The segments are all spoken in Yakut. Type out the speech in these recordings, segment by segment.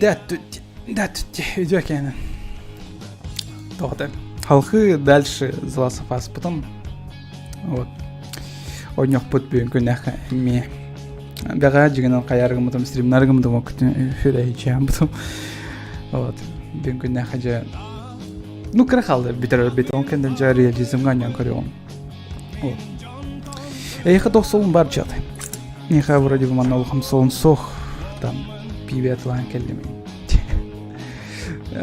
Да тут, да тут, үтүө кээнэ. Тоҕо Халхы дальше The Last of Us потом вот ойнохпут бүгүн күннээх эмиэ бэҕэһээ дьигинэн хайааргыммытым стримнаргыммытым күрэһичээн вот бүгүн күннээх дьэ ну кыра хаалды бүтэр бит он кэннэ дьэ реализмҥа анньан көрүөҕүм вот эйиэхэ туох солун бар чат миэхэ вроде бы манна улахан солун суох там пиибэ атылаан кэллим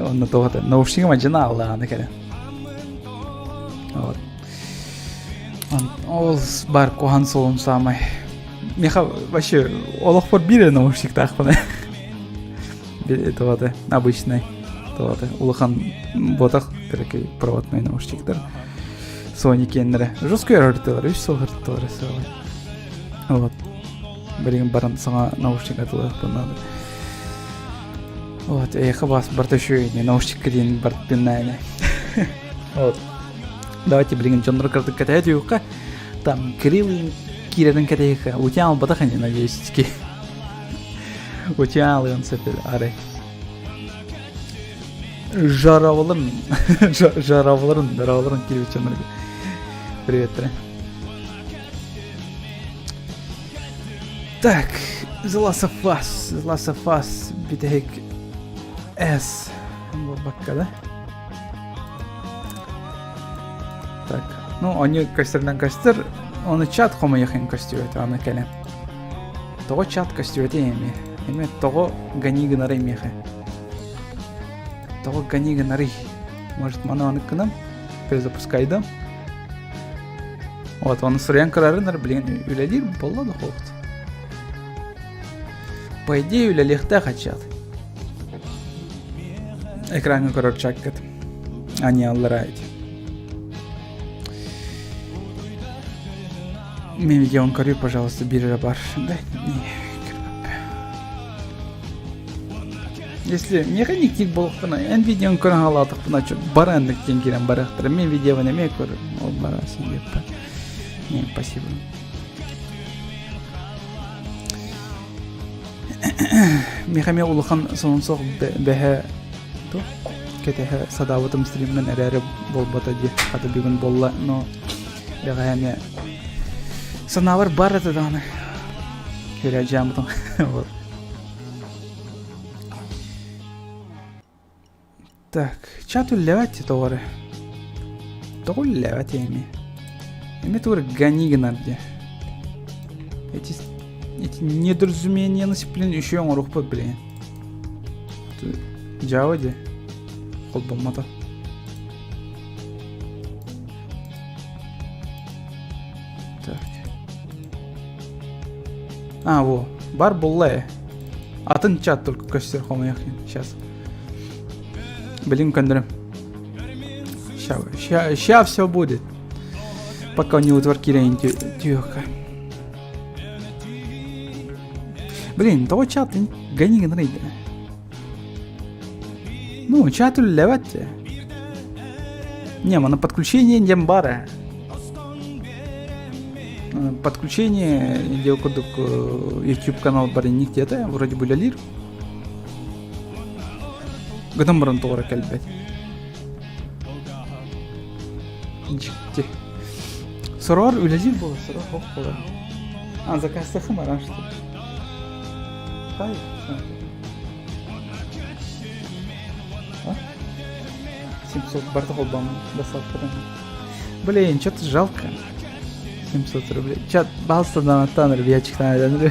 онно туох наушнигым адьына аллааны кэлэн вот Ол бар куһан солун саамай. Миэхэ вообще олохпор биир эрэ наушниктаахпын. Туота обычный. Туота улахан ботах кыракый проводной наушниктар. Sony киэннэрэ. Жесткий ырытылар, үс сыл ырытылар сылы. Вот. Билигин баран саҥа наушник атылыахпын надо. Вот, эйиэхэ бас барта үчүгэй наушникка диэн бартын Вот. Давайте билигин дьоннору кырдык кэтэһэ түһүөххэ. Там Кирилл киирэрин кэтэһиэххэ. Утян албатах ини, надеюсь, ки. Утян алыан сөп арай. Жарабылын, жарабыларын, жарабыларын киирбит дьоннорго. Привет, Так, The Last of Us, The Last of Us бүтэһик S буолбакка да. Так, ну они көстөрүнэн көстөр, оны чат хомойохин көстүбэт аны кэлэн. Тоҕо чат көстүбэт эми? Эми тоҕо гони гынары миэхэ? Тоҕо гони гынарый? Может, маны аны гынам? Перезапускайдым. Вот, оны суруйан көрөрүн билигин үлэлиир болла да хоҕут. По идее үлэлиэхтээх чат. Экраҥҥа көрөр чаккыт. Они аллараа эти. Мен видеоны көрүй, пожалуйста, биир бар. Да, не, Если миэхэ никтик буолуохпуна, эн видеоны көрөн халаатахпына, баран диэн киирэн барыахтара. Мен видеобын эмиэ көрөр. Ол барасын диэппэ. Не, спасибо. Миэхэ эмиэ улахан сонун суох бэһэ кэтэһэ садаабытым стриммин эрээри буолбата дии хата бүгүн буолла но бэҕэһээ эмиэ санаабар бар этэ даҕаны көрөөдьааммытым вот Так, чат үллэбэт тоҕо эрэ. Тоҕо үллэбэт эми? Эми тугу гони гынар дии. Эти, эти недоразумения блин, еще оҥоруохпут блин. Java дии. Холбоммото. Так. А, во. Бар булла э. Атын чат только көстөр хомойох сейчас. Блин, көннөрүм. Ща, ща, ща все будет. Пока не утвар киирэн түһүөххэ. Блин, тоҕо чат гони гынар Ну, чат үллэбэт Не, на подключение диэн баар Подключение диэн курдук YouTube канал бар где-то вроде бы үлэлиир. Гынан баран тоҕо эрэ кэлбэт. Дьикти. Сороҕор үлэлиир буолар, сороҕор суох буолар. А, заказтахым баран что ли? Хай, А? 700 барда холбоомун доставкадан. Блин, что-то жалко. 700 рублей. Чат, пожалуйста, донаттан ребятчиктан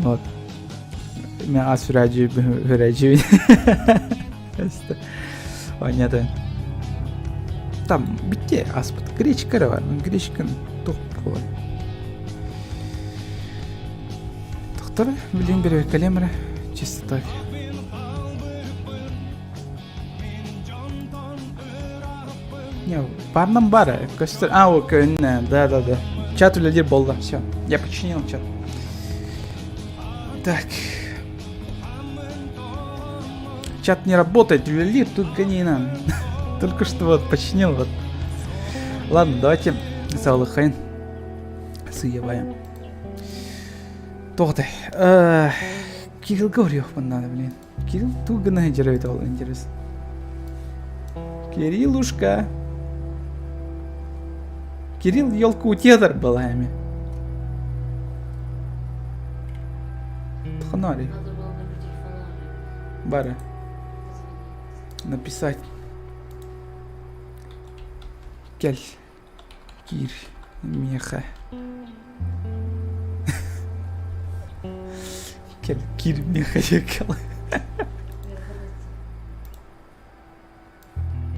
Вот. Мен ас үрәжі үрәжі. Понятно. Там битте аспыт гречка бар. Гречканы туох буолар. Тохтор, билин бер кэлем эрэ. Чисто так. Не, барным бар, көстөр. А, о, көннө, да, да, да. Чат үлэлиир буолла, все. Я починил чат. Так. Чат не работает, үлэлиир, тут гони нам. Только что вот починил вот. Ладно, давайте саалыхайын. Сыйабайым. Тоҕотой. Кириллга уруйуохпун надо, блин. Кирилл тугу гына сылдьар эбит ол интерес. Кириллушка. Кирилл елка утетар была эми. Ханарий. Бары. Написать. Кел. Киир миэхэ. Кэл киир миэхэ кэл.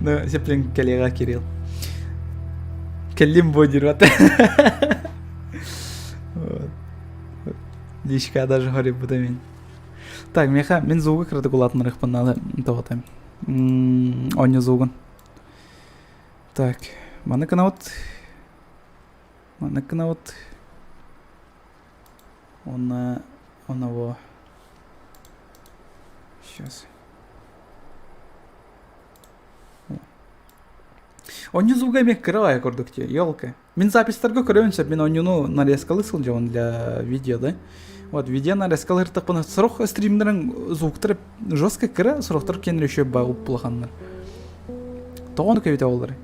Ну, сеплин кэлиэҕэ Кирилл. Кэллим бу диир Вот. Личка даже горит мин. Так, миэхэ мин звугу кыратык улаатынарыахпын наада тоҕо Оонньуу звугун. Так, маны гынабыт. Маны гынабыт. Уонна оного. Сейчас. Онньу звуга эмиэ кыра курдук дии, елка. Мин записьтарга көрөбүн сөп, мин онньуну нарезкалы сылдьабын для видео, да? Вот, видео нарезкалы ыртахпына сорох стримнерин звуктары жестко кыра, сорохтор кенер еще багып улаханнар. Тоҕо оннук эбитэ буоллар?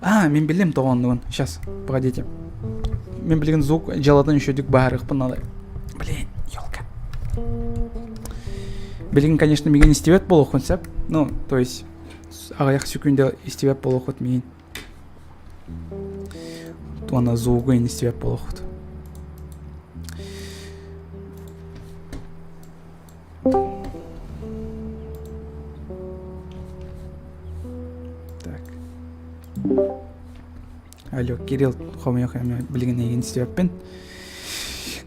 А, мин билим тоҕо оннугун. Сейчас, погодите. Мин билигин звук дьыалатын үчүгдүк баһарыахпын надо. Блин, елка. Билигин, конечно, мигин истибэт буолуоххун сөп. Ну, то есть, аҕыйах секунда истибэт буолуоххут миин. Уонна звугу истибэт буолуоххут. Так. Алло, Кирилл, хомойуох эмэ билигин эйигин истибэппин.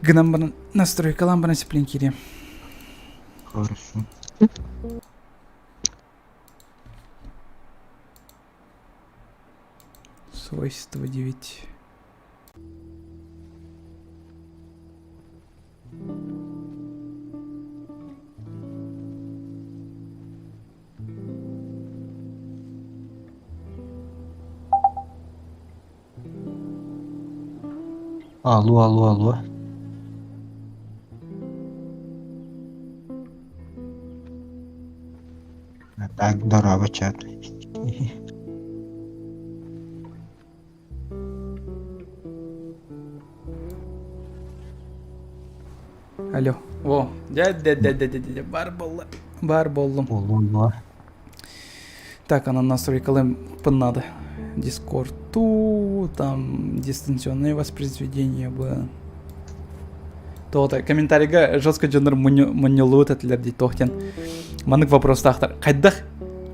Гынан баран настройкалаан баран сиплин киириэм. Хорошо. Свойство 9. Алло, алло, алло. Так, здорово, чат. Алло. О, дьэ, дьэ, дьэ, дьэ, дьэ, дьэ, бар буолла. Бар буоллум. Буоллум Так, она настройкалым надо. Дискорду, там дистанционное воспроизведение было. То-то комментарийга жестко дьоннор мунньуллубут этилэр дии туох диэн маннык вопростаахтар хайдах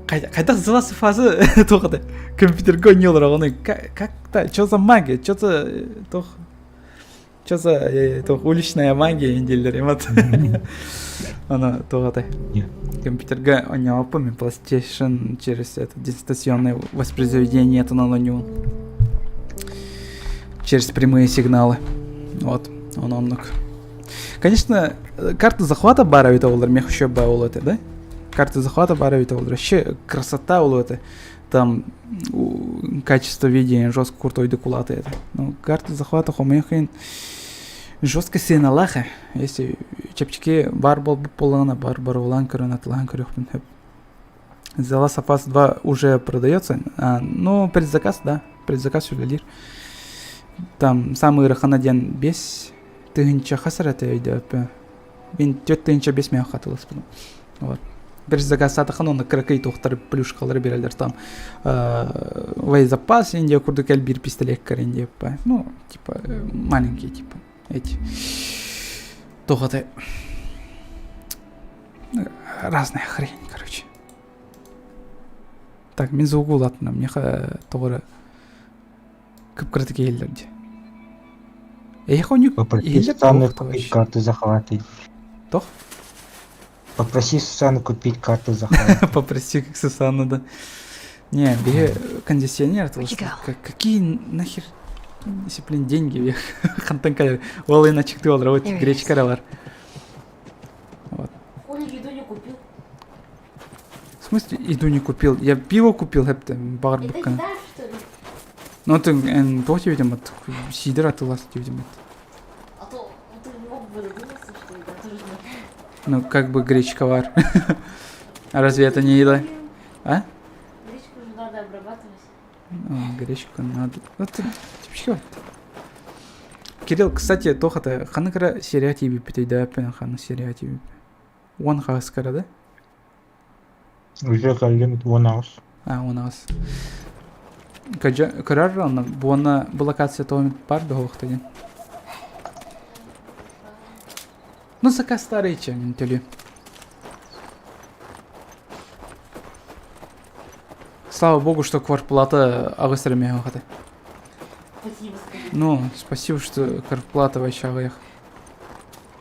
хайдах The Last of Us туох это компьютерга оонньуулар оҕону как-то что за магия что за туох что за туох уличная магия дииллэр эмат аны туох это компьютерга оонньообуппун мин PlayStation через это дистанционное воспроизведение тунан оонньуун через прямые сигналы вот он оннук Конечно, карта захвата баар эбитэ буоллар, миэхэ еще баа это, да? Карта захвата баар эбитэ буоллар. Вообще красота ол это. Там качество видения жестко крутой докулаты это. Ну, карта захвата хомойхин жестко сыаналаах Если чэпчэки баар буолбут буоллаҕына бар барылаан көрөн атылаан көрүөхпүн сөп. The Last of Us 2 уже продается. А, ну, предзаказ, да. Предзаказ үлэлиир. Там самый ыарахана диэн 5 тыһыынча хас эрэ өйдөөппүн. Мин 4 тыһыынча 5 миэхэ хатыласпытым. Вот. Предзаказтаатаххына онно кыракый туохтары плюшкалары берэллэр там боезапас Индия курдук элбиир пистолеттар Индия ну типа маленькие типа эти туох это разная хрень короче так мин звугу улаатынным миэхэ тоҕо эрэ кып-кыратык иһиллэр дии эйиэхэ оннук Попроси иһиллэр Сусанну туох купить товарищ карту захвата. Тох? Попроси Сусанну купить карту захвата. Попроси, как Сусанна, да. Не, бери кондиционер, Where'd you go? Какие нахер, если, блин, деньги, хантан кэлэр. Ол иначе олор, вот There he гречка is. бар. Вот. Хули еду не купил? В смысле еду не купил? Я пиво купил, хэпте, бар Это буккана. еда, что ли? Ну ты туох диэбитим, сидр атыылас диэбитим. А то ты мог бы додуматься, что еда. Ну, как бы гречка вар. А разве это не еда? А? Гречку же надо обрабатывать. Ну, гречку надо. Вот вообще. Кирилл, кстати, тохата ханнык эрэ серия тиийбиппит өйдөөппүн ханнык серия тиийбиппит. Уон хаҕыскара да? Уже кэллим 10 аҕыс. А, 10 аҕыс. Көрөр онно буона бу локация тоҕо бар да диэн. Ну, заказ старый чем мин төлүөм. Слава богу, что квартплата аҕыс эрэ хата. Спасибо, скажи. Ну, спасибо, что квартплата вообще аҕыйах.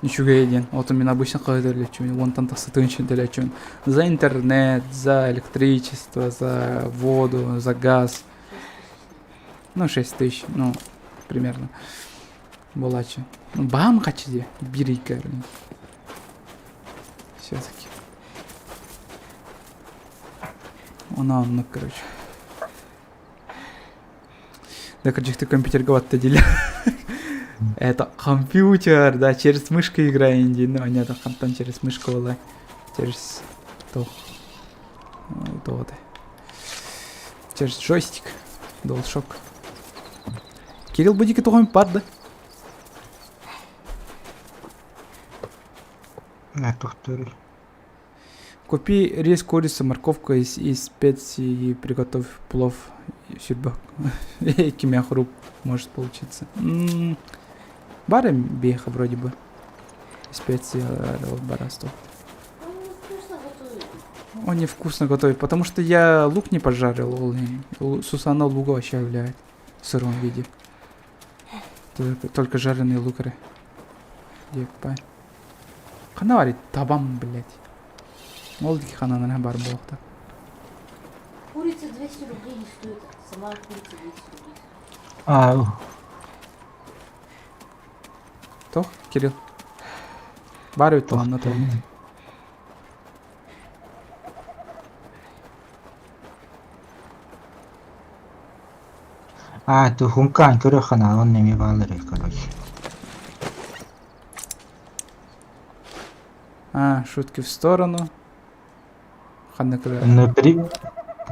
Үчүгэй диэн. Вот мин обычно хаһыат уонтан тахса тыһыынча төлөөччүмүн. За интернет, за электричество, за воду, за газ. Ну, 6 тысяч, ну, примерно. Буолааччы. Ну, баам хачы дии, биир ыйга. Все-таки. Она оннук, короче. Да, короче, ты компьютерга батта дииллэр. Это компьютер, да, через мышку играем дии. Ну, понятно, хантан через мышку буолла. Через то. То Через джойстик. DualShock. Кирилл будики туган бар да? Тохтуур. Купи рис, курицу, морковку и специи и приготовь плов. Сюрбак. Кимяхруп может получиться. Бары беха вроде бы. Специи барасту. Он невкусно готовит. Он невкусно готовит, потому что я лук не пожарил. Сусана лука вообще являет в сыром виде. Только, только жареный лук. Еппай. Ханна баарый табам, блядь. Ол диэки хананан бар буолуохта. Курица 200 рублей не стоит. Сама курица 200 рублей. А, Туох, Кирилл? Баар эбит туһанна туһанна. А, тухункаан көрө ханаан эмиэ баалар короче. А, шутки в сторону. Ханна көрө. Ну, при...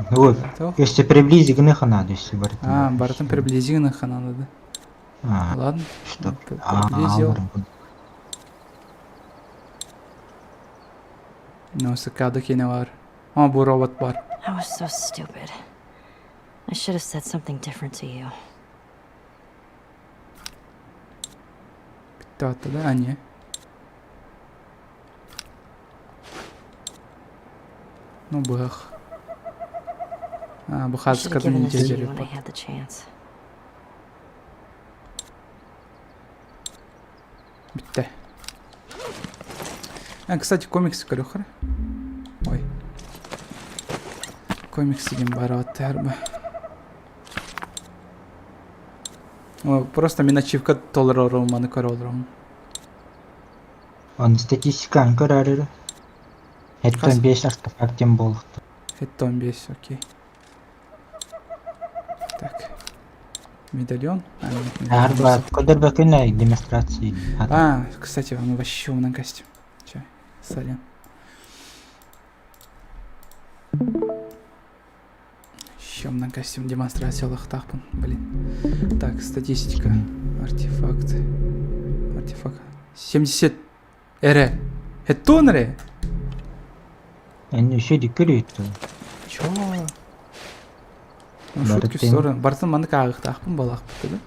Вот, Туох? если приблизить надо, если А, барытын приблизительно ханана да. А, Ладно. что? Приблизил. Ну, сакада киэнэ баар. А, бу робот баар. I was so stupid. I should have said something different to you. Бүттэ да? А, не. Ну, бых. А, бу I should have given хаатыскатын this to you when I дьэ had the chance. Бүттэ. А, кстати, комиксы көрүөххэ. Ой. Комиксы диэн баар бу. Просто мин ачивка толорорум, маны көрө олоробун. Он статистиканы көрөр. Хас? Хэттэн 5 артефакт диэн буолуохта. Хэттон 5, окей. Так. Медальон? А, нет, медальон Арба, көрдөрбөккүн демонстрации. А, кстати, он вообще умный костюм. Че, сорян. Еще на костюм демонстрациялыахтаахпын, блин. Так, статистика. Артефакты. Артефакт. 70 эрэ. Хэттон эрэ? Эн еще диккер Чё? Ну, шутки в Барытын. сторону. Барытын маннык ааҕыахтаахпын буолаахпыт да?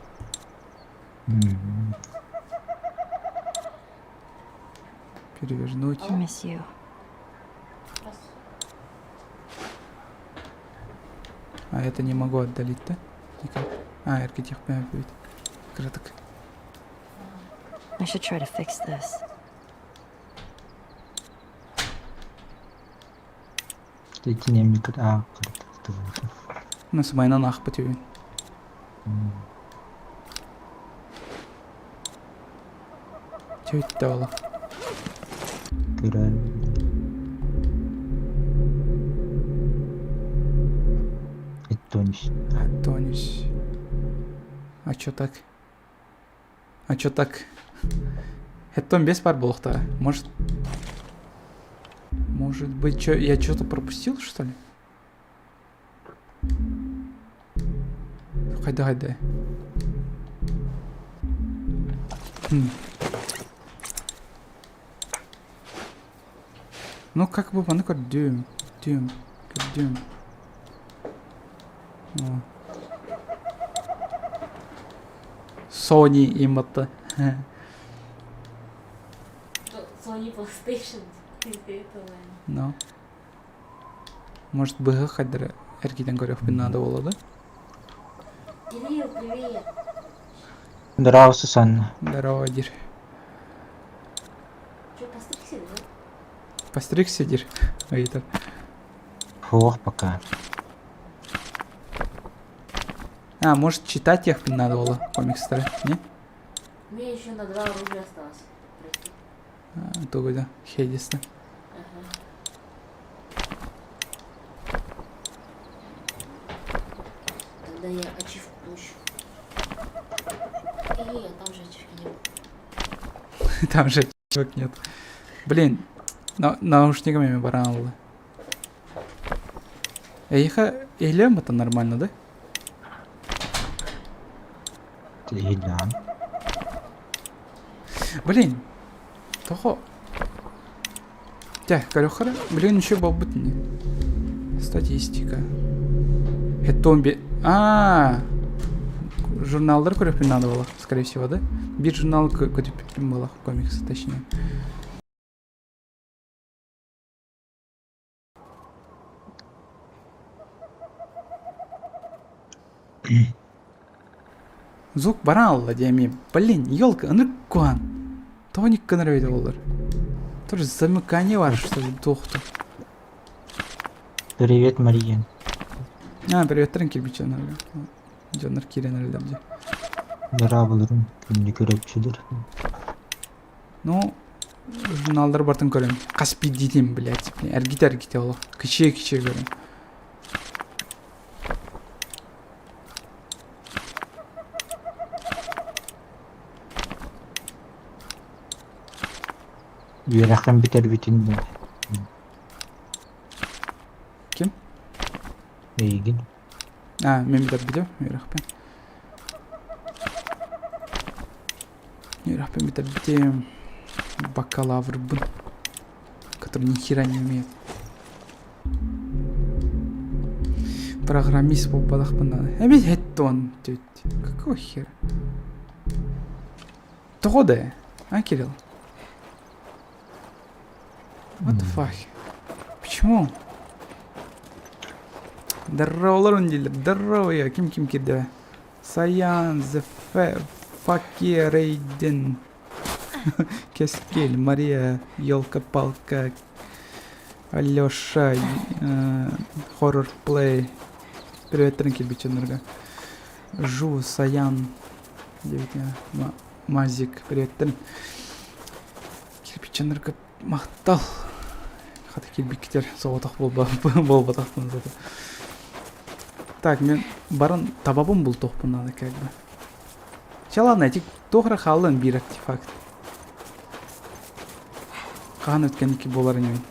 Перевернуть. I miss you. Раз. А это не могу отдалить, да? Никак. А, эргитиэх будет. Краток. I should try to fix this. Итини а, Ну, сымайынан аахпыт үһү. Чөйтте ола. Көрөр. Эттонис. Тонис. А чё так? А чё так? Хэттон 5 баар буолуохтааҕа. Может... Может быть, чё, я что-то пропустил, что ли? Хайда хайда. Хм. Ну как бы маны көрдүм, көрдүм, көрдүм. Sony иматта. Sony PlayStation. Ты этого. No. Может быһа хайдара эргитэн көрүөхпүн наада буолла да? Кирилл, привет. Здорово, Сусанна. Здорово, диир. Что, постригся, да? Постригся диир. Ыйытар. Фух, пока. А, может читать их надо было, комикстары, не? Мне еще на два оружия осталось пройти. А, тугу да, Хедиста. Ага. Тогда я ачивку получу. Эй, а там же ачивки не было. Там же ачивок нет. Блин, на наушниками баран ылла. Эйиэхэ иһилиэм это нормально, да? Иһиллэҕин. Блин, тоҕо Дьэ, көрүөххэ Блин, еще буолбут ини. Статистика. Хеттомби. А, журналлар көрүөхпүн надо было, скорее всего, да? Биир журнал көтүппүтүм буолах, комиксы точнее. Звук баран ылла диэми. Блин, елка, ынырык куһаҕан. Тоҕо гынар эбитэ буоллар? Тоже замыкание бар, что ли, туохту. Привет, Мария. А, приветтэрин кирбиччэ Дьоннор киирэн эрэллэр дии. Дорооболорун, күндү көрөөччүлэр. Ну, журналлары барытын көрөм. Хас биирдиитин, блядь, эргитэ-эргитэ олох. Кичиэ-кичиэ көрөм. Үөрэххин бүтэрбитин да Ким? эйигин. А, мен бүтэрбитим, үөрэхпин. Үөрэхпин бүтэрбитим. Бакалаврбын. Который ни хера не умеет. Программист буолбатахпын надо. Эбит хеттон, тють. Какого хера? Тоҕо да? А, Кирилл? What the fuck? Почему? Здорово, дииллэр. Здорово, я. Ким ким кирдэ? Саян, The Факи Рейден. Кескель, Мария, Елка-палка, Алеша, Хоррор Плей. Привет, кирбиченерга. Жу, Саян, Мазик, привет. Кирпиченерга махтал. Хата кирбиктер соҕотох буолбатахпын зато. Так, мен баран табабын бултуохпун надо как бы. Чэ ладно, ити туох эрэ хааллын биир артефакт. Хаһан өткэнники буолар инибин.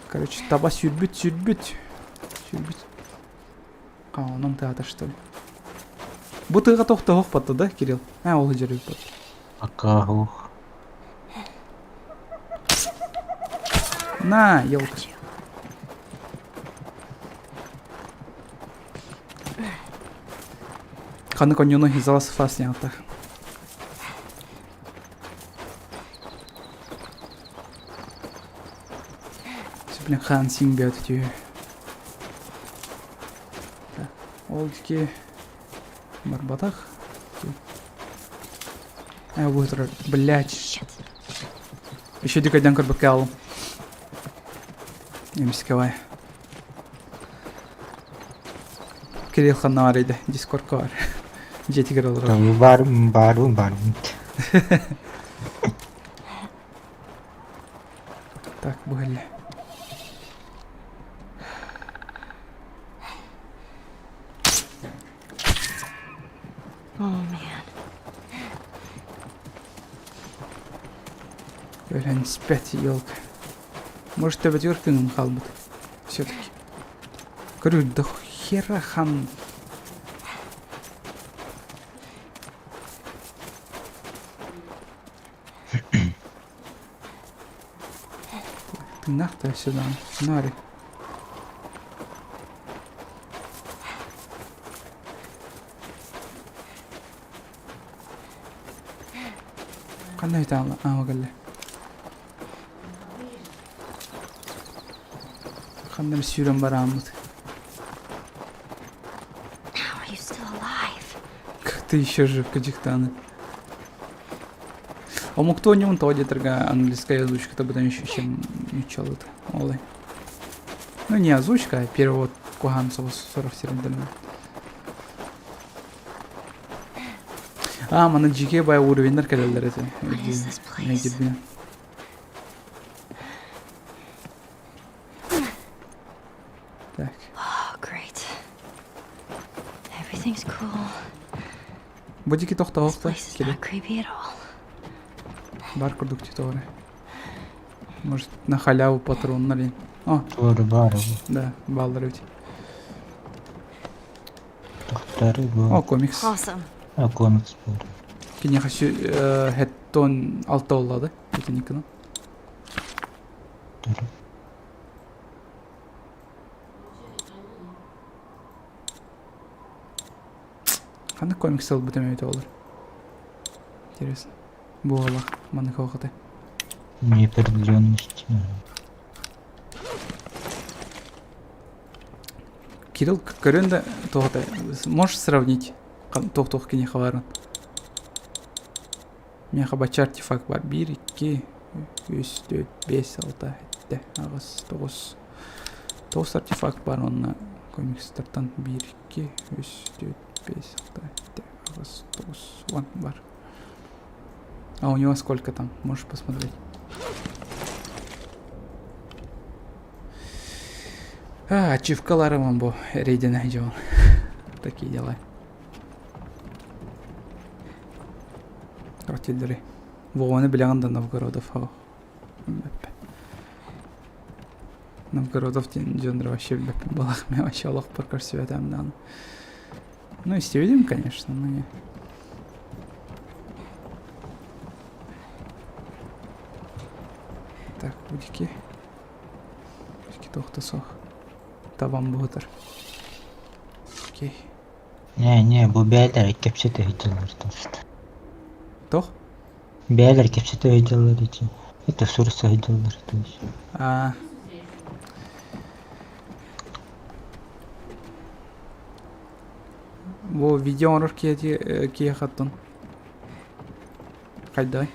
Короче, таба сүүрбүт, сүүрбүт. Сүүрбүт. А, онон тыата что ли? Бу тыаға тохтоһох батта да, Кирилл? А, ол дьөрү Пока На, елка. Ханы коньону хизалас фас нятах. Блин, хан син бөтү. Ол ки барбатах. А, вот, блядь. Еще дикодян көрбөккэ Эмискевай. Кирилл ханна бар иде, дискордка бар. Дьиэтигэр олорор. Бар, барбын, барбын. Так, бу кэллэ. Oh man. Өлөн испэт елка. Может, төбөтүгэр кыҥым хаалбыт. Все-таки. Көрү, да хера хан. Тыыннаах да сюда. Нари. Ханна үтаала аама кэллэ. Ханна эрэ сүүрэн барааммыт. How are you still alive? Как ты еще жив, Кадихтаны? Омуктуу ньум тоҕо диэтэргэ английская озвучка потом еще чем ничего Олы. Ну не озвучка, а перевод куһаҕан соҕус сорох сирдэринэн. А, манна дьиикэй бай уровеннар кэлэллэр этэ. What is this place? Өйдүүрбүнэн. Так. Oh, great. Everything's cool. Бу диэки This тохтоохто place is кили. not creepy at all. Бар курдук титоры. Может, на халяву патроннар ин. О, Туору баар да, бааллар эбит. Тохтары бу. О, комикс. Awesome. А комикс баар. Киниэхэ хэттон алта оллады. Итиниккина. Туру. Ханнык комикс ылбыт эмэбит олор? Интересно. Буолах, маннык оҕоты. Неопределенность. Кирилл көрөн да тоҕо можешь сравнить туох-туох киниэхэ баарын? Миэхэ бачча артефакт бар. Биир, икки, үс, түөрт, биэс, алта, сэттэ, аҕыс, тоҕус. Тоҕус артефакт бар уонна комикстартан биир, икки, үс, түөрт, биэс, алта, сэттэ, аҕыс, тоҕус, уон бар. А у него сколько там? Можешь посмотреть? А, ачивкаларым бу рейден дьон. Такие дела. Артиллерий. Вованы билэҕин да Новгородов. Новгородов диэн дьоннор вообще билбэппин балах мен вообще олохпор көрсүбэтээм даҕаны. Ну, истибитим, конечно, но не. Так, будики. Будики туох да суох. Табам буһутар. Окей. Не, не, бу бээлэр кэпсэтэ сылдьаллар тост. Туох? Бээлэр кэпсэтэ сылдьаллар ити. Это суруса сылдьаллар то есть. А. Бу видео оҥорор киһи киһиэхэ оттон хайдай?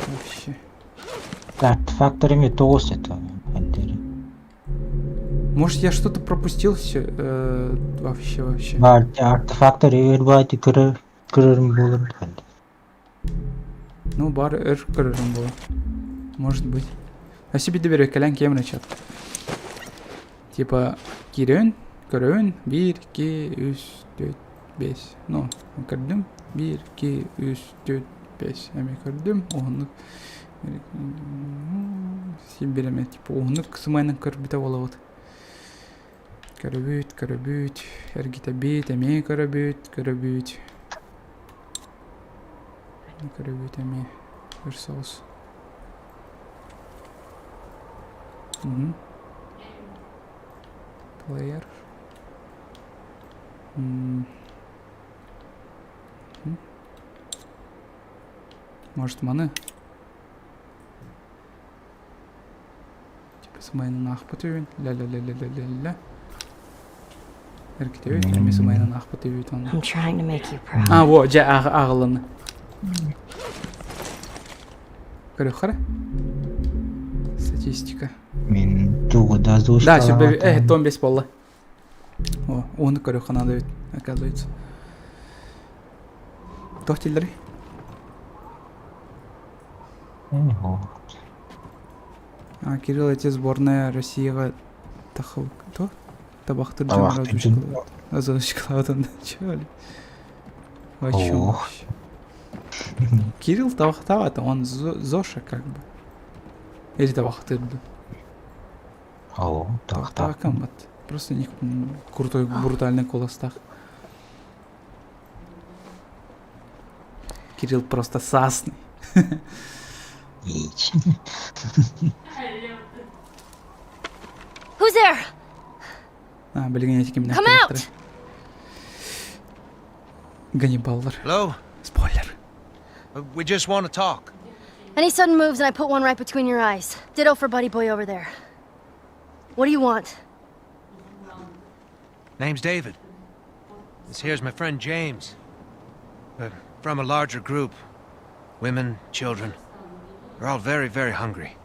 Вообще. Артефактор эмиэ тоҕус это отдели. Может, я что-то пропустил все э, вообще вообще. Бар артефактор өр көрөр көрөрүм буолар Ну, бар өр көрөрүм буолар. Может быть. А себе доверяю, кэлэн киэм чат. Типа, киирэн, көрөбүн, биир, икки, үс, түөрт, биэс. Ну, көрдүм. Биир, икки, үс, түөрт, биэс. Эмиэ көрдүм. Уһуннук син биир типа уһуннук сымайынан көрбүтэ буолабыт. Көрөбүт, көрөбүт, эргитэбит, эмиэ көрөбүт, көрөбүт. Көрөбүт эмиэ өр соҕус. Мгм. Плеер. М. М. Может, маны? Типа сымайынан аахпыт үһүн. Ля-ля-ля-ля-ля-ля-ля. Эргитэбит, эмиэ сымайынан аахпыт үһүбүт онно. I'm trying to make you proud. А, во, дьэ, ааҕылынна. Көрүөххэ эрэ. Статистика. Мин тугу да Да, сүрбэ, э, том бес буолла. О, уону көрүөххэ наада эбит, оказывается. Туох дииллэрий? А, Кирилл, эти сборная Россияҕа тахыл то табахтыр дьон озвучкалаабытын чё ли? О чем Ох. вообще? Кирилл табахтаабат, он Зоша как бы. Или табахтыыр дуу? Оо, табахтаабаккын. Табахтаабаккын Просто у них крутой, брутальный куоластаах. Кирилл просто сасный. Ич. Who's there? А, билигин эти кимнээх Come out! Ганнибаллар. Hello? Спойлер. We just want to talk. Any sudden moves and I put one right between your eyes. Ditto for Buddy Boy over there. What do you want? Name's David. This here's my friend James. We're from a larger group. Women, children. We're all very, very hungry.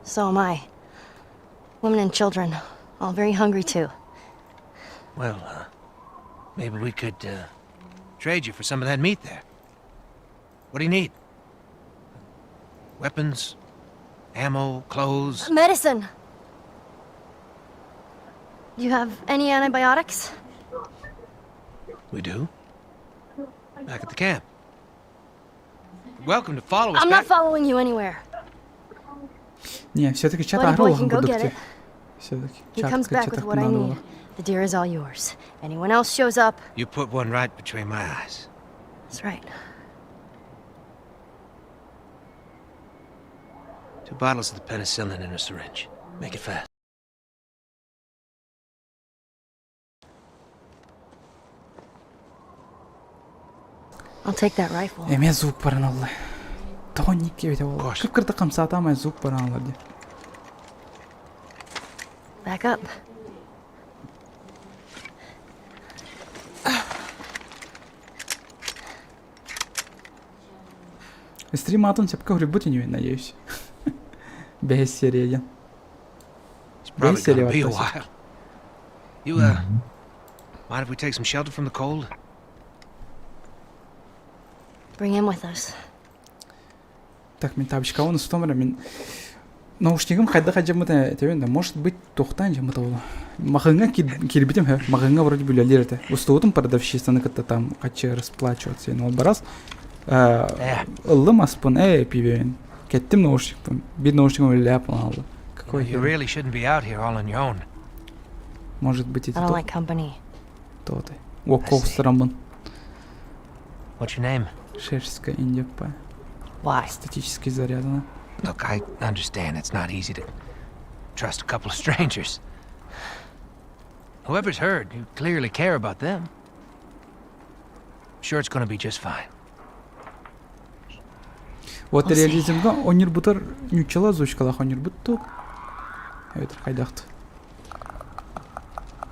So am I. Women and children, all very hungry too. Well, maybe we could trade you for some of that meat there. What do you need? Weapons, ammo, clothes. Medicine! You have any antibiotics? We do. Back at the camp. Welcome to follow us I'm not back. following you anywhere. Не, все-таки чат Buddy boy аһара can go курдук get дии. it. Все-таки He comes back with what I need. The deer is all yours. Anyone else shows up, You put one right between my eyes. that's right. 2 bottles of the penicillin in a syringe. Make it fast. I'll take that rifle. Эмиэ звук баран ылла. Тоҕо ник эбитэ буолла. Course. Кып-кырдык хамсаатаамай звук баран ылла дии. Back up. Стрим атын сөпкө суруйбут ини надеюсь. Бэһис серия диэн. It's probably Бэһис серия gonna be a баттас. while. You, mind if we take some shelter from the cold? Bring him with us. Так, мин табычкабын устум эрэ мин наушнигым хайдах дьаммыта этэбин да, может быть, туохтаан дьаммыта буолуо. Маҕаҥҥа киирбитим һэ, маҕаҥҥа вроде бы үлэлиир этэ. Устубутум продавщицаны кытта там хаччы расплачиваться ол барас. There. Ыллым аспын, ээ пиибэбин. Кэттим наушникпын. Биир наушнигым үлэлээп алла. Какой You хер? really shouldn't be out here all on your own. Может быть, I ити don't то like company. тоты. Уокка охсураммын. What's your name? Шерстка индеппа. Why? Статически заряжена. Look, I understand it's not easy to trust a couple of strangers. Whoever's heard, you clearly care about them. Sure, it's gonna be just fine. Вот We'll see. реализмга онньуурбутар ньуччала озвучкалаах онньуурбут дуу? Эбэтэр хайдахт?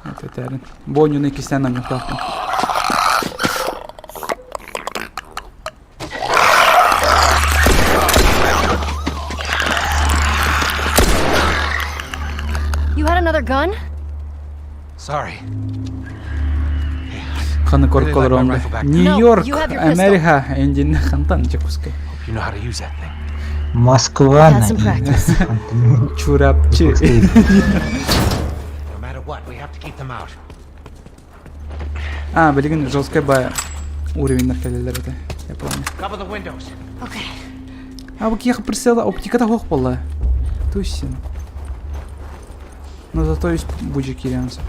Этэтээрин. Бу оонньууну иккистээн оонньуохтаахпын. You had another gun? Sorry. Ханы Really like my корколоронга. rifle back. Нью-Йорк, No, you have your pistol. Америка, эндин хантан Дьокуускай. Hope you know how to use that thing. Москва Had some practice. Чурапчы. No matter what, we have to keep them out. А, билигин жесткай баа уровеннар кэлэллэр этэ. Я помню. Cover the windows. Okay. А бу киһиэхэ прицела оптиката суох буолла. Туйсин. Но зато есть буджи кирианцы.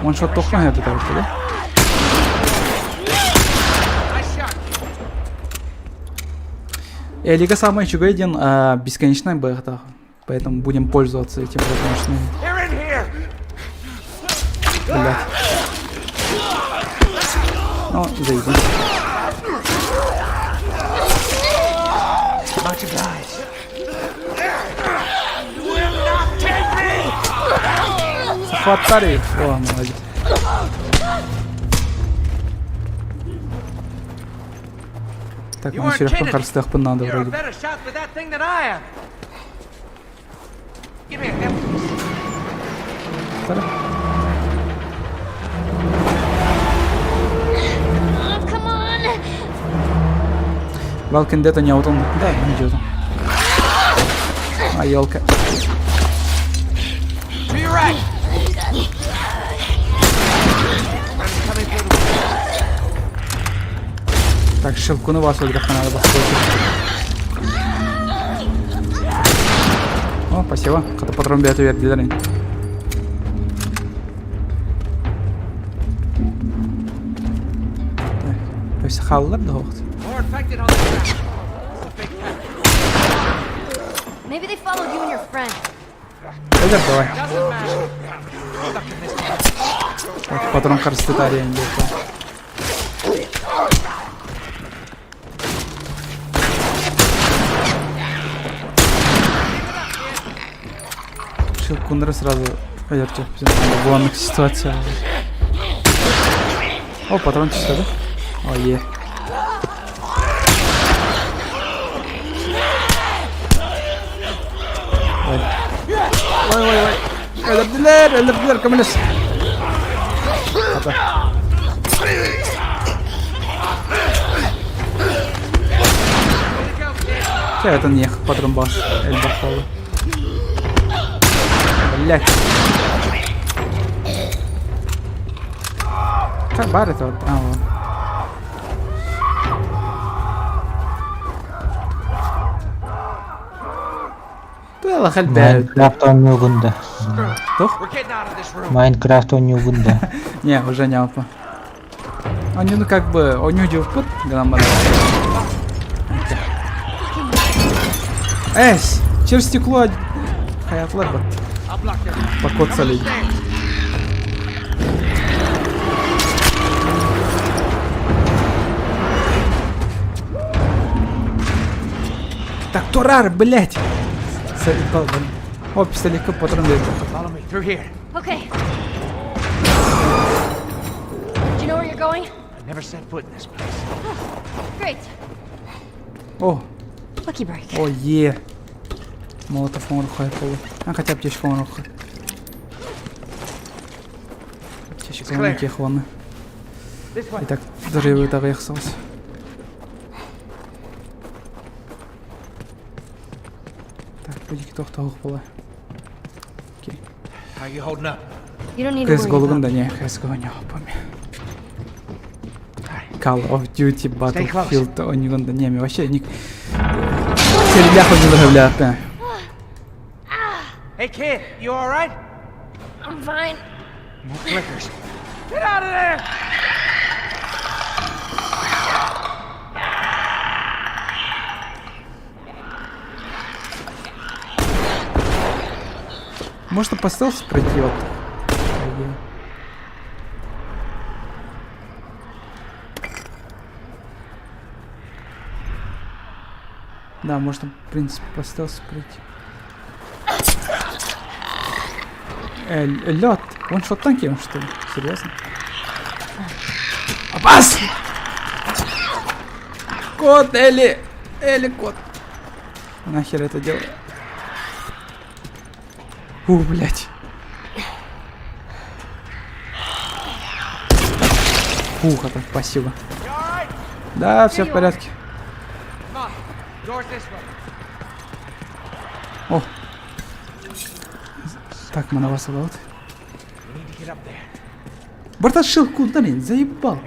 Ваншот тохтон это да? Nice shot. Лига самая үчүгэй диэн бесконечная быһыытаах. Поэтому будем пользоваться этим возможностью. They're in here. Блядь. Ну, заебись. Bunch of guys. You will not take me. Хватари. О, молодец. Так, You маны weren't сүрэхпин kidding. харыстыахпын надо You're a вроде. better shot with that thing than I am. Give me a help. Тара. Oh, come on! Walking Dead не аутон. Да, не идет. А, елка. To your right. Так, щелкуну бас өлгөххө надо бастыыр. О, спасибо. Хата патрон бэйэтэ биэрдилэр ини. Так, өссө хааллар да оһох. More infected on the track. It's a big pack. Maybe they followed you and your friend. Өлөр давай. Doesn't matter. Stuck in this Так, патрон харыстытаарыйан диэтэ. Щелкунары сразу өлөрчө буоланнык ситуация. О, патрон түстэ да? О, е. Ой. Ой, ой, ой. Өлөрдүлэр, өлөрдүлэр, көмөлөс. Хата. Чэ, это не патрон баш. Элбэх буолла. Блять. Как бар это вот? А, вот. Тула хальбе. Майнкрафт оонньуугун да. Туох? We're getting out of this room. Майнкрафт оонньуугун да. Не, уже не алпа. Они, ну как бы, он удивпут, гынан баран. Эс, через стекло хайатлар бат. I'll block them. Покоцали. Stairs. Так, турар, блять! Заебал, блин. О, пистолетка патрон берді. Follow me through here. Okay. Do you know where you're going? I never set foot in this place. Great. О, Lucky break. о, е. Молотов оҥоруохха буолуо. А хотя аптечка оҥоруохха. Аптечка оҥоруохха уонна. This way. Итак, взрывы аҕыйах соҕус. Так, будики тохтоох буола. Окей. How you holding up? You don't need to CS worry голугун about да не, CSGO не помню. Call of Duty Battlefield оонньуугун да не, вообще ник Сэрилээх оонньуулар сөбүлээхпин. Hey kid, you all right? I'm fine. More clickers. Get out of there! Можно по стелсу пройти вот. по идее. Да, можно, в принципе, по стелсу пройти. Э, лед. Он что, танки, что ли? Серьезно? Опас! Кот, Элли! Элли, кот! Нахер это делаю? У, блядь. Фух, это спасибо. Да, все в порядке. Come on. Door's this way. О! Так, мы на вас вот. We need to get up there. Барта щелкуннарын, заебал.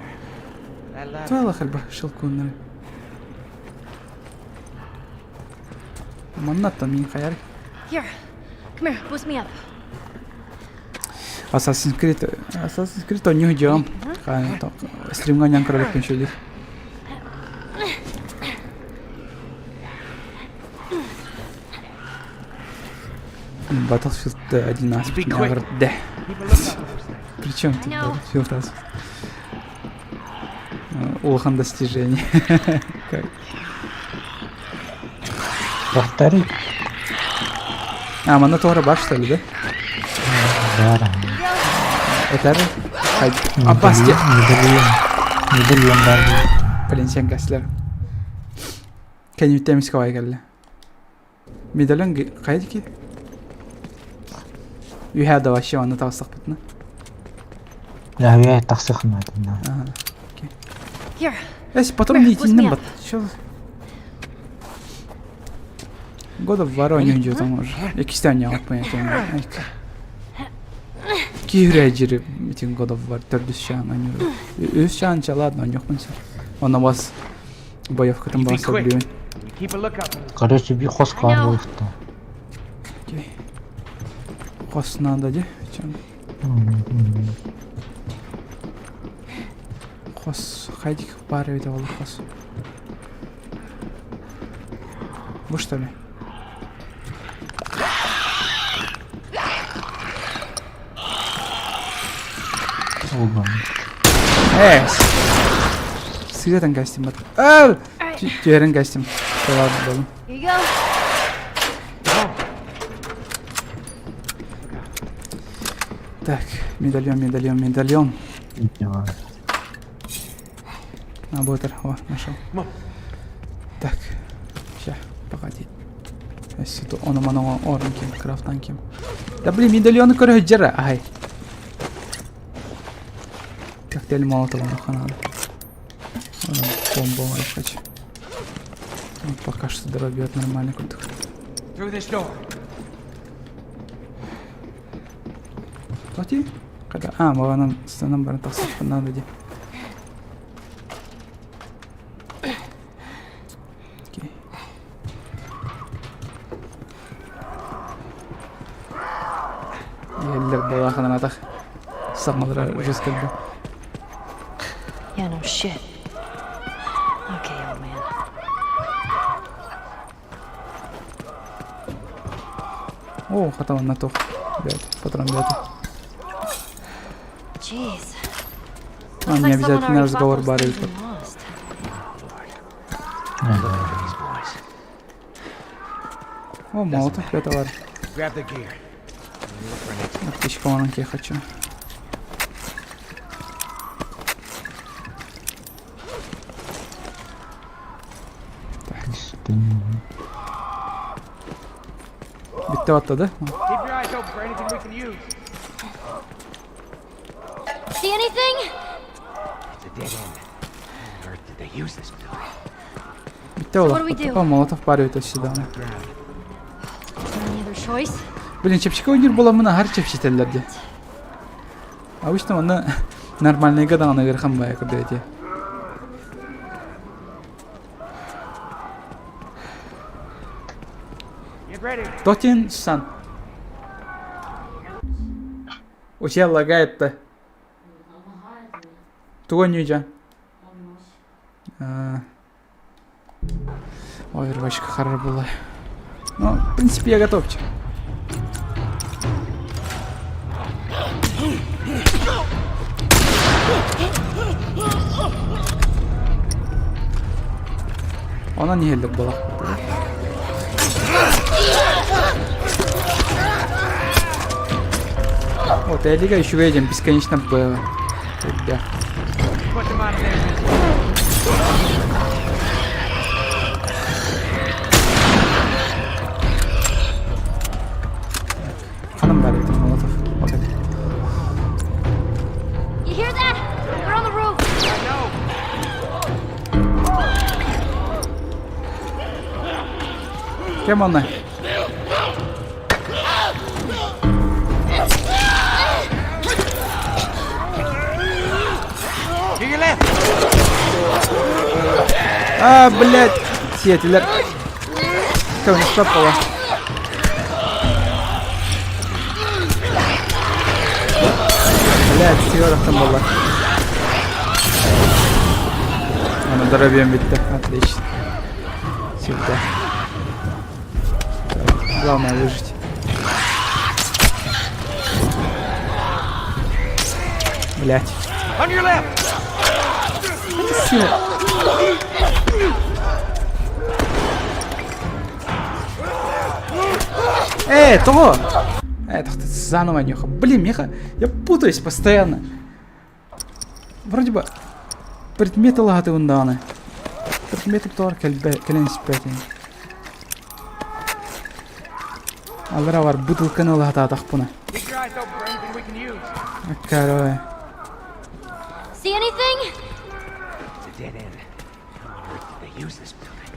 That ladder. Твоя хальба щелкуннары. Маннаттан мин хайар. Here. Come here. Boost me up. Assassin's Creed, Assassin's Creed оонньуу дьом. Стримҥа ньан көрөлөкпүн үчүгэйдик. Battlefield 11 Be quick. Да. Keep a lookout for those things. Причем тут I know. Battlefield Улахан достижение. Как? Повтори. А, манна туора бар что ли, да? Да. Это Аббас, те- Медальон. Медальон бар. Блин, сен кәсілер. Кәнүттеміз қалай кәлі. Медальон қайда ки? Үйә да вообще аны тағыстақ бітіні. Да, я тахсых надо. Ага. Here. Эс, потом Here, не boost me итиннен up. бат. Чё? God of War оонньуу там уже. Иккистээн оонньообуппун этим. Киирэ дьири итин God of War төрдүс чаан оонньуур. Үс чаан ча ладно оонньуохпун сөп. Онно бас. Боевкатын Be баҕас quick. сөбүлүүбүн. Keep a lookout. Короче, bir хос I баар know. буолуохтаах. Окей. Хос надо дии. Чем? Хос. Хайдик баар эбитэ буолла хос. Бу что ли? Оҕом. Э! Сыатан кастим бат. Ар! Түһэрэн кастим. Болум. Here you go. Так, медальон, медальон, медальон. А, вот, о, нашел. Так, ща, погоди. Сюда он мано оранким, крафтанким. Да блин, медальоны көрө ай. Коктейль Молотова нахуй надо. Бомбу хочу. Ну, пока что дробьет нормально куда. Плати? Когда? А, маған станам барын тақсып надо де. Окей. Еллер балаханан атах. Саңалара жестко бу. Yeah, no shit. Okay, old man. О, хата на тух. Бет, патрон бет. Jeez. А, Looks не like someone обязательно already bought разговор those бар things эбит. and lost. These boys. О, молотов бет бар. Grab the gear. Look for an exit. Аптечка вон я хочу. Так, bitti atladı. Keep your eyes open for anything we can use. See anything? It's a dead end. How on earth did they use this building? Bitti So what do we ola. do? О, молотов бар өтө сюда. Ground. Is there any other choice? Блин, чэпчэки ойнуур буоламмын аһар чэпчэтэллэр дии. Обычно манна нормальныйга даҕаны ыарахан баайа курдук этэ. Get ready. Тотин сан. У тебя лагает-то. Тугу ньүдьэ. Ой, рвачка хорошая была. Ну, в принципе, я готов. Она не хеллер была. Вот, я лига еще едем бесконечно было. Ребят. Put them out of their misery. Ханам бар это Молотов. Вот это. You hear that? They're on the roof. No. Кем он? To your left. А, блядь! Сиэтилэр. Кого не шапала. Блядь, сигарахтан была. Аны дробьем битте. Отлично. Сюда. Главное выжить. Блять. On your left. Сила. Э, то! Это заново нюха. Блин, меха, я путаюсь постоянно. Вроде бы предметы лагаты унданы. Предметы тор кэлэн испэтин. Аллара бар бутылканы лагатаатахпына. Keep your eyes open for anything we can use. Короче. See anything? It's a dead end. How on earth did they use this building?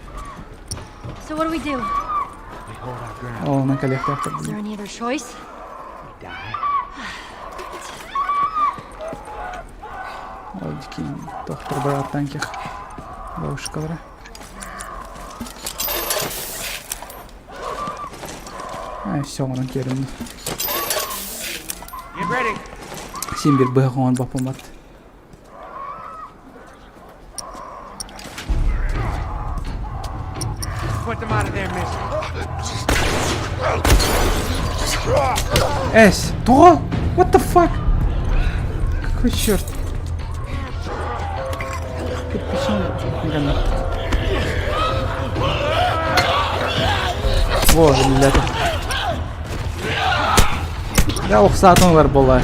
So what do we do? We hold our ground. Ол на коллектор. Is there any other choice? We die. Ол дикий доктор брат танких. Бабушкалара. Ай, все, оҥорон киэриннэ. Син бир быһах оҥор баппамат. Эс, тоҕо? What the fuck? Какой черт? Кирпичом Во, ребята. Я охсаатын ылар буолла.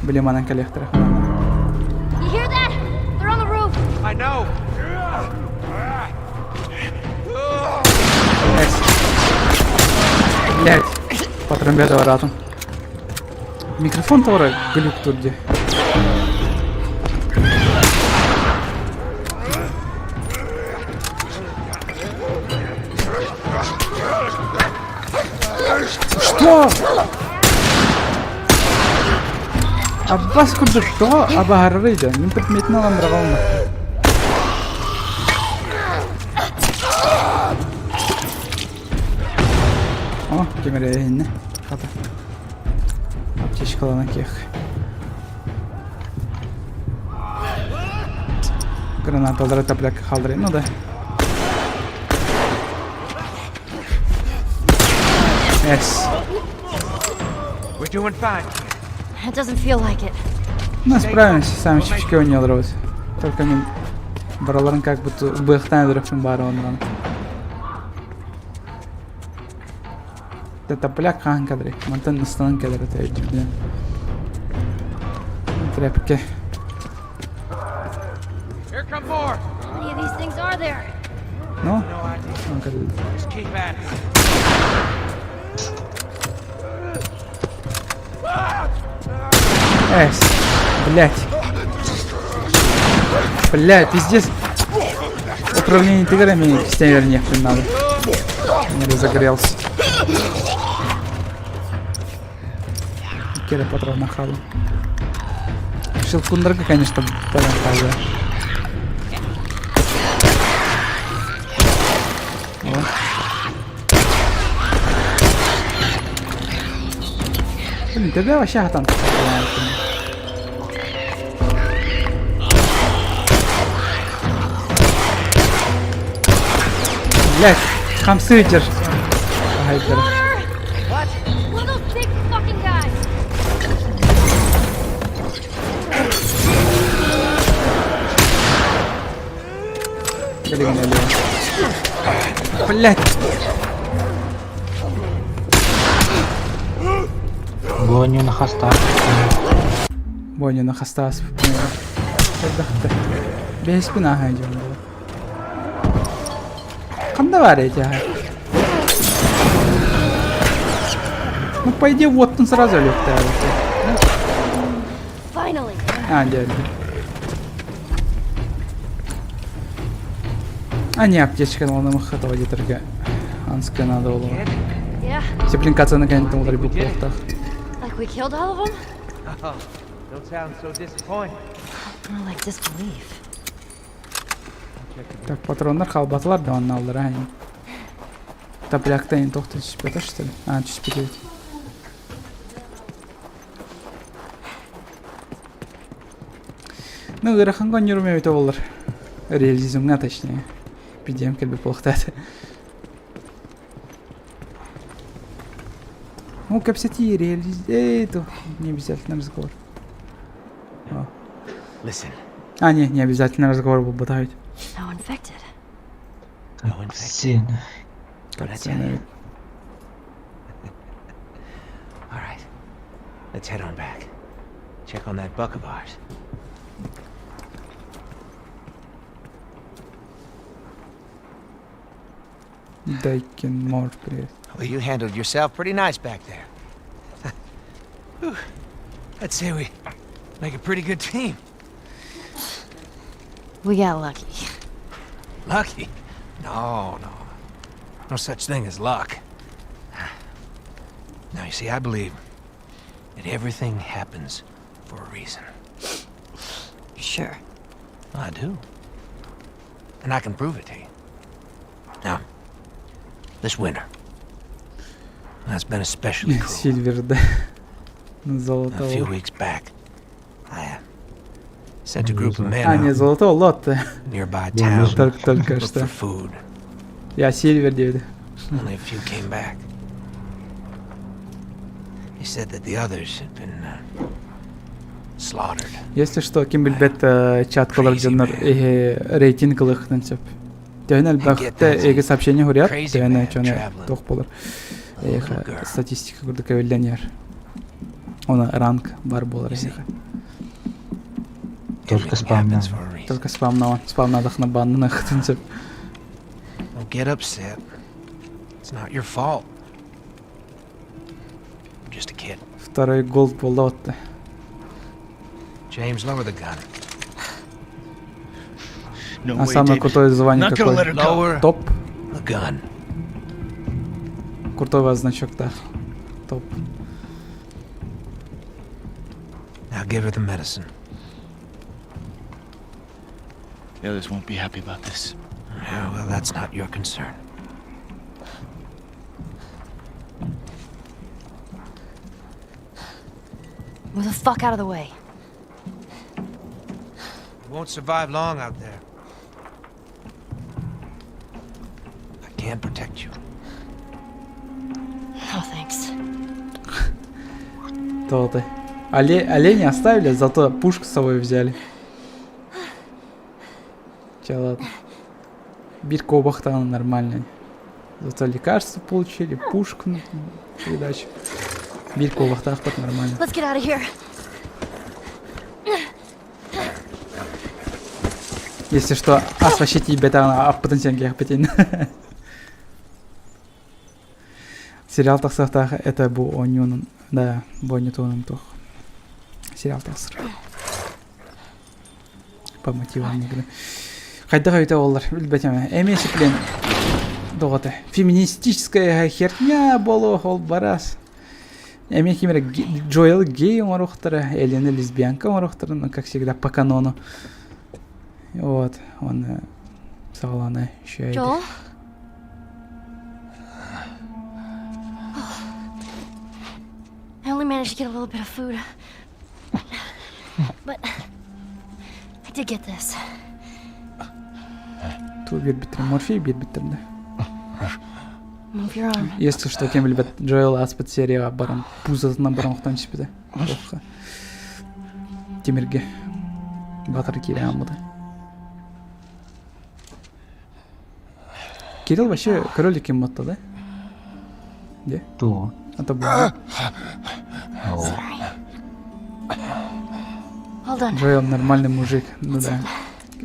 Блин, манан кэлиэхтэрэ. You hear that? They're on the roof. I know. Эс. Блять. Патромбета баратын. Микрофон тоҕо глюк тут где. Что? Аббас курдук тоҕо абаһарарый да? Мин предметин ылан быраҕалма. О, кемерэйиннэ. Хата. Аптечкалана киэх. Гранаталары тапляк халдырайын, ну да. Yes. We're doing fine. It doesn't feel like it. Ну, справимся, сами чүчкэ ойнолорбут. Только мен бараларын как будто быахтан өлөрөхпүн баара оннан. Тапляк хаан кэлэрий? Мантан ыстанан кэлэр этэ өйдүүбүнэн. Тряпке. Here come more. How many of these things are there? Ну? No idea. Он кэллэ. Just keep at it. Эс. Блять. Блять, пиздец. Управление тиграми кистевернехпин надо. Не разогрелся. Кире патрон нахалу. Шелкундарга, конечно, баран хаалла. О. Блин, тебя вообще хатан. Блять, хамсыы дьэр. Хайдара. What? One of those big fucking guys. Билигин өлүө. Блять. Боннюну хастаах. Боннюну хастаас. Элбэхтэ. Бэһиспин ааһан дьон буолар. Ханна баар эти Ну, по идее, вот он сразу легкая. Finally. А, дядя. А не, аптечка на хатова где-то Анская надо было. Yeah. Теплинкация наконец-то ударил плохтах. Like we killed all of them? Oh, don't sound so disappointed. More like disbelief. Так, патроннар хаалбатылар да онно аллара ини. Топляктан туох да түспэтэ что ли? А, түспүт эбит. Ну, ыарахан конньурум эбитэ буоллар. Реализмҥа точнее. Пидиэм кэлбит буолуохтаата. Ну, кэпсэтии реализ... Эй, то не обязательно разговор. О. Listen. А, не, не обязательно разговор был бытовать. No infected. No infected. Син. But I tell you. All right. Let's head on back. Check on that buck of ours. Дайкин Мор, привет. Well, you handled yourself pretty nice back there. Whew. I'd say we make a pretty good team. We got lucky. Lucky? No, no. No such thing as luck. Now, you see, I believe that everything happens for a reason. Sure. I do. And I can prove it to you. Now, this winter, that's been especially cruel. Сильвер, да. A few Золотого. weeks back, I sent a group of men А, не, out золотого лотта. nearby Я town вижу. Только, только to look что. for food. Я Сильвер, Дэвид. Only a few came back. He said that the others had been slaughtered. Если что, ким билбэт чаткалар дьоннор рейтинг ылыхтын сөп. Төһөн элбэхтэ эги сообщение хурият, төһөн чоны туох болар. Эха статистика курдук эбиллен Она ранг бар болар эха. Только спамна. Только спамна, спамнадахна баннахтын сөп. Don't get upset. It's not your fault. I'm just a kid. Второй голд буолла отта. James, lower the gun. No А way, самое David. крутое звание Not gonna let какое? her go. Lower Топ. the gun. Крутой значок, да. Топ. Now give her the medicine. The others won't be happy about this. Yeah, well, that's not your concern. Move the fuck out of the way. You won't survive long out there. I can't protect you. No thanks. То ты. Оленя оставили, зато пушку с собой взяли. Че, ладно. Биир куобахтан нормально. Зато лекарства получили, пушку на передачу. Биир куобахтаахпыт нормально. Let's get out of here. Если что, ас вообще тиийбэтэҕинэ аппытын сэргиэхпитин. Сериал тахсыахтаах это бу оонньуунун, да, бу оонньутуунун туох. Сериал тахсар. По мотивам игры. Хайдах өйтө оллар, билбэтим. Эмиэ блин, доҕото. Феминистическая херня боло ол барас. Эмиэ ким эрэ Джоэл гей оҥоруохтара, Элена лесбиянка оҥоруохтара, ну, как всегда, по канону. Вот, он саҕалана еще Joel? I only managed to get a little bit of food. But I did get this. Туу биэрбиттэр, морфий биэрбиттэр да. Move your arm. Если что, ким билбэт Джоэл ааспыт серияҕа баран пузатынан баран охтон түспүтэ. Охха. Тимиргэ батыр киирэн ааммыта. Кирилл вообще кролик мотто, да? Где? То. Это было. Sorry. Hold on. Джоэл нормальный мужик. Ну да.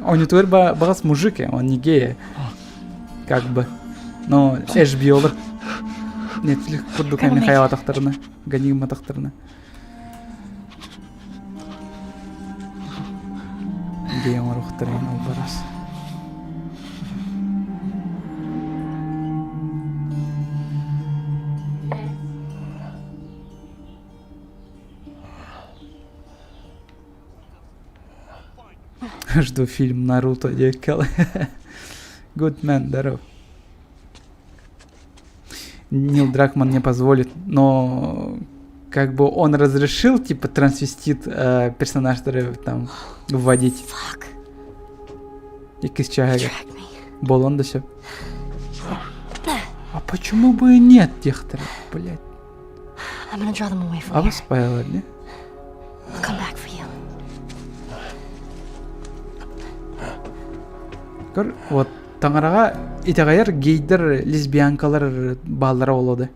Он не твой баас мужик, он не гей. Как бы. Но HBO Netflix курдук Gonna make Михаил атахтарына, Ганигм атахтарына. Гей оҥоруохтарын ол барас. Жду фильм Наруто диэккэл. Good man, здоров. Нил Дракман не позволит, но как бы он разрешил, типа, трансвестит персонаждары там вводить. Fuck. Иккис чааһыгар. Track me. Буолан да сөп. А почему бы и нет, диэхтэрэ, блядь. I'm gonna draw them away from here. Абас паялар, не? I'll come back for you. Көр, вот таҥараҕа итэҕэйэр гейдэр, лесбиянкалар бааллара буолуо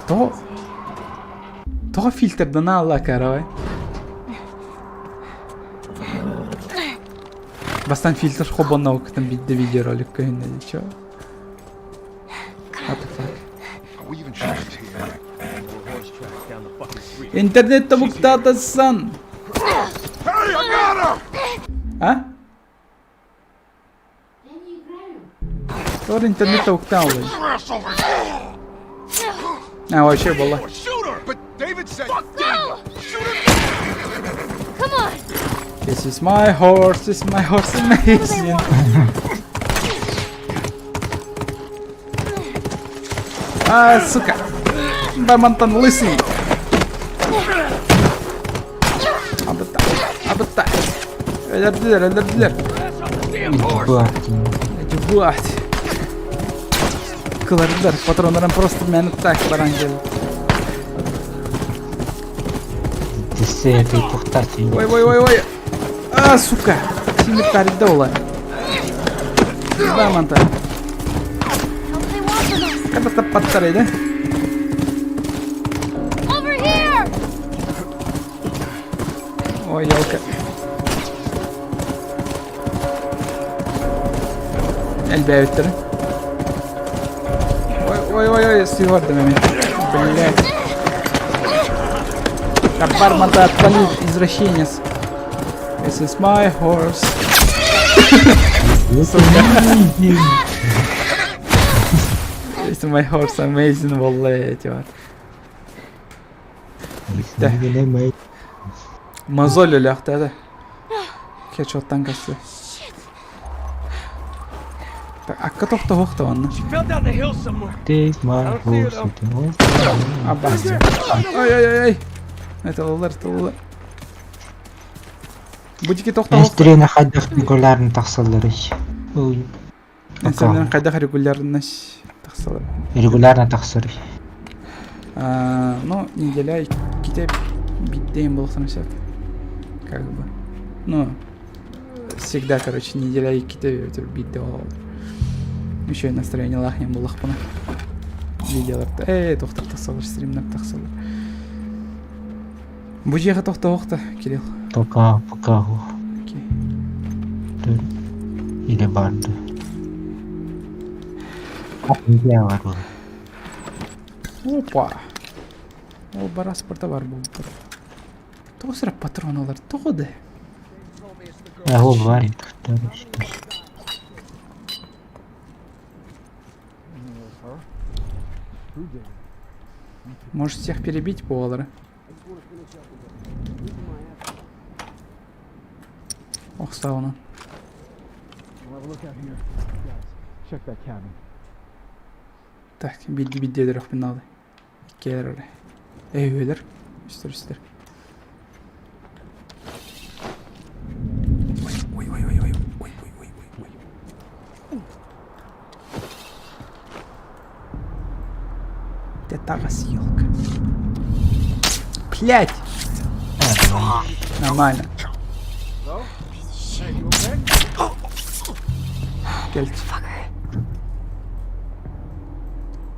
Тоҕо тоҕо фильтрдана алла каравай? Бастан фильтр хобонна укытын бидде видеоролик көһүннэ чё? What the fuck? Are we even sure she's here? Horse tracks down the fucking street. Интернет тобуктаатассан! Hey, I got her! А? Я не играю. Тор интернет тобуктаан олай. Ass over here! А, вообще была. Shoot her! But David said. Fuck Daniel! Shoot her! Come on! This is my horse, this is my horse amazing. А, сука! Бамантан лысый! Абыта, абыта. Өлөрдүлэр, өлөрдүлэр. Ебать. Кылардылар, патроннарын просто мени так баран келди. Ой, ой, ой, ой. А, сука. Симит таридда ола. Да, манта. Катата паттарайды. Ой, елка. Элбээбиттэр. Ой, ой, ой, ой, сывордым эми. Блять. Бармата отвали, извращенец. This is my horse. This is my horse amazing буолла эти бар. Бүттэ. Мозоль өлөөхтө да. Хедшоттан касты. Так, акка тохто онно. Take my horse Аббас. Ой-ой-ой. Это лалар, это лалар. Бутики тохто Эстрена хайдах регулярно тахсалларый. Ой. Инструмент хайдах регулярность тахсалар. Регулярно тахсарый. Ну, неделя иккитэ биирдэйин буолуохтарын сөп. Как бы. Ну, всегда, короче, неделя иккитэ биирдэ буолаллар. Еще и настроениелаах диэн буоллахпына. Видеоларда ээ тохтор тахсаллар, стримнар тахсаллар. Бу дьиэҕэ тохтоох да, Кирилл. Пока, пока. Окей. Или барды. Где бар был? Опа! Ол бара спорта бар буолбут. Тоҕо сыра патроналар тоҕо да? Ол бар Может всех перебить буолара? Охсауна. Так, бидди бидди өлөрөхпүн наада. Иккиэлэр эрэ. Өйүөлэр. Үстэр үстэр. Ой, ой, ой, ой, ой, ой, ой, ой, ой. Ты таҕас елка. Блять! Нормально. Кэлт.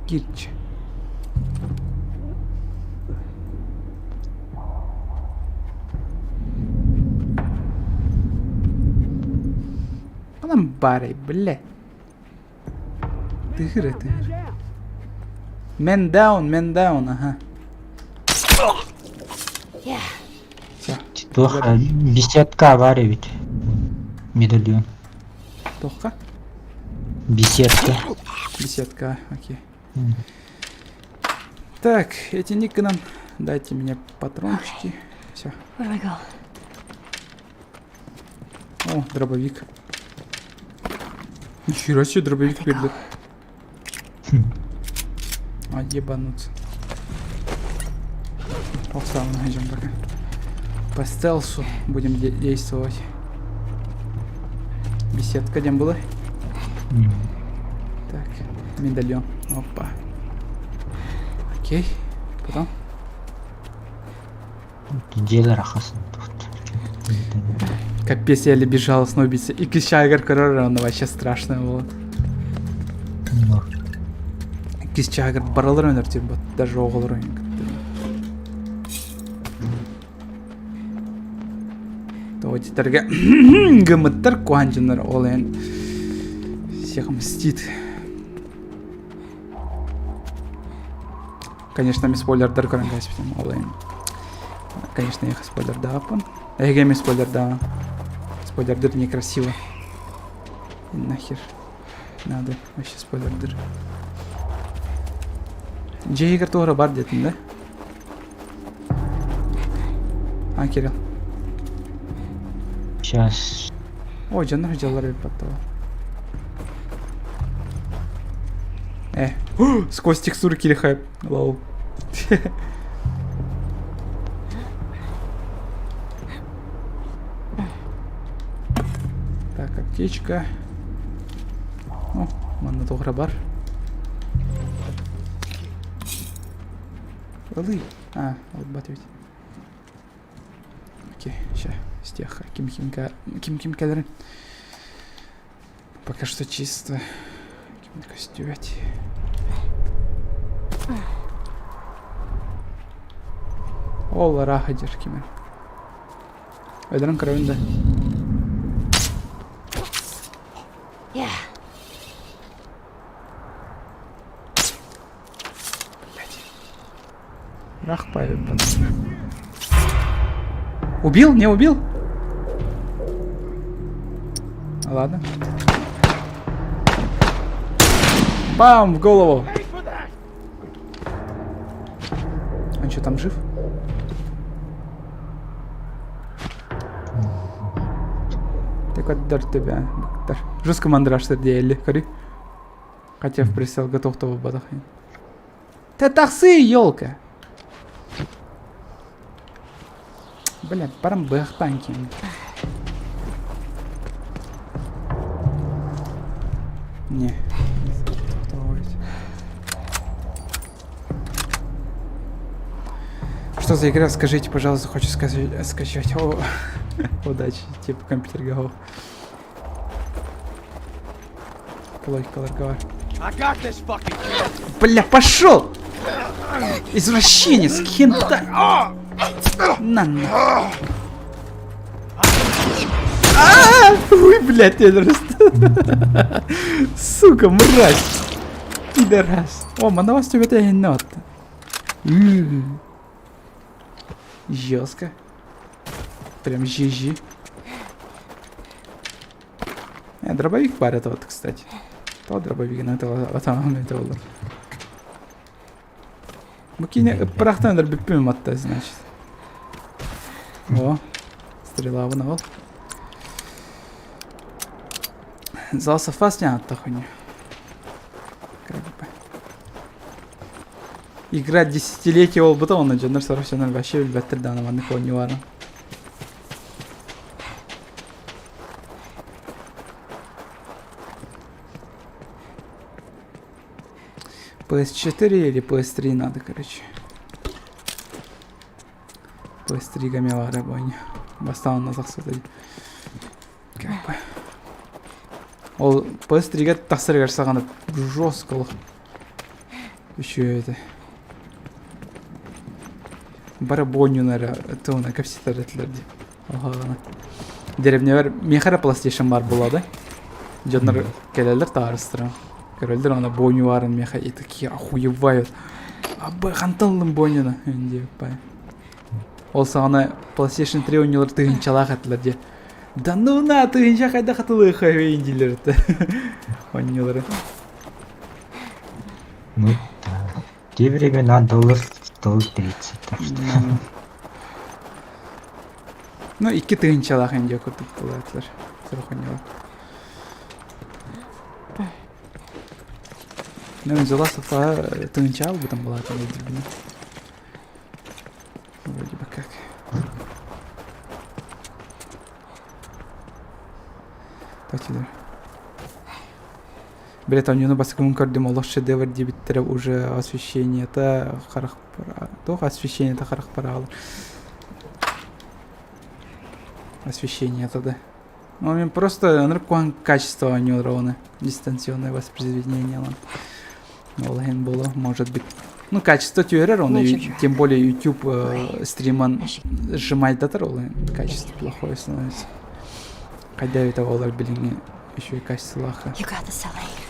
Кирч. Анам барай, бля. Тыгыр тыгыр. Man down, man down, ага. Все. Туох беседка баар эбит. Медальон. Туохха? Беседка. Беседка, окей. Так, эти гынан дайте мне патрончики. Все. Where do I go? О, дробовик. Нихера себе дробовик передал. А, ебануться. Ох, сам найдем пока. По стелсу будем де действовать. Беседка где была? Так, медальон. Опа. Окей. Потом. Дьиэлэр ахасын Капец, я еле бежал с убийца. И Кисчагар он вообще страшно было. Кисчагар баралар өнөр тип даже оҕолор Тоҕо гымыттар куһаанчыннар ол эн всех мстит. Конечно, ми спойлердар көрөн кээспитим ол эн. Конечно, я спойлердааппын. Эһиги эмиэ спойлердаан. Спойлердыр некрасиво. И нахер надо вообще спойлердыр. Дьиэ туора бар диэтин да? А, Кирилл. Сейчас. О, дьоннор дьаллар эбит баттала. Э, сквозь текстуры кирихэп. Лол. Так, аптечка. О, манна тоҕо бар. Ылый. А, албат ведь. Окей, ща, стеха. Ким ким ким ким кэлэрин. Пока что чисто. Ким костювать. Ол ыраах дьэр кимэр. Өлөрөн көрөбүн да. Yeah. Блять. Рахпай. Убил? Не убил? Ладно. Бам! В голову! Он что, там жив? Так вот, дар тебя. Жестко мандраж сердели, кори. Хотя в прицел готов того бадахин. Та тахсы, елка! Бля, парам бэхтанки. Не. Что за игра? Скажите, пожалуйста, хочу скачать. скачать. О, удачи, типа компьютер готов. Логика Бля, пошел! Извращенец, хентай! На, на. А! Ой, блядь, я просто... Сука, мразь! Пидорас. О, манавас тебе это енот. Жестко. Прям GG. Дробовик парит вот, кстати. То дробовик, но это это было. Бу кини ыппырахтан өлөрбүппүн матта, значит. О, стрела вон ол. Зал софас не хуйня. Как бы. Игра десятилетия ол быта онно дьоннор сорох дьоннор вообще билбэттэр даҕаны маннык оонньууларын. PS4 или PS3 надо, короче. PS3 гамелары бойня. Бастаан тахсытай. Как бы. Ол PS3-ге тахсарыгар саҕана жестко олох. Еще это. Бары бойнюнара туына кэпсэтэр этилэр дии. Оһоҕоно. Деревнябар миэхэ эрэ PlayStation баар буолла да. Дьоннор кэлэллэр таарыстара. Көрөллөр аны бойню баарын миэхэ и такие охуевают. Абы хантан ыллым бойнюну диэбиппай. Ол саҕана PlayStation 3 оонньуулар тыһыынчалаах этилэр дии. Да ну на тыһыынча хайдах атылыахай дииллэр этэ оонньуулары. Ну да. В те времена доллар стоил 30, так что... Ну, икки тыһыынчалаах индия курдук буолаатылар. Сорох оонньуулар. Ну, взяла софа тыһыынча ылбытым буолаатын өйдүүбүн. Вроде бы как. Так, Билет оонньууну бастакыбын көрдүм олох шедевр диэбиттэрэ уже освещениета харах туох освещениета харах параалар освещениета да ну мен просто ынырык куһаҕан качество оонньуулар оны дистанционное воспроизведение ол иһин буолуо может быть ну качество түһэрэр оны тем более YouTube стриман сжимайдатар ол качество плохое становится хайда эбитэ буолар билиҥҥи Еще и качестволаха. You got this, Ellie.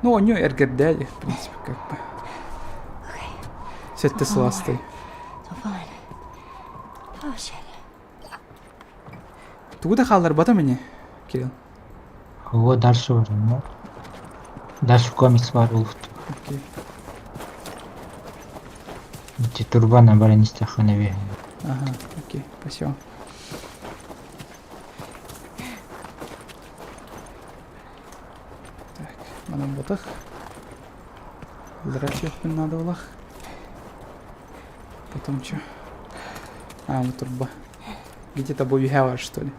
Ну, у нее эргэрдээли, в принципе, как бы. Okay. Сэттэ сылаастай. So fine. Oh, shit. Тугу да хаалларбата мини, Кирилл? Вот дальше бар, ну. Дальше комикс бар буолбут. Окей. Ити турбана баран истэххинэ Ага, окей, спасибо. Манан ботах. Ыллара түөхпүн наада булах. Потом чё? А, вот турба. Где-то бу үһэ бар, что ли?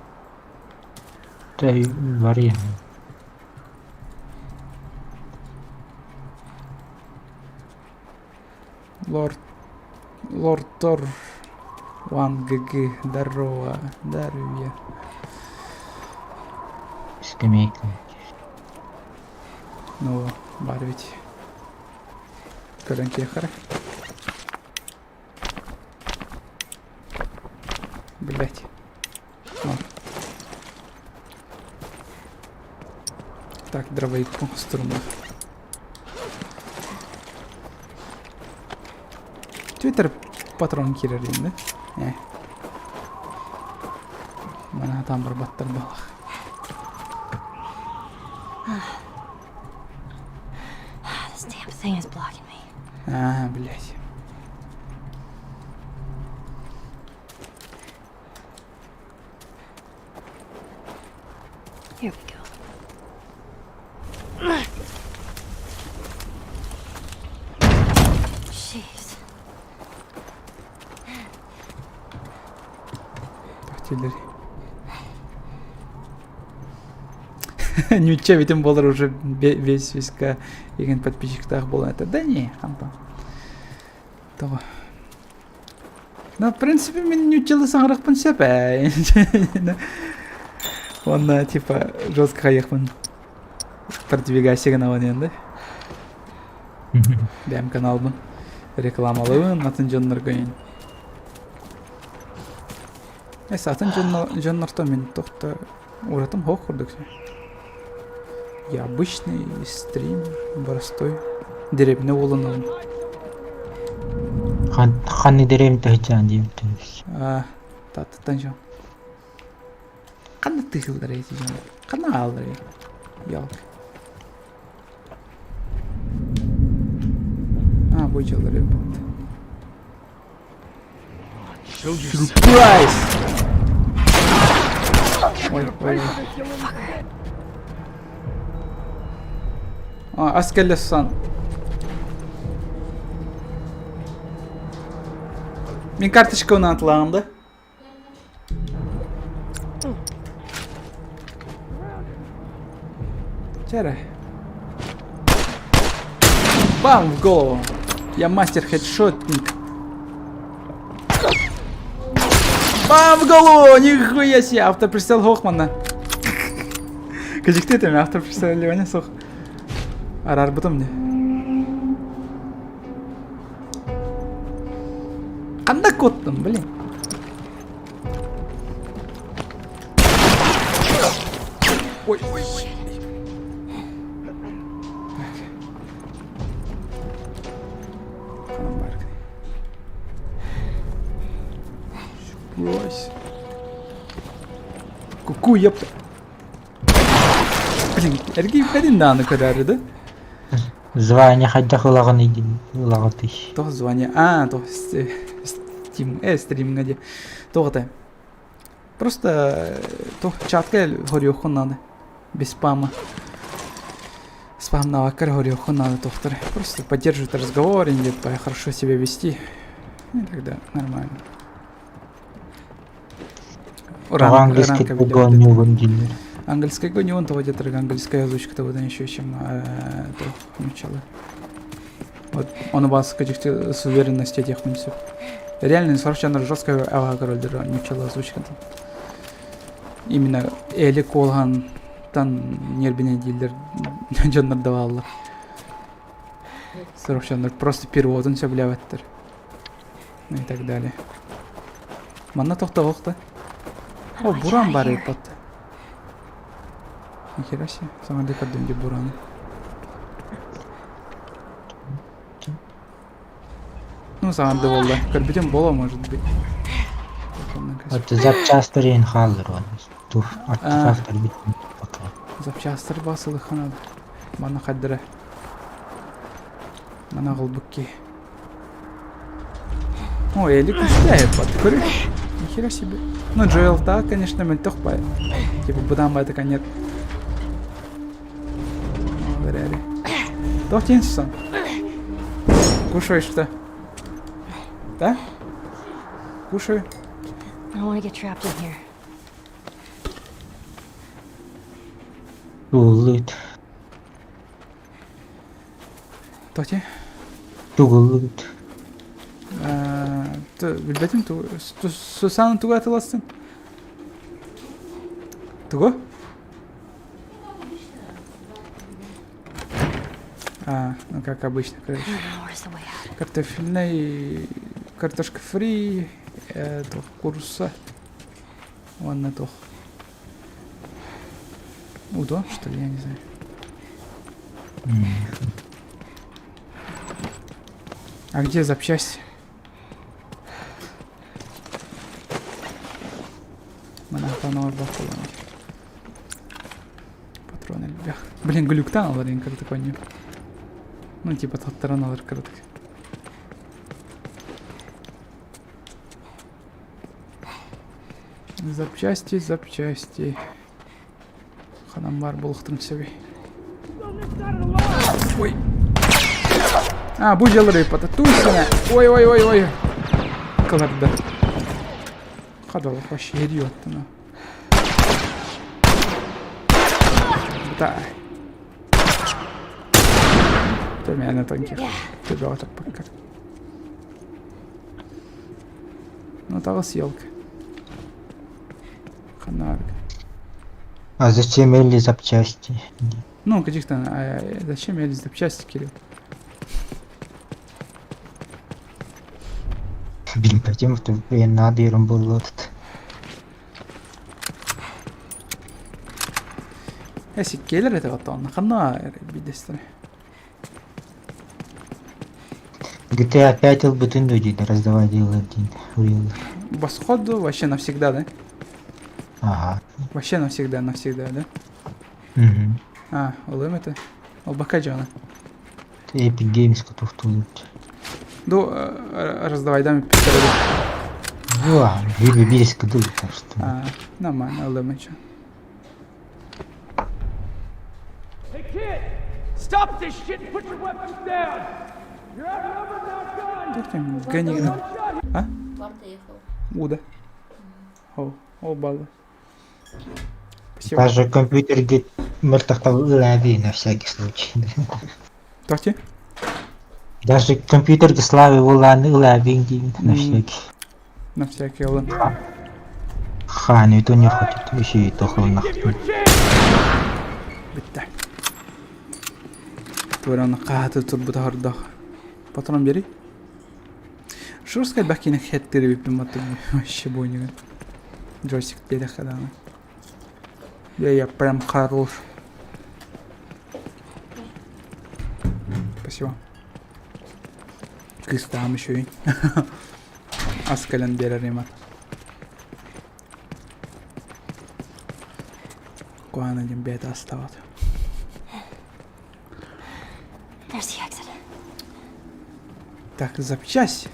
Тэ варья. Лорд... Лорд Тор... Ван ГГ. Здорово. Здоровья. Скамейка. Ну, бар ведь. Көрөн киэхэрэ. Блять. Так, дробовик струна. Твиттер патрон киирэр да? Э. Мана там барбаттар балах. This damn thing is blocking me. А, блядь. Here we go. Jeez. Артиллерия. Нюча ведь болар уже весь виска деген подписчиктаах буолан это. Да не, хампа. Того. Ну, в принципе, мин нючалы саҥарахпын сөп ээ. Уонна типа жестко хайыахпын продвигайся гынабын енді. Бэйэм каналбын рекламалыыбын атын дьоннорго Эс атын дьоннортон мин тохто уратым хоох курдук Я обычный стрим, простой. Деревня уолунабын. Ханны деревня тахчаан диэбиттэн. А, тааттаттан дьон. Ханна тыһыллар эти дьон? Ханна ааллар Ялк. А, бу дьыллар буолла. Сюрприз! Ой, ой, ой. А, ас кэллэ сан. Мин карточкабын атылаҕым да? Чэ эрэ. Бам в голову! Я мастер хедшотник. Бам в голову! Нихуя себе! Автоприцел Хохмана. Кыдьыкты этим автоприцел Ливаня суох. Араарбытым не. Ханна куоттум, блин. Ой, ой, ой. Так. Брось. Ку-ку, ёпта. Блин, эргийбэтин даҕаны көрөөрү да. Звание хайдах ылаҕыный диэн ылаҕытый? Туох звание? А, туох стим, стримҥа диэ. Туох это? Просто туох чатка хоруйуоххун наада. Без спама. Спамнаабаккар хоруйуоххун наада туохтар. Просто поддерживать разговор, или хорошо себя вести. И тогда нормально. Тоҕо английский гонньугун дииллэр? Английский гонньугун тоҕо диэтэр английская озвучката быдан еще чем то начало. Вот он у вас каких-то с уверенностью этих все. Реально, совершенно жесткая ага король начало озвучката. Именно Эли Колган тан нербине дииллэр дьоннор даваллар. Совершенно просто переводын сөбүлээбэттэр. И так далее. Манна тохтоохта. О, буран бар эбит. Нихера себе, саҥардыы көрдүм дии бураны. Ну, саҥарды буолла. Көрбүтүм буолуо, может быть. Это запчастар иһин хааллар тур артефактар бүттүн пока. Запчастар басылыха надо. Манна хайдара. Мана аҕалбыт Ой, Элик устяет под Көрүш. Нихера себе. Ну, Джоэл так, конечно, мөлтөх бай. Типа, быдан бай такая нет. Ол эрээри. Туох диэн Сусан? Кушаешь что? Да? Кушаю. I don't want to get trapped in here. Тугуллубут. Туох Тугуллубут. Билбэтим Сусана тугу атыластын? Тугу? А, ну как обычно, короче. Картофельный... Картошка фри, туох курса. Уонна туох. Удо, что ли, я не знаю. А где запчасти? Манахтан орбах Патроны элбэх. Блин, глюктан алар ең кырдык ойнур. Ну, типа таттаран алар кырдык. Запчасти, запчасти. Ханан бар булуктун себе. Ой. А, бу дьаллар ыйпата. Туйсана. Ой, ой, ой, ой. Кыларда. Хадалах вообще идиот ну. Да. Ты тонких. Ты так пока. Ну, того съелка. Ханарк. А зачем Элли запчасти? Ну, каких-то... А, зачем Элли запчасти, Кирилл? Билбэтим, наадыйрым буолуо Эсиккиэлэр этэ оттоонно ханна биирдэстэрэ GTA 5 ылбытын дуо дииллэр раздавай дииллэр диэн суруйаллар. Восходу вообще навсегда, да? Ага. Вообще навсегда, навсегда, да? Угу. А, ылым это. Олбака дьоно. Epic Games туохтууллар. Ду раздавайдам питтэрэ. Буа, биир биэс кыдыл так что. А, нормально, ылым еще. Hey kid! Stop this shit and put your weapons down! You're outnumbered and outgunned! Туох там гони. А? Барта ехал. Уда. О, о, балла. Спасибо. Даже компьютер говорит, мөлтөхтө на всякий случай. Туохти? Даже компьютер славы буолааны ылаабин диибин на всякий. На всякий ылым. Хааны то не хочет, еще и тохолнахтын. Бүттэ. Туораны хааты турбута хордох. Патрон бери. Что сказать, бакина хеттери виппин маттым вообще бойниган. Джойстик переходана. Я прям хорош. Спасибо. Кыстаам еще и. Ас кэлэн биэрэр имат. Куһаҕана диэн бэйэтэ астаабат. There's the exit. Так, запчасть.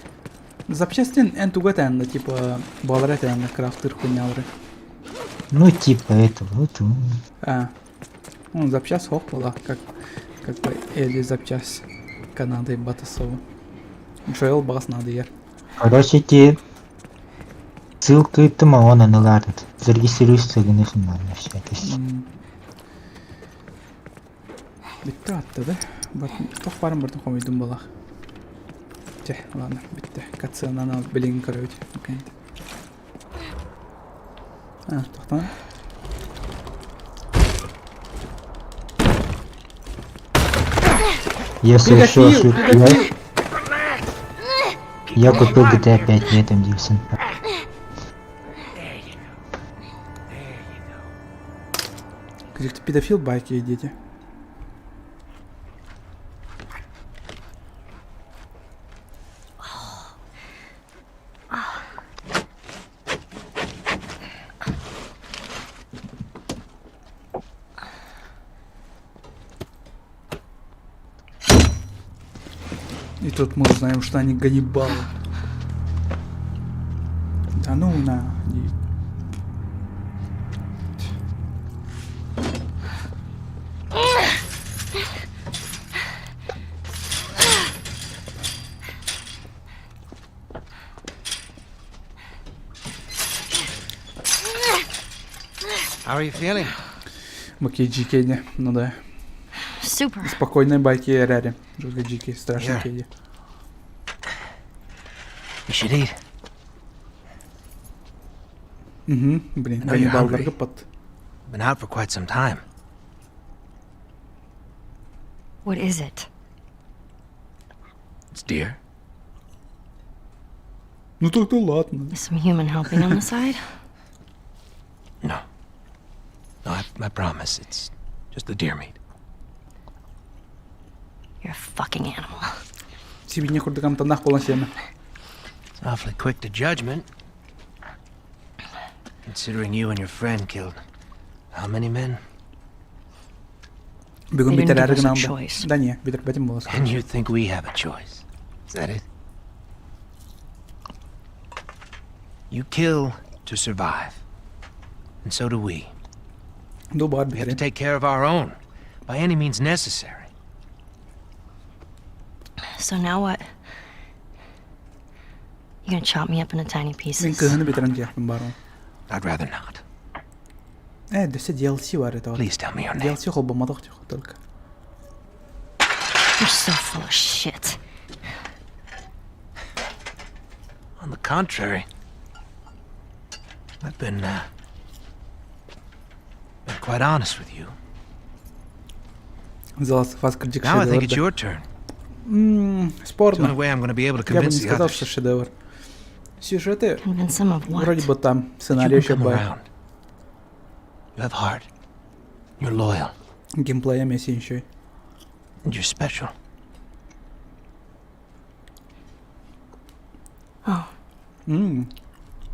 Запчастин эн туга тэнна, типа, балара тэнна, крафтыр хуйнялары. Ну типа этого, вот. А, ну, запчасть хох была, как бы или запчасть Канады Батасова. Джоэл бас надо ер. Короче, эти ссылка ыыттым онон ылаарыт. Зарегистрируйся гыныхын на всякий. Бүттэ атта да? Туох баарын бартын хомуйдум буолах. Чэ, ладно, бүттэ. Катсыанан билигин көрөбүт. А, тохтон. Я совершил Педофил, ошибку. Я купил GTA 5 летом, Диксон. Каких-то педофил байки дети. И тут мы узнаем, что они ганнибалы. Да ну на. How are you feeling? Окей, GK, ну да. Super. Спокойной байки эрээри. Жутко GK, страшно Yeah. кейди. You should eat. Угу, блин, I know you're каннибалларга hungry. под. Been out for quite some time. What is it? It's deer. Ну так-то ладно. Is some human helping on the side? No. No, I, I promise. It's just the deer meat. You're a fucking animal. Сибине курдук амтаннаах буолан сиэмэ. It's awfully quick to judgment. Considering you and your friend killed how many men? Бүгүн They didn't бүтэрээри give us a гынан да. choice. Да не, бүтэрбэтим буола And you think we have a choice. Is that it? You kill to survive. And so do we. Дубар We have to бүтэрин. take care of our own by any means necessary. So now what? You gonna chop me up into tiny Мин pieces? кыһыны бүтэрэн диэхпин баарым. I'd rather not. Э, дөссө DLC бар это. Please tell me your name. DLC холбоммотох тихо только. You're so full of shit. On the contrary, I've been, uh, been quite honest with you. The Last of Us кырдьык Now I think it's шедевр, да. your turn. М, It's the only Спорно. way I'm going to be able to Я бы не convince the сказал, others. что шедевр. Сюжеты Convince them of what? вроде бы там, You сценарий can еще come бай. around. You have heart. You're loyal. Геймплея месси еще. And you're special. Oh, М,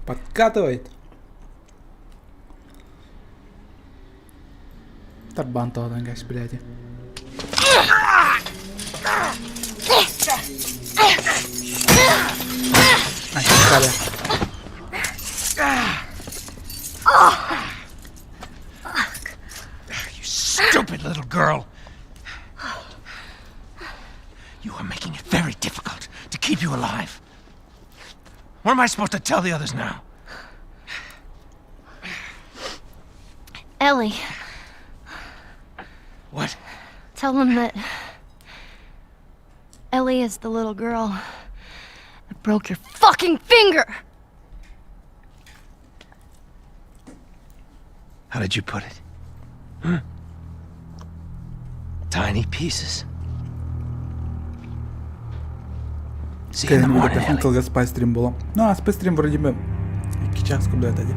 Подкатывает. Тарбан тоҕотон кэс блядь. Ай, халя. You stupid little girl. You are making it very difficult to keep you alive. What am I supposed to tell the others now? Ellie, What? tell them that Ellie is the little girl that broke your fucking finger. How did you put it? Hmm? Tiny pieces. See you in the Кэлин morning, бүтэртэхин Ellie. кылгас спайстрим буолан. Ну, а спайстрим вроде бы икки час курдук этэ дии.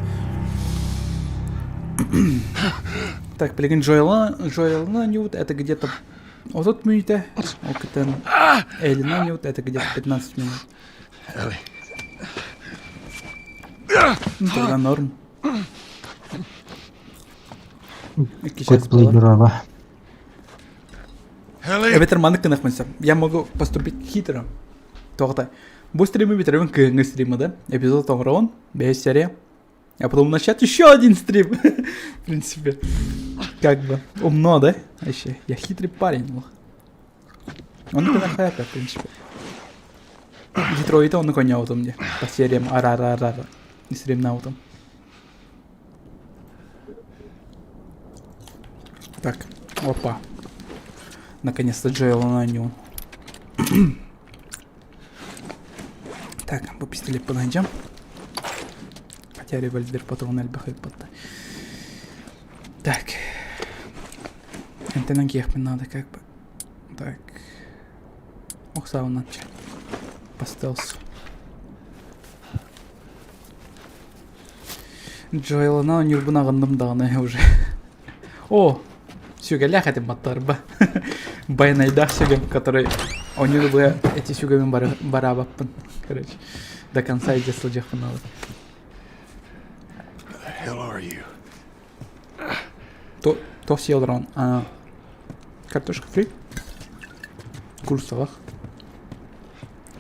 Так, билигин Джоэла, Джоэлна Ньют это где-то 30 мүнүүтэ, ол кытын Элина Ньют это где-то 15 минут. Ellie. Ну, тогда норм. Икки час Good play буолар. Дурова. Ellie! Эбэтэр маннык гынахпын сөп. Я могу поступить хитро. Тоҕотой. Бу стримы бүтэрбин кыһыҥҥы стрима, да? Эпизод оҥоробун, бэйэ серия. А потом начать еще один стрим. В принципе. Как бы. Умно, да? Вообще. Я хитрый парень. Лох. Он гынахайка, в принципе. Детройта он коньяутом мне. По сериям ара-ра-ра-ра. И стрим наутом. Так, опа. Наконец-то Джоэла нанял. Так, бу пистолет подойдем. Хотя револьвер патрон элбэх ыыппатта. Так. Антеннан киэхпин надо как бы. Так. Ох, саунача. По стелсу. Джоэлана ньурбун аҕынным даҕаны уже. О, сүгэлээх этим баттарба. Байнайдаах сүгэм, который онньуу быа эти сүгэбин бараабаппын. Короче, до конца иде сылдьыахпын надо. The hell are you? То, то съел Рон. А, картошка фри? Курсалах.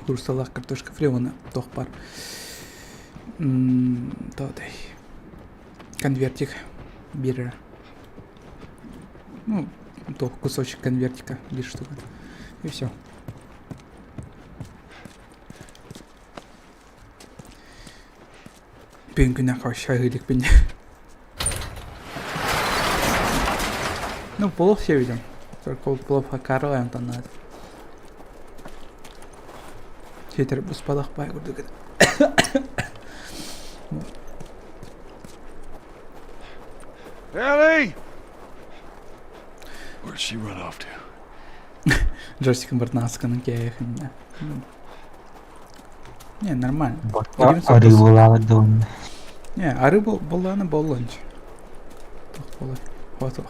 Курсалах картошка фри, уонна туох баар. Тодай. Конвертик биир Ну, то кусочек конвертика, биир штука. И все. Бүгүн күннээх вообще иликпин. Ну, плов все видим. Только вот плов Хакарова Антон Хитер буспалах бай курдук. Ellie! Where'd she run off to? Джойстиком Бартнасканың кээхинне. Не, нормально. Бакка арыы буолаабыт да уонна. Не, ары боллааны боллонч. Тох болы.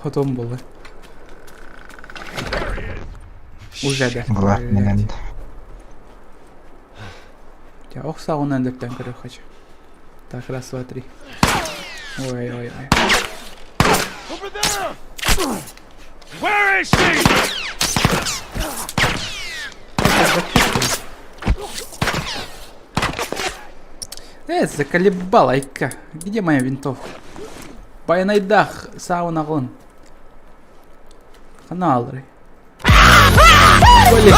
Хотом болы. Уже да. Булар менен. Я ох сауна дөптөн көрө хочу. Так, раз, два, три. Ой, ой, ой. Over there! Where is she? Э, заколебал, айка. Где моя винтовка? Байанайдах, сауна гон. Ханалры. Блин.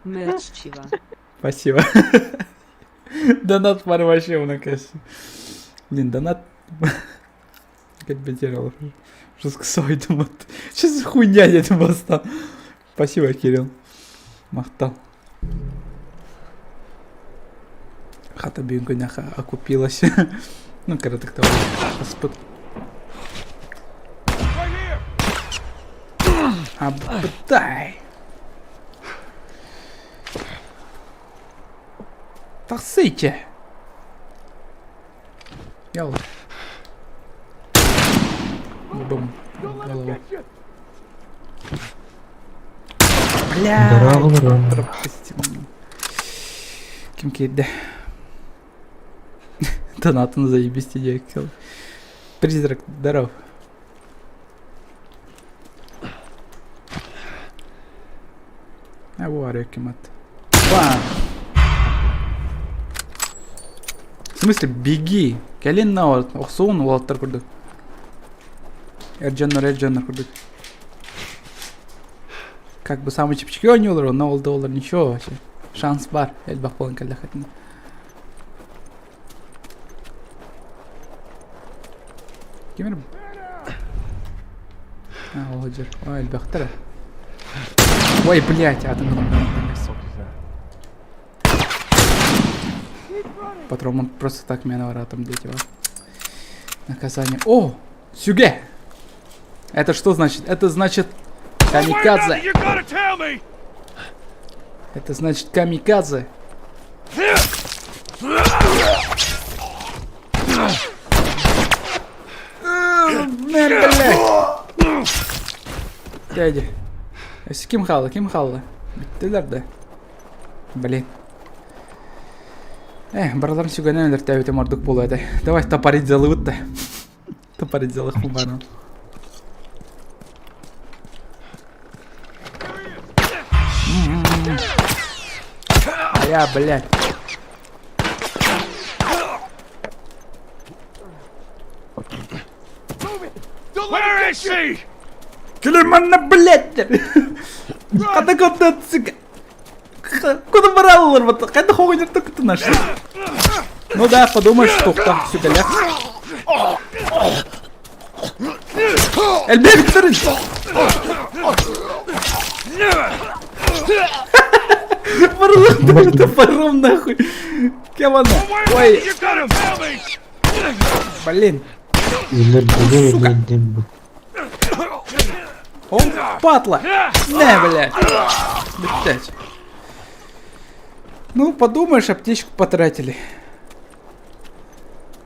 Мерчива. Спасибо. Донат пар вообще у нас. Блин, донат. Как потерял. Что с вот. Что за хуйня я это бастан. Спасибо, Кирилл. Махтал. Хата бүгүн окупилась. Ну, коротко того. Господ. Абдай. Тахсыйте. Ял. Бум. Голову. Бля. Здорово, Пропустил. Ким киирдэ? Донатын заебись идея. Призрак, здоров. А кемат. Бам! В смысле, беги! Кэлин на охсуун уолаттар курдук. Эрдьоннор эрдьоннор курдук. Как бы самый чэпчэки оонньуулар, но ол да олар ничего вообще. Шанс баар, элбэх буолан кэллэххитинэ. Ким А, ол дьэр. Ой, элбэхтэр. Ой, блядь, атын Патрон просто так меня воротом дети. Наказание. О! Сүгэ! Это что значит? Это значит камикадзе. Это значит камикадзе. Блядь. Дядя. Ким хаалла? Ким хаалла? Бүттүлэр да. Блин. Эх, бараларын сүгэнэн өлөртөөбүтүм ордук буолуо этэ. Давай топорить залыбыт да. Топорить залых бааран. Бля, блядь. Where is she? Кэлин манна, блядь! Хата куда сука? Куда бараллар? Вот когда хуйня только ты нашли. Ну да, подумаешь, тухта, сука, лях. Элбек Викторович! Бараллар топором нахуй. Кем она? Ой, блин. Сука. Он падла! Не, блядь. Блядь. Ну, подумаешь, аптечку потратили.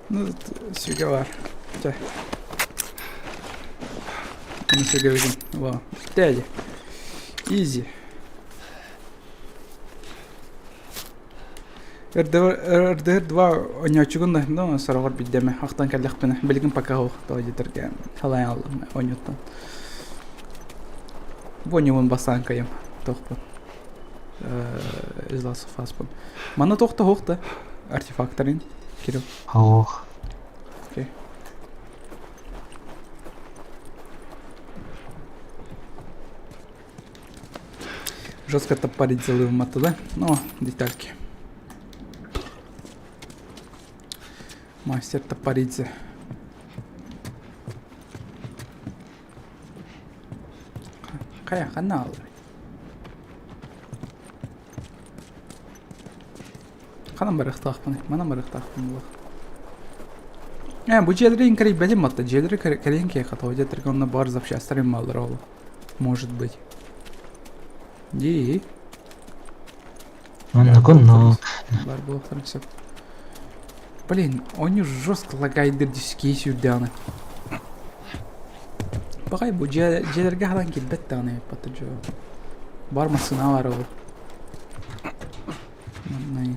Ну, сүгэ баар. Чэ. Ну, сүгэ видим. Во. Дядя. Изи. RDR 2 оонньооччугун да, ну, сороҕор биирдэ ахтан кэллэхпинэ, билигин пока суох, тоҕо диэтэргэ халайан аллым оонньууттан. Бу оонньуубун бастаан кыайым, туохпун. Из Last of Us-пын. Манна туох да суох да, артефактарын, Кирилл. Суох. Окей. Жестко топорить залывым да? Ну, детальки. Мастер топоридзе. Хайа, ханна ааллар? Ханан барыахтаахпыный? Манан барыахтаахпын буолуох. Ээ, бу дьиэлэри кэрийбэтим батта. Дьиэлэри кэрийэн киһиэхэ тоҕо диэтэргэ онно баар запчастар бааллар ол. Может быть. Дии. Оннук оннук. Баар буолуохтарын сөп. Блин, они жестко лагайдыр дискии сүүрдэҕинэ. Баҕай бу дьиэ дьиэлэргэ хадан киирбэт даҕаны эбит дьо. Бар массыына бар ол. Манна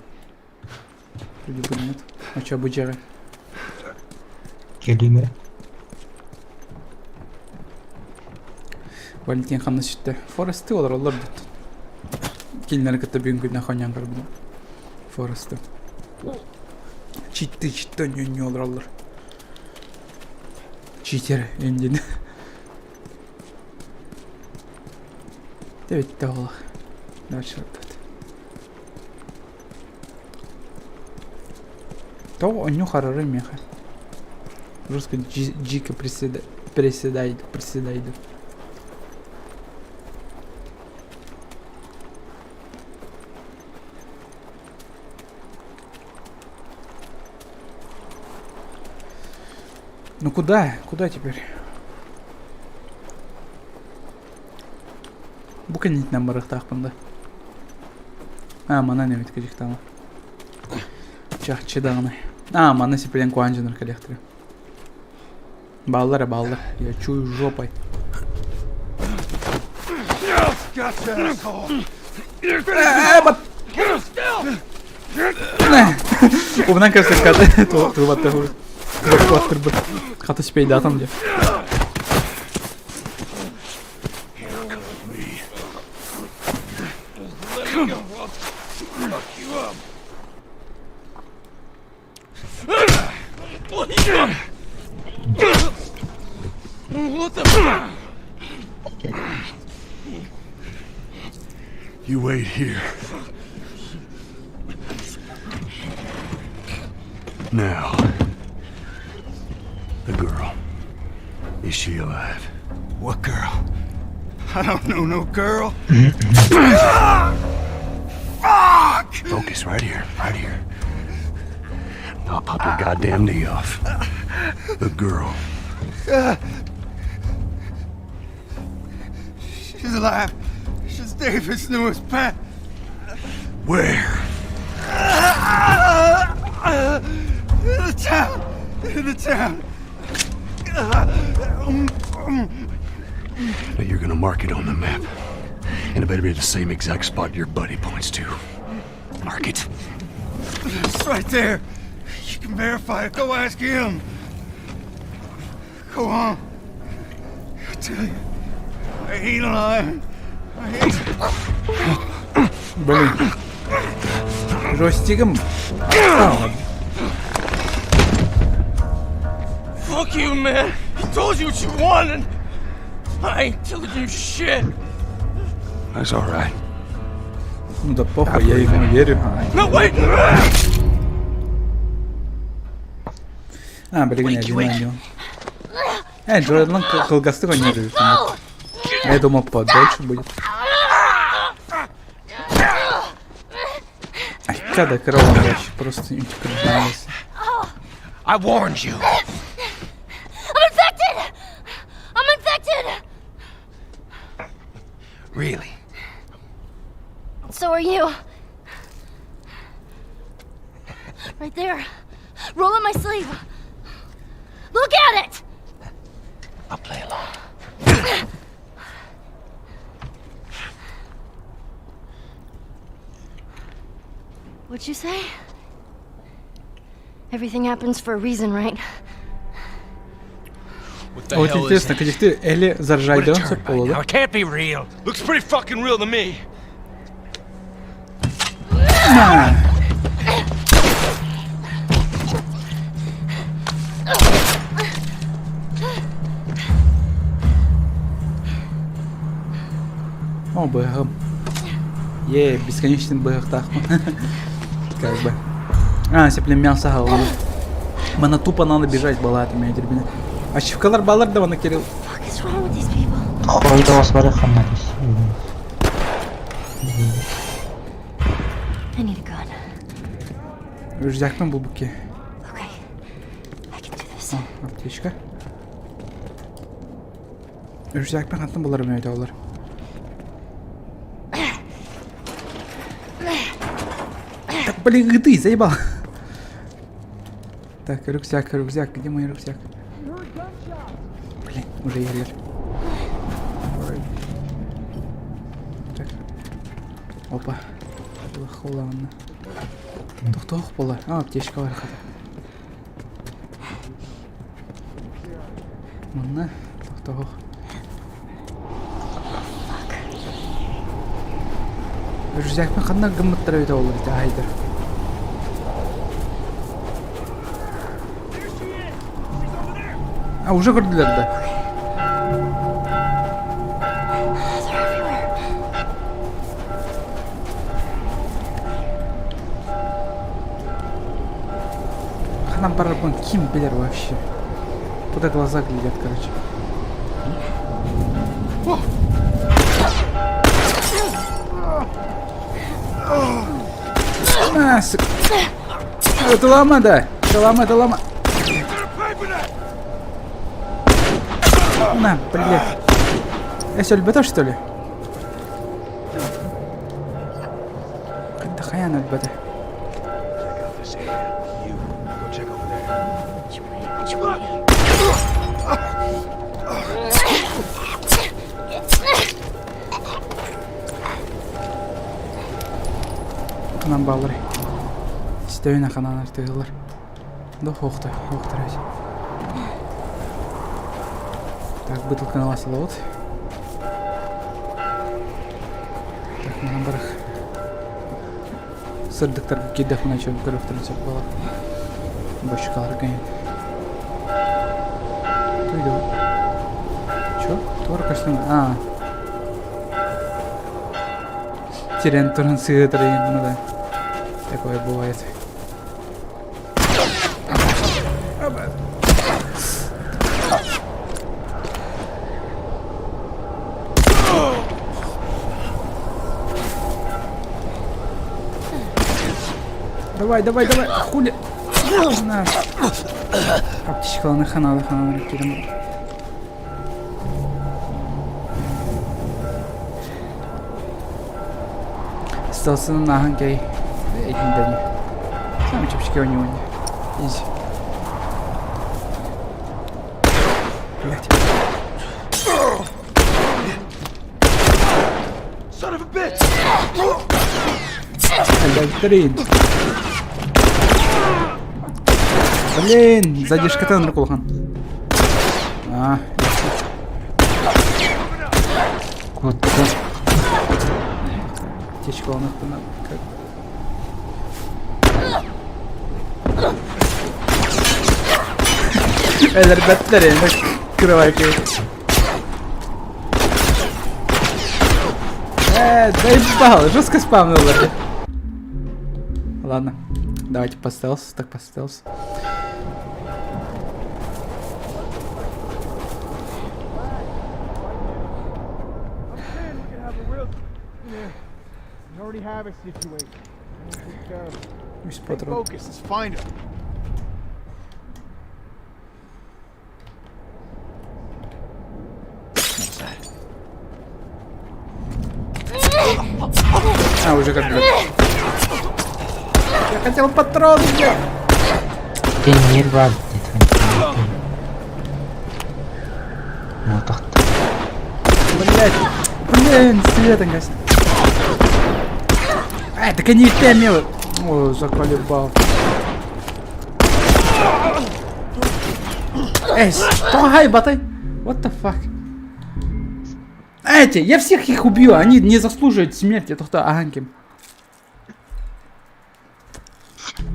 вроде бы нет. А чё бу дьиэҕэ? Кэлиҥэ. Валентин ханна сүттэ? Форесты олороллор дут. Кинилэри кытта бүгүн күннэ хоньон көрбүтүм. Форесты. Читты читты онньонньу олороллор. Читер эндин. Тэбитте олох. Дальше тут. Тоҕо онньу харарый миэхэ? Жестко дико приседает, приседает. Ну куда? Куда теперь? Бу кэнниттэн барыахтаахпын да. А, манан эбит кыдьыктаама. Чахчы даҕаны. А, манна сипилэн куһаан дьоннор кэлиэхтэрэ. Бааллар бааллар. Я чую жопой. Убунан көрсөккө туубатта туубаттырбыт. Хата спейдатам деп. You wait here. Now, the girl. Is she alive? What girl? I don't know no girl. Fuck! Focus right here, right here. I'll pop your goddamn knee off. The girl. She's alive. She's David's newest pet. Where? In the town. In the town. Now you're gonna mark it on the map. And it better be the same exact spot your buddy points to. Mark it. It's right there. You can verify it. Go ask him. Go on. I tell you, I ain't lying. I ain't. Блин. Джойстиком. А, ладно. Fuck you, man. He told you what you wanted. I ain't telling you shit. That's all right. Ну да похуй, я ему верю. No, wait! А, блин, я один один. Э, Джордан кылгастык ойнуур Я думал, подольше будет. Айка да корова вообще просто не признался. I warned you. I'm infected! I'm infected! Really? So are you. Right there. Roll up my sleeve. Look at it! I'll play along. What'd you say? Everything happens for a reason, right? What the Вот hell is интересно, that? кадьикты Элли What a заржайден turn by полу, now. да? It can't be real. Looks pretty fucking real to me. На! О, быһаҕым. Е, бесконечный быһахтаахпын. Как бы. А, сеплем мясо хаалла. Мана тупо надо бежать была от меня терпение. Ачивкалар балар да мана Кирилл. Fuck is wrong with these people? Хойдоос бары ханнарыс. I need a gun. Рюкзактан булбут ки. Okay. I can do this. О, аптечка. Рюкзакпен хантан буларым өйдө олар. Так, блин, ты заебал. Так, рюкзак, рюкзак, где мой рюкзак? Блин, уже елер. Так. Опа. Холланна. Тохтоох буолар. А, аптечка бар хата. Манна тохтоох. Рюкзакпын ханна гыммыттара эбитэ буоллар ити аһайдар. А, уже көрдүлэр да? They're everywhere. Ханан барарбын ким билэр вообще? Куда глаза глядят, короче. На, сука. Это лама, да. Это лама, это лама. На, блядь. Э, өлбөтө, что ли? Хайаан өлбөтө. Check out this area. You, go check over there. Which way? Which way? Ханан бааллар. Истэбин ханан артыгылар. Да хоохта, хоохтар Так, бытылканы ала вот. Так, манан барах. Сырдыктар киирдэхпинэ чөм көрүөхтэрин сөп буолар. Бочкалар гайын. Туйду. Чё? Туора көстүң? А. Тирэн туран сыытыр ну да. Такое бывает. Опа. Давай, давай, давай. Хули. На. Аптечкаланы ханалы ханалы кирем. Стелсының наһын кей. Эйхинден. Сам чепчики у него. Изи. Блять. Son of a bitch! Блин. Блин, задержкатан рукулхан. А, Куотта. аптечкаланыхпына как. Өлөрбөттөр эми кровать. Заебал, жестко спамнул. Ладно, давайте по стелсу, так по стелсу. We can have a real. We already have a situation. Take care of it. Үс Stay патрон. focused. Let's find him. What's that? А, уже как бы. Я хотел патроны, бля. Теннир бар деді. Вот Блять. Блин, светом гасит. Ай, так они и милы. О, заколебал. Эй, стой, батай. What the fuck? Эти, я всех их убью, они не заслуживают смерти, это кто Аганким.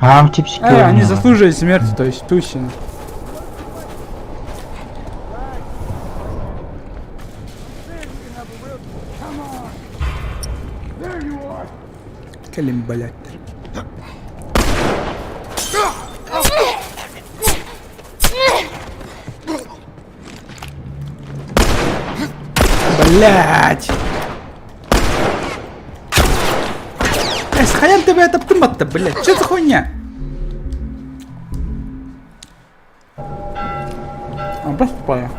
Аам чипчики. Эй, они заслуживают смерти, то есть Тусин. There you are. Кэлин блядь. Блять! Эс, хайан тебя таптым батта, блять. Что за хуйня? А, просто тупая.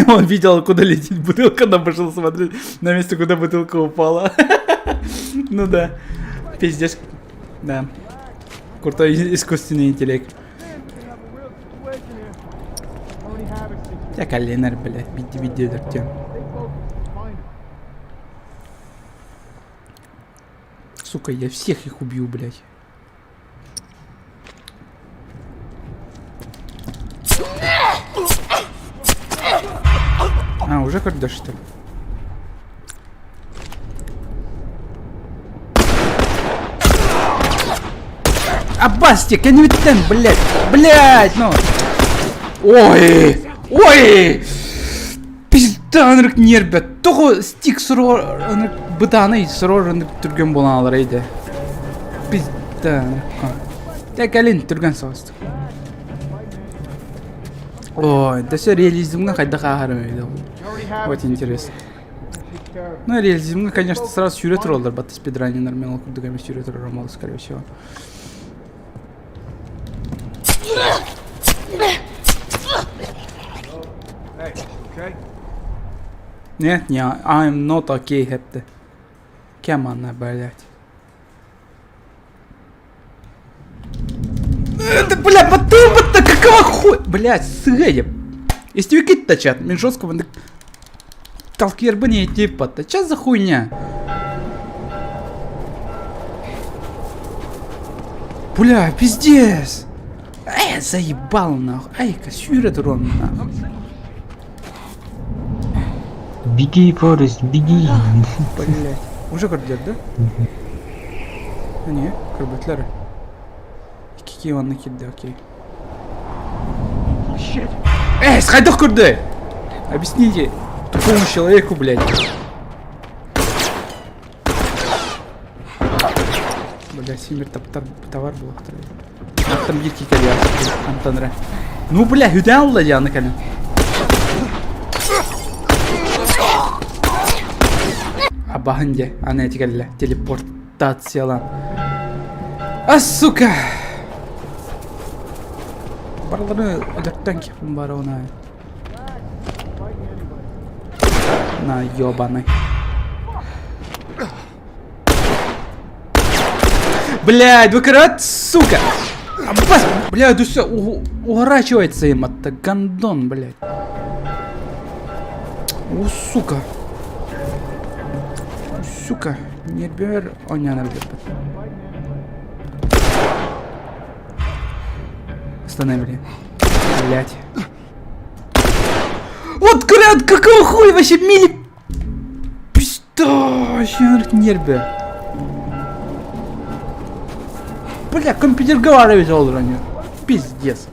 Он видел, куда летит бутылка, но пошел смотреть на месте, куда бутылка упала. Ну да. Пиздец. Да. Крутой искусственный интеллект. Дьэ кэллинэр, блядь, бидди-бидди өлөртүөм. Сука, я всех их убью, блядь. А, уже когда что ли? Абастик, я не виден, блядь, блядь, ну. Ой, ой, пизда, ынырык нербе. Тоҕо стик сорор, ынырык бытаанай сорор ынырык түргэн буолан алар эйде. Пизда, ынырык. Кэлин түргэн соҕустук. Ой, да все реализмҥа хайдах ааһарым эбит Вот интересно. Ну, реализмҥа, конечно, сразу сүүрэ тураллар, батта спидранинер мен ол курдук эмиэ сүүрэ турар ромал, скорее всего. Нет, не, I'm not okay, хэпти. Кем она, блядь? Это, бля, потом-то какого хуя? Блядь, сыгая. Истюки точат, мен жесткого толкербы не типа, та чё за хуйня? Бля, пиздец. Эй, заебал нахуй. Ай-ка, сүүрэ турон нахуй. Беги, Форест, беги. Блядь. Уже көрдүлэр да? А не, көрбөтүлэр. Икки Иванна киирдэ, окей. Эй, хайдах көрдө? Объясните тупому человеку, блядь. Бля, Симир таптар товар буолуохтар. Аттан биир кикэлиэ Антон Ну, бля, хүдээн алла дианы кэлин. Абаһын дьэ, аны эти кэллэ. Телепортациялан. А, сука! Барылары өлөртөн кеппин бары она. На, ёбаный. Блядь, выкрат, сука! Аббас, блядь, да все, уворачивается им от гондон, блядь. О, сука. Сука, не бер, о, не, она бьет. Остановили. Блядь. Вот, говорят, какого хуя вообще мили... Пизда, вообще нервы. Бля, компьютер говорит, ол Пиздец.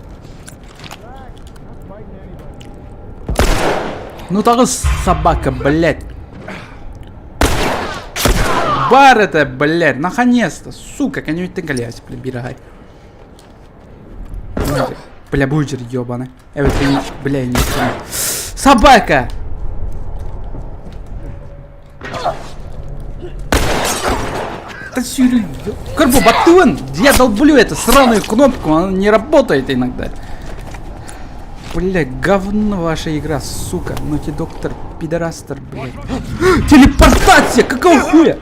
Ну таҕыс собака, блядь. Бар это, блядь, наконец-то, сука, конюйтен калиясь, блин, бирагай. Бля, буджер ебаный. Эбэтэр, бля, не Собака! Да сюрю, Карбу, батун! Я долблю эту сраную кнопку, она не работает иногда. Бля, говно ваша игра, сука. Ну тебе доктор, пидорастер, блядь. Телепортация! Какого хуя?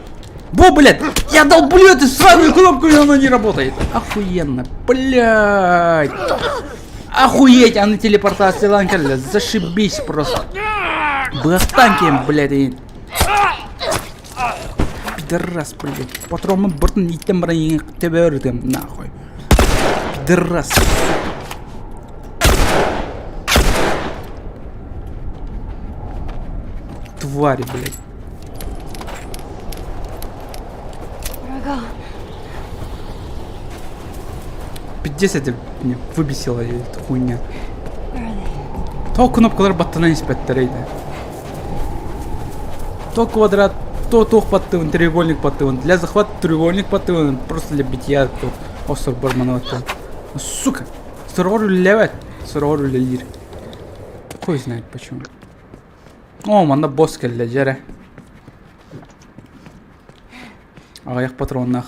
Бо, блядь, я долблю эту сраную кнопку, и она не работает. Охуенно, блядь. Охуеть, а на телепортация ланкерля, зашибись просто. Быахтан блядь, и... Пидорас, блядь. Патромы бұртын иттен баран тебердім, нахуй. Пидорас. Твари, блядь. Пиздец, это меня выбесила эта хуйня. Тоҕо кнопкалар баттанан испэттэр эйдэ. То квадрат, то туох баттыбын, треугольник баттыбын. Для захвата треугольник баттыбын, просто для битья то осор барманы баттыбын. Сука! Сороҕор үлэлээбэт, сороҕор үлэлиир. Хуй знает почему. О, манна босс кэллэ, дьэ эрэ. Аҕыйах патроннаах.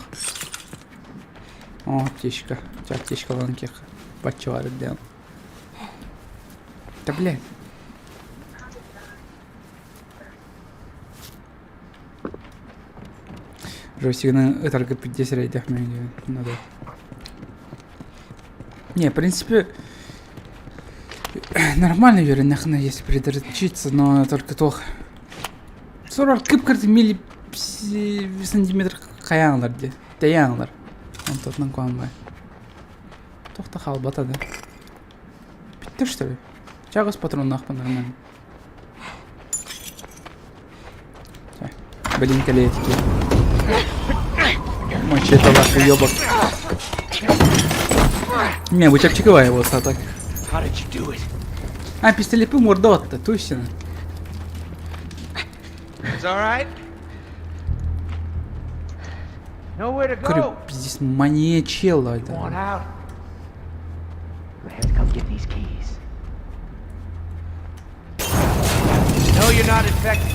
О, аптечка. Чэ, аптечкалаан киэхэ. Баччалар диэн. Да блядь. Джойстигынан ытарга пиздец эрэйдээх мин надо. Не, в принципе, нормально үөрэннэххинэ, если придрочиться, но только туох сорох кып-кырты милли сантиметр хайаан ылар дии, тэйээн ылар. Онтон куһаҕан Туох да хаалбата да. Бүттэ что ли? Чаҕыс патроннаахпын нормально. Блин, кэлиэтики. Мачете уебок. Не, бу чэпчэки буолса так. А, пистолепы морда отта, туйсина. It's all right. Nowhere to Говорю, go. пиздец, маньячелло это. Want out? Go ahead, come get these keys. No, you're not infected.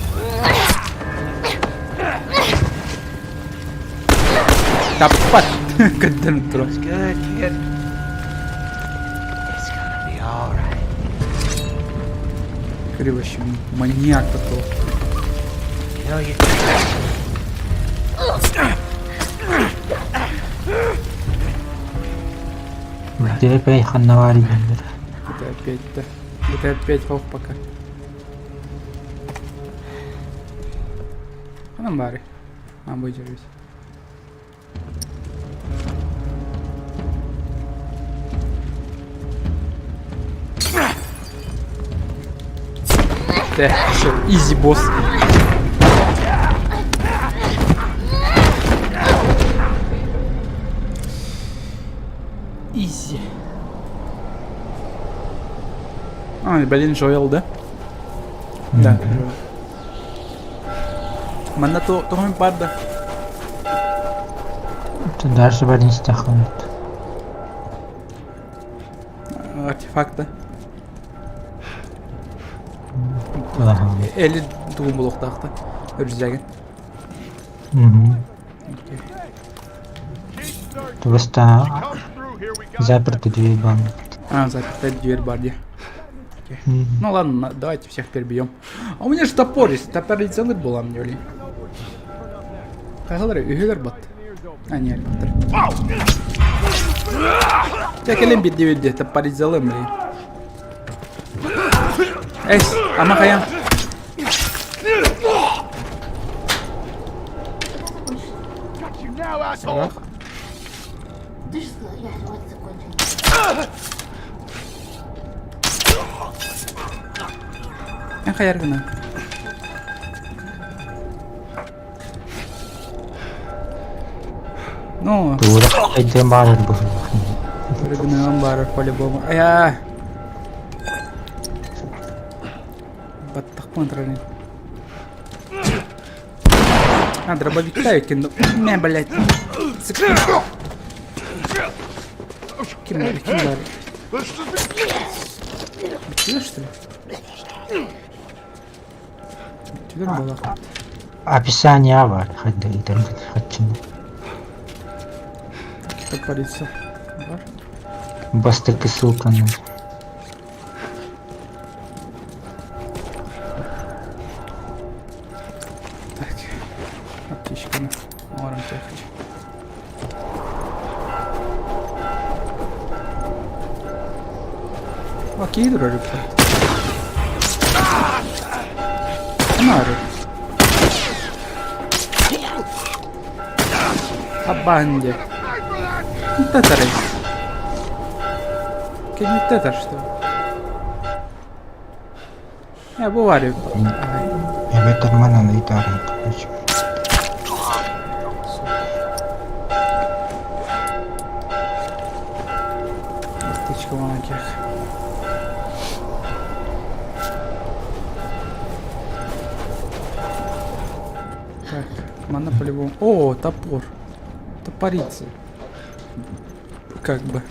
Таппат! Көрдөрөн турар. It's good, kid. It's gonna be all right. Говорю, вообще маньяк такой. You know you. Дьэ ханна баар дииллэр. Это опять, да. Это опять хох пока. Ханан баары. А, выдержись. Да, все, изи босс. Изи. А, блин, Жоэл, да? Да, Жоэл. Манна тоҕо баар да? Дальше барин истэххинэ. Артефакта. Аха. Эли тугун булуохтаахта. Рюкзагын. Мгм. Просто заперты дверь бар. А, запертая дверь бар дии. Ну ладно, давайте всех перебьем. А у меня же топор есть. Топор целый была мне, блин. Хайалар үһүлэр бат. А, не, баттар. Чэ, кэлин биирдэ биирдэ топор целым, блин. Эс, ама хайан. Сорох. Ты же сказал, я вот закончил. Эн хайар гына. Ну, Тура хайдыан баарар быһыылаах. гыныам баар по-любому. Ая! Баттахпын турарын. А, дробовикта екен. Мә, блядь. Ким бар, ким бар? Бүттүлэр, что ли? Бүттүлэр буолар. Описание бар хайда ыытар хаччыны. Топориться. Бар. Бастакы ссылканы. Так. Аптечканы. Оҥорон хочу. Окей, дружище. Нары. Абанде. Татары. Кини татар что? Я бываю. Эбэтэр манан ыытаарай короче. Аптечка маленьких. Манна по-любому. О, топор. Топорица. Как бы.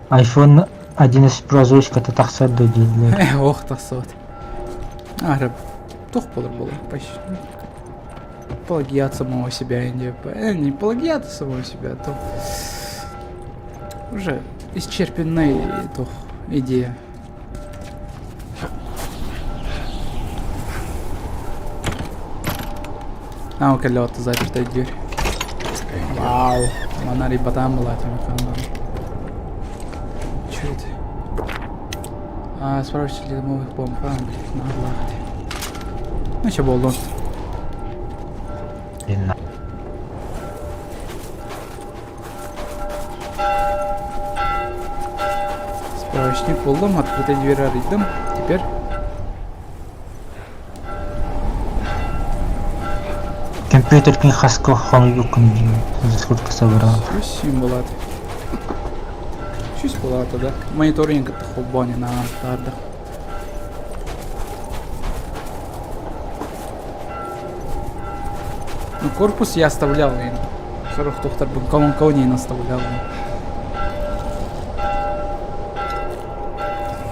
iPhone 11 Pro озвучката тахсар да дииллэр. Э, ох, тахсыбат. Ара, туох буолар буолар, почти. Плагиат самого себя, не, не плагиат самого себя, а то уже исчерпанная туох идея. А, кэллэ запертая дверь. Вау, манна рибатаан былаатым Че это? А, справочник для домовых бомб. А, блин, надо лахать. Ну, че буоллун. Справочник буллум, открытая дверь арыйдым. Теперь Компьютеркин хаска хомуйбуккун сколько собрал. Үс булат. Үс булата да. Мониторинг кытта холбони на таарда. Ну, корпус я оставлял им. Сорох тохтарбын колонка не оставлял.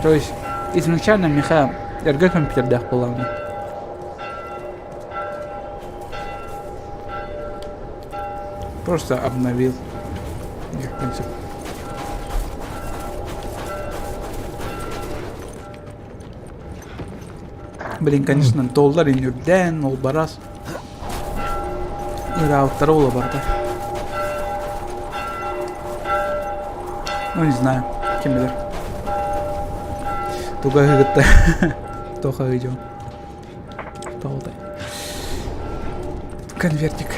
То есть изначально миэхэ эргэ компьютердаах буоллаҕына. Просто обновил. Я, в принципе. Блин, конечно, доллар үрдээн, ол барас. Ыраабыттара буола барда. Ну, не знаю, ким билэр. Туга ыгытта. Тоха ыйдьон. Тоҕутай. Конвертик.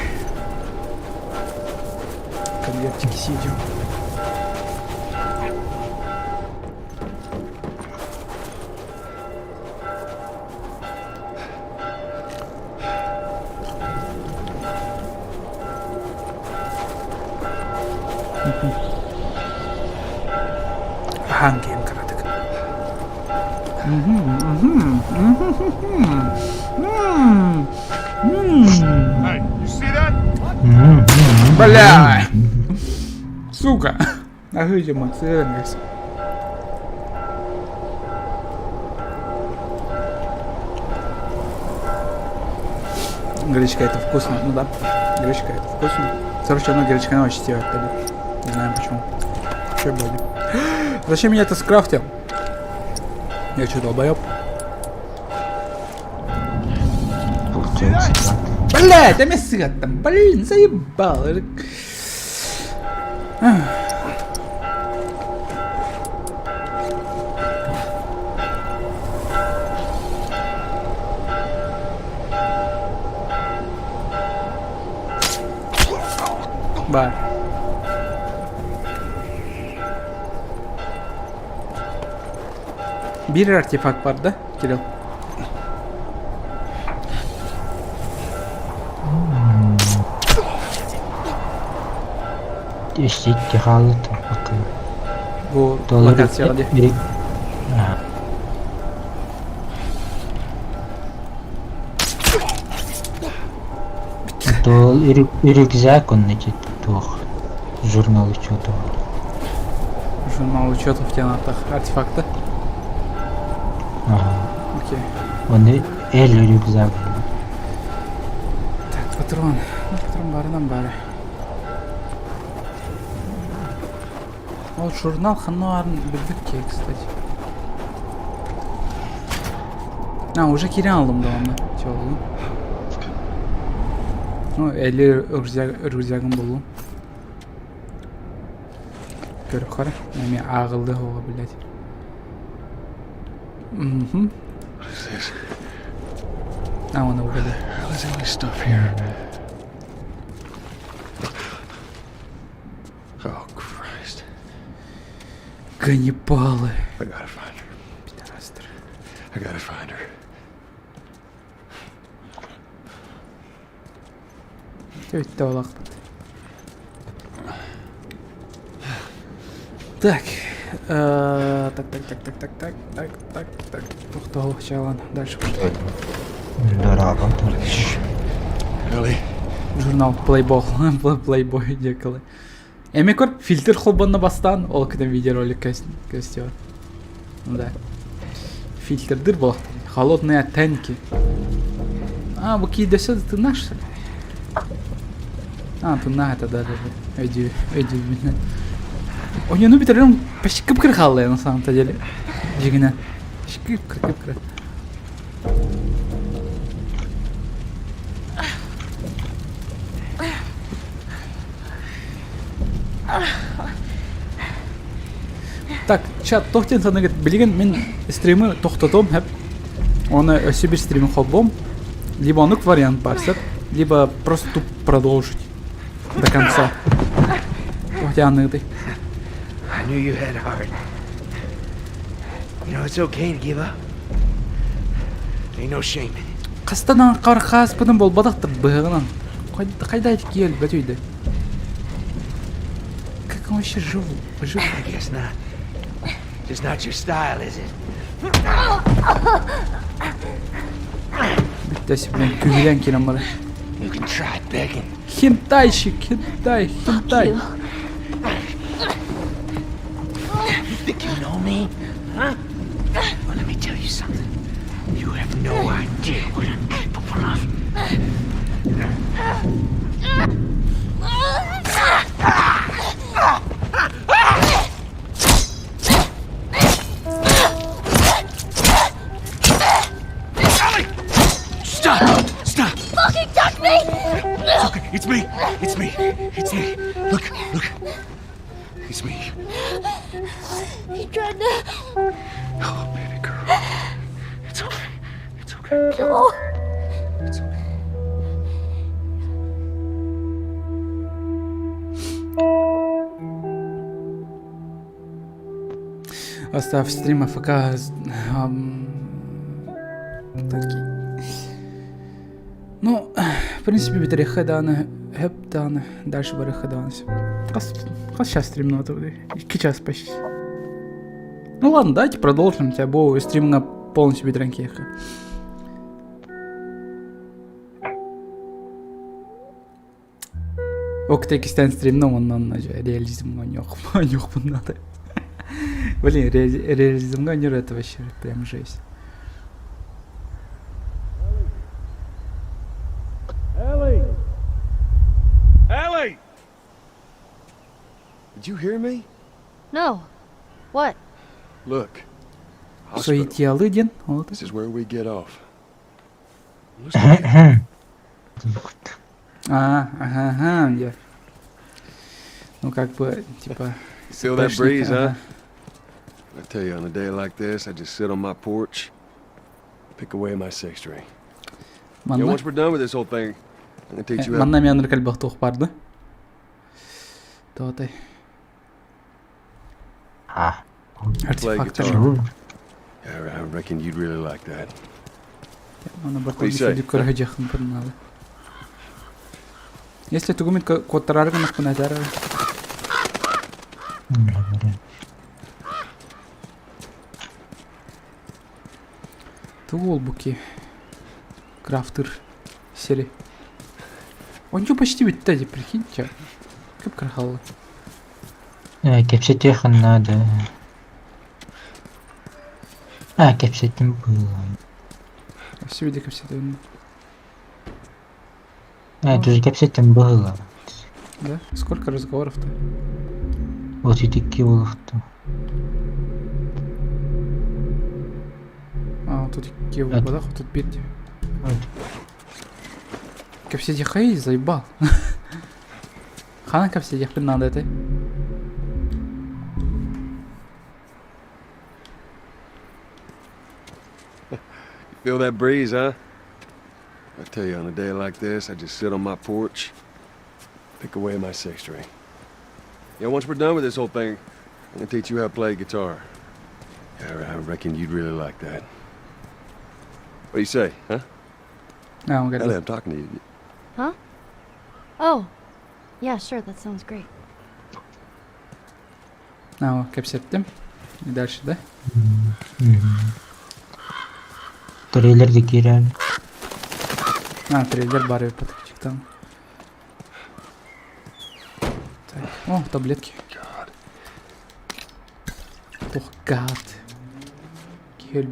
Конвертики сидим. Аһаан киһим кыратык. Hey, you see that? Бля! Сука! Аһыы сыаҥҥас. Гречка это вкусно. Ну да, гречка это вкусно. Короче, оно гречка не очень делает тогда. Не знаю почему. Че будет? Зачем я это скрафтил? Я что, долбоеб? Получается так. Блять, а мясо там, блин, заебал. Бар. Биир артефакт бар да, Кирилл? Икки хаалыт Бу локацияҕа дии. То рюкзак он значит туох журнал учета. Журнал учетов тенатах артефакта. Ага. Окей. Он эл рюкзак. Так, патрон. Ну, патрон барынан бары. Ол журнал хануарын билбит киһи, кстати. А, уже киирэн аллым да онно. Чэ буоллун. Ну, эли рюкзагым буллум. Көрөхөр, эми ааҕыллыы оҕо, блядь. Мгм. What is this? А, он угадал. Hell is all this stuff here? Oh, Christ. Каннибалы. I gotta find her. Пидорастер. I gotta find her. Өттө олахпыт. Так. Э, так, так, так, так, так, так, так, так, так. Тохтоо, чалан. Дальше пошли. Дорого. Ellie. Журнал Playboy, Playboy диэкалы. Эми көр фильтр холбонно бастаан, ол кытын видеоролик көстүө. Ну да. Фильтрдыр буолахтар. Холодные оттенки. А, бу киирдэсэ тыннах что ли? А, тыннах это да, да, да. Өйдүү, өйдүүбүн. Ойуну бүтэрэн почти кып-кыр хаалла на самом-то деле. Дьигинэ. Кып-кыр, кып-кыр. Так, чат, туох диэн саныгыт? Билигин мин стримы тохтотуом сөп. Оны өссө бир стримы холбуом. Либо онук вариант бар сөп, либо просто туп продолжить до конца. Туох диэн аныгытай? I knew you had heart. You know, it's okay to give up. Ain't no shame in it. Хастан хар хааспытын буолбатах да быһыгынан. Хайда ити өлбөт үйдө. Как он вообще жив? Жив? I guess not. Just not your style, is it? Бүттэси, блин, күһүлэн киирэн бара. You can try begging. Хентайщик, хентай, хентай. You. You think you know me? Huh? Well, let me tell you something. You have no idea what I'm capable of. Ellie! Stop! Stop! Fucking touch me! Okay, it's me. It's me. It's me. Look, look. It's me. He tried to. Oh, baby girl. It's okay. It's okay. No. It's okay. Оставь стрим АФК. Такие. Ну, в принципе, бүтэриэххэ даҕаны сөп даҕаны, дальше барыахха даҕаны сөп. Хас, хас час стримнуоту? 2 час почти. Ну ладно, давайте продолжим. Тебя бу стримҥа полностью бүтэрэн киһиэхэ. Октекистен стримна оннан реализмҥа онньуохпун надо. Блин, реализмҥа онньор это вообще прям жесть. Ellie! Ellie! Did you hear me? No. What? Look. Hospital. Суетялы диэн ол This is where we get off. Listen here. А, ага, ага, я. Ну как бы, типа, Feel that СПшник, breeze, huh? ага. I tell you, on a day like this, I just sit on my porch, pick away my six string. Yeah, Манна, once we're done with this whole thing, I'm gonna teach you how. манна мен кэлбэх туох барды. Тотой. А, Play Артефактор. guitar. чего? Yeah, I reckon you'd really like that. Аны What do you say? бір көрө надо. Если тугумит куоттарар гынахпын этэр. М, Тугу буки. Крафтер серии. Он что почти ведь тади, прикиньте. Как крахало. Кэпсэтиэх надо. А, кэпсэтим было. Все виде кэпсэтим. А, это же кэпсэтим было. Да? Сколько разговоров-то? Вот и такие то. А, тут кеву Это- бадах, тут бирди. Вот. Кэпсэти хай заебал. Хана кэпсэтиэхпин надо это. Feel that breeze, huh? I tell you, on a day like this, I just sit on my porch, pick away my six string. Yeah, once we're done with this whole thing, I'm gonna teach you how to play guitar. Yeah, I reckon you'd really like that. What do you say, huh? А, он говорит. Ellie, I'm talking to you. Huh? Oh. Yeah, sure, that sounds great. А, кэпсэттим. И дальше, да? Трейлер киирэн. А, трейлер баар эбит. Там. Так. О, таблетки. Ох, гад. Киһи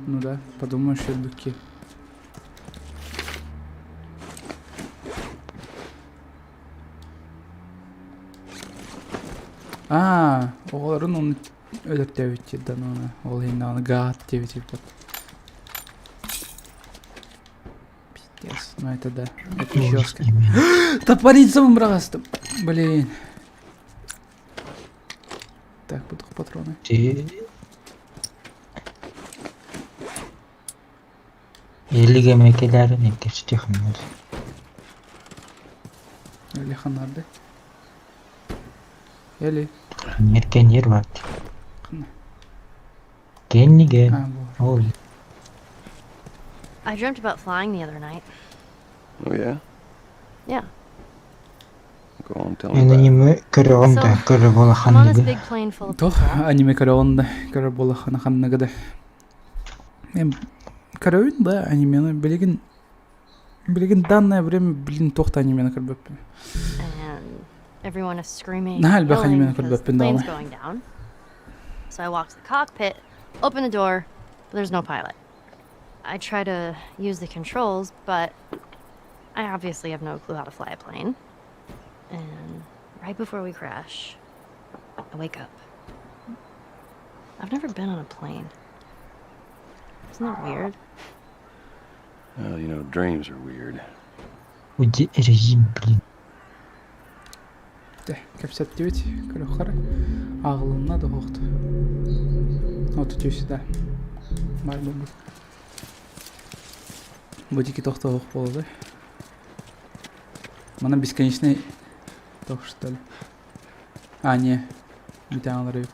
Ну да, подумаешь, өлбүт Аа, оҕолорун ону өлөртөөбүт да ол иһин даҕаны гаат диэбит эбит. Пиздец, ну это да, это жестко. Топорицам быраҕастым. Блин. Так, буду патроны. Элигэ мэкэлээрин эккэчтиэхмин Эли ханнарды. Эли. Неркенер бар. Ханна. Кенниге. А, вот. Ол I dreamt about flying the other night. Oh, yeah? Yeah. Go on, tell me Мен about it. аниме көрөҕүм да So, көрө буола I'm on this ханныгы. big plane full of Туох people. аниме көрөҕүн да көрөр буола хана ханныгы да. Эм көрөбүн да анимени билигин билигин данное время блин туох да анимени көрбөппүн. And everyone is screaming Наһаа and элбэх yelling анимени because the көрбөппүн plane's даҕаны. going down. So I walk to the cockpit, open the door, but there's no pilot. I try to use the controls, but I obviously have no clue how to fly a plane. And right before we crash, I wake up. I've never been on a plane. Isn't that weird? Well, you know, dreams are weird. Уйди режим, блин. Дэ, кэпсэттибит көрөххөр ааҕылынна да уһуохту. Вот үтүө сюда. Бар буолбут. Бу дики тохтоох буолла. Манна бесконечный тох что ли? А, не. Бүтән эбит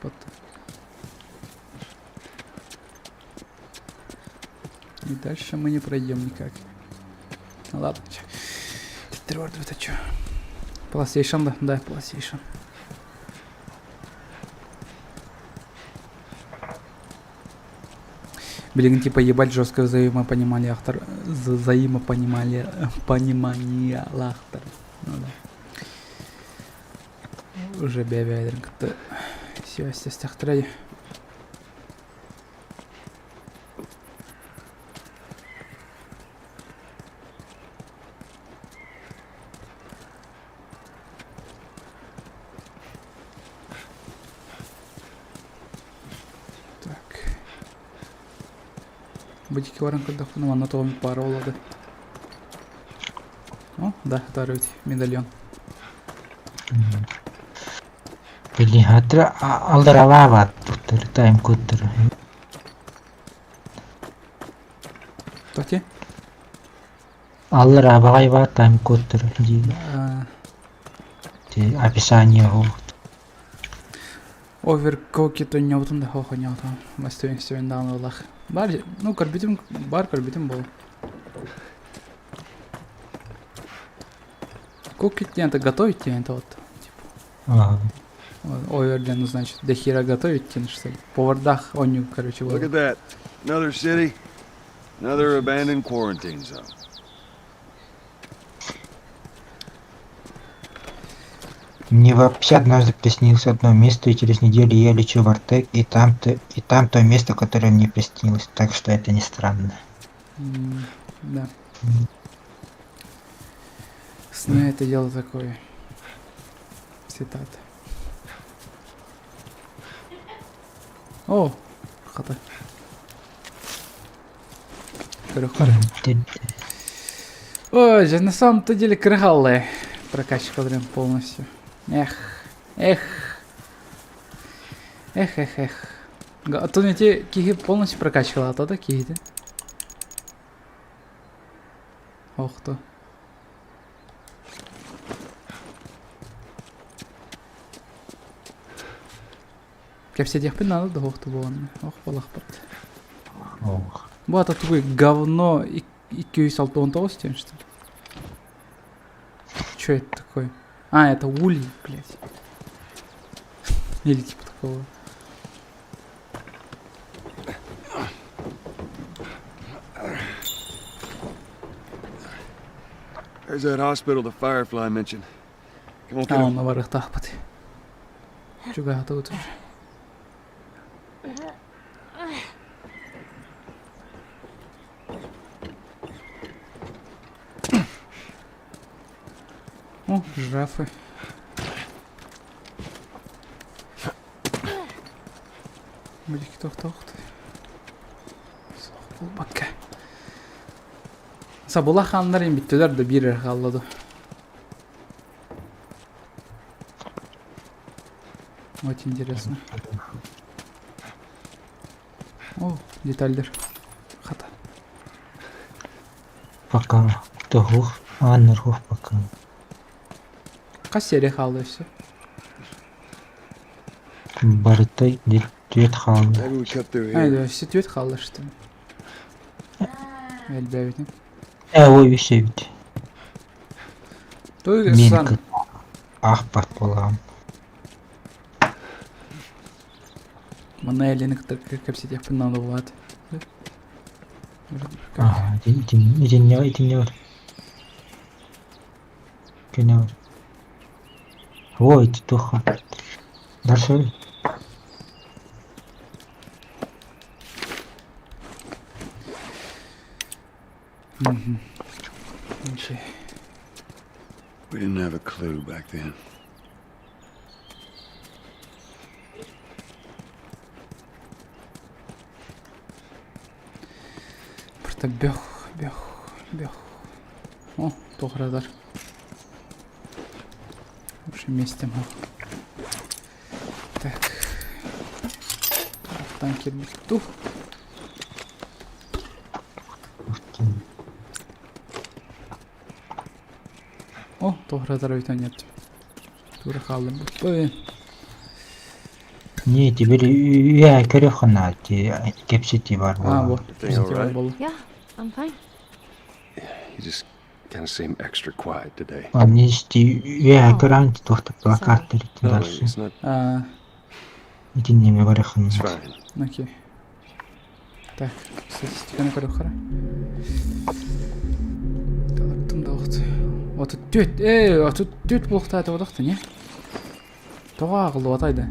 И дальше мы не пройдем никак. Ну ладно. Төттөрү это что? PlayStation да? Да, PlayStation. Билигин типа ебать жесткое взаимопонимание автор взаимопонимание понимание лахтар. Ну да. Уже бэйэ-бэйэлэрин кытта связь Так. Бу баран көрдөхпүнэ манна тоҕо пара буоллаҕа О, да, это медальон. Блин, хатра алдаралаабат туттар тайм куттар. Тоти? Аллар абаҕай тайм куттар дии. Описание ол. Overcooked ойнобутум да хоох ойнобутум. Бастыын сөйн даҕаны ылах. Бар, ну көрбүтүм, бар көрбүтүм бол. Cook it диэн это готовить диэн это вот. Типа. Over диэн, ну значит, до хера готовить диэн, что ли. Повардах онньу, короче, Look at that. Another city, another abandoned quarantine zone. Мне вообще однажды приснилось одно место, и через неделю я лечу в Артек, и там то место, которое мне приснилось, так что это не странно. Да. Сны это дело такое. Цитата. О, хата. Көрөхөр. Ой, же на самом-то деле крыгалые. Прокачка прям полностью. Эх, эх. Эх, эх, эх. А то не те киги полностью прокачивала, а то такие, да? Ох то. Кэпсэтиэхпин надо да ох буолан. Ох балахпат. Ох. Бу ата тугуй говно 269 тен, что ли? Что это такое? А, это улей, блядь. Или типа такого. There's that hospital the Firefly mentioned. Come on, kiddo. Онно барыахтаахпыт. Чугаһатыбыт уже. О, жирафы. Будики тохтоохт. Суох буолбакка. Сабыла хааннар бүттүлэр да биир эрэ хаалла дуо. Очень интересно. О, детальдер. Хата. Пока. Туһух. Ааннархух пока. Хас серия хаалла өссө? Барыта түөрт хаалла. Maybe we cut through Ай, here. да, өссө түөрт хаалла что ли? Элбээбитин. Ээ, ой, үс эбит. Той Мин сан. кыт аахпат буолаҕым. Манна Эллини кытта кэпсэтиэхпин наада буолаат. Аха, итиннэ итиннэ бар. Кини бар. Ой, ити туохха. Дальше. Окей. We didn't have a clue back then. Просто бөх, бөх, бөх. О, туох радар. В общем, вместе мог. Так. Танкер тух. О, туох радар нет. Тура хааллым. Ой, Не, теперь я көрөххүнэ кэпсэтии бар а, буолла. вот. Everything all right? Буолла. Yeah, I'm fine. You just kind of seem extra quiet today. Аны исти я көрөн туохта плакаттар No, дальше. it's not. А, Итиннеме барыххын. It's fine. окей. Так, статистиканы көрөххөрө. Талактым да оҕут. 34, ээ, 34 буолуохтаата бодохто, не? Тоҕо ааҕыллыбатай да?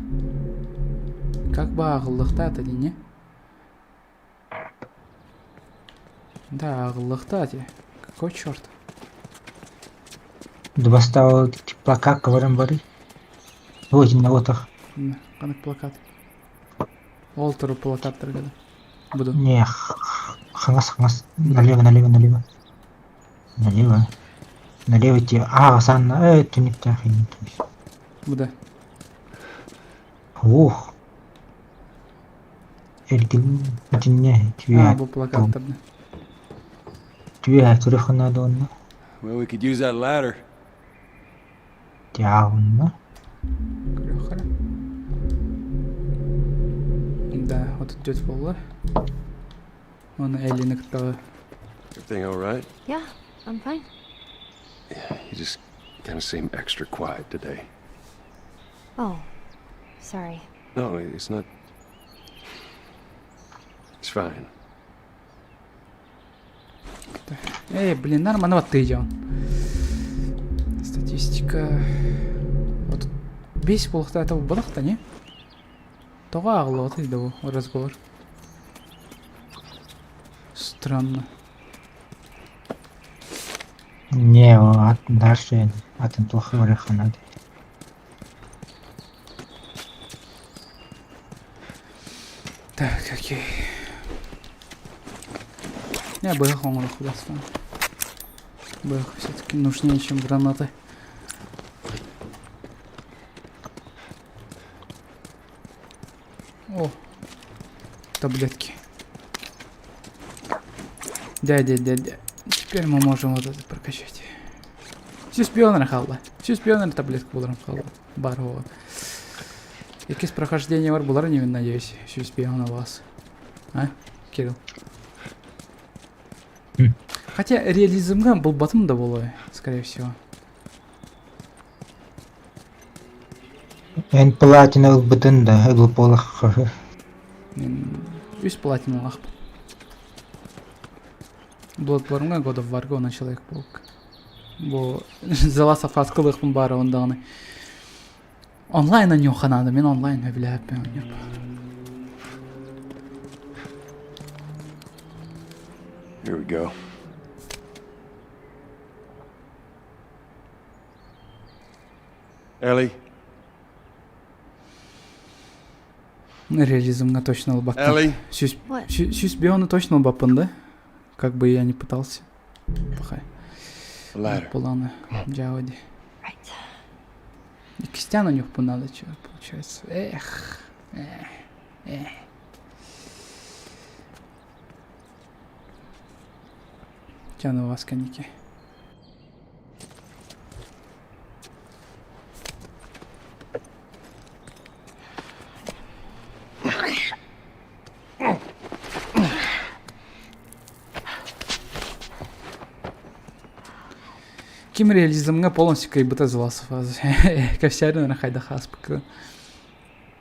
Как бы ааҕыллыахтаата дии, не? Да, ааҕыллыахтаата. Какой черт? Бастаал плакат баран бары. Ой, итиннэ отах. Ханнык плакат? Ол туру плакаттарга да. Буду. Не, хаҥас хаҥас налево налево налево. Налево. Налево те. А, санна, э, түнүктээх Буда. Ух. Эргин итиннэ А, түө бу плакаттарда. түө көрөххүнэ дуонна. Well, we could use that ladder. Тяунна. Көрөххөрө. Да, 34 буолла. Оны Эллини кытта Everything all right? Yeah, I'm fine. You just kind of seem extra quiet today. Oh, sorry. No, it's not. It's fine. Эй, блин, нормально вот ты идём. Статистика. Вот весь буолуохтаата буолбатах не? Тоҕо ааҕыллыбатый да бу разговор? Странно. Не, ат дальше атын плохо барыххына. Так, окей. Я быһах оҥоруох бастаан. Быһах все-таки нужнее, чем гранаты. О, таблетки. Дядя, дядя. Теперь мы можем вот это прокачать. 100 хаалла. 100 таблетка буларым хаалла. Бар вот. Иккис прохождение бар булар не надеюсь. 105 вас. А, Кирилл? М. Хотя реализмга булбатым да буолуо, скорее всего. Эн платина ылбытын да ылып Мин үс платиналаахпын. Bloodborne God of War уонна Человек-паук. Бу The Last of Us кылыахпын баарабын даҕаны. Онлайн оонньуохха наада, мин онлайн сөбүлээбэппин оонньуур. Here we go. Ellie? Реализмҥа точно ылбаккын. Ellie? Сүүс, сүүс бионы точно ылбаппын да? Как бы я не пытался. Пахай. Буланы дьаабы ди. Иккистээн оонньуохпун надо, чё, получается. Эх, эх, эх. Тяну вас коньяки. Ким реализмҥа полностью кыайбыта The Last of Us. Кэпсээрин эрэ хайдах ааспыккын.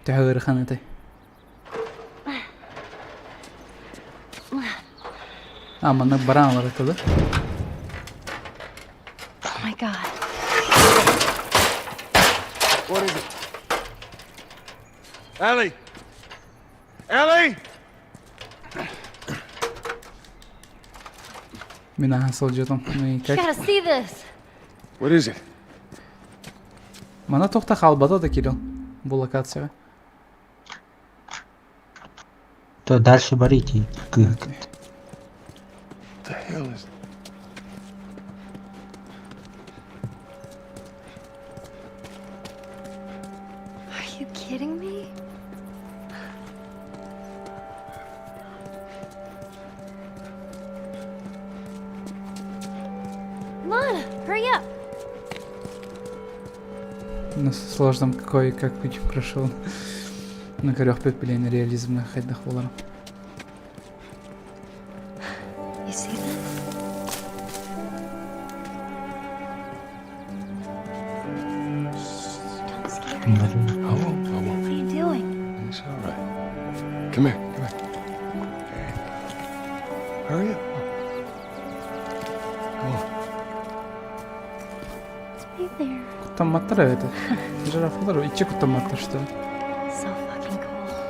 Төһө ыарахан этэй? А, манна баран ылар этэ да? Oh my god. What is it? Ellie! Ellie! Мин аһан сылдьытым. Ну и You как? gotta see this. What is it? Мана тохта хаалбата да Кирилл бу локацияҕа. То дальше барите. What the hell is... Are you kidding me? Come on, hurry up. На сложном какой как путь прошел. На көрөхпүт билэн реализмҥа хайдах буоларым. You see that? Shh, don't scare it. I won't, I won't. What are you doing? It's all right. Come here, come here. Hey. Hurry up. Come on. It's right there. Куттамматтар эбэтэ. Жирафалар иччи куттамматтар что ли? So fucking cool.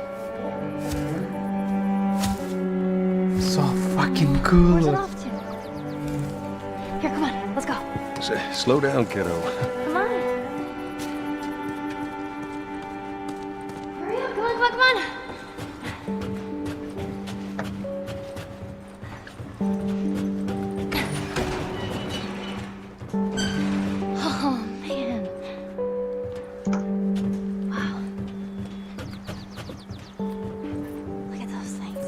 So fucking Where's it cool. off to? Here, come on, let's go. Slow down, kiddo. Come on. Hurry up, come on, come on, come on. Oh, man. Wow. Look at those things.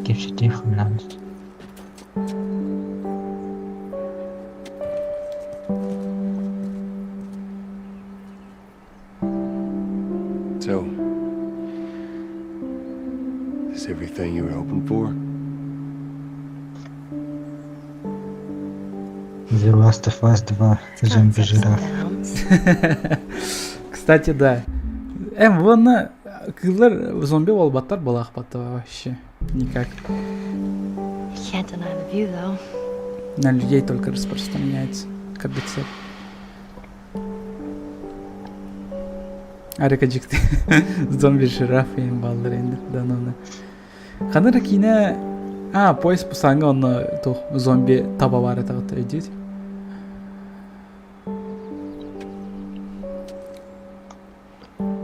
Кэпсэтиэх надо. So, is everything you were hoping for? The Last of Us 2. It's got its ups and Зомби-жираф. downs. Кстати, да. Эм, вон кыыллар зомби буолбаттар буолаахпатта вообще. Никак. You can't deny the view, though. На людей только распространяется. Кордицепс. Арика дьикти зомби-жираф иһин бааллар инде дананы. Ханна эрэ киинэ а поезд Пусанга онно туох зомби таба баар этэ өйдүүт.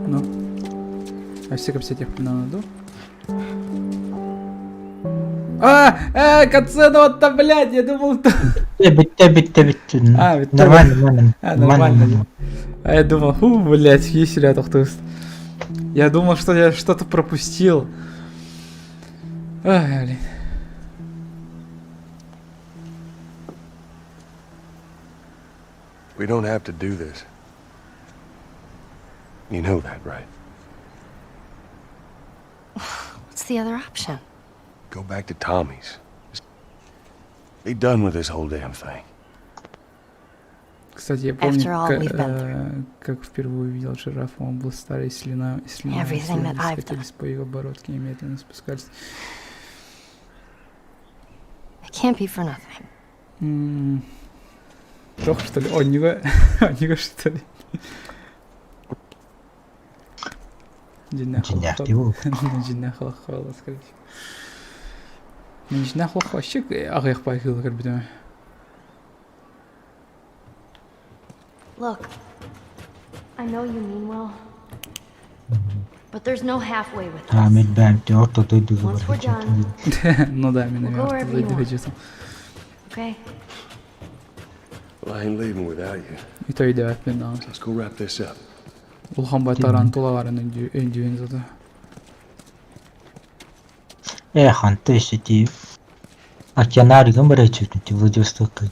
Ну, а все кэпсэтиэхпин наада дуу? А, катсцена вот там, блядь, я думал, что... Бүттэ, бүттэ, бүттэ. А, бүттэ. Нормально, нормально. А, нормально. А я думал, фу, блядь, есть ряд Я думал, что я что-то пропустил. Ай, блин. We don't have to do this. You know that, right? What's the other option? Go back to Tommy's. Just be done with this whole damn thing. Кстати, я помню, After all we've been through. как впервые увидел жирафа, он был старый, слюна, и слюна, Everything that слюни I've done. скатились по его бородке и медленно спускались. It can't be for nothing. Туох что ли? Онньуга, онньуга что ли? Дьиҥнээхтии буолбут. Дьиҥнээх олоххо буолла, скорее всего. Дьиҥнээх олоххо вообще аҕыйах баай кыылы көрбүтүм. Look, I know you mean well, but there's no halfway with us. Амир бээмти орто дойдуга Once we're барбыт. done, Ну да, мен we'll эмиэ go орто wherever you дойдуга want. дьиэтим. Okay? Well, I ain't leaving without you. Ito өйдөөбөппүн даҕаны. Let's go wrap this up. Улахан байтаран тула барын өйдүүн зато. Эх, онто өссө ити океанаригын бараччытын ити Владивостокка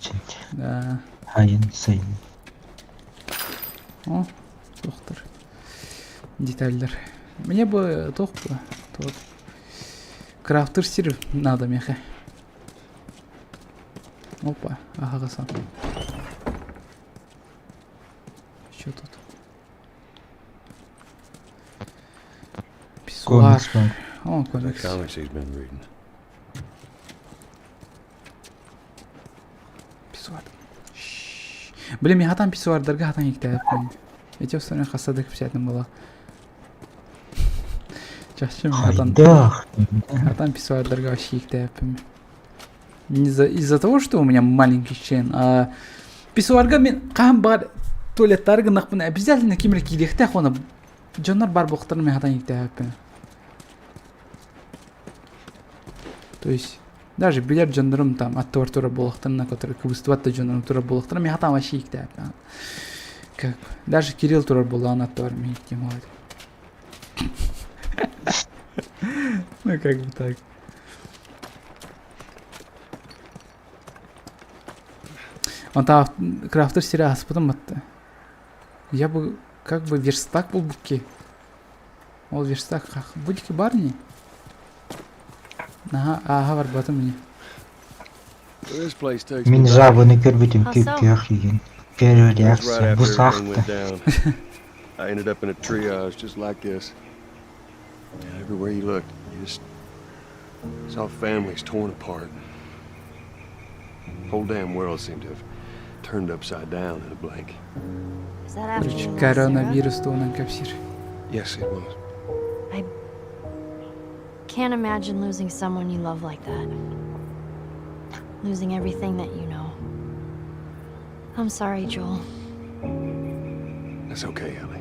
Да. Хайын сайын. О, доктор. Детальдар. Мне бы туох бы, тот. Крафтер сир надо меха. Опа, ага, сам. Что тут? Писсуар. Комикс бар. О, комикс. Comics he's been reading. Писсуар. Шш. Блин, мен хатан писсуардарга хатан иктээппин. Эти остальные хасадык писятым была. Чахчы мен хатан Хайдах. хатан писсуардарга вообще иктээппин. Не из-за из-за того, что у меня маленький член, а писсуарга мен хаһан баар туалеттары гыннахпына обязательно ким эрэ киириэхтээх уонна дьоннор баар буолуохтарын мен хатан иктээппин. То есть даже билэр дьоннорум там аттыбар турар буолуохтарына, которые кыбыстыбат да дьоннорум турар буолуохтарына, мен хатан вообще иктээппин. Как бы, даже Кирилл турар буоллаҕына аттыбар мен иктиэм ол Ну, как бы так. Онтон крафтер сири ааспытым батта. Я бы как бы верстак булбукки. Ол верстак будики бар не? Наһаа ааһа барбатым ини. This place takes me Мин back. жабыны көрбүтүм How so? күп-күөх игин. Первая That's right реакция. Бу after everything саахта. went down. I ended up in a triage just like this. And everywhere you looked, you just saw families torn apart. Whole damn world seemed to have turned upside down in a blink. Is that after Короче, you lost Sarah? коронавирус туһунан кэпсиир. Yes, it was. I can't imagine losing someone you love like that. Losing everything that you know. I'm sorry, Joel. That's okay, Ellie.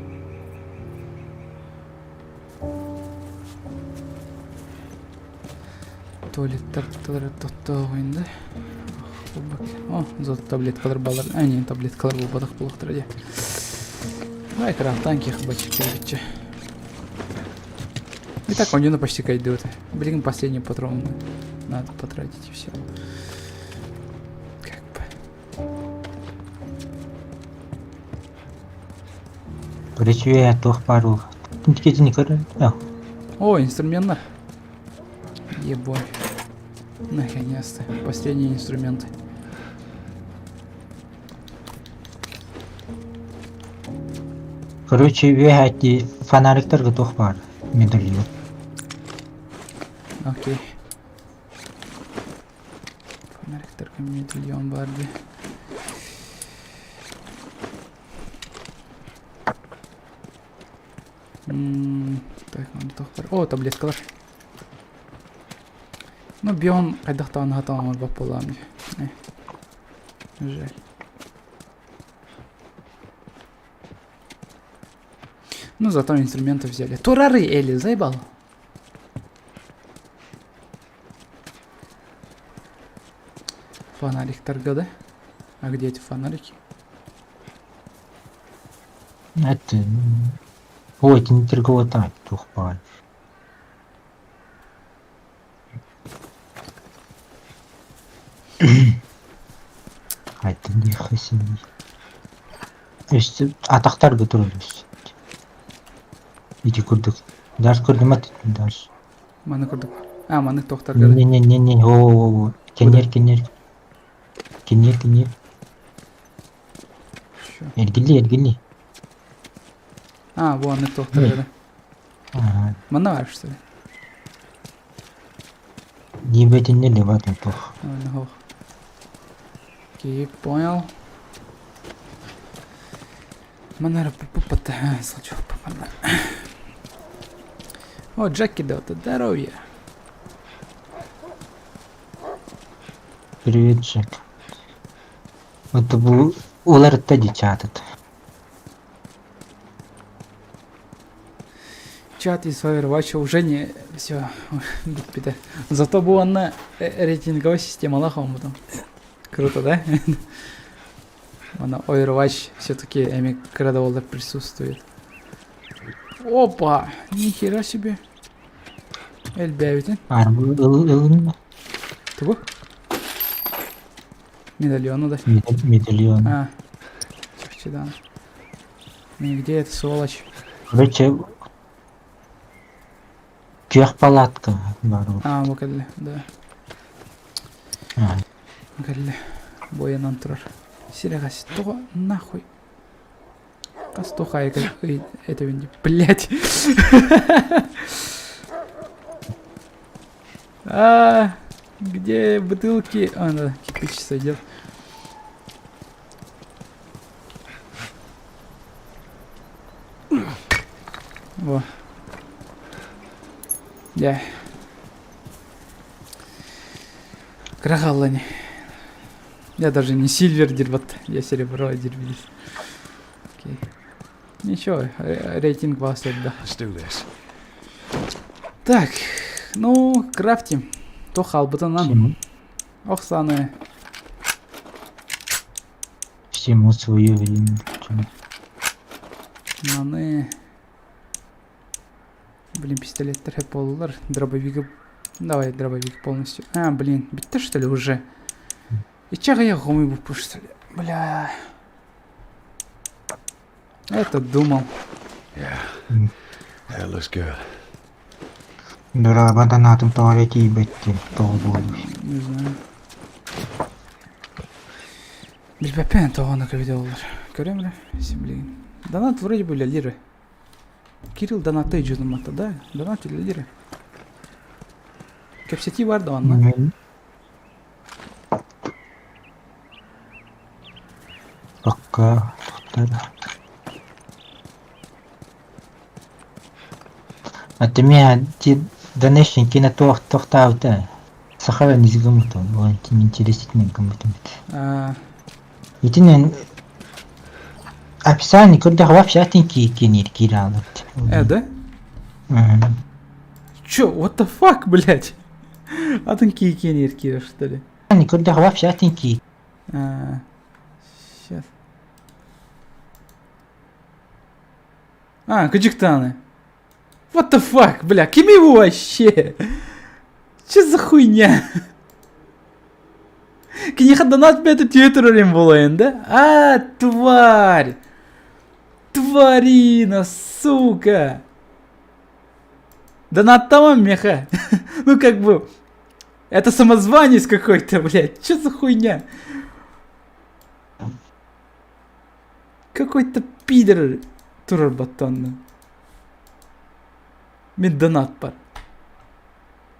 Туалеттар тоттоҕуйда. О, зато таблеткалар балар. А, не, таблеткалар буолбатах буолуохтара дии. Давай крафтаан киэх бачча И так он почти кайдет. Блин, последний патрон надо потратить и все. Как бы. Короче, туох баар буолла. Тикетини көрөн. О, инструменттар. Ебой. Наконец-то. Последние инструменты. Короче, үөһээти фонариктарга туох баар медальон. Окей. Фонариктарга медальон баар дии. Так, туох баар. О, таблеткалар. Ну, бион хайдахтаҕына хатан оҥорбот буоллаҕым дии. Э. Жаль. Ну, зато инструменты взяли. Турары Эли, заебал. Фонариктарга, да? А где эти фонарики? Это... Ой, это не торговый туох баар. Айта диэххэ син. Өссө атахтарга турар өссө. Ити курдук. Дальше көрдүм дальше. Маны курдук. А, маны тохтарга, да? Не-не-не-не, о, кенер, кенер. Кенер, кенер. Чё? Эргилли, эргилли. А, вон, тохтарга, да? Ага. Манна баар, что ли? Диэбэтиннэ лебатын туох. Ой, ох. Окей, понял. Манара папа сылдьыах манна. О, Джеки да, это здоровье. Привет, Джек. Это был уларытта дичатыт. Чат из Overwatch уже не все бүппүтэ. Зато бу онно рейтинговая системалаах оҥмутум. Круто, да? Ана Overwatch все-таки эми кыра да буоллар присутствует. Опа! Нихера себе. Элбээбитин. Арбы ылын Тугу? Медальону да. Медальон. А, чахчы да. Где эта сволочь? Короче, күөх палатка бар. А, бу кэллэ, да. Кэллэ. Буойанан турар. Сирэҕэс, тоҕо нахуй? Хас тухайга этэбин дии. Блять. А, где бутылки? А, да, кирпич сойдет. Во. Дьэ. Кыра хаалла ини. Я даже не сильвер дирбат, я серебро дирбит. Окей. Ничего, рейтинг вас да. Let's do this. Так, ну, крафтим. То халбытынан. Ох, саны. Всему свое время. Маны... Блин, пистолеттер хэп буоллулар. Дробовига... Давай дробовик полностью. А, блин, бүттэ что ли уже? Иччэҕэ хомуйбуппут что ли? Бля. Это думал. Yeah. That looks good. Дорога донатым тоҕо эрэ тиийбэттин, тоҕо буолуой. Не знаю. Билбэппин тоҕону көбүтэ буоллар. Көрөм эрэ, блин. Донат вроде бы үлэлиир. Кирилл донаттай дьонуммата да? Донат үлэлиир. Кэпсэтии бар да онно. Пока. А ты меня донешний кино тохтаабыта сахара низгымытын интереситинен гыммытым Итинэн описание көрдөх вообще атын киир киир аалбыт. Э, да? Чё, what the fuck, блядь? Атын киикиэнир киирэр, что ли? Көрдөх вообще атын кии. Сейчас. А, кыдьыктааны. What the fuck, бля, ким его вообще? Че за хуйня? Киниэхэ донат бэйэтэ түөрт буолайын да? А, тварь! Тварина, сука! Донаттамам меха. Ну как бы, это самозванец какой-то, блядь. Че за хуйня? Какой-то пидор турар баттанна. Мин донат бар.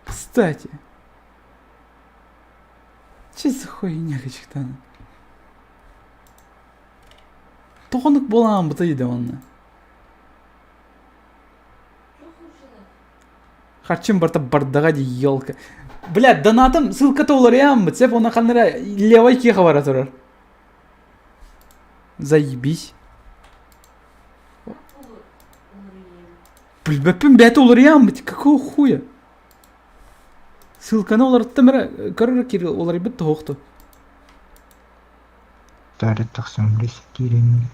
Кстати. Че за хуйня кычыктан? Тоҕонук буолаан бытый да онно. Харчым барта бардаҕа дии елка. Бля, донатым ссылката уларыйааммыт, сеп оны ханныра левой киэхэ бара турар. Заебись. Билбэппин бэйэтэ уларыйааммыт, какого хуя? Ссылканы уларыттым эрэ, көрөр Кирилл уларыйбыт туһуохту. Тары тахсан киирэн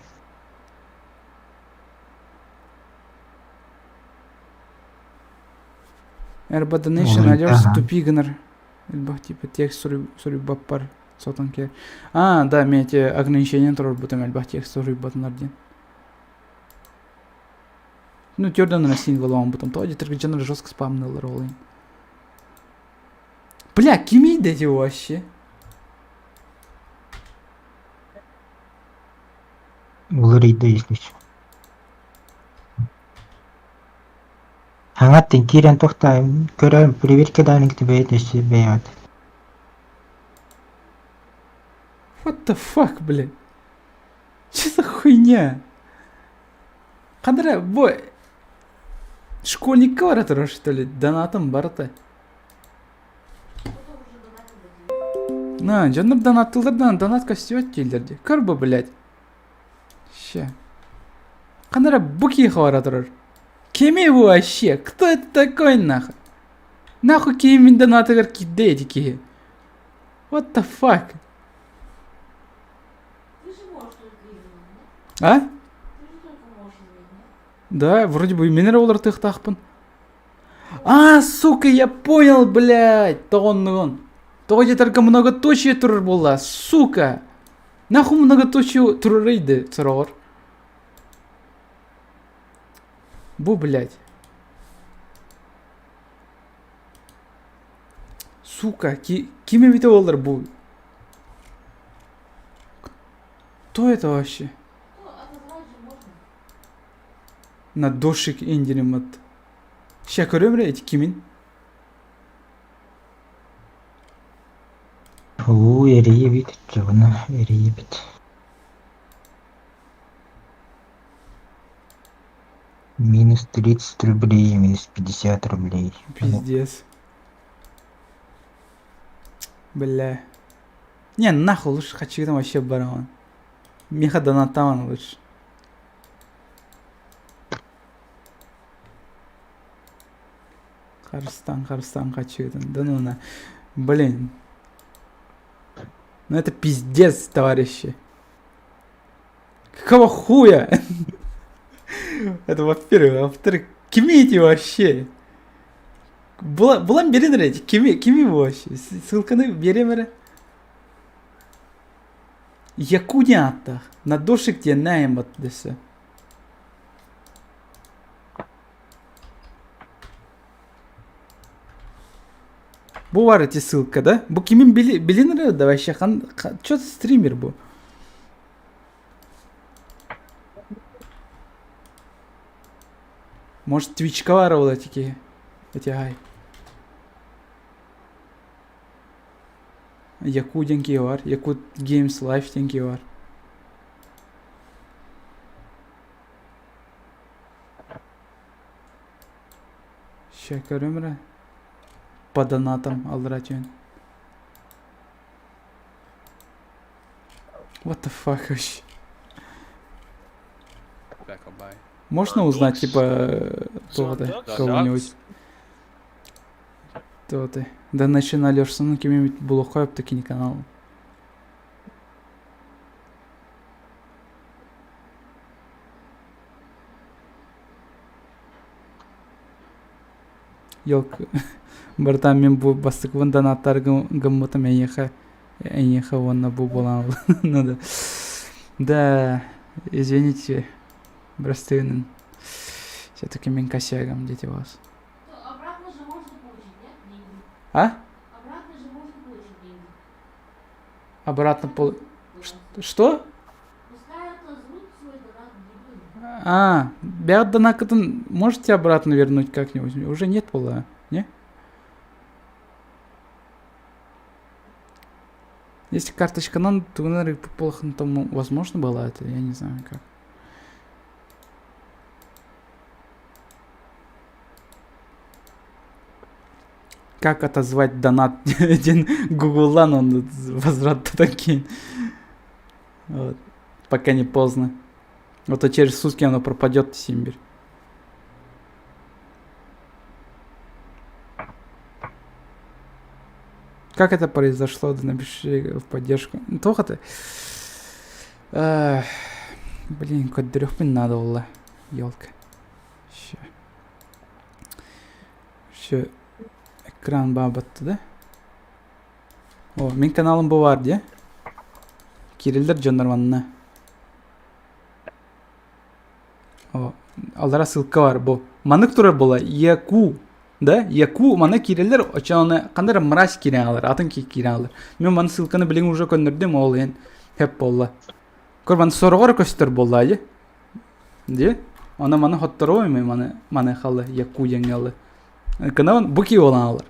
Эрба Donation найдешь тупи гынар. Элбэх типа текст суруйбаппар сотон кэр. А, да, мен эти ограничения турарбытым элбэх текст суруйбатынар диэн. Ну, твердо на сингл бутом. То дьонор жестко спамнылар ол Бля, кимий дети вообще? Уларыйда если что. Хаҥаттан киирэн тохтоон көрөн проверкадаан бэйэтэ бэйэҕит. What the fuck, блядь? Че за хуйня? Ханара, бу школьникка бара турар, что ли? Донатым барыта. На, дьоннор донаттылар да донат көстүбэт дииллэр дии. Көр бу, блядь. Ща. Ханара бу киһи бара турар. Кими бу вообще? Кто это такой нахуй? Нахуй киһи мин донатыгар киирдэ эти киһи? What the fuck? Ты же можешь только изменить, нет? А? Ты же только можешь изменить, нет? Да, вроде бы мин эрэ уларытыахтаахпын. А, сука, я понял, блядь, тоҕоннугун. Тоҕо диэтэргэ многоточие турар буолла, сука. Нахуй многоточие турарый да сороҕор. Бу, блядь. Сука, ки ким эбитэ буоллар бу? Кто это вообще? Ну, отозвать же можно. На дошик индиримат. Ща көрөм эрэ ити кимин? Уу, эрийэбит, дьоно, эрийэбит. Минус 30 рублей, минус 50 рублей. Пиздец. Бля. Не, нахуй, лучше хочу там вообще барон. Меха донатаман лучше. Харыстан, Харыстан хочу. Да ну на. Блин. Ну это пиздец, товарищи. Какого хуя? Это во-первых. А во-вторых, кими эти вообще? Булан биэрин эрэ кими, кими вообще? Ссылканы биэриэм эрэ. Якутия ааттаах. На дошик диэн бат дэсэ. Бу бар эти ссылка, да? Бу кимин билин эрэ да вообще? Хан, чё за стример бу? Может, Твичка баар ол эти эти ай. Яку диэн киһи бар. Якут Games Life диэн киһи бар. Ща көрөм эрэ. По донатам аллара түһэн. What the fuck вообще? Можно узнать, типа, то-то, кого-нибудь? То-то. Да начинали ну кем-нибудь булухайып такие канал. Елк, братан, мен бу бастыкпын донаттар гыммытым эйиэхэ эйиэхэ уонна бу буолан надо. Да, извините, простыгын. Все-таки мин косягом дети вас. Ну, обратно же можно получить, нет, деньги? А? Обратно же можно получить деньги. Обратно пол... Что? Пускай отозвут свой донат дебилы. А, бэйэҕит донаккытын можете обратно вернуть как-нибудь? Уже нет пола, не? Если карточка нам, то, наверное, плохо, там возможно было это, я не знаю как. Как отозвать донат диэн гуглан он возврат такие. Вот. Пока не поздно. Вот а через сутки оно пропадет, Симбирь. Как это произошло? Да напиши в поддержку. Туох ты. Блин, көрдөрүөхпүн наада буолла. Елка. Ща. Все. Экран баабатты да? О, мин каналым бу баар дии. Киирэллэр дьоннор манна. О, аллара ссылка бар бу. Маннык турар була Яку, да? Яку манна киирэллэр очону ханна эрэ мразь киирэн аалар, атын киһи киирэн аалар. Мин маны ссылканы билигин уже көннөрдүм, ол иһин хөп буолла. Көр маны сороҕор көстөр буолла дии. Дии. Оны маны хотторуой маны маны халы Яку диэҥҥэ ылы. Кынабын бу киһи буолан аалар.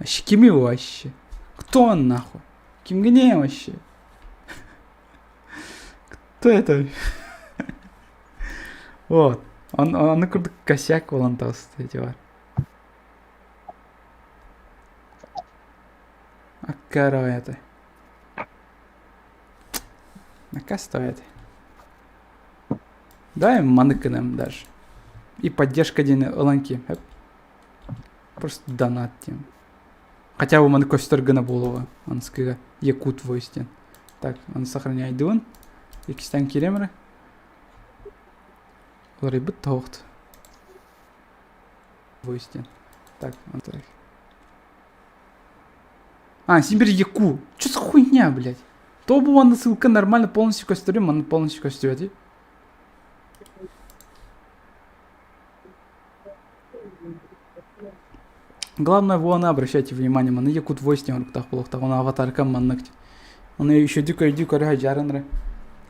Вообще кими вообще? Кто он нахуй? Кимгиний вообще? Кто это? Вот. Он, он курдук косяк буолан таҕыста ити бар. Аккара это. Накастывает. Дай маннык гынам даже. И поддержка диэн ылан киэм. Просто донат диэн. Хотя бы маны көстөр гына буолуоҕа. Аныскыга Якут Voice диэн. Так, аны сохраняйдыбын. Иккистэн киириэм эрэ. Уларыйбыт тоһоҕот. Voice диэн. Так, так. А, Сибирь Яку. Что за хуйня, блядь? То буолла ссылка нормально полностью көстөрүм, манна полностью көстүбэти. Главное, вон обращайте внимание, манна Якут Voice диэн оруктаах буолуохтаах, он аватарка маннык. Оны еще дико өйдүү көрө дьаарынры.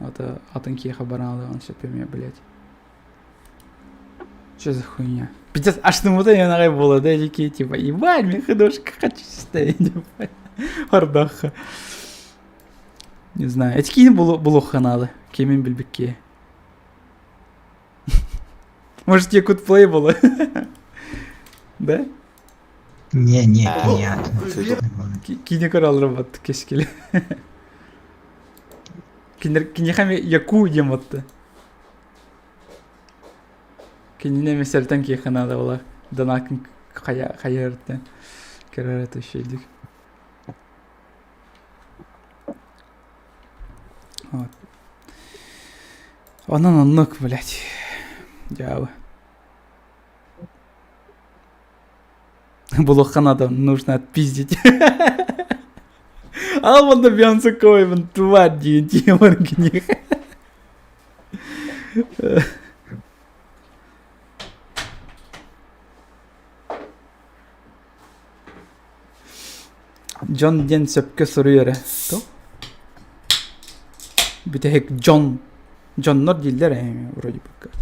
Это атын киэхэ бараалы, он все пемия, блядь. Что за хуйня? Пиздец, аж ну я нагай было, да, такие, типа, ебать, мне художка хочу стоять, Хордоха. Не знаю, эти кини булуха надо, кемин билбикке. Может, Якут Плей было? Да? Не, не, нет. Кини көрө алыр кескили. Кинехами яку диэн батты. Кинини эмиэ сэртэн киэхэ наада буолар. Донакын хайа хайа өрүттэн көрөр это үчүгэйдик. Вот. Онон оннук, блядь. Дьаабы. Булуохха надо, нужно отпиздить. Ал Бейонсе Койман, тварь диэн тиэмэр киниэхэ. Дьон диэн сөпкө суруй эрэ. То? Бүтэһик дьон. Дьоннор дииллэр ээ вроде бы как.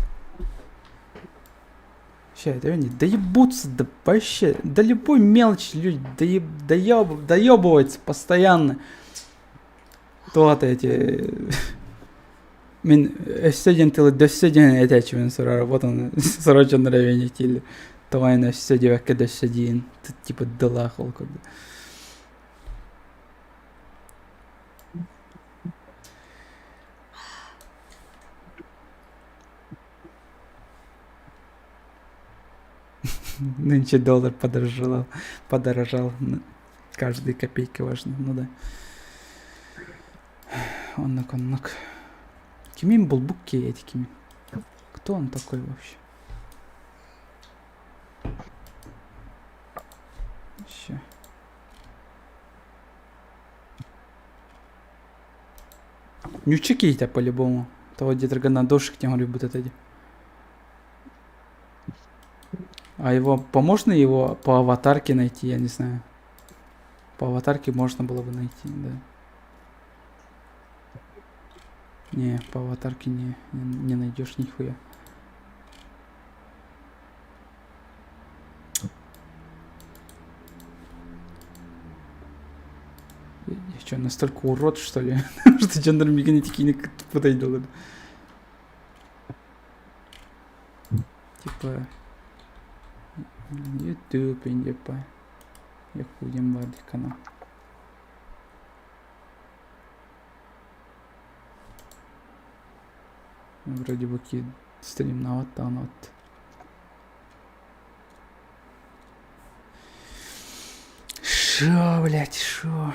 Ща, это они доебутся, да вообще, да любой мелочь люди доеб, доеб, доебываются постоянно. То эти Мин өссө диэн тылы дөссө диэн этээччибин сорор, вот он сорох дьоннор эбиэнньиктииллэр. Тоҕо эн өссө диэбэккэ дөссө диин, типа дылаах ол курдук. Нынче доллар подорожал, подорожал. Каждая копейка важна, ну да. Оннук, оннук. Кимин булбук эти кимин? Кто он такой вообще? Еще. Нючи какие-то по-любому. Того где-то на дошик тем любит это. А его, поможно его по аватарке найти, я не знаю. По аватарке можно было бы найти, да. Не, по аватарке не, не, не найдешь нихуя. Я, я что, настолько урод, что ли? Что джендер механики подойдет. Типа... YouTube, типа... Якудем бар канал. Вроде бы ки стримнават таанат. Шо, блядь, шо?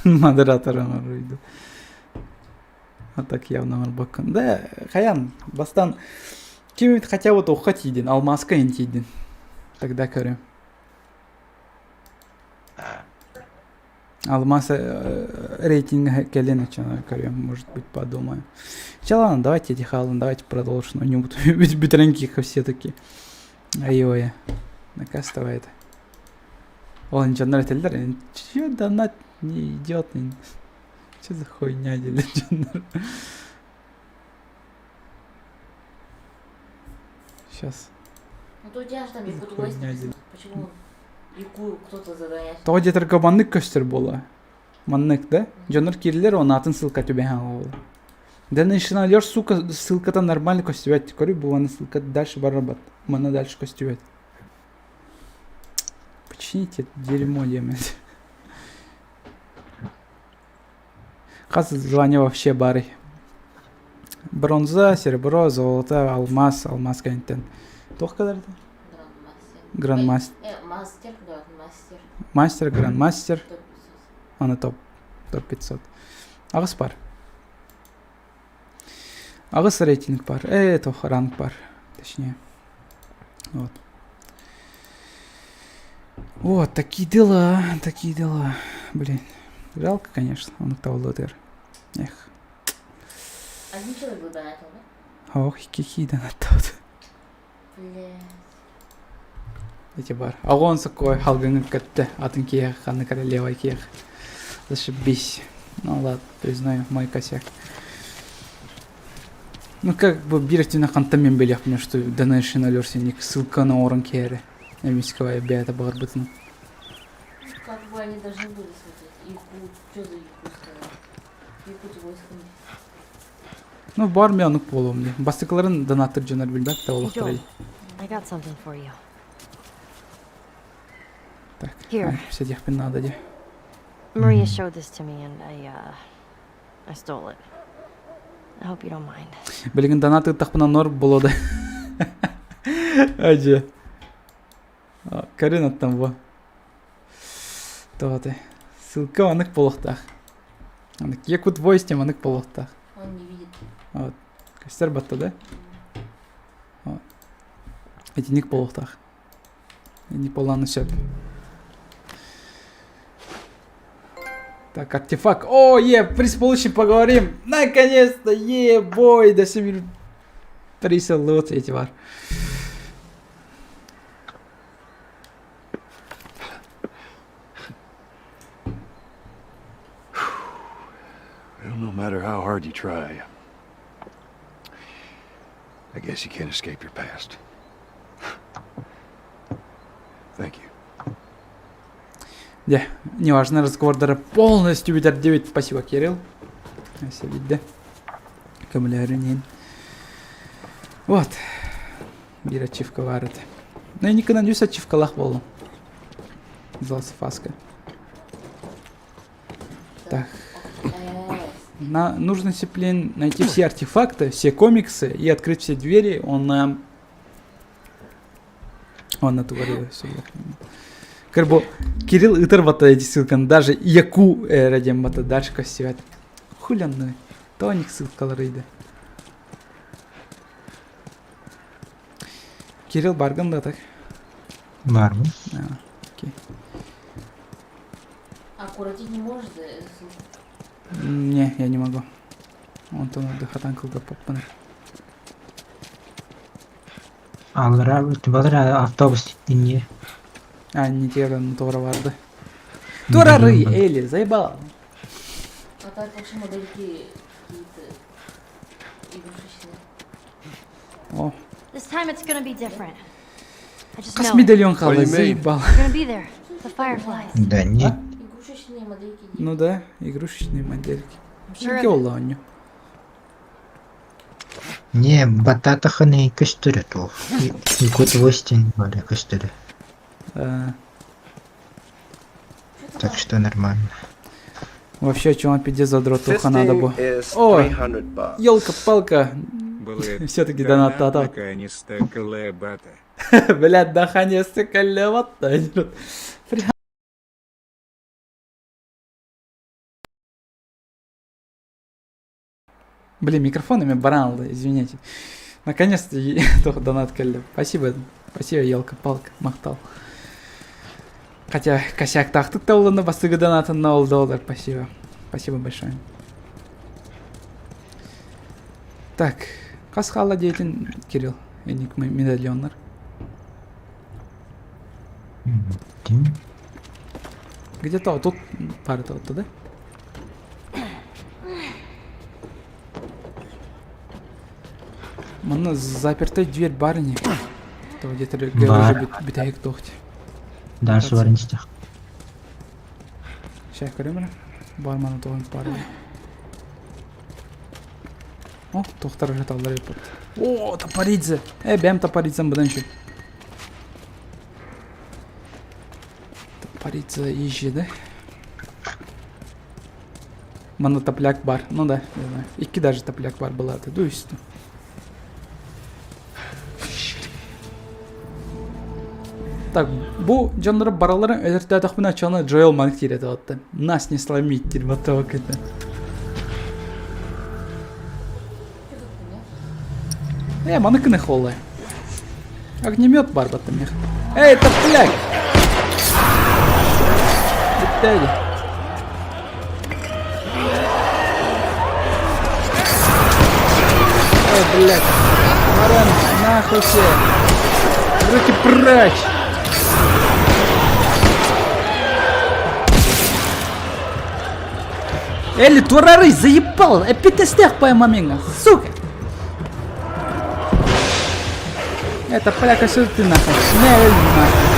Модератор оҥоруйду. А так явно оҥорбоккун. Да, хайан, бастан ким хотя бы туохха тиийдин, алмааска иһин тиийдин. Тогда көрүм. Алмаз рейтинг кэлин оччоно көрүөм, может быть, подумаю. Чэ, ладно, давайте этих Аллан, давайте продолжим. Но не буду бүтэрэн все таки. Ай-ой, накастовай это. Ол дьоннор этэллэр, чё донат не идет, что за хуйня дииллэр дьоннор. Сейчас. Ну то у тебя же там Якут Хуйня Войс диэн. написано. Почему Яку кто-то задонатил? Тоҕо диэтэргэ маннык көстөр буолла. Маннык да? Дьоннор киирдилэр уонна атын ссылка түбэһэн хаалла. Donation сука, ссылката нормально көстүбэт. Көрүй бу аны ссылка дальше барар Манна дальше көстүбэт. Почините это дерьмо диэмэт. Хас звание вообще баарый? Бронза, серебро, золото, алмаз, алмаз кэнниттэн. Туох кэлэр Грандмастер. Грандмастер. Мастер, грандмастер. Мастер, грандмастер. Топ 500. Аны топ. Топ 500. Аҕыс бар. Аҕыс рейтинг бар. Э, туох ранг бар. Точнее. Вот. Вот, такие дела, такие дела. Блин, жалко, конечно, он табыллыытыгар. Эх. Один человек был донатил, да? Ох, какие донаттаабыт. Блядь. Эти бар. Аҕон соккой халгыҥы көттө. Атын киэх, ханна королева киэх. Зашибись. Ну ладно, признаю, мой косяк. Ну как бы биир өттүнэн хантан мин билиэхпин, что donation өлөрсүнник ссылканы оҥорон киэри. Эмискэ бэйэтэ баҕарбытын. Ну, как бы они должны были смотреть. Якут, что за Якут сказал? Якут войск Ну бар мен онук буолуом дии. Бастакыларын донаттыр дьоннор билбэт да Hey, олохторой. Joel, I got something for you. Так, Here. сидиэхпин наада дии. Maria showed this to me and I, I stole it. I hope you don't mind. Билигин донат ыыттахпына нор буолуо да. Ажы. Карин аттан бу. Тоҕо Ссылка маннык буолуохтаах. Маннык Якут Voice диэн маннык буолуохтаах. Он не видит. Вот. Көстөр батта да? Вот. Итинник буолуохтаах. Итинник буоллаҕына сөп. Так, артефакт. О, е, приз получим, поговорим. Наконец-то, е, бой, до 7 приз лут эти бар. Well, no matter how hard you try, I guess you can't escape your past. Thank you. Дьэ, неважно, разговордара полностью бүтэр Спасибо, Кирилл. Видде. Көмөлөөрүн Вот. Биир ачивка баар этэ. Ну, никогда үс ачивкалаах буоллум. Зласфаска. Так. На, нужно дисциплин найти все артефакты, все комиксы и открыть все двери. Он нам... Он натворил Кырбо Кирилл ытыр бата эти ссылканы даже яку эрэ диэн бата дальше көстүбэт. Хуляны. Тоник ссылкалары Кирилл баргын да так? Бармын. А, окей. А куратить не можешь да, ссылку? Не, я не могу. Онтон отдыхатан кылгаппаппын. Аллара балар автобус не. А, не теран туора барды. Турары, Эли, заебал. А так вообще модельки какие-то игрушечные. О. This time it's gonna be different. I just Хас know it. медальон хаалла, What do you mean? заебал. We're gonna be there. The fireflies. Да нет. Игрушечные модельки. Ну да, игрушечные модельки. I'm sure of Сергей it. Оланю. Не, бататаханы көстөрө туох. Якут Востин бары көстөрө. Так что нормально. Вообще, чё, пиздец задрот, туха надо было. is О, 300 bucks. елка-палка. Блэд. Все-таки донат Донат тата. наконец-то колебата. Блядь, наконец-то колебата. Блин, микрофонами баран, извините. Наконец-то только донат кэллэ. Спасибо, спасибо, елка-палка, махтал. Хотя косяк тахтык на бастыгы доната на доллар, спасибо. Спасибо большое. Так, хас хаалла диэтин Кирилл, эник медальоннар. Где-то тут пара то да? Манна заперта дверь барыни. То где-то Бар. уже бүтэһик туох Дальше бар инстих. Сейчас көрөм эрэ. Бар маны тоҕун бар. О, тохтар жаталлар еппут. О, топоридзе. Э, бэм топоридзем быдан еще. Топоридзе езжи, да? Манна топляк бар. Ну да, не знаю. Икки даже топляк бар была. Ты дуйся. Так, бу дьоннору бараларын өлөртөөтөхпүнэ оччону Джоэл маннык диир этэ оттон. Нас не сломить диир баттабак этэ. Э, маны кыны холлай. Огнемет бар баттым мех. Эй, топляк! Бүттәди. Ой, блядь. Маран, нахуй все. Руки прочь! Элли, турары, заебал! Эпитестех поймаминга, сука! Это поляка сюда ты нахуй. Не, нахуй.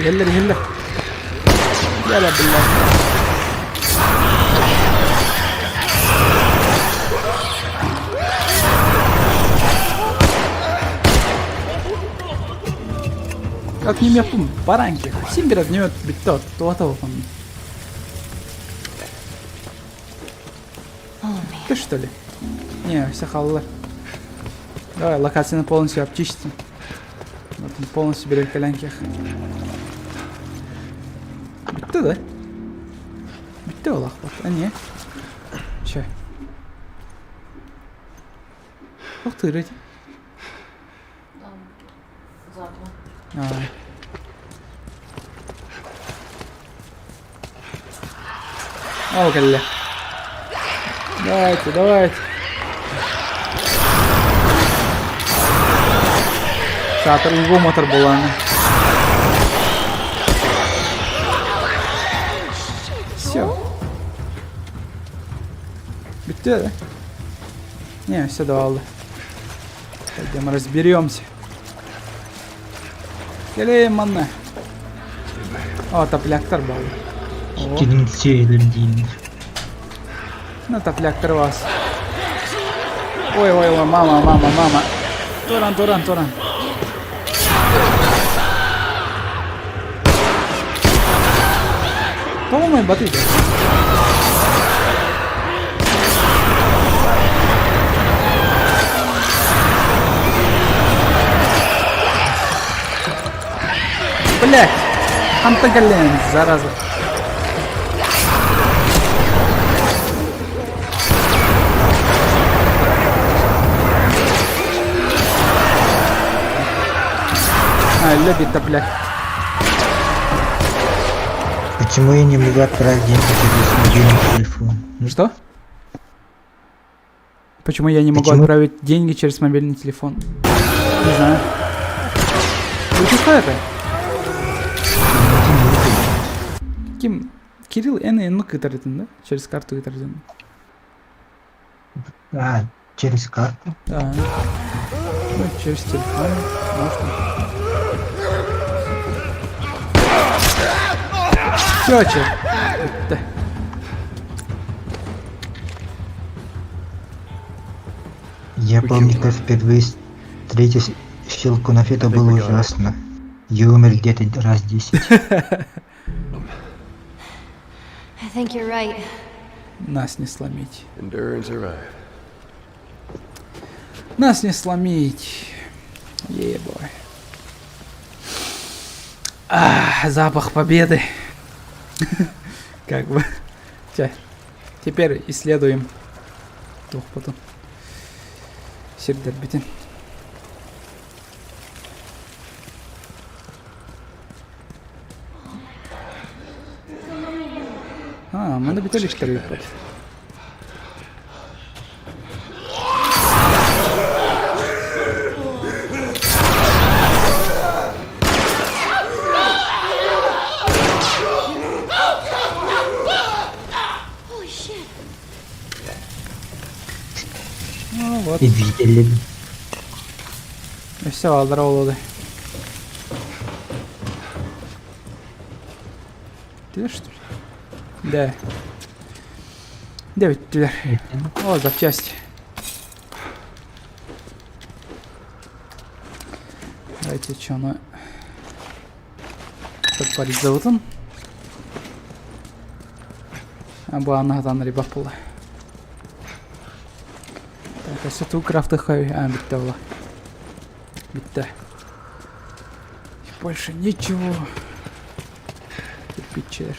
Еллер, еллер. Яла, блядь. Как не меппум, баранки. Син бир огнемет бүттө, туата болған. Ты что ли? Не, все халлы. Давай, локацияны полностью обчистим. Вот он полностью берет коленких. Bitti да? Bitti ол ахпат. А не. Че? Ух ты, рыть. Там завтра. А. О, кэллэ. Давайте, давайте. Саатар угу мотор буолааны. Все. Бүттэ да? Не, все давалды. Пойдем разберемся. Кэлээ манна. О, топляктар баар. О, Килин сиэлим диин. ну топляктар вас. Ой, ой, ой, мама, мама, мама. Туран, туран, туран. Тоҕо батыйда? Блять! Антагален, зараза. А, любит топляк. Почему я не могу отправить деньги через мобильный телефон? Что? Почему я не могу Почему? отправить деньги через мобильный телефон? Не знаю. Вы что это? Ким? Кирилл Н Н кытарытын, да? Через карту кытарытын. А, через карту? Да. Ну, через телефон. Можно. Все, че. Да. Я помню, как впервые встретился Щелкунов, это было ужасно. Я умер где-то раз 10. I think you're right. Нас не сломить. Endure and survive. Нас не сломить. Ебой. А, запах победы. Как бы. Чэ. Теперь исследуем. Туох потом. Сирдэрбитин. А, манна бүтэ иликтэр эбит. Holy shit. Ну вот. Видели. Өссө бааллара буолуо Ты что ли? Да. Да бүттүлэр. О, запчасти. Давайте что она Топпаризабытын. Бу аны хатан рибах була. Так, өссө туу крафтыхай а битте була. Битте. Больше ничего. Кирпичер.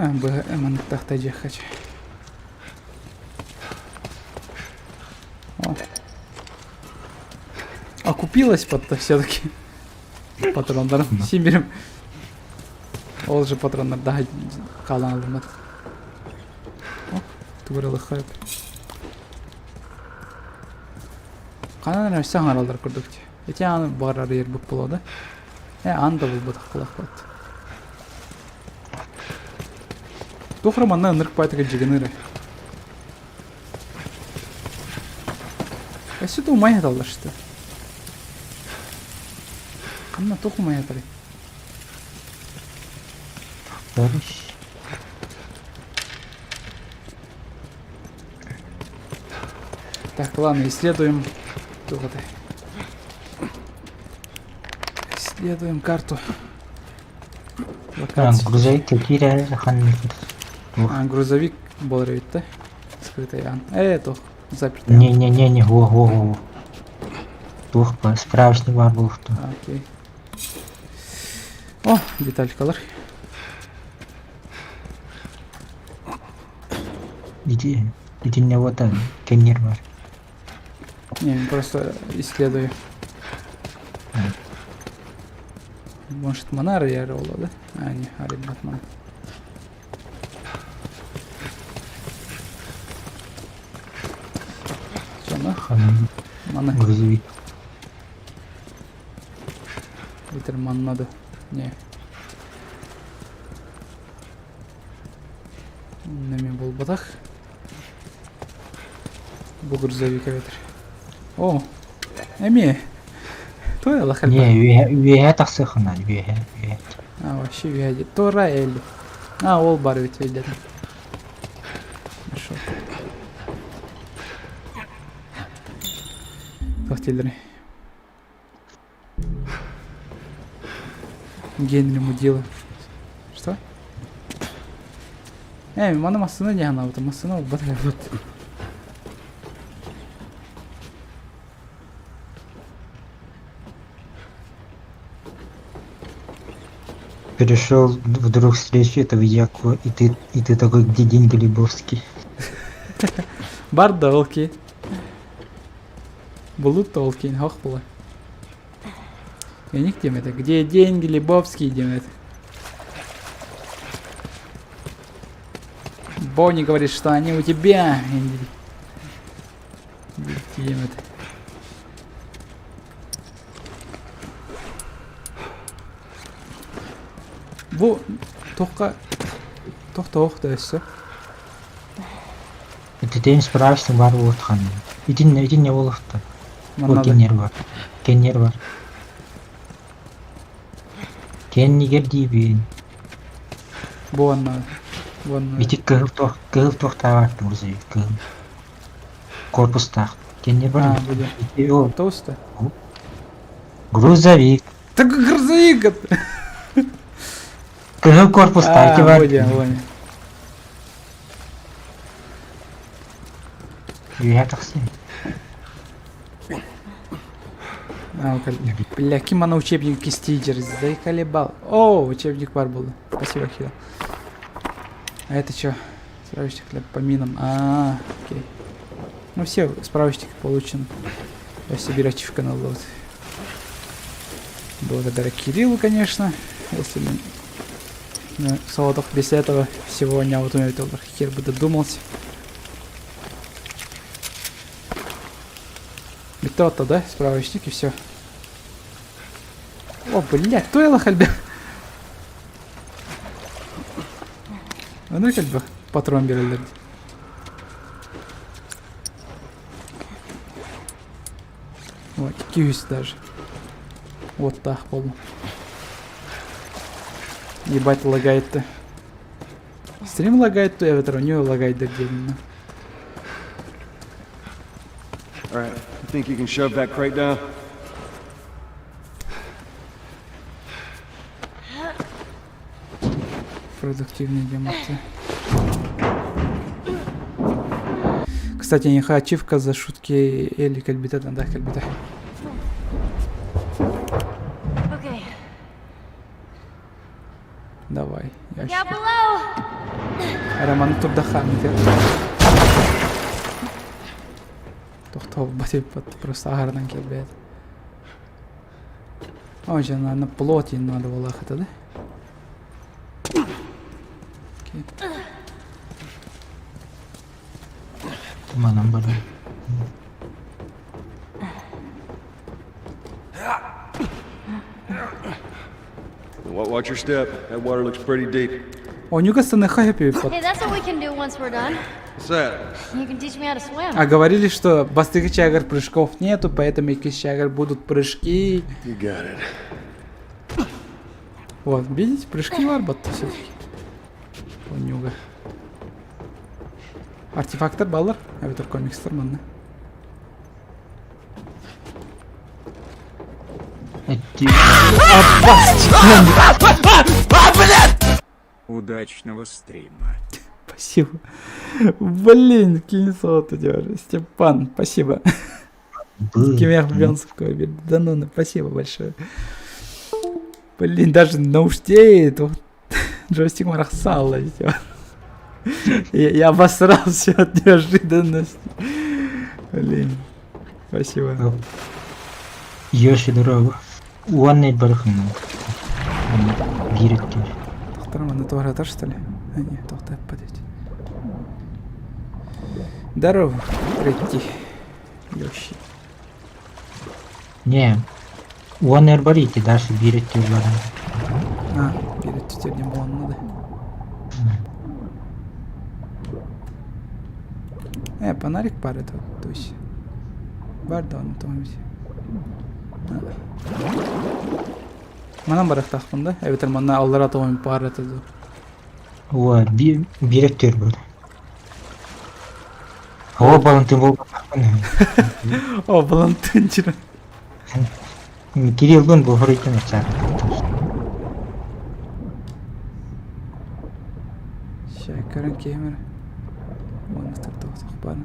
Маннык тахта дьиэххэ О. Окупилась под все-таки патроннарым. Симбирим. Ол же патроннар да хаалан ылыммат. О, тугуралыххайып. Ханан эрэ өссө аҥараллар курдук дии. Ити ааны баҕар арыйарбыт буолуо да. Э, аан да булбатах буолуохпут. Туох эрэ манна ынырык баайтыга дьигыныыр. Өссө да умай аталлар что. Ханна туох умай атарый? Так, ладно, исследуем. Туох этэй? Исследуем карту. Локацию. Грузовик киирэр ханнык А, грузовик буолар эбит да? Скрытый аан. Э, туох, запертый аан. Не-не-не-не, во во во. Туох справочник баар буолуохтун. Окей. О, деталькалар. Ити итиннэ вот кэннир бар. Не, просто исследую. Может, Монар я ролла, да? А, не, Ари Батман. Все, на? Мана. Грузовик. Литерман надо. Не. Неме буолбатах. Бу грузовик эбэтэр. О, эмиэ. Туой Не, үөһэ үөһэ тахсыаххына, үөһэ, үөһэ. А, вообще үөһэ Тора Элли. А, ол бар ведь өйдедім. Хорошо. Туох дииллэрий? Генри мудила. Что? Э, маны массыына диэн санаабытым. Массыына буолбат эрэ вот. Перешел вдруг встречу этого Яку, и ты такой, где деньги, Лебовский? Бар да ол ки. Булут ол киин хох була. Эник диэм этэ. Где деньги, Лебовский диэм этэ. Бонни говорит, что они у тебя. Диэм этэ. Бу туохха туох туох да өссө. Ититин справочник баар буолуохтахан. Итиннэ итиннэ буолуохта. Манна да. Кеннер бар. Кеннер бар. Кеннигэр диибин. Бу онно. Бу онно. Ити кыһыл туох кыһыл туохтаах грузовик кыһыл. Корпустаах. Кеннер бар. А, бу диэн. Ити ол Тоуста. грузовик. Так грузовик! Кыһыл корпустаах А, бар. бу диэн, бу диэн. Үөһэ тахсыы. А, Бля, ким ана учебник кистиджер заколебал. О, учебник бар был. Спасибо, Хилл. А это что? Справочник для по минам. А, окей. Ну все, справочник получен. Я себе ачивка на лот. Благодаря Кириллу, конечно. Если бы ну, Солодов без этого всего не вот умеет хер бы додумался. Бүттэ да, справочник и все. О, блядь, то я хальбе. Аны кэлбэх патрон береллер. Вот, 200 даже. Вот так болду. Ебать лагает-то. Стрим лагает, то я у него лагает отдельно. All right, you think you can shove that crate down? Продуктивные демоции. Кстати, не ачивка за шутки Эли кэлбитэ да кэлбитэ. Okay. Давай. Я Down below. Роман турдаха Тохтообот просто аһарынан кэлбэт. О, же, наверное, плоть надо было это, да? Окей. Манан барар. Watch your step. That water looks pretty deep. Онюга станыха Hey, that's what we can do once we're done. What's that? You can teach me how to swim. А говорили, что бастыгы чагар прыжков нету, поэтому икис чагар будут прыжки. You got it. Вот, видите, прыжки варбатта все-таки. Онюга. Артефактор баллар, эбэтэр комикстар манна. Удачного стрима. Спасибо. Блин, кинь золото держи. Степан, спасибо. Кимях Бенского. Да ну, ну, спасибо большое. Блин, даже на уште джойстик марахсала. Я, я обосрался от неожиданности. Блин, спасибо. Йоши дорогу. Уоннай бархын. Биир Тохтар манна туоратар что ли? А не, тохтар подойти. Здорово, Ретти. Йоши. Не. Уоннай барите дальше биир баран. А, перед тетерден буолан надо. Э, фонарик пар это, то есть. Бар да оны тоҕо Манан барыахтаахпын да? Эбэтэр манна аллара тоҕо паар это дуу? Уа биир өттүгэр бар. Оо балантын буолбатахпын. О, балантын Кириллбын бу хоруйтан ачаар. Ща көрөн киһим эрэ. Уонна тохтох баар.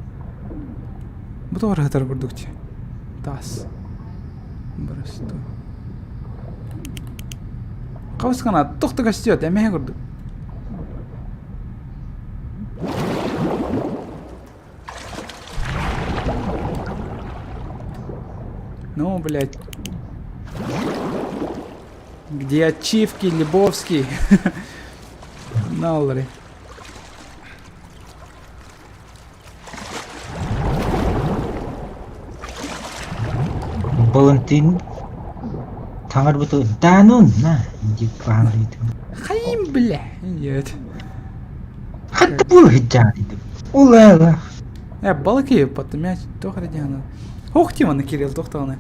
Бу тоҕо ыраатар курдук дии. Таас. Боростуой. Хабыс гына туох да көстүөт эмэһэ курдук. Ну, блядь. Где ачивки, Лебовский? Налри. Балантин таҥарбыты да ну на дип баҕарыйтым. Хайым, бля. Нет. Хатта бу хиджаан Ула Э, балык потом туох эрэ диэн Ох, Тиманы Кирилл туохтаҕына.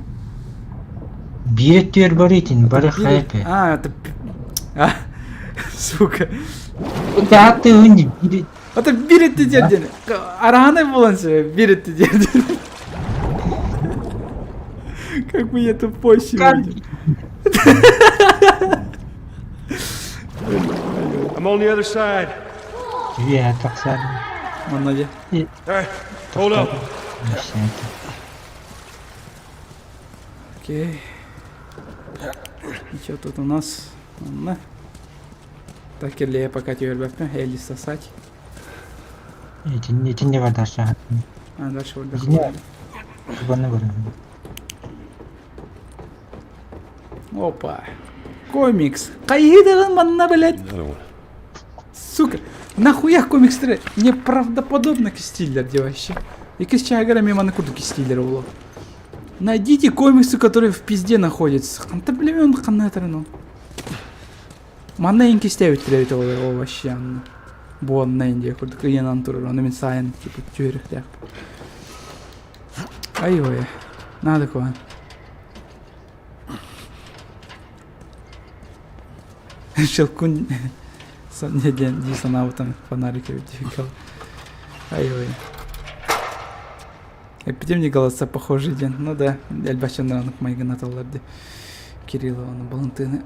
Биир өттүгэр барыйтын бары хайпе. А, это... А, сука. Тааты үнди биир Это биир өттүгэр диэн. Араанай буолан себе биир өттүгэр диэн. Как бы я тупой сегодня. I'm on the other side. Үө тахсар. Манна дьэ. All right, hold up. Окей. И что тут у нас? Онно. Так, кирлее пока тебе Элли сосать. Итинне бар дальше. А, дальше вот Итинне. Баны бар. Опа. Комикс. Хайыдагын манна, блядь. Сука. Нахуя комикстары неправдоподобно кистиллер де вообще. Икис чагара мимо на курду кистиллер уло. Найдите комиксы, которые в пизде находятся. Ханта билемен ханна ну. Манна инкистээбиттэр эбит ол вообще анна. Бу онно индия курдук ыйанан турар, ону мин сайын типа түһүрүхтээх. Ай ой, надо куан. Щелкун не диэн дии санаабытым фонарик эбит Ай ой. Эпидемия голоса похожи диэн. Ну да, элбэх дьонноронук майгынаталлар дии. Кириллованы Балантыны.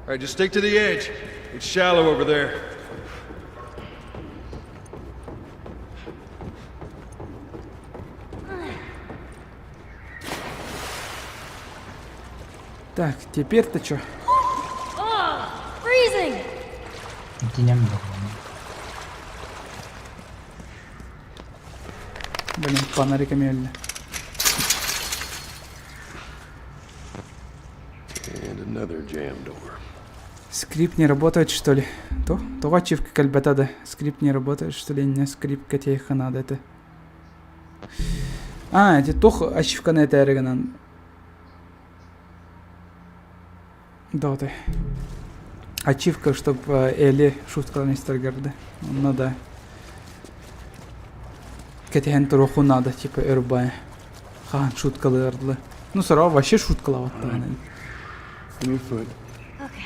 All right, just stick to the edge. It's shallow over there. Так, теперь-то что? Freezing! Итинэн буолуо. Блин, фонариками өллө. And another jam door. Скрипт не работает, что ли? То? Тоҕо ачивка кэлбэтэ да? Скрипт не работает, что ли? Не скрипт кэтиэххэ надо это. А, эти туох ачивканы этээри гынан. Да, ты. Ачивка, чтобы Элли шуткаларын истэргэрдэ. Онно да. Кэтэһэн туруоху надо, типа, өр Хаан шуткалыырдылы. Ну, сороҕо вообще шуткалаабаттаҕына. New foot. Okay.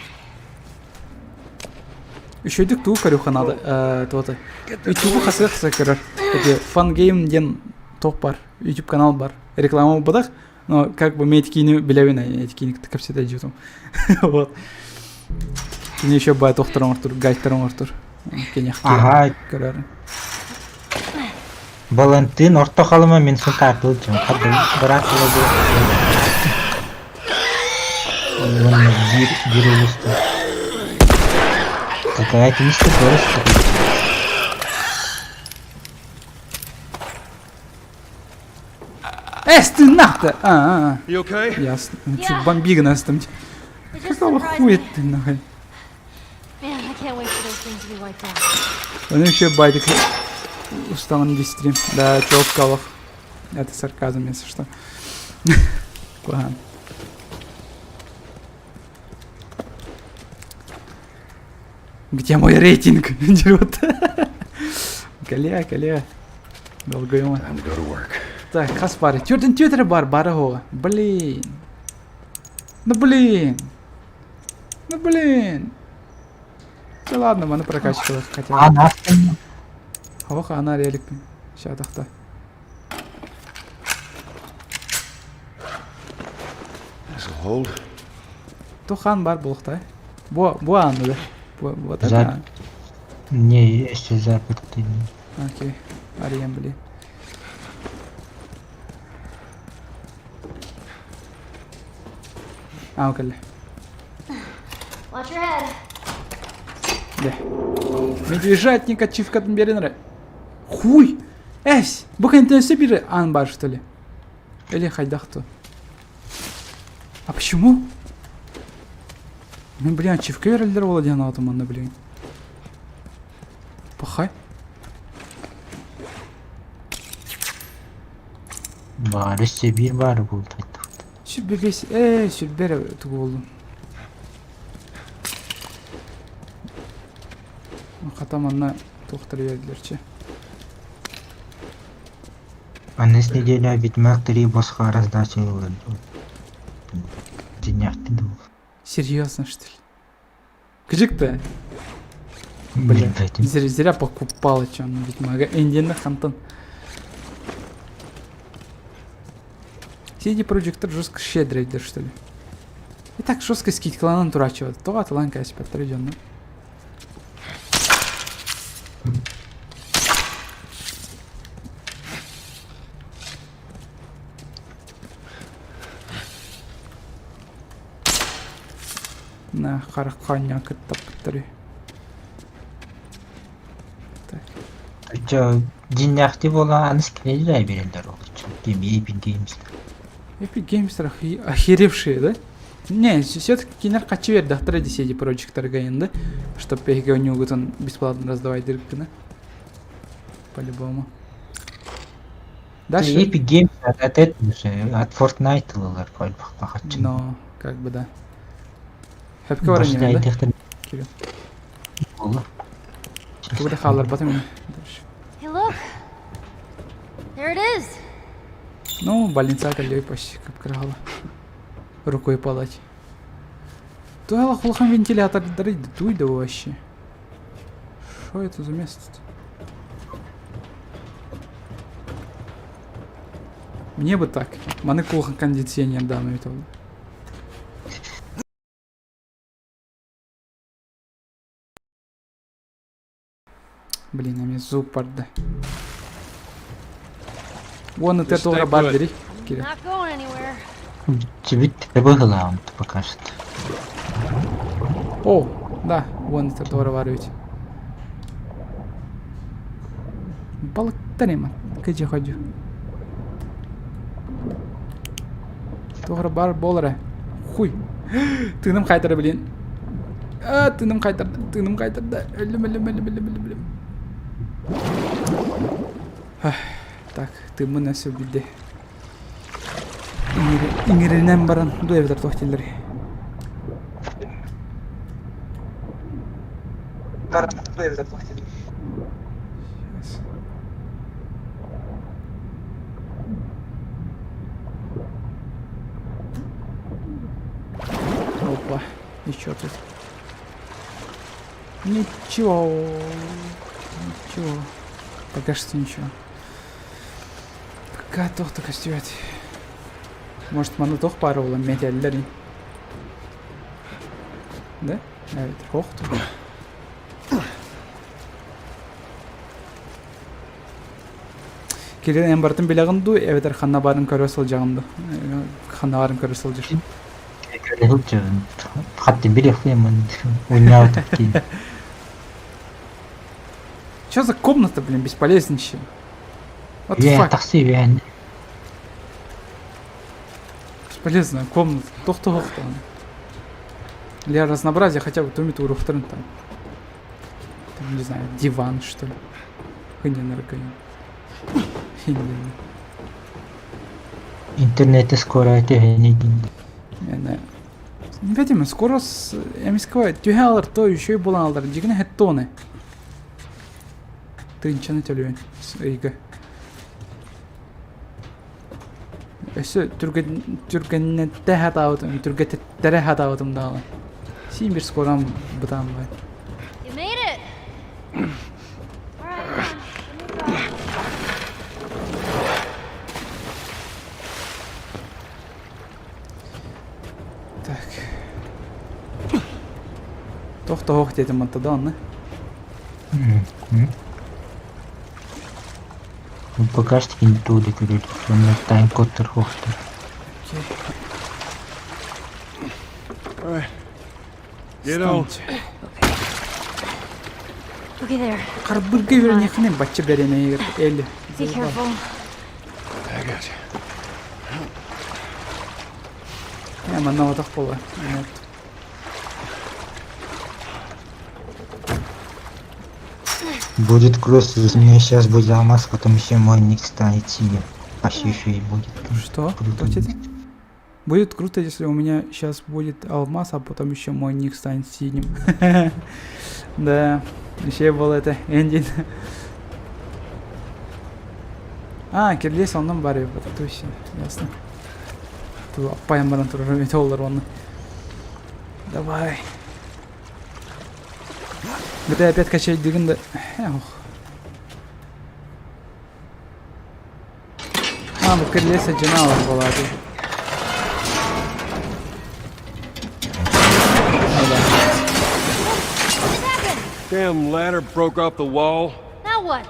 Үчүгэйдик тугу көрүөххэ наада э, туота. Ютубу хасыах көрөр. Эти Fun Game диэн туох бар, YouTube канал бар. Реклама буолбатах, но как бы мен этикиини билэбин, этикиини кытта кэпсэтэ дьиэтим. Вот. Кини еще бай тохтор оҥортур, гайдтар оҥортур. Киниэхэ Аһаа, көрөр. Балантыын Орто Халыма мин сунтаардыы дьон хардыы быраат ыла уонна биир биир улуустар Какая книжка тоже Эс, ты нахта! А, а, а. You okay? Ясно. Ну, Yeah. Чуть бомбига нас там. It just Какого surprised хуя me. ты нахуй? Man, I can't wait for those things to be wiped out. Он еще байтик устал стрим. Да, чёткалов. Это сарказм, если что. Ладно. Где мой рейтинг? Дерет. Кале, кале. Долгоема. Time to go to work. Так, хас бары. Түрден түтері бар, бары хоға. Блин. Ну блин. Ну блин. Все ладно, маны прокачивала хотя бы. Аан астын Хаваха ана реликпин. Ща тахта. This'll hold. Тухан бар булухтай. Бу бу анны да. Бу вот это. За- не если заперты. Окей. Ариен, блин. А, окей. Watch your head. Да. Медвежатник ачивкатын беренре. Хуй! Эсь! Бу кэнтенсе бири ан бар, что ли? Или хайдахту? А почему? Ну, блин, ачивка берелдер буола диэн аатым манна, блин. Пахай. Баҕар өссө биир баары бултайдыбыт. Сүрбэ ээ, сүрбэ эрэ тугу буллум. Хата манна туохтары биэрдилэр чэ. Аны с неделя Ведьмак 3 босхо раздача ылан Дьиҥнээхтик дуу. Серьезно, что ли? Кыжык-то? Блин, Билбэтим. зря, зря покупал, чё, ну, Ведьмага. Индианы хантан. CD Projekt жестко щедрый, да, что ли? И так жестко скидкаланан турачиват. То атылан кэспэттэр дьонно. На хараххаанньаан кыттаппыттар үһү. Так. Чё, дьиҥнээхтик буолан аны скидкалара биэрэллэр ол Epic Games. Epic Games охеревшие, да? Не, все-таки кинер хачы бердахтара ди CD Projekt да? Чтоб эһиги оонньуугутун бесплатно раздавать дыркына. По-любому. Дальше... Epic Games от этого же, от Fortnite ылалар пахаччы. Но, как бы да. Хөпкө баран иһэн да? Кирилл. Буолла. Тугу да хаалларбатым ини. Дальше. Hey, look! There it is! Ну, больница кэллиэй почти кып-кырахала. Рукой подать. Туһала улахан вентилятордары дуй да вообще. Что это за место-то? Мне бы так. Маны улахан кондиционер дааны это. Блин, эмиэ зуб барда. Уонна Just тетура stay бар put. дири. Кире. Not going anywhere. Тебе быһылаан покажет. О, да, уонна тетура бар ведь. Балыктар эма. Кыжы ходю. Туора бар болара. Хуй. Тыыным хайтара, блин. А, тыыным хайтарды, тыыным хайтарды. Өллүм, өллүм, өллүм, өллүм, өллүм, өллүм. Так, тыыммын өссө билде. Иҥиринэн баран дуо эбэтэр туох дииллэрий? Сейчас. Опа, еще тут. Ничего. Ничего. Пока что ничего. Пока туох да көстүбэт. Может, маны туох баар буолан мэтэллэр Да? Эбэтэр ох Кирилл эн барытын билэҕин дуу, эбэтэр ханна баарын көрө сылдьаҕын дуу? Ханна баарын көрө сылдьар. Хаттын билиэхпин унньаабытым Что за комната, блин, бесполезнейшая? What the Үө fuck? тахсыы үөһэн Бесполезная комната. Тохтоһуохтаҕын. Для разнообразия хотя бы тумит уруохтарын там. Там, не знаю, диван, что ли. Хынен рыкайын. Хинен. интернете скоро түһэни Мен Видимо, скоро с эмискэ түһэ алар то еще и булан алар. Дьигинэ хеттоны. Тыынчаны төлүөн ыйга. Өссө түргэннэтэ хатаабытым, түргэтэттэрэ хатаабытым даҕаны. Син бир скорам бытаан бай. You made it! All right, come on. Give me a drive. Так. Тохтоох диэтим манта да онно. Пока что не туды көрөр уонна тайм-кодтар суохтар. Окей. All right. Get on. Встаньте. Okay, there. Харбырга үөрэниэххинэ бачча бэринэйигэр Элли. Be careful. I got you. Ээ, манна отох буолла. Нет. Будет круто, если у меня сейчас будет алмаз, потом еще мой ник станет синим. А еще и будет. Что? Круто. Простите? Будет круто, если у меня сейчас будет алмаз, а потом еще мой ник станет синим. Да, еще был это эндинг. А, кирлес оннон бар эбит, точно, ясно. Ту аппайан баран турар метеолар онно. Давай. GTA опять качать дигин да. Ох. А, бу кирлес жена была. Ну да. What happened? Damn ladder broke off the wall. Now what?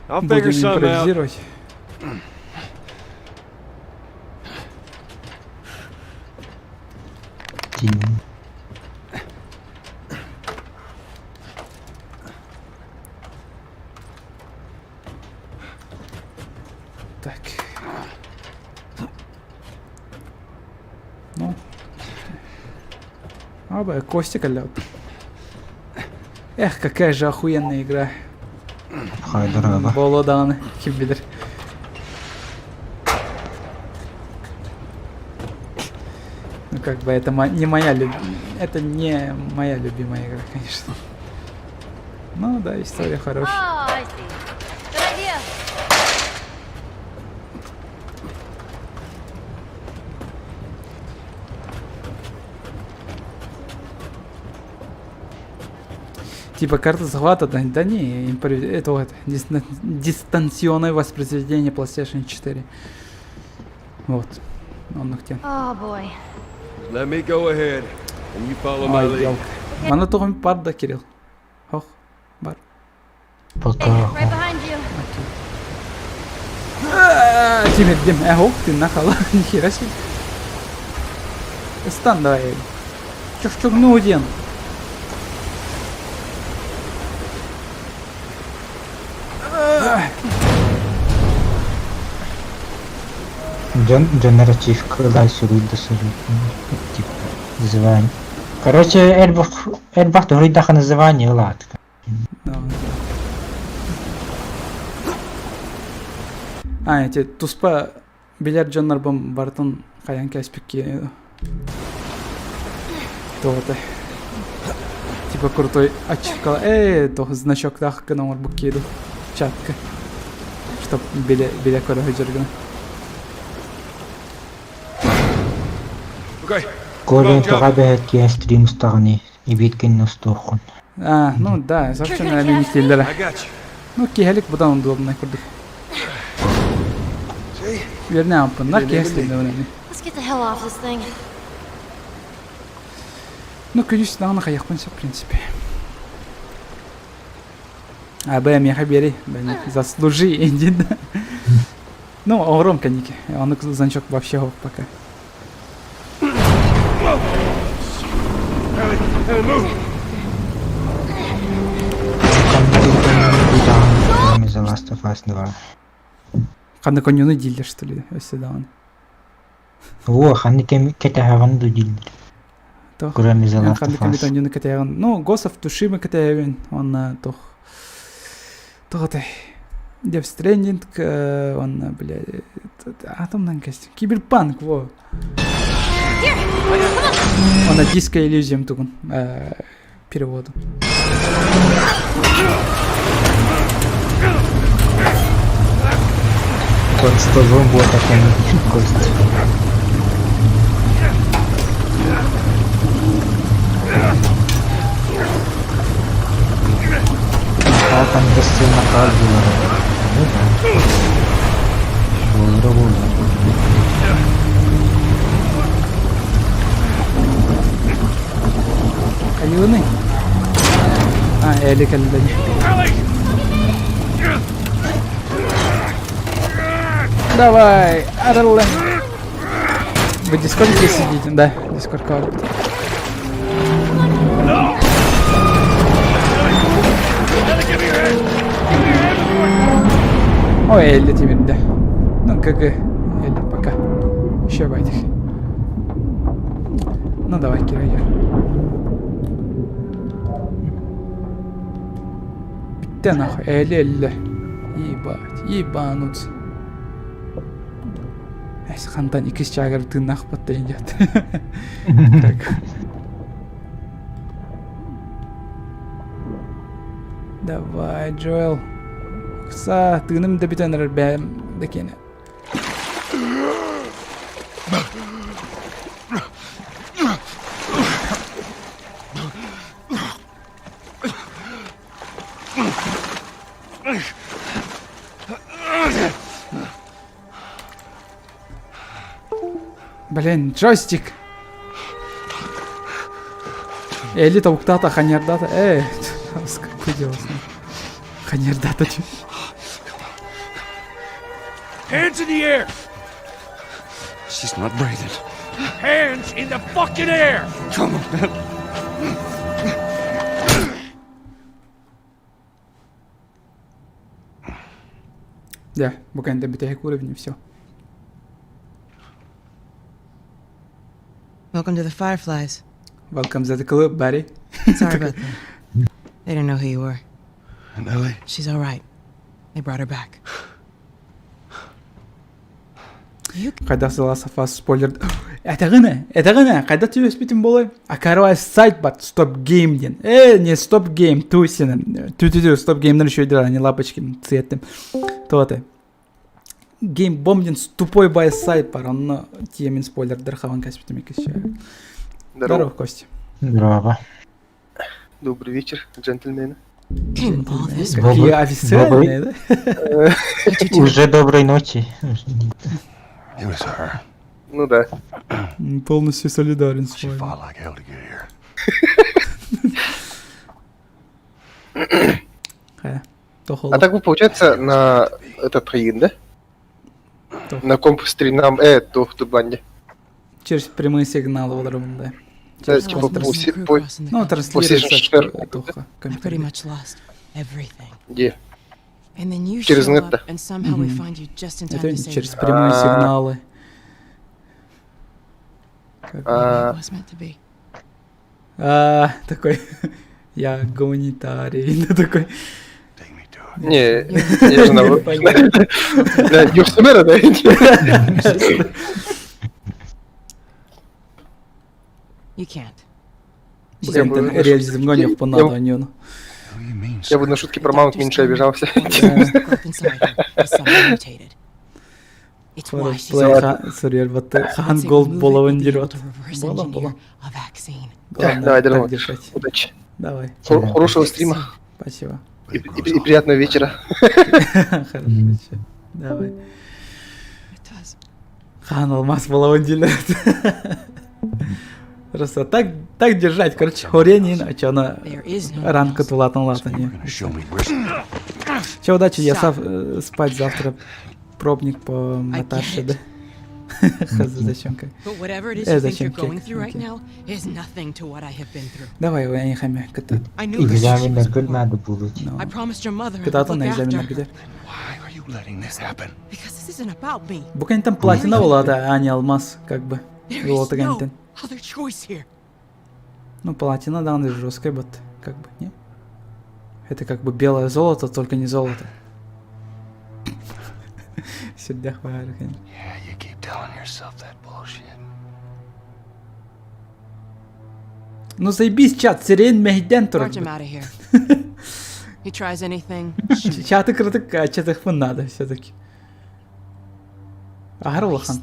I'll figure Будем something out. импровизировать. Синим. Так. Ну. А, б, Костик алло. Эх, какая же охуенная игра. Хайдара Буолуо даҕаны, ким билэр. Ну, как бы это не моя люб... это не моя любимая игра, конечно. Ну да, история хорошая. Oh, I see. Good idea. Типа карта захвата, да, да не, это вот дистанционное воспроизведение PlayStation 4. Вот. Он где. Oh boy. Let me go ahead, and you follow my Ой, lead. ёлка. Манна тоҕум бар да, Кирилл. Хох, бар. Пока. Right behind you. Тимирдим. Э, ох ты нахала. Нихера себе. Стан давай. Чух-чух, один. Дьон дьоннор ачивка суруйда суруй. Типа, называние. Короче, элбэх элбэх туруйдаха называние ылаат. Да. А, эти туспа билэр дьоннорбун барытын хайан кээспикки туота типа крутой ачивка э то значоктаах гына оҥорбут киһи чатка чтоб билэ билэ көрө сылдьар гына Okay. Коля тоҕо эбэһэт киһи стрим устаҕыный, ибиткин устуоххун. А, ну да, собственно, мини-стиллэрэ. I got you. Ну, киһэлик будан удобнай курдук. See? Вернее, ампыннар киһи стилинэ. Let's get the hell off this thing. Ну, күнүс даҕаны хайыахпын сөп, в принципе. А, Б, миэхэ биэри, заслужи, иди, да. Ну, оҕором кэнники. Оннук значок вообще суох пока. Ellie, Ellie, move! The Last of Us 2. Ханна коньюну дииллэр, что ли, өссө даҕаны. О, ханны кэм кэтэһэҕин ду дииллэр. Туох Кроме The Last ханна of кэми Us. тонньуну кэтэһэҕин. Ну, Ghost of Tsushima кэтэһэбин. Уонна туох туох этэй? Death Stranding, уонна, бля, атомнан кэстим. Киберпанк, во. Уонна Disco Elysium тугун переводу. Под столом вот такой гость. А там сцена как было. Ну да. Было, было. Хайыыный? А, Эли кэллэ. Давай, Арлен. Вы в Дискорде сидите? Да, Дискорд говорит. Ой, Элли теперь, да. Ну, как Элли, пока. Еще байтик. Ну, давай, Кира, я. Бүттэ нахуй, Элли, Элли. Ебать, ебануться. Эс хантан иккис чаагар тыыннаах баттайын диэт. Так. Давай, Джоэл. Ыкса, тыыным да бүтэн эрэр бэйэм да киэнэ. Блин, джойстик! Элли тобуктаата, ханьярдаата. Э, какое дело с ним? Ханьярдаата чё? Hands in the air! She's not breathing. Hands in the fucking air! Come on, man. Да, буквально бүтэһик уровень и все. Welcome to the Fireflies. Welcome to the club, buddy. Sorry about that. They didn't know who you were. And Ellie? She's all right. They brought her back. Хайдах The Last of Us спойлер этэҕинэ этэҕинэ хайдах түбэспитим буолуой акарвай сайт бар стоп гейм диэн э не стоп гейм тусина ту ту ту стоп геймнер үчүгэйдэр они лапочки цветтим то гейм бом диэн тупой бай сайт бар онно тиэмин спойлердер хабан кэспитим иккис здорово Костя Здорово. Добрый вечер, джентльмены. Какие официальные, да? Уже доброй ночи. Ну да. Полностью солидарен с вами. А так вы, получается, на этот хайын, да? На комп стримнам, тух банде. Через прямые сигналы олоробун да. Да, типа по, Ну, транслируется туха. Где? Через нет, да? Это через прямые сигналы. А, такой, я гуманитарий, ну такой. Не, я же на... Да, Юрсумера, да? You can't. Реализм гонях по надо, Я бы на шутки про мамок меньше обижался. Хан Голд боловын дерет. Бола, бола. Давай, дорогой. Удачи. Давай. Хорошего стрима. Спасибо. И, и, и приятного вечера. Хорошо. Давай. Хан алмаз боловын дерет. Просто так, так держать, короче, хоренин, а че она ранка тулатан латани. Че, удачи, я сав спать завтра пробник по Наташе, да? Зачем как? Зачем кек? Давай, я не хами. Экзамен надо будет. Когда-то на экзамен где? Буквально там платина была, да, а не алмаз, как бы. Золото гантен. Ну, платина, да, она жесткая, вот, как бы, не? Это как бы белое золото, только не золото. Всегда хвалю, конечно. Ну заебись, чат, сирен мехден турар. Чаты кырдык, а чатых надо все-таки. Аһар улахан.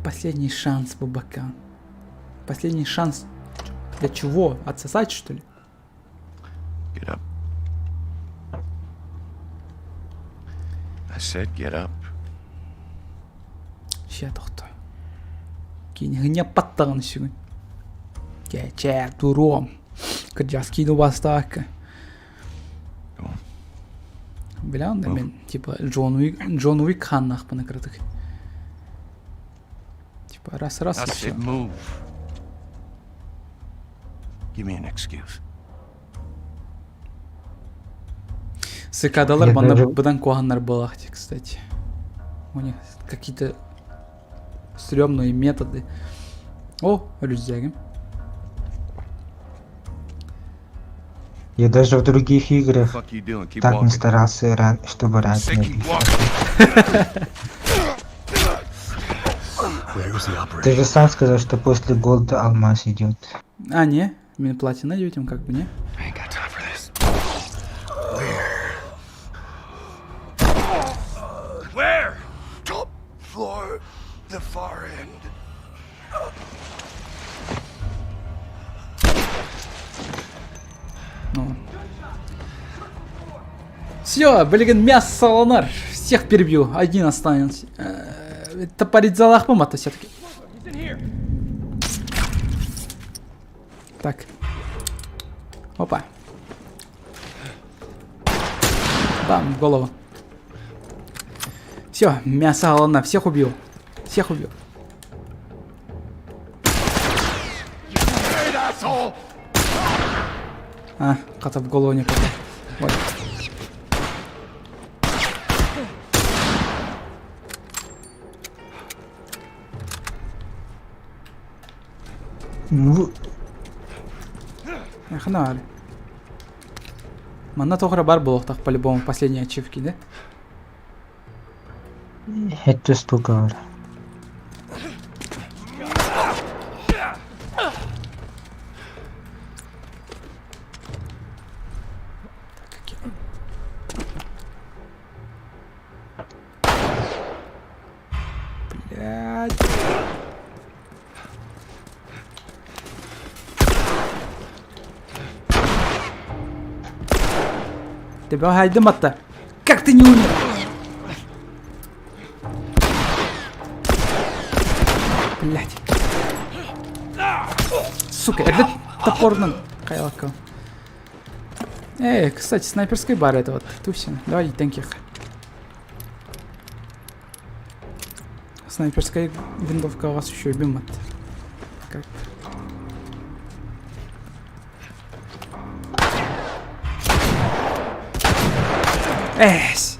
Последний шанс, Бабакан. Последний шанс для чего? Отсосать, что ли? Get up. I said get up. Ща тохто. Кинь паттагын сүгүн. Чэ, туром. Кырдьас киину бастаакка. Бля, да мен типа Джон Уик, Джон Уик ханнахпына кырдык. Типа раз раз I и всё. said move. Give me an excuse. Цикадалар Я манна даже- быдан куһаҕаннар буолаахтар, кстати. У них какие-то стрёмные методы. О, рюкзагим. Я даже в других играх Fuck you doing? Keep так не walking. старался, чтобы раньше Say не keep убить. walking. Where was the Ты operation? же сам сказал, что после голода алмаз идет. А, не, мне платина идет как бы, не? I ain't got time for this. Where? Where? Top floor, the far end. Ну. Все, блин, мясо салонар. Всех перебью, один останется. Топорить залахпом, а то все-таки. Так. Опа. Бам, в голову. Все, мясо алана, всех убил. Всех убил. А, кота в голову не попал. Вот. Ну, Эх, на. Манна тоҕо эрэ бар буолуохтаах по-любому последние ачивки, да? Это штука бар. Блядь. Тебя хайдым атта. Как ты не умер? Блять. Сука, это топорным. Хайалка. Эй, кстати, снайперский бар это вот. Тусин. Давай, тенких. Снайперская винтовка у вас еще любимая. Как? Эсь!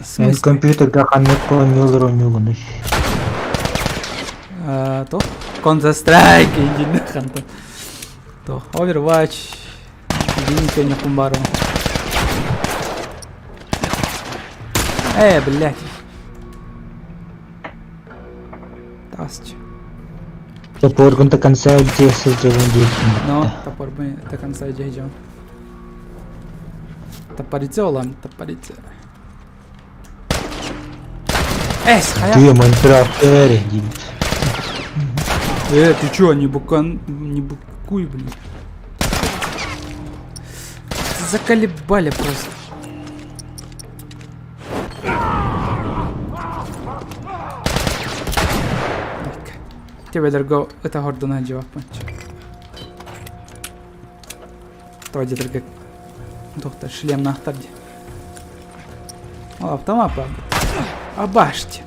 В смысле? Компьютерга ханнык оонньуулар оонньуугунуй? А, то? Counter Strike, иди нахрен то. То, Overwatch. Извините, не кумбару. Э, блядь. Тасть. Топоргун до конца дьиэ сылдьабын диэххин Но, да. топор бы до конца дьиэ Топорите, улам, топорите. Эс, хайа. Ты Майнкрафт эри диэбит. Э, ты чё, не букан... Не букуй, блин. Заколебали просто. Тебедерго это гордона дьяваппын. Тоҕо диэтэргэ доктор шлемнаахтар дии. Ол автомат баар. Абаште.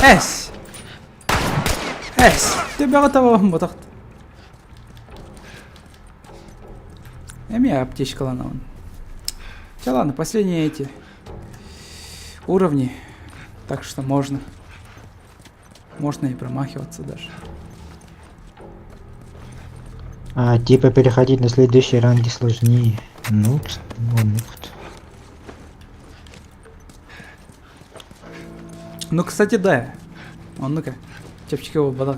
Эс! Эс! Төбөҕө табабын ботахт. Эмиэ аптечкаланабын. Чэ ладно, последние эти уровни. Так что можно. Можно и промахиваться даже. А, типа переходить на следующие ранги сложнее. Ну, ну, Ну, кстати, да. Он, ну-ка, чэпчэки буолбатах.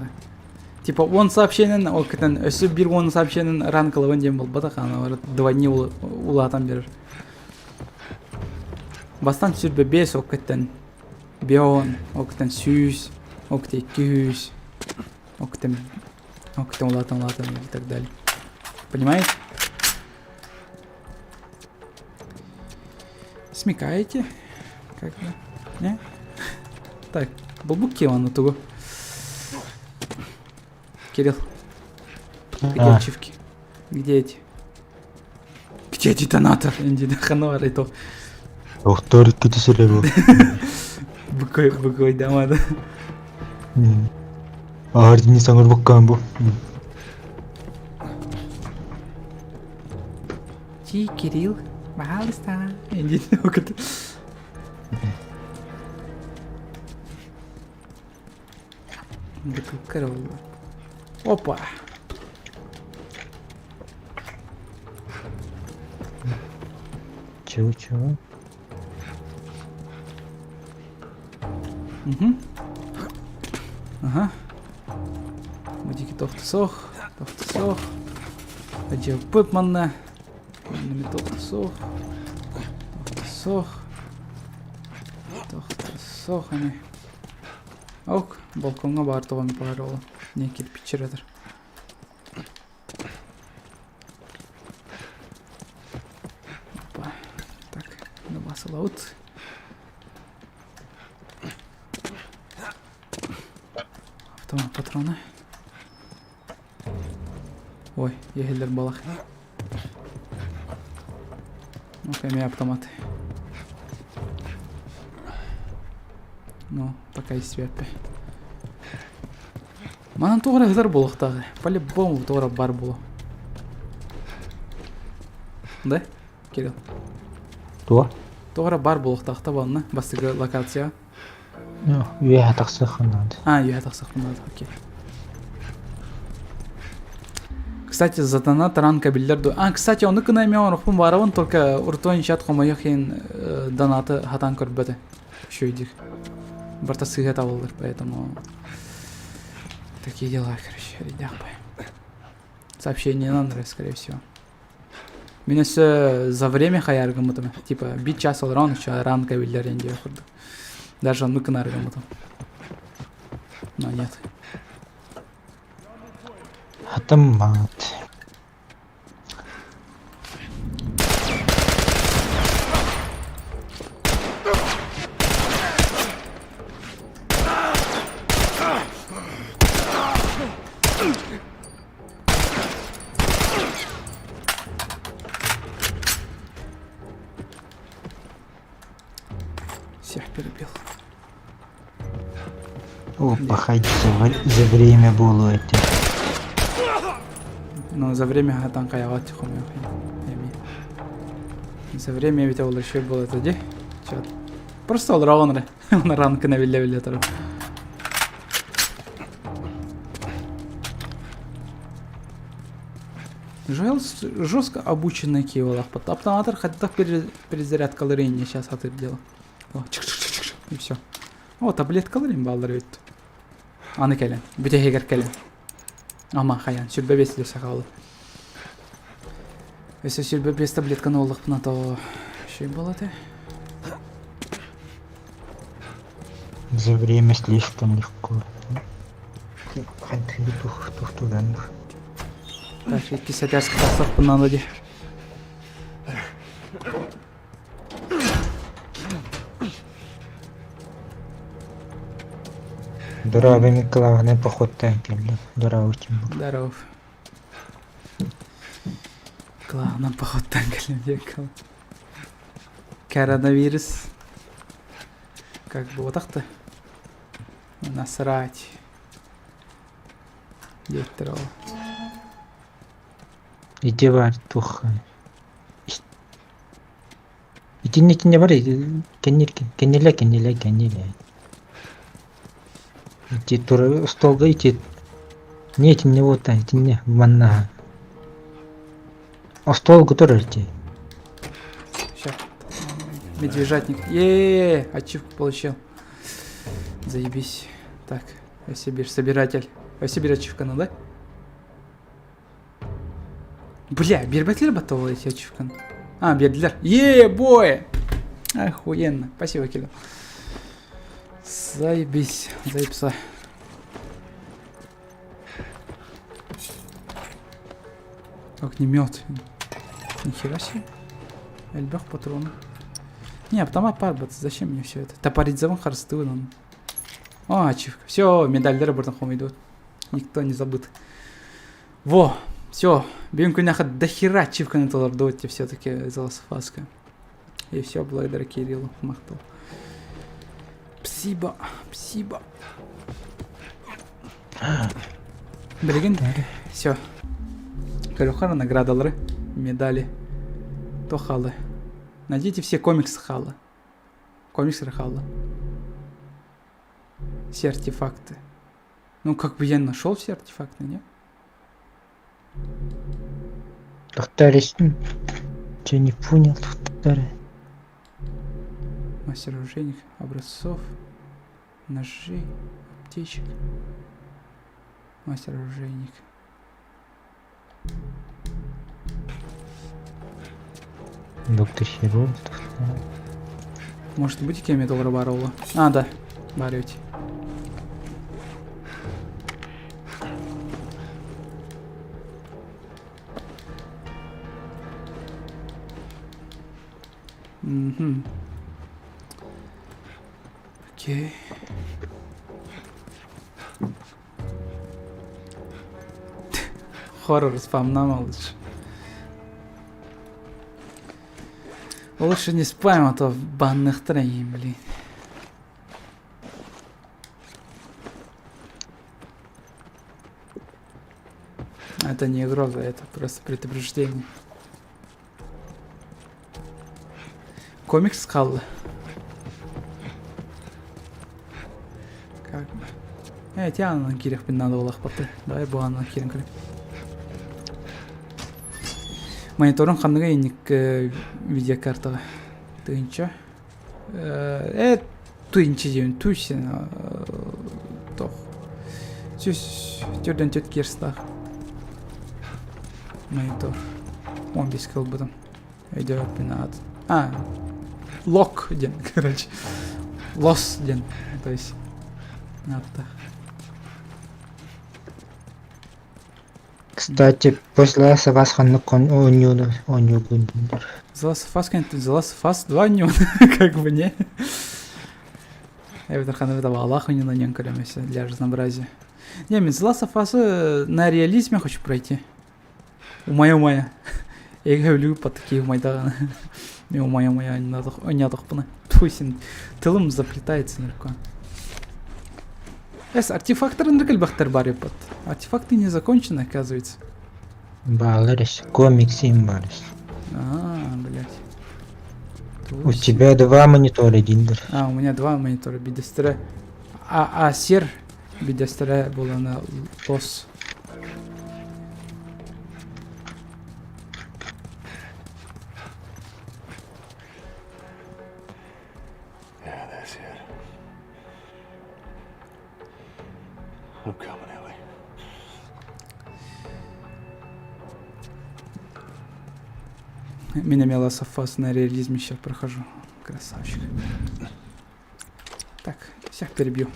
Типа он сообщениен, ол кытан өссө биир он сообщениен ранкалабын диэн буолбатах, аны двойни улаатан берер. Бастан сүрбэ бес ол кыттан бион, ол кыттан сүүс, ол кытта икки ол кыттан ол кыттан улаатан улаатан и так далее. Понимаете? Смекаете? Как бы? Не? Так, булбук аны тугу. Кирилл. Где а. ачивки? Где эти? Где детонатор? Инди хануар и то. Доктор кити бу. Быкой, быкой дамада. Ардини саңыр буккан бу. Ти, Кирилл, пожалуйста. Инди Бутылка Опа! Чего, чего? Угу. Ага. Будики тохтусох, тохтусох. Адьяппыт манна. Манна тохтусох. Тохтусох. Тохтусох аны. Ок, балкоҥҥа баар тоҕо баар ол не кирпиччэр этэр. Опа. Так, басылабыт. Автомат патроны. Ой, ехеллер балах. Ну-ка, имею автоматы. Ну, пока есть свяпе. Манан тоҕо эрэ ыһытар буолуохтааҕый. По-любому тоҕо эрэ баар буолуо. Да, Кирилл? Туох? Тоҕо эрэ баар буолуохтаах да буолна бастакы локация. Ну, үөһэ тахсыаххын наада. А, үөһэ тахсыахпын наада, окей. Кстати, за донат ранка биллэр дуо? А, кстати, ону гына эмиэ оҥоруохпун баарабын, только урутуон чат хомойуох иһин донаты хатаан көрбөтө. Үчүгэйдик. Барыта сыыһа табыллар, поэтому такие дела, короче, ребята. Сообщение надо, скорее всего. Мин өссө за время хайаар гыммытым. Типа бит час олорон еще ранка биллэр диэн курдук. Даже оннук гынар гыммытым. Но нет. Автомат. Всех перебил. О, походи, за время было это. Ну, за время там хайаҕа За время ведь ол еще было это де. Просто олороҕун эрэ. Оны ранкына биллэ-биллэ турар. Жестко обученный киевалахпыт. Автоматор хотя перезарядкалары не сейчас атыр дело. И все. О, таблеткалар им баллар ведь. Аны кэлэн. Бүтэһигэр кэлэн. Ама хайан, сүрбэ бес сахалы. Өссө сүрбэ бес таблетканы оллахпына то şey болады. За время слишком легко. Так, иккис этээс тахсахпын дии. Здорово, Николаевна, походтаан кэллим. Здорово, Тимур. Здоров. Главное, походтаан кэллим диэккэ. Коронавирус. Как бы вот так-то. Насрать. Диэттэр ол. Ити баар туох Итиннэ итиннэ бар кэннир кэннилэ кэннилэ кэннилэ. Ити тура остуолга ити не итиннэ буолта итиннэ манна остуолга турар ити. Ща. Медвежатник. Е, ачивку получил. Заебись. Так, Сибирь, собиратель. Сибирь ачивка надо? Бля, биэрбэтилэр батта ол эти ачивканы. А, биэрдилэр. Е, бой! Охуенно. Спасибо, Кирилл. Заебись, заебса. Огнемет. Нихера себе. Эльбэх патрон. Не, автомат парбат. Зачем мне все это? Топорить харыстыбын. О, ачивка. Все, медальдары бұрын идут. Никто не забыт. Во, все, бүгүн күннэхэ до хера ачивканы толордубут все-таки The Last of Us-ка. И все благодаря Кириллу махтал. Спасибо, спасибо. Билигин все. Көрөхөр наградалары, медали. То халы. Найдите все комиксы халы. Комиксы халы. Все артефакты. Ну, как бы я нашел все артефакты, не? Повторись. Че не понял, повторяй. Мастер оружейник, образцов, ножей, аптечек. Мастер оружейник. Доктор хирург. Может быть, кем доллара барола? А, да, барете. Угу. Окей. Хоррор спамнама лучше. Лучше не спам, а то в банных троим, блин. Это не угроза, это просто предупреждение. Комикс хаалла. Как бы. Э, ити аанынан киириэхпин наада буоллахпыт. Давай бу аанынан киирэн көрүм. Мониторун ханныга инник видеокартаҕа тыһыынча э тыһыынча диэн туйсен тох сүүс төрдөн төрт герцтаах монитор 15 ылбытым өйдөөбөппүн аат а лок диэн короче лос диэн то есть ааттаах Кстати, после Last of Us ханнык оонньууну оонньуугун дииллэр. The Last of Us кэнниттэн The Last of Us 2 оонньуун как бы не. Эбэтэр ханнык да баҕалаах оонньууну оонньоон көрөм өссө для разнообразия. Не, мен The Last of Us на реализме хочу пройти. Умайа-умайа. Эгэ өлүү по такие умайдаҕына. Мен умайа-умайа оонньоотохпуна. Тьфу, син тылым заплетается легко. Эс, артефакторын элбэхтэр бар эппит. Артефакты не закончены, оказывается. Баалар эс, комиксим бар эс. А, блядь. У тебя два монитора диндер. А, у меня два монитора бидэстэрэ. А, а сер бидэстэрэ булана лос. Yeah, that's it. I'm coming, Ellie. Меня Last of Us на реализме сейчас прохожу. Красавчик. Так, всех перебью.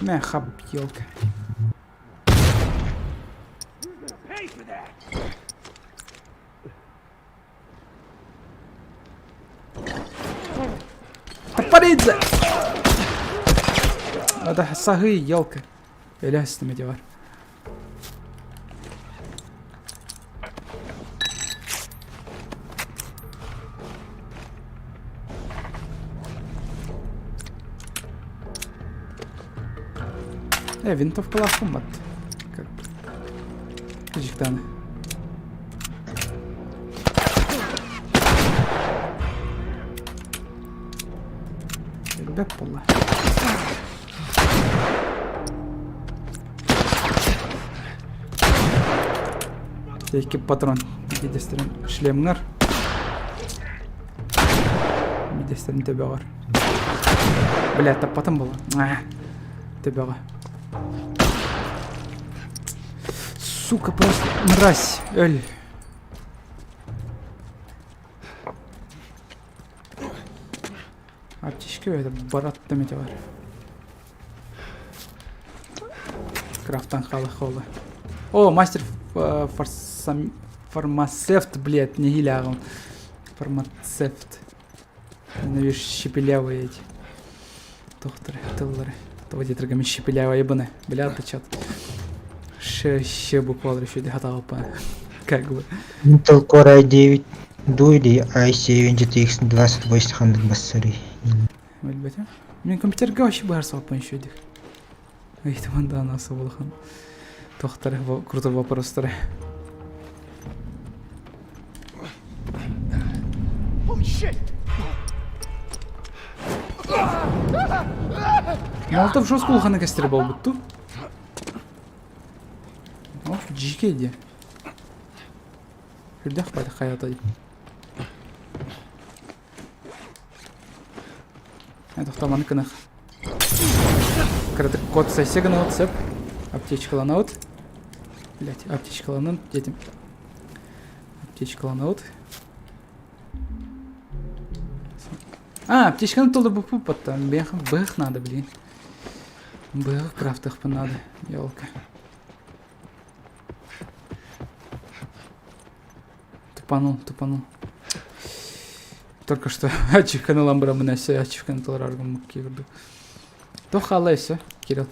Мэ, хаб, елка. Топоридзе! Это сагы, елка. Өлө бар. Э, винтовкалаахпын бат. Как Кыжыктааны. Элбэк буолла. Икки патрон бидэстэрин шлемҥар. Бидэстэрин төбөҕөр. Бля, таппатым буолла. Төбөҕө. Сука, просто мразь. Өл. Аптечка это барат демете бар. Крафтан хала хола. О, мастер фарсам... фармацевт, блядь, не гилягом. Фармацевт. Видишь, щепелявые эти. Тохторы, тыллары. Того дитргами щепелявые ебаны. Бля, ты чат. Ше, ще буквально еще хаталпа. Как бы. Intel Core i9 дуу или i7 GTX 28 ханнык бассарый. Билбэтим. Мин компьютерга вообще быһар еще дих. Ыйтыман да анасы улахан. Тохтары крутой вопростары. Holy shit! Молотов жестко улаханы кестер болбутту. О, жике иди. Хүрдэх бады хаята. Тохтаманы кынах. Кыратык код сайсегана вот сеп. Аптечкалана вот. Блять, аптечкаланан детим. Аптечкалана вот. А, аптечканы толы бу потом. Бэх, бэх надо, блин. Бэх крафтах надо, елка. Тупанул, тупанул. Только что ачивканы ламбра мына все ачивканы толораргым кирду. То хала все, Кирилл.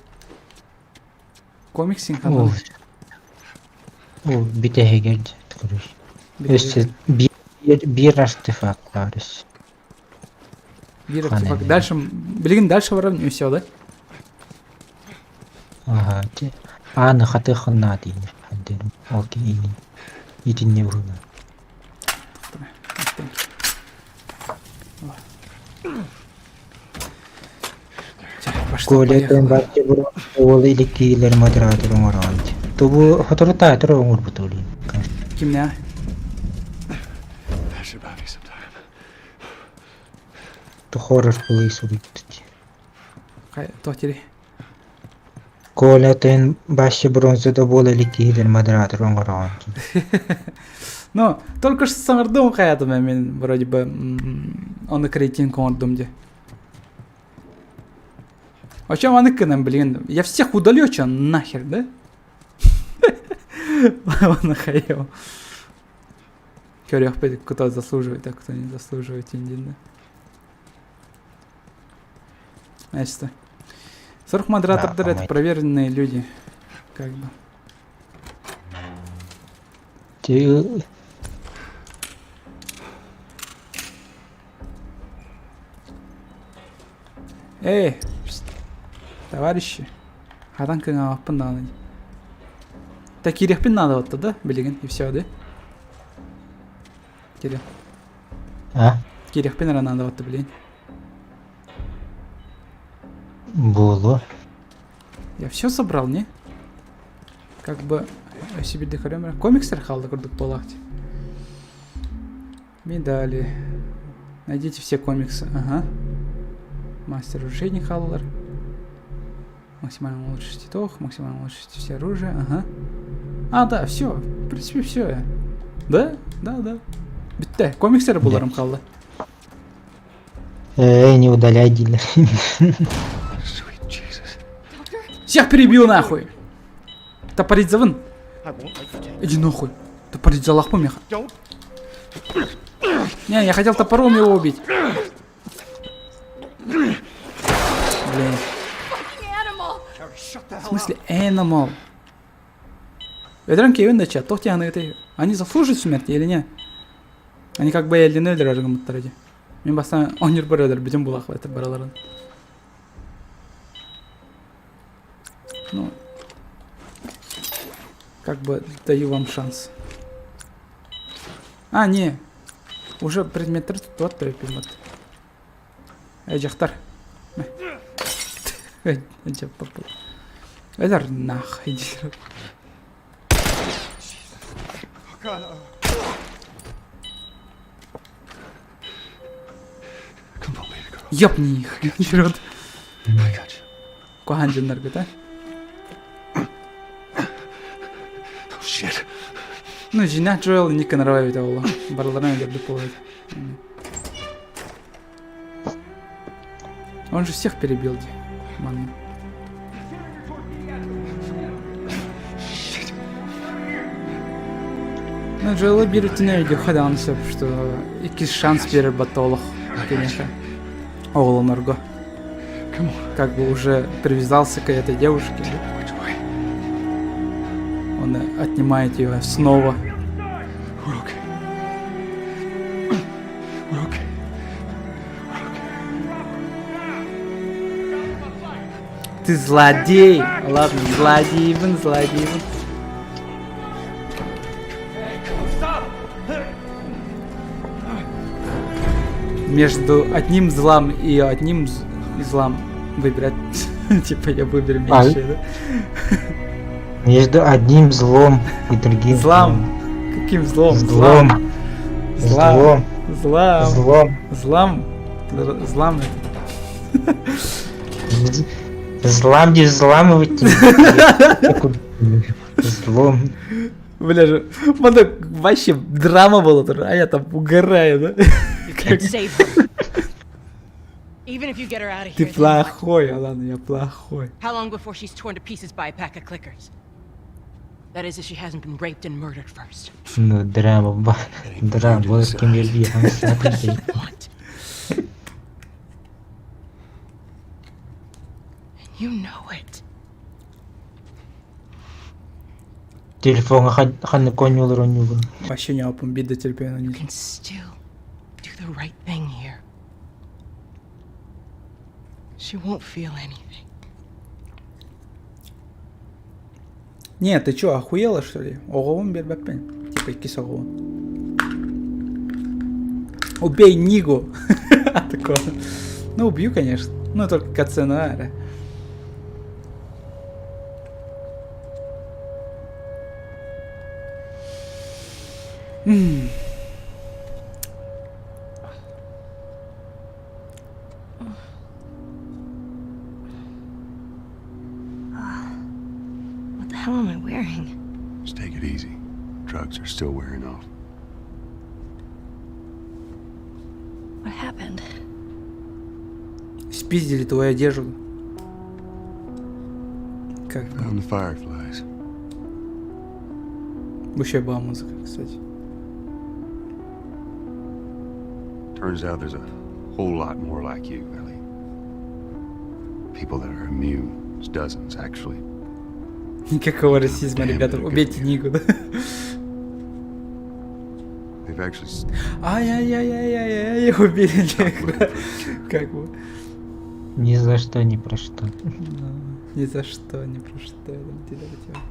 Комиксин канал. Ол бүтэһигэр көрүс. Өссө биир биир артефакт баар өссө. Биир артефакт. Дальше, билигин дальше барам не все, да? Аха, ааны хатыаххын наада диир. Ол итинне быһыылаах. Пошло, Коля поехало. бачча уол иликкиилэр модератор оҥороон. Тубу соторутаатар оҥорбут олин. Кимнээх? That should buy me some time. Хоррор плей суруйбут. Туох дири? Коля тэн бачча бронза да буола иликкиилэр модератор оҥороон. Ну, только что саҥардым хайатым мен вроде бы оны рейтинг оҥордум дии. О чем аны кынан, блин? Я всех удалю, что нахер, да? Ладно, хаел. Көрүөхпүт, кто заслуживает, а кто не заслуживает индин, Значит, 40 модератордар Да, это проверенные люди. Как бы. Ты Эй, товарищи. Хатан кыҥаабаппын даҕаны. Та киириэхпин наада батта да, билигин, и все, да? Кире. А? Киириэхпин эрэ наада батта, блин. Буолуо. Я все собрал, не? Как бы себе декорем. Комикстер хаалла курдук буолаахти. Медали. Найдите все комиксы. Ага. Мастер оружейник хааллар. Максимально улучшить итог, максимально улучшить все оружие. Ага. А, да, все. В принципе, все. Да? Да, да. Бүттэ. Комикстер буларым хаалла. Эй, не удаляй дилер. Всех перебил нахуй! Топоридзавын. Иди нахуй. Топоридзалахпын меха. Не, я хотел топором его убить. Блин. В смысле animal? Өлөрөн киэбин да чат, туох диэххэ Они заслуживают смерти или нет? Они как бы эллини өлөрөр гыммыттар дии. Мин бастаан оонньуурбар өлөрбүтүм булаах это бараларын. Ну, как бы даю вам шанс. А, не. Уже предметтер туттубат төрөппүммут. Эй, дьахтар. Өлөр нах, иди. Ёбни их, вперед. Куһаҕан дьоннорго, Shit. Ну, дьиҥэ Джоэл Ника нравится буолла. Барыларын өлөрбүт буолуо. Он же всех перебил, дии. Манна. Ну, Джоэла биир өттүнэн өйдүөххэ даҕаны сөп, что иккис шанс биэрэр батта олох киниэхэ оҕолонорго. Как бы уже привязался к этой девушке. Он отнимает ее снова. We're okay. We're okay. Ты злодей! Ладно, злодейбин, злодейбин. Между одним злом и одним злом выбирать. Типа я выберу А, меньше, да? Между одним злом и другим Злам. Каким злом? Злом. Злам. Злом. Злам. Злом. Злам. Злам это. Злам не взламывать. Злом. Бля же, мадак, вообще драма была тоже, а я там угораю, да? Can't save her. Even if you get her out of Ты here, then what? плохой, ладно, я плохой. How long before she's torn to pieces by a pack of clickers? That is, if she hasn't been raped and murdered first. Ну, драма, драма, вот кем я Want. And you know it. Телефоҥҥа ханнык оонньуулар оонньуугун? Вообще не опын биир да терпение You can still do the right thing here. She won't feel anything. Не, ты чё, охуела, что ли? Оҕобун биэрбэппин. Типа иккис оҕобун. Убей Нигу! Такого. Ну, убью, конечно. Ну, только катсцена. What the hell am I wearing? Just take it easy. Drugs are still wearing off. What happened? Спиздили твою одежду. Как бы. Found the fireflies. Вообще была музыка, кстати. Turns out there's a whole lot more like you, Ellie. People that are immune. There's dozens, actually. Никакого расизма, ребята. Убейте Нику, да? They've actually Ай-яй-яй-яй-яй-яй, убили негра. Как бы. Ни за что, ни про что. Да, Ни за что, ни про что. я там тебе хотел.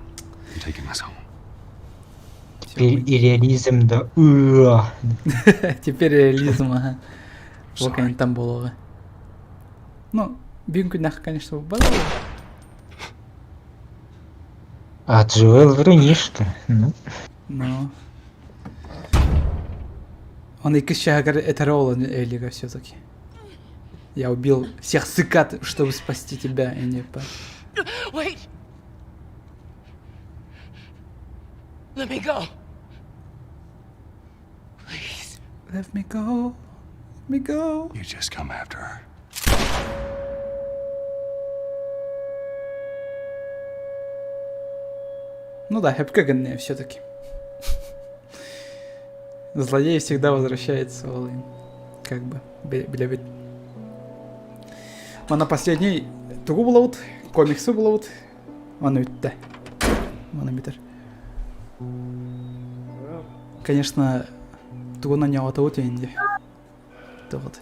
I'm taking us home. Теперь и реализм, да. Уа. Теперь реализм, ага. Вот они там было. Ну, бүгүн күннээх, конечно, было. А Джоэл врунишка. Ну, Но... Он и чаагар это Ролан Элига все-таки. Я убил всех цикад, чтобы спасти тебя, и не по... Wait! Let me go. Please. Let me go. Let me go. You just come after her. Ну да, хэпкаганные все-таки. Злодей всегда возвращается в Олын. Как бы, бля, Мана последний тугу булабыт, комиксы булабыт. Мана бүтте. Мана бүтэр. Конечно, тугу на вот инди. Вот.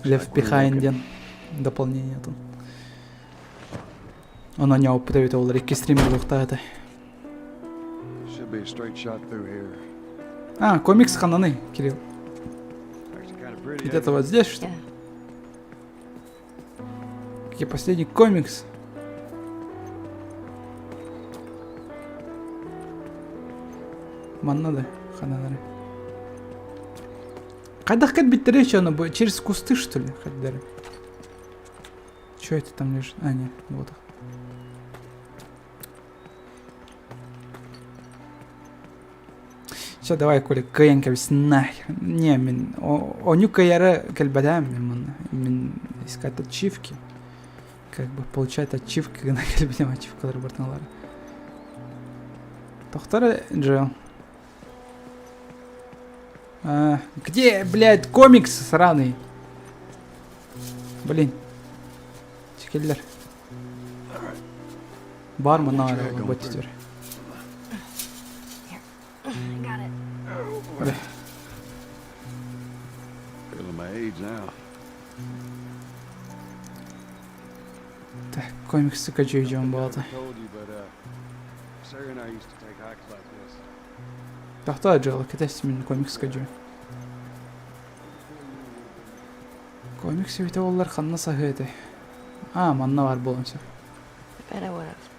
Left Behind диэн дополнение тут. Оно не опыт олар икки стрим булуохтаах. Should be a straight shot through here. А, комикс ханнаный, Кирилл. Actually, kind of pretty. ain't Где-то it? вот здесь, что ли? Какие последний комикс? Манна да, ханнанары. Хайдах кэлбиттэрэй еще оно будет? Через кусты, что ли? Хайдары. Че это там лежит? А, нет, вот их. Все, давай, Коля, кыайан кэбис нахер. Не, мин, оннук кыайара кэлбэтэҕим мин манна. Мин искать ачивки. Как бы получать ачивки, гына кэлбитим ачивкалары бартыналары. Тохтор Джоэл. А, где, блядь, комикс сраный? Блин. Чекеллер. Бар мына бот теперь. I got it. Бля. Feeling my age now. Так, комиксы качу буолла. Told you, but Sarah and I used to take hikes like this. Тохтоо Джоэл, кэтэс мин комикс качу. Комикс эбитэ буоллар ханна саһыа этэй. А, манна баар буолуон сөп. I bet I would have.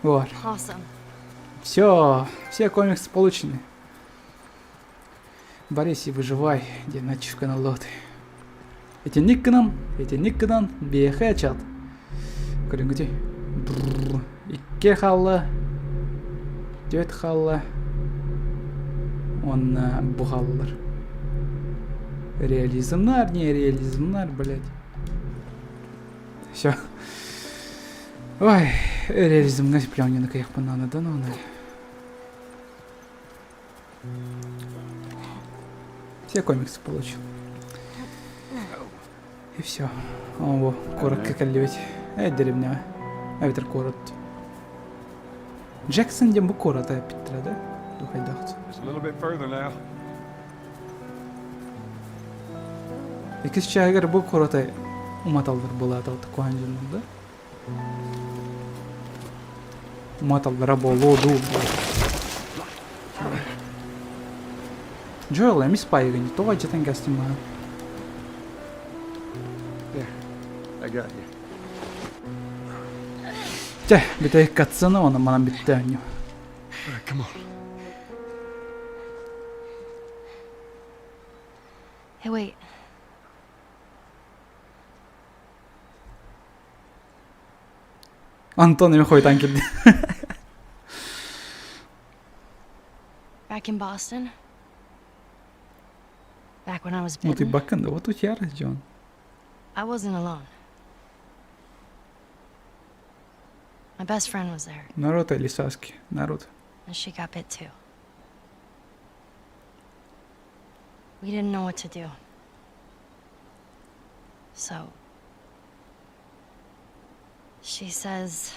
Вот. Awesome. Все, все комиксы получены. Борись и выживай, диэн ачивка наллоот. Итинник гынан, итинник гынан, биэхэ чат. Көрүҥҥүтүй. Икки хаалла, түөрт хаалла, уонна бу хааллар. Реализмнар, не реализмнар, блядь. Все. Ой, реализмҥа прям не накайахпын наада да ну Все комиксы получил. И все. О, куоракка кэллибит. Э, деревня. Эбэтэр куорат. Джексон диэн бу куората эппиттэрэ да? Духайдаах. Just a little bit further now. Иккис чааһыгар бу куораты уматаллар былаатал куһаан дьоннор да? Уматаллара буолуо дуу. Джоэл эмис паайыгын тоҕо алдьатан кэстим маһын. There, I got you. Чэ, бүтэһик катсыны онон манан бүттэ оонньуу. All right, Come on. Hey, wait. Антон эмиэ хойутаан кэллэ. Back in Boston? Back when I was Ну ты bitten? баккын да, вот утуйар дьон. I wasn't alone. My best friend was there, Наруто или Саски? Наруто. and she got bit too. We didn't know what to do. So, she says,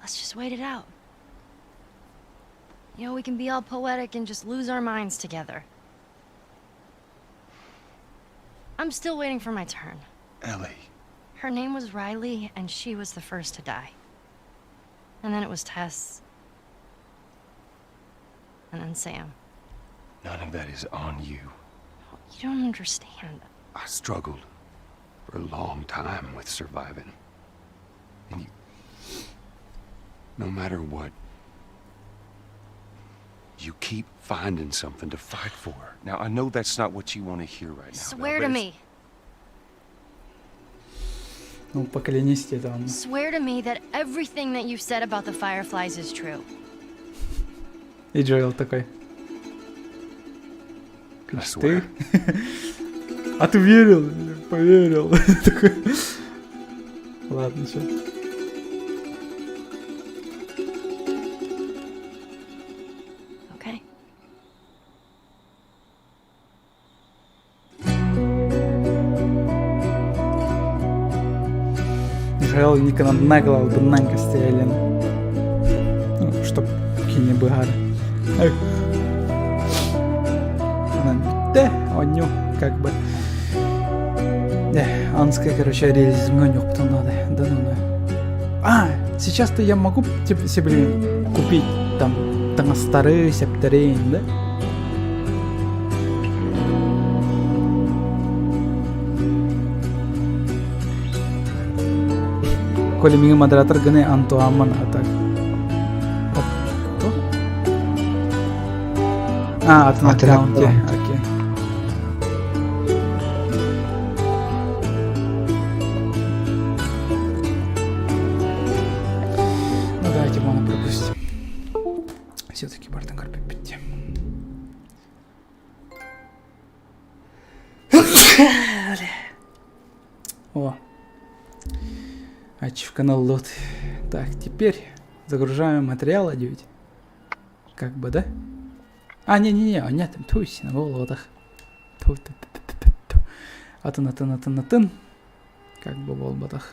let's just wait it out. You know, we can be all poetic and just lose our minds together. I'm still waiting for my turn. Ellie. Her name was Riley, and she was the first to die. And then it was Tess. And then Sam. None of that is on you. You don't understand. I struggled for a long time with surviving. And you. No matter what, you keep finding something to fight for. Now, I know that's not what you want to hear right now. Belle, Swear but to it's- me. Ну, поклянись тебе там. Swear to me that everything that you've said about the Fireflies is true. И Джоэл такой. I Ты? swear. А ты верил? Поверил. Такой. Ладно, все. Okay? Джоэл Никона нагло албыннаан кэстиэлин. Ну, чтоб кини быһар. Эх. Онон бүттэ, оонньуу, как бы. Э, анская, короче, реализмҥа оонньуохпутун наада. Да ну ну. А, сейчас-то я могу типа, себе купить там таҥастары, сэптэри, да? Коля миҥин модератор гыны Антуамман а так. А, атын Атын аккаунт аккаунт. окей. Ну давайте моно пропустим. Все-таки Бартон Карпиппетти. О. Ачивка на лот. Так, теперь загружаем материал 9. Как бы, да? А, не-не-не, а нет, тусь, на болотах. Ту ту ту ту ту ту. Атын, атын, атын, атын. Как бы буолбатах.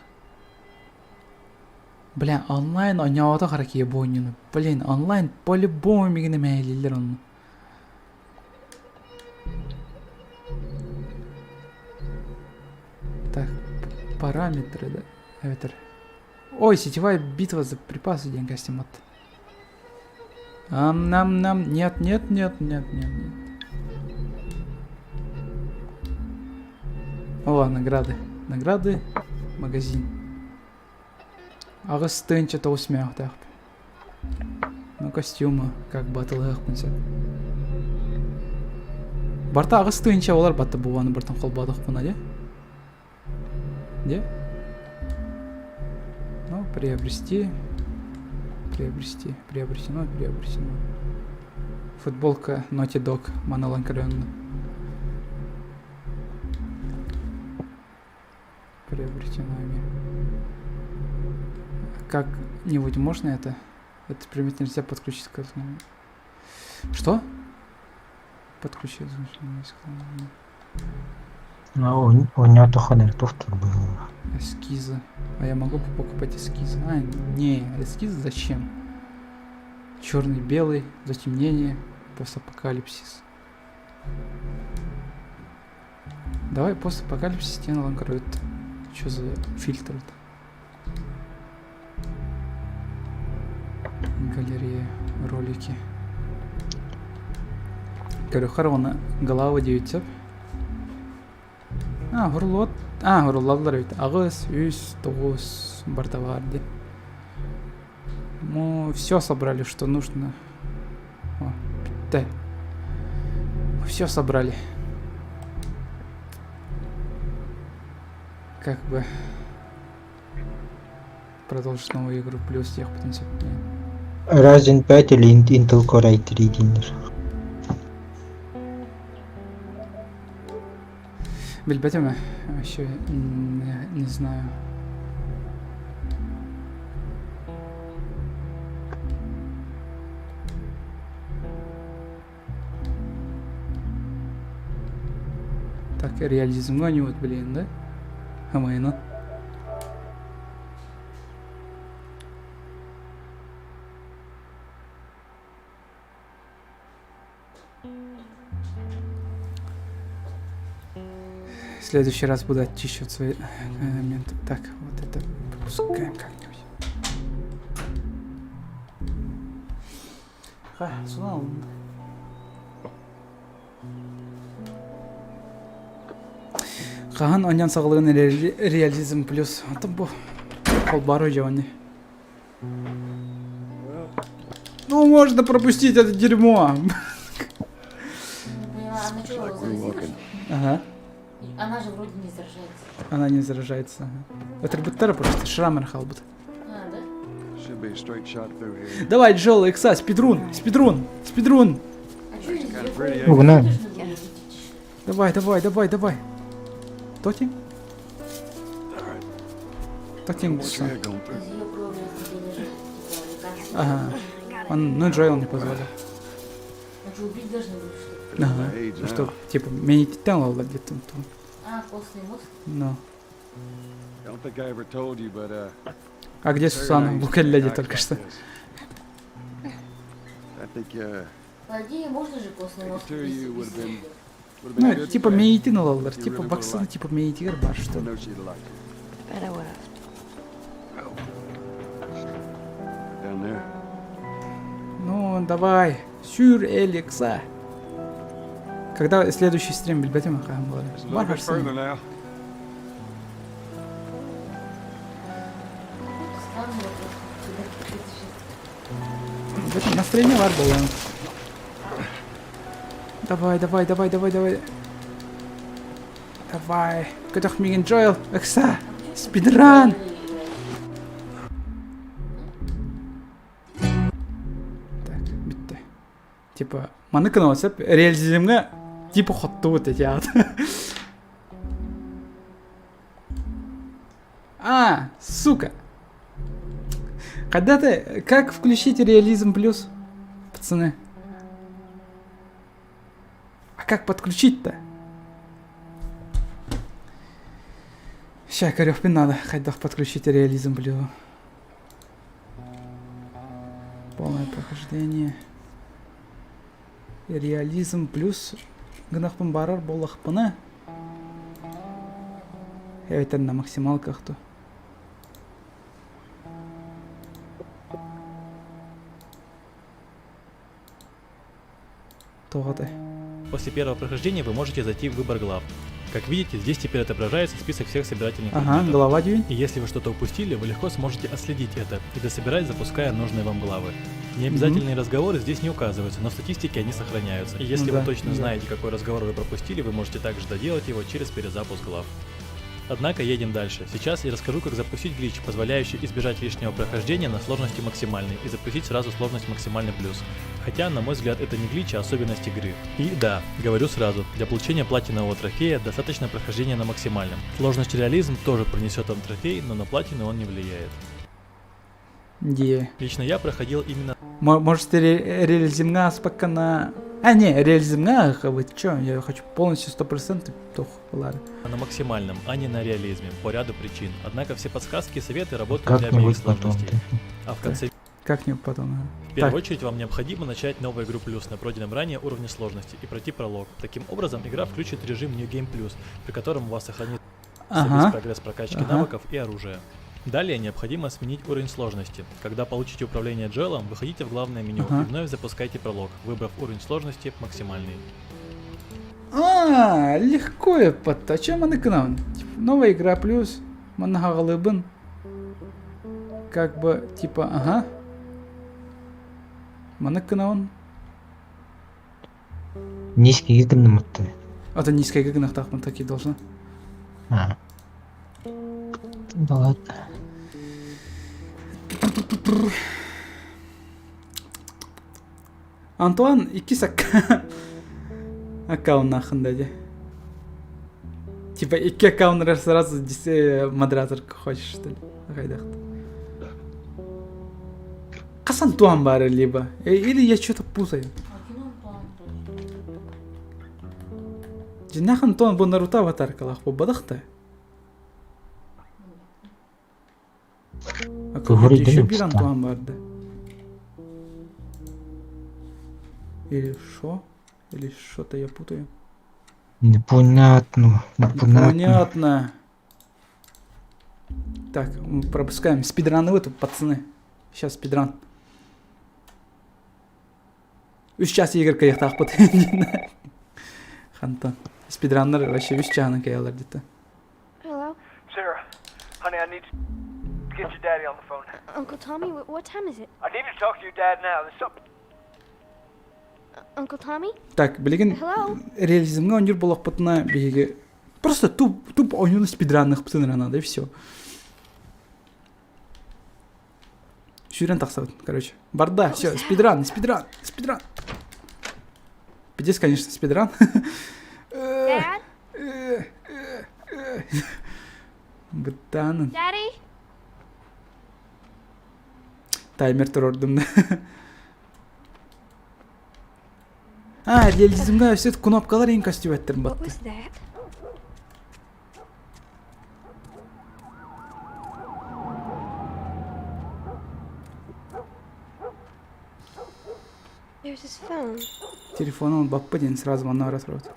Бля, онлайн оонньооботох аракыйа буонньуну. Блин, онлайн по-любому миигин эмэһэлииллэр онно. Так, параметры, да? Эбэтэр. Ой, сетевая битва за припасы диэн костюмат. Ам нам нам нет нет нет нет нет нет. О, награды. Награды. Магазин. Аҕыс тыһыынча тоҕус мөөхтөөхпүн. Ну, костюмы, как бы атылыһыахпын сөп. Барта 8 тыһыынча олар батта буоланы бартан холбоотохпуна дии. Где? Ну, приобрести. Приобрести. Приобретено, приобретено. Футболка Naughty Dog маналан көрөҥҥө. Приобретено ими. Как-нибудь можно это? Этот предмет нельзя подключить к этому. Что? Подключить. Ну, у, у него только тух тут было. Эскизы. А я могу покупать эскизы? А, не, эскизы зачем? Черный, белый, затемнение, постапокалипсис. Давай постапокалипсис стену ланкарует. Что за фильтр это? Галерея, ролики. Көрүөххэр уонна голова 9 А, уһурлуот. А, уһуруллаллар эбит. Аҕыс, үс, тоҕус барыта баар дии. Мы все собрали, что нужно. О, да. Мы все собрали. Как бы продолжить новую игру плюс тех потенциал. Ryzen 5 или Intel Core i3 дииллэр. Билбэтим вообще не знаю. Так, реализмҥа ньуут билигин да? Хамайна. В следующий раз буду очищивать свои моменты. Так, вот это пропускаем как-нибудь. Ха, сюда. Хаһан онньон саҕалыгын реализм плюс. Атын бу холбоору дьони. Ну, можно пропустить это дерьмо. Поняла, она что, заразилась? Ага. Она же вроде не заражается. Она не заражается. Атрибуттара просто шрамер халбут. А, да? Давай, Джоэл, Икса, спидрун, спидрун, спидрун. А что из её крови Угнали. должны были вытечь? Давай, давай, давай, давай. Тоти? Тоти Из её крови хотели же, типа, лекарства. Ага. Он, ну, Джоэл не позволил. А что, убить должны были, что ли? Ага. Ну что, типа, меня не тянуло где-то тут. А, костный мозг? Ну. А где Сусана? Букалляди только что. По идее, можно же костный мозг без Ну, типа, меня не тянуло, типа, вакцина, типа, меня не тянуло, что Bet I would've. Ну, давай. Сюр Эликса. Когда следующий стрим, билбэтим хаһан буолар? Бар харсын. Странный вопрос. Куда ты Билбэтим, настроение бар буолла. Давай, давай, давай, давай, давай. Давай. Көтөх миигин Джоэл, Экса, спидран! Так, бүттэ. Типа, маны гына сөп реализмҥа типа хоттубут эти аат. А, сука. Когда ты... Как включить реализм плюс, пацаны? А как подключить-то? Ща, көрүөхпүн надо. Хайдах подключить реализм плюс. Полное прохождение. Реализм плюс гынахпын барар буоллахпына. Эбэтэр на максималках то. Тоҕотой. После первого прохождения вы можете зайти в выбор глав. Как видите, здесь теперь отображается список всех собирательных Ага, предметов. глава дии. И если вы что-то упустили, вы легко сможете отследить это и дособирать, запуская нужные вам главы. Необязательные разговоры здесь не указываются, но в статистике они сохраняются. И если Ну вы да, точно да. знаете, какой разговор вы пропустили, вы можете также доделать его через перезапуск глав. Однако едем дальше. Сейчас я расскажу, как запустить глич, позволяющий избежать лишнего прохождения на сложности максимальной и запустить сразу сложность максимальный плюс. Хотя, на мой взгляд, это не глич, а особенность игры. И да, говорю сразу, для получения платинового трофея достаточно прохождения на максимальном. Сложность реализм тоже принесет вам трофей, но на платину он не влияет. Дии. Лично я проходил именно Может, реализмҥа ааспакка на... А, не, реализмҥа вы чё, я хочу полностью 100% туох ылар. на максимальном, а не на реализме, по ряду причин. Однако все подсказки и советы работают для обеих Как-нибудь потом. сложностей. А в конце Как-нибудь потом. ага. В первую Так. очередь вам необходимо начать новую игру плюс на пройденном ранее уровне сложности и пройти пролог. Таким образом, игра включит режим New Game Plus, при котором у вас сохранится весь прогресс прокачки навыков и оружия. Далее необходимо сменить уровень сложности. Когда получите управление Джоэлом, выходите в главное меню и вновь запускайте пролог, выбрав уровень сложности максимальный. А, легко я под. А чем она к нам? Типа, новая игра плюс. Манна хаҕалыыбын. Как бы, типа, ага. Маннык гынаҕын. Низкийгэ гынныммыттар. А то низкийгэ гынахтаахпын такие должна. А. Да ладно. Антуан иккис аккауннааххын да дии. Типа икки аккауннар сразу модератор хочешь, что ли? Хайдах? Хас Антуан баар либо? Или я что-то путаю? Дьиннээх Антуан бу Наруто аватаркалаах буолбатах да? А Кыһыр еще биир Антуан бар да? Или шо? Или что-то я путаю? Непонятно, непонятно. Непонятно. Так, мы пропускаем. Спидраны вы тут, пацаны. Сейчас спидран. Үс час игр кыйахтаахпыт. Хантан. Спидраннар вообще үс чаһынан кыйалар дите. Hello? Sarah, honey, I need to get your daddy on the phone. Uncle Tommy, what time is it? I need to talk to your dad now. There's something. Uncle Tommy? Так, билигин Hello? реализмҥа оонньуур буоллахпытына биһиги просто туп туп оонньууну спидранныхпытын эрэ надо и все. Сүүрэн тахсабыт, короче. Барда, все, спидран, спидран, спидран. Пиздец, конечно, спидран. Dad? Бытаанын. Daddy? Таймер турордум да. А, реализмга все кнопкалар ең костюметтерин What батты. was that? There's his phone. Телефон он баппа диэн сразу манна бара турабыт.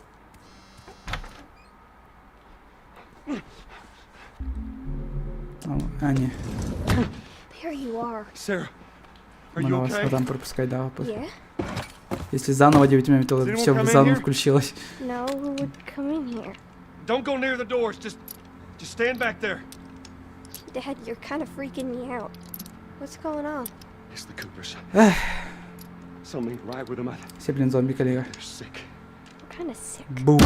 А, не. There you are. Sarah, are you Манна вас okay? потом пропускай, да, вопрос. Yeah? Если заново 9 минут, Does anyone все come in заново here? включилось. No, who would come in here? Don't go near the doors. Just, just stand back there. Dad, you're kind of freaking me out. What's going on? It's the Coopers. Something ain't right with them. I, Все, блин, зомби коллега. they're sick. We're kind of sick. Бум.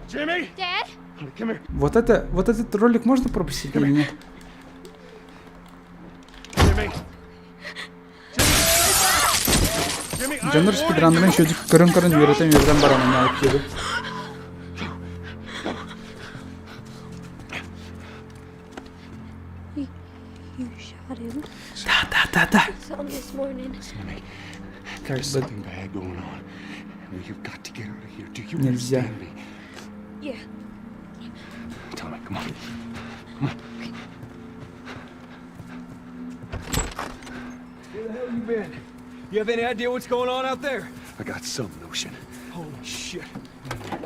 Jimmy, Dad? honey, come here. Вот это, вот этот ролик можно пропустить или нет? Jimmy. Jimmy, I Дьоннор warned you. спидраннарын чөдүк көрөн-көрөн үөрэтэн үөрэтэн баран анаабыт диэби. You, you shot him. Да-да-да-да. Saw him this morning. Listen to me. Как There's бы something bad going on. We have got to get out of here. Do you Нельзя. understand me? Yeah. Tommy, come on. Come on. Where the hell you been? You have any idea what's going on out there? I got some notion. Holy shit.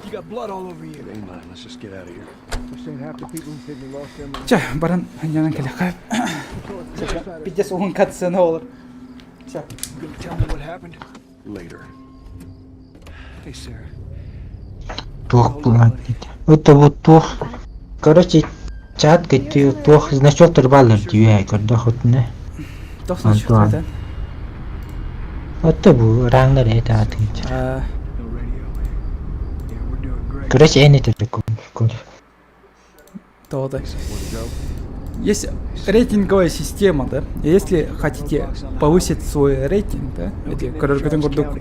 You got blood all over you. It ain't mine. Let's just get out of here. This ain't half the people in Sydney lost their minds. Чэ, баран анньанан кэлэхэ. Пиздец уһун катсцена олор. Чэ. You gonna tell me what happened? Later. Hey, Sarah. Туох булан Это вот туох. Короче, чат ты туох значок турбалар дүйэ көрдөхүтүнэ. Туох значок Антуан. да? Отто бу раңнар это атыгыч. А, No radio. Yeah, we're doing great. Короче, эн это кун. то да. Есть рейтинговая система, да? И Если хотите повысить свой рейтинг, да, эти, короче, курдук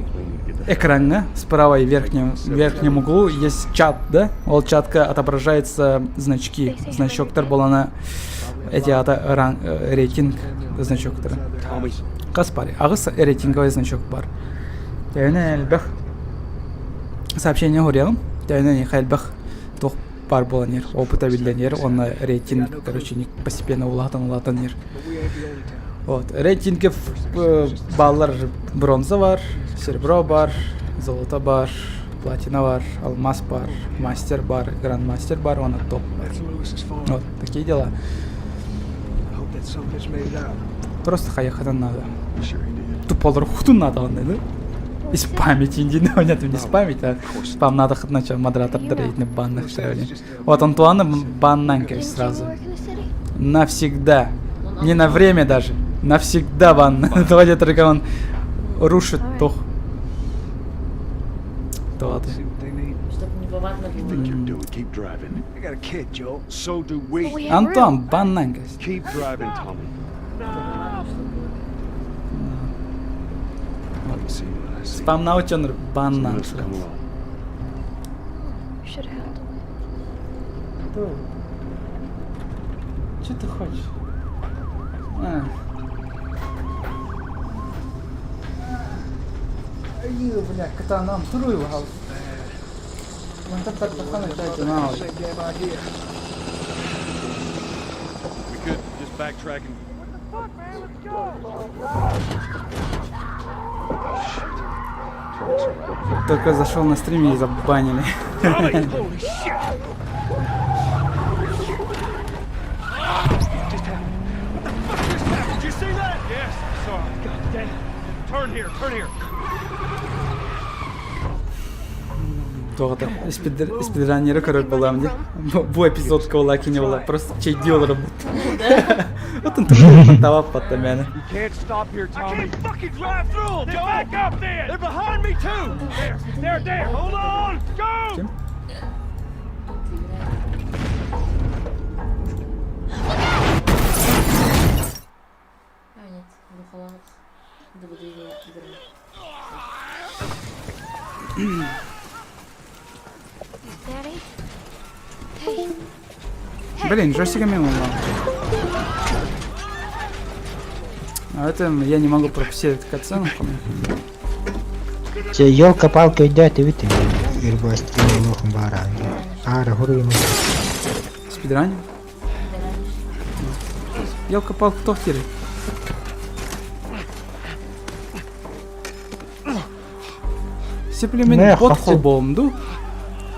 экрана справа и верхнем, в верхнем углу есть чат, да? Ол чатка отображаются значки. Значок болана эти ата ран, рейтинг значоктара. Tommy. Хас бар. Аҕыс рейтинговый значок бар. Тэйэнэ элбэх сообщение хориаҕым. Тэйэнэ элбэх туох бар буолан иһэр. Опыта биллэн иһэр. Уонна рейтинг, короче, постепенно улаатан улаатан иһэр. But we ain't the only town. Вот. Рейтинге баллар бронза бар, серебро бар, золото бар, платина бар, алмаз бар, мастер бар, грандмастер бар, уонна топ бар. That's Lewis's farm. Вот, такие дела. I hope that son of a bitch made it out. Просто хаехатан надо. Sure he did. Тупо хутун надо онно, да? И спамить, инди, ну, нет, не спамить, а спам надо начал модератор рейтинг банных ставили. Вот Антуана баннанка Didn't сразу. Jimmy work in the city? Навсегда. Не на время даже. Навсегда бан. Давайте только он рушит тох. То ты. Чтоб неповадно было. Keep driving. I got a kid, Joel. So do we. Антон, банан. Keep driving, Tommy. Спам научен банан. Should handle it. Что ты хочешь? А. Ай, бля, кота нам турую гал. Вон так так так Same damn idea. We could just backtrack and. Только зашел на стрим и забанили. Holy shit! Just happened. What the fuck just happened? Did you see that? Yes, I saw it. God damn. Turn here, turn here. Тоҕото спидранеры көрөр буолам дии. Бу эпизодка була кини була. Просто чейди олорор Вот он тоже патта мээнэ. You can't stop here, I Tommy. can't fucking drive through them, Joel! Back up then! They're behind me too! There, there, there! Hold on! Go! Кем? А, нет, духалаах. DVD игры. Daddy? Hey. Блин, джойстиками мимо А это я не могу пропустить эту катсцену. Че, елка-палка идет, и видите, лохом бара. Ара, гуру ему. Спидранер? Елка-палка кто теперь? Сеплемен Не, бот хавчы. холбоом ду.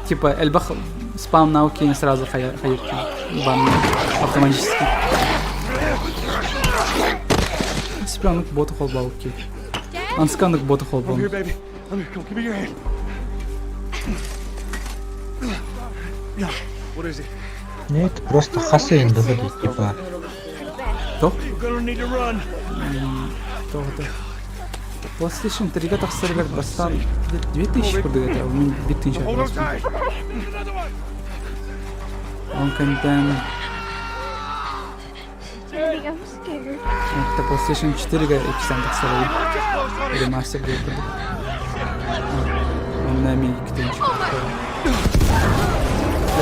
Типа элбах спам науки не сразу хайырки. Бан автоматически. Сеплемен бот холбауки. Ансканнык бот I'm холбоом. here, baby. I'm here. Come, give me your hand. Yeah. What is it? Нет, просто хасыйын выходит, типа. Тох? We're gonna need to run. Тоҕото. PlayStation 3-га тахсарыгар бастаан 2000 курдук этэ, мин 1000 Hold on tight. Он контент. Daddy, I'm scared. Это PlayStation 4-га икстен тахсарыгар. Ремастер диэн курдук. Онно эмиэ 2000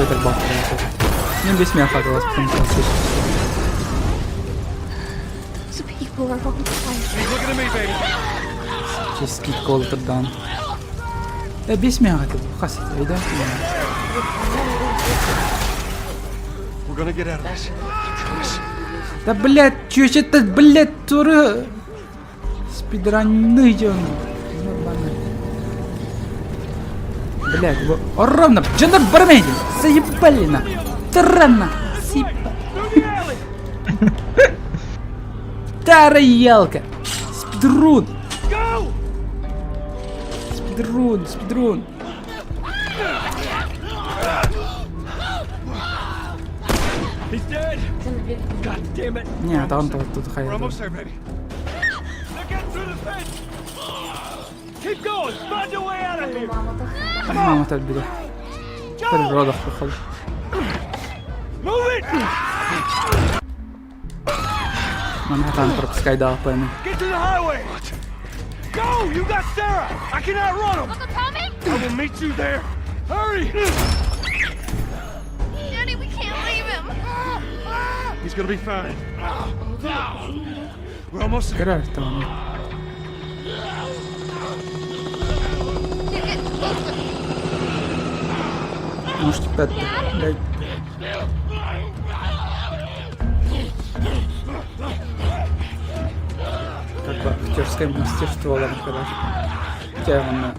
Это бахта. Мен 5 миэхэ хатылас потом PlayStation 4. Those people are on fire. Keep looking at me, baby. Чэ скидка ол турдаан. Э 5 миэхэ хатыл. Хас это, да? We're gonna get out of this. I promise. Да блядь, чё ж это, блядь, туры? Спидранный он. Нормально. Блядь, его ровно, джендер бармедин, заебали на. Странно, сипа. Старая ялка. Спидрун. Спидрун, спидрун. He's dead! God damn it! Не, там тут тут We're хай. almost there, baby. They're getting through the fence! Keep going! Find a way out of here! Мама так беда. Природа походу. Move it! Манхэттен пропускай дал пойми. Get to the highway! Go! You got Sarah! I can outrun them! Uncle Tommy? I will meet you there! Hurry! Daddy, we can't leave him. He's gonna be fine. We're almost there. Көрөр там. They're getting closer. Может пять. Блядь. Как бы актерское мастерство лам короче. Хотя он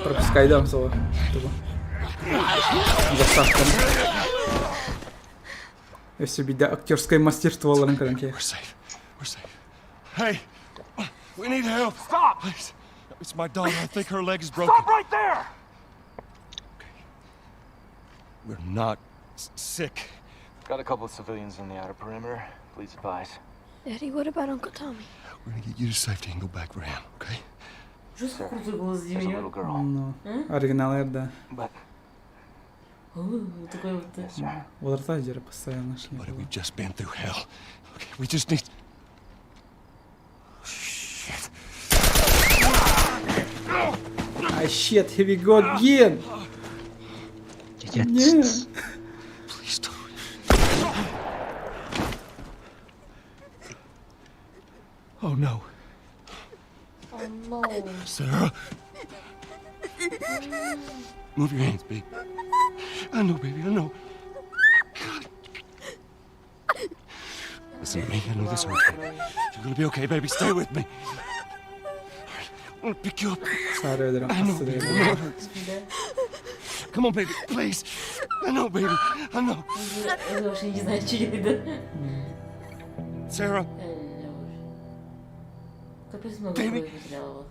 пропускай дам слово. Заставка. Если беда актерское мастерство лам короче. We're safe. We're safe. Hey, we need help. Stop! Please. It's my daughter. I think her leg is broken. Stop right there! We're not sick. Got a couple of civilians on the outer perimeter. Please advise. Daddy, what about Uncle Tommy? We're gonna get you to safety and go back for him, okay? Жестко крутой голос Димина. Ну, оригинал да. Вот такой вот. Уларта постоянно шли. Buddy, we've just been through hell. Okay, we just need. Shit. Ah, shit, here we go again. Не. Please don't. Oh no. Oh no. Sarah. Move your hands, babe. I know, baby, I know. God. Listen to me. I know this hurts, baby. You're gonna be okay, baby. Stay with me. All right, I'm gonna pick you up. Сара өлөрөн I know, хасты baby. I know it hurts. Come on, baby, please. I know, baby. I know. Он вообще не знает, что делать, да? Sarah. Капец много Baby. крови потеряла.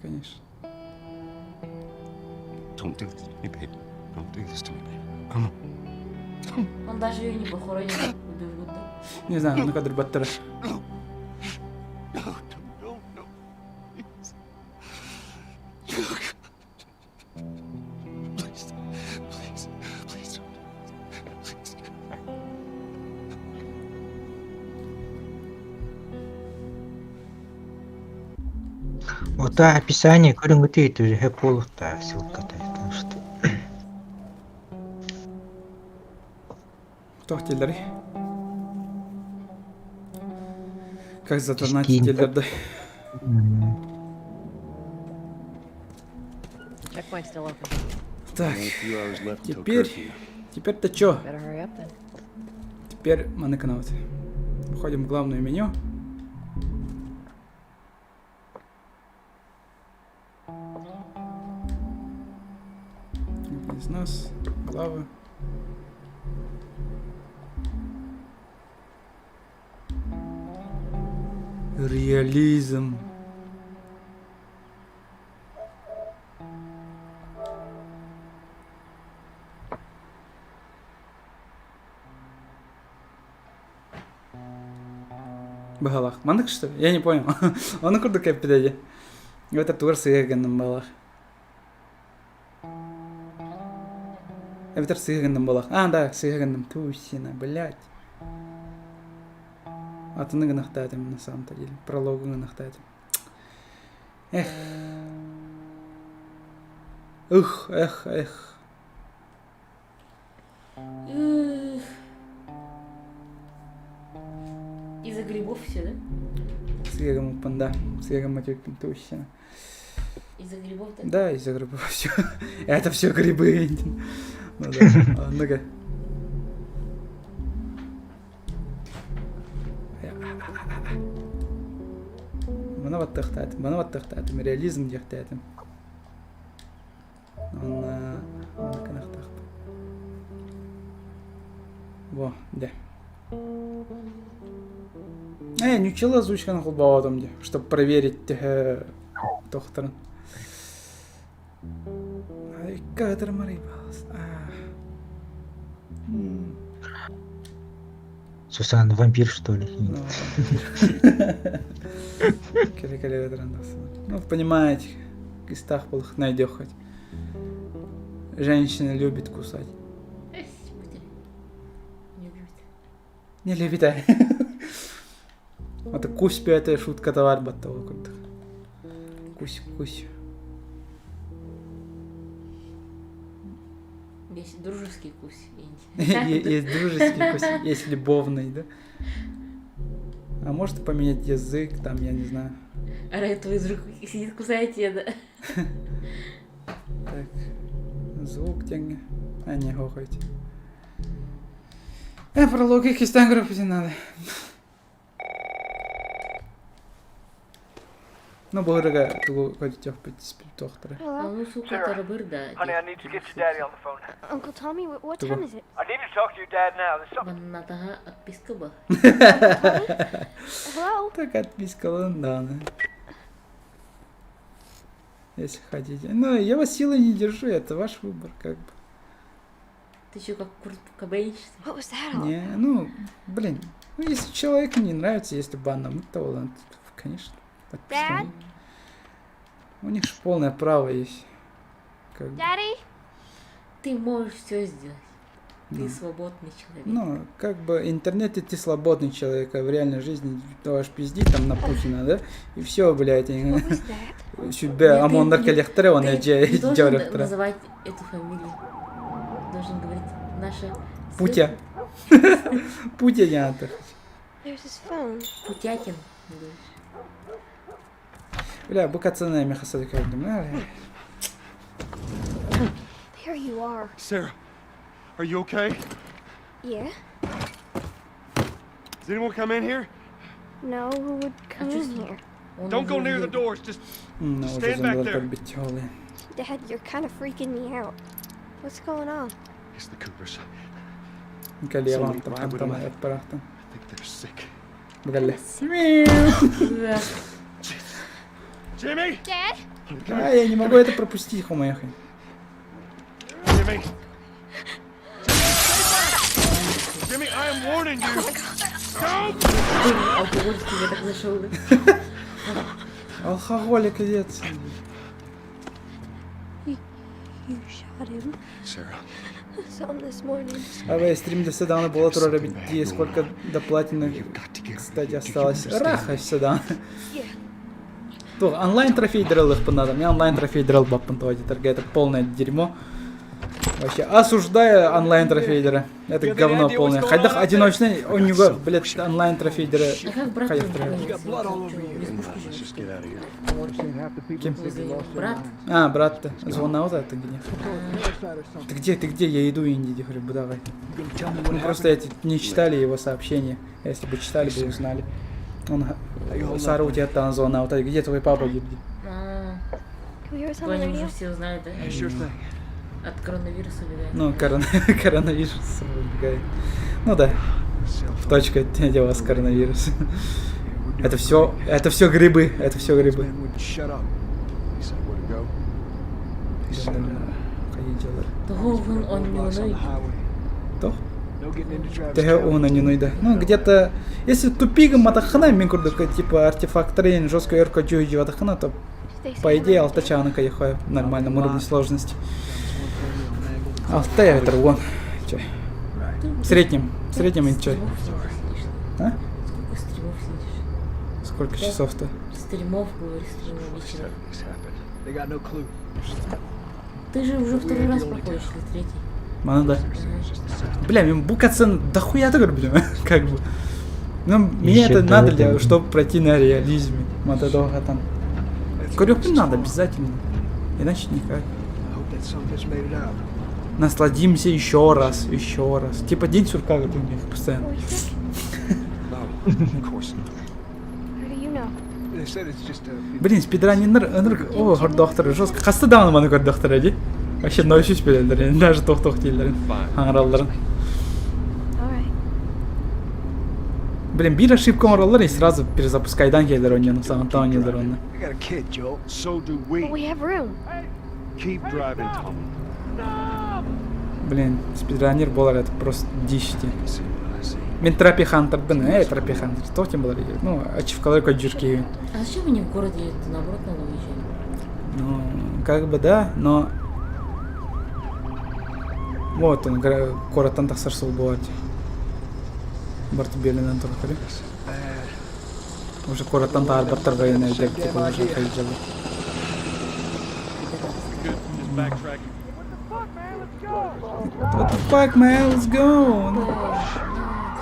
Конечно. Don't do this to me, baby. Don't do this to me, baby. Come on. Он даже ее не похоронил, убив да? Не знаю, ну кадр баттара. No, no, no, no. Please. Oh, God. Please, please, please don't. Please. Вот да, описание көрүҥҥүтүй түһэ буолуохтаах ссылката, потому что Кто теллери? Как задонатить Скинь. теллерді? Checkpoint's still open. Так, Only a few hours left until теперь... curfew. Теперь-то чё? Better hurry up then. Теперь мы на канал. Входим в главное меню. Из нас главы. Реализм. Багалах. Мандык что ли? Я не понял. Он курдук кэппидэди. Это тур сыгыгынным балах. Эбэтэр сыгыгынным балах. А, да, сыгыгынным. Тусина, блядь. Атыны гынахтаатым на самом-то деле. Прологу гынахтаатым. Эх. Эх, эх, эх. Эх. Из-за грибов все, да? Сыгыгым панда. Сыгыгым матюкпин тусина. Из-за грибов, да? Да, из-за грибов все. Это все грибы. Ну да. А, Ну-ка. Мана баттахтаатым, мана баттахтаатым, реализм диэхтээтим. Онна онна Во, да. Э, нючила озвучканы холбоотум дии, чтобы проверить тохторун. Икки марибалас. Сусан вампир, что ли? Ну, Келе-келе Ну, понимаете, кистах был найдет хоть. Женщина любит кусать. Не любит. Не любит, а. Это кусь пятая шутка товар баттова курдук. Кусь, кусь. Есть дружеский кусь. Есть дружеский кусь, есть любовный, да? А может поменять язык, там, я не знаю. А твой друг сидит, кусает тебя, да? Так, звук тенге. А, не, хохайте. Пролог кистан группе надо. Ну, богорага тугу көтүтөх тохтара. А ну, сука, тарабыр, да. Honey, I need to get your daddy on the phone. Uncle Tommy, what Тугу. time is it? I need to talk to your dad now. There's something. Маннатаха отписка ба. Hello? Так отписка да. Если хотите. Ну, я вас силой не держу, это ваш выбор, как бы. Ты что, как Курт Кобейн, что ли? What was that all Не, ну, блин, ну, если человеку не нравится, если банном, то он, конечно, Dad? У них же полное право есть. Как бы. Daddy? Ты можешь все сделать. Ты Ну. свободный человек. Ну, как бы в интернете ты свободный человек, а в реальной жизни ты аж пизди там на Путина, да? И все, блядь. What was that? Сүбэ Нет, ты ОМОНнар не- кэлиэхтэрэ уонна Ты дьэ не должен дьөрөхтөрө. называть эту фамилию. Должен говорить наша... Путя. Путя не надо. There's his phone. Путятин. говоришь. Бля, бу кацаны мехасады көрдүм. There you are. Sarah, are you okay? Yeah? Does anyone come in here? No, who would come just- in here? Он Don't go уже near the уедет. doors. Just Ну, Stand уже back зомбилар there. көрбүт олы. Dad, you're kind of freaking me out. What's going on? it's the Coopers. Кэлиэҕэ Somebody онтон ride with хантан them. эппараахтан. I think they're sick. Бгалле. Да. Jimmy! Dad? А, я не могу это пропустить, хумаяхай. Jimmy! Jimmy, I am warning you! Don't! Ты алкоголь к тебе так зашел, да? Алкоголик, идет. You shot him. Sarah, I saw him this morning. А стрим до седана было турара битти, сколько до платины, кстати, осталось. Раха сюда. Yeah. То, онлайн трофей дрел их надо. Мне онлайн трофей дрел баппан это полное дерьмо. Вообще, осуждаю онлайн трофейдера. Это говно полное. Хайдах одиночный, у него, блядь, онлайн трофейдера. А как брат Хайдах твой трофейдера. называется? Он что, в избушке let's живет, just что get ли? out of here. Кем? Возле него. Брат? А, брат-то, звонал это где? Ты где, ты где? Я иду, Инди, говорю, давай. Ну, просто эти не читали его сообщения. Если бы читали, бы узнали. Он, Сара, у тебя там зона, вот где твой папа, где? А, Can we hear us on то the они уже radio? все узнали, да? Они Sure thing. От коронавируса убегают. Ну, корона- коронавирус убегает. Ну да, в точку дело с коронавирусом. Это все грибы, это все грибы. Wouldn't shut up. He said where to go. He said, Того вон он не roadblocks on the уной. highway. То? No getting into Travis Тэһэ County. уна не да. Ну, где-то, если тупигом матахана, мен курдук, типа артефакт трейн, жестко өркө жүйі ватахана, то Did they say по how идее many алта dead? чаана кайхай нормальном уровне сложности. Алта это вон. Чё? В среднем, в среднем и чё? Стримов сколько сидишь? А? Сколько стримов сидишь? Сколько часов-то? Стримов, говорю, стримов вечером. This happened. They got no clue. Ты же уже второй раз проходишь, или третий? Мана да. Бля, мен букаться дохуя так люблю, как бы. Ну, мне Ещё это до надо для, этого. чтобы пройти на реализме. Вот этого там. Корюху надо обязательно. Иначе никак. I hope that son of a bitch made it out. Насладимся еще раз, еще раз. Типа день сурка как у них постоянно. Were you sick? No, of course not. How do you know? They said it's just a Блин, спидранинер, о, хордохтор, жестко. Хаста дааны маны хордохтор эди. Вообще нойсүс билелер, даже тох-тох дииллерин, хаҥаралларын. All right. Блин, биир ошибка оҥороллор и сразу перезапускайдан келер онньону, саҥаттан оонньуулар онно. I got a kid, Joel. So do But we. we have room. Keep driving, Tommy. Блин, спидранер буолар это просто дичь дии. See what I see. Мин Trophy Hunter-бын, э, Trophy Hunter, туох диэн буолар Ну, ачивкалары көрдүүр киһи. А зачем они в городе едут? Наоборот, надо уезжать. Ну, как бы да, но... Вот он, куораттан тахсар суол буолар дии. Барты белинен турар Уже куораттан таһаарбаттар военный типа уже хайдьалы. Backtracking. What the fuck, man, let's go!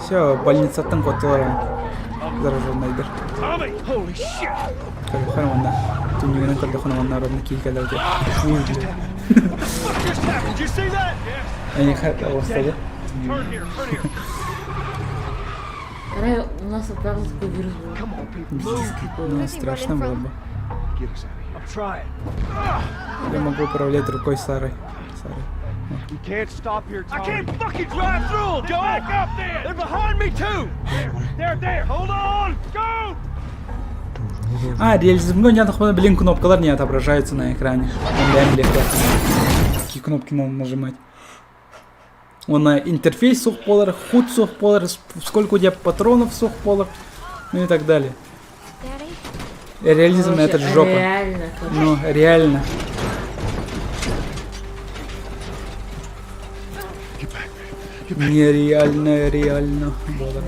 Все, больницаттан куоттулар зараженныйдар. Tommy! Holy shit! Көрөхөн уонна түннүгүнэн көрдөхүнэ уонна ровно киһи кэлэр дии. Ой, бля. What just happened? Did you see that? Yes. Эйиэхэ оҕуста дии. Turn here, turn here. Рай, у нас вот правда такой вирус был. Come on, people. Move. Ну, страшно было бы. Get us out of here. I'm trying. Я могу управлять рукой Сарой. Сарой. We can't stop here, Tommy. I can't fucking drive through them, Joel! Back up then! They're behind me too! There, there, there! Hold on! Go! А, реализм, ну, не, блин, кнопкалар не отображаются на экране. Какие кнопки надо нажимать. Уонна интерфейс суох буолар, худ суох буолар, сколько у тебя патронов суох буолар, ну и так далее. Реализм Короче, это жопа. Реально. Ну, реально. Нереально, реально. Буолар.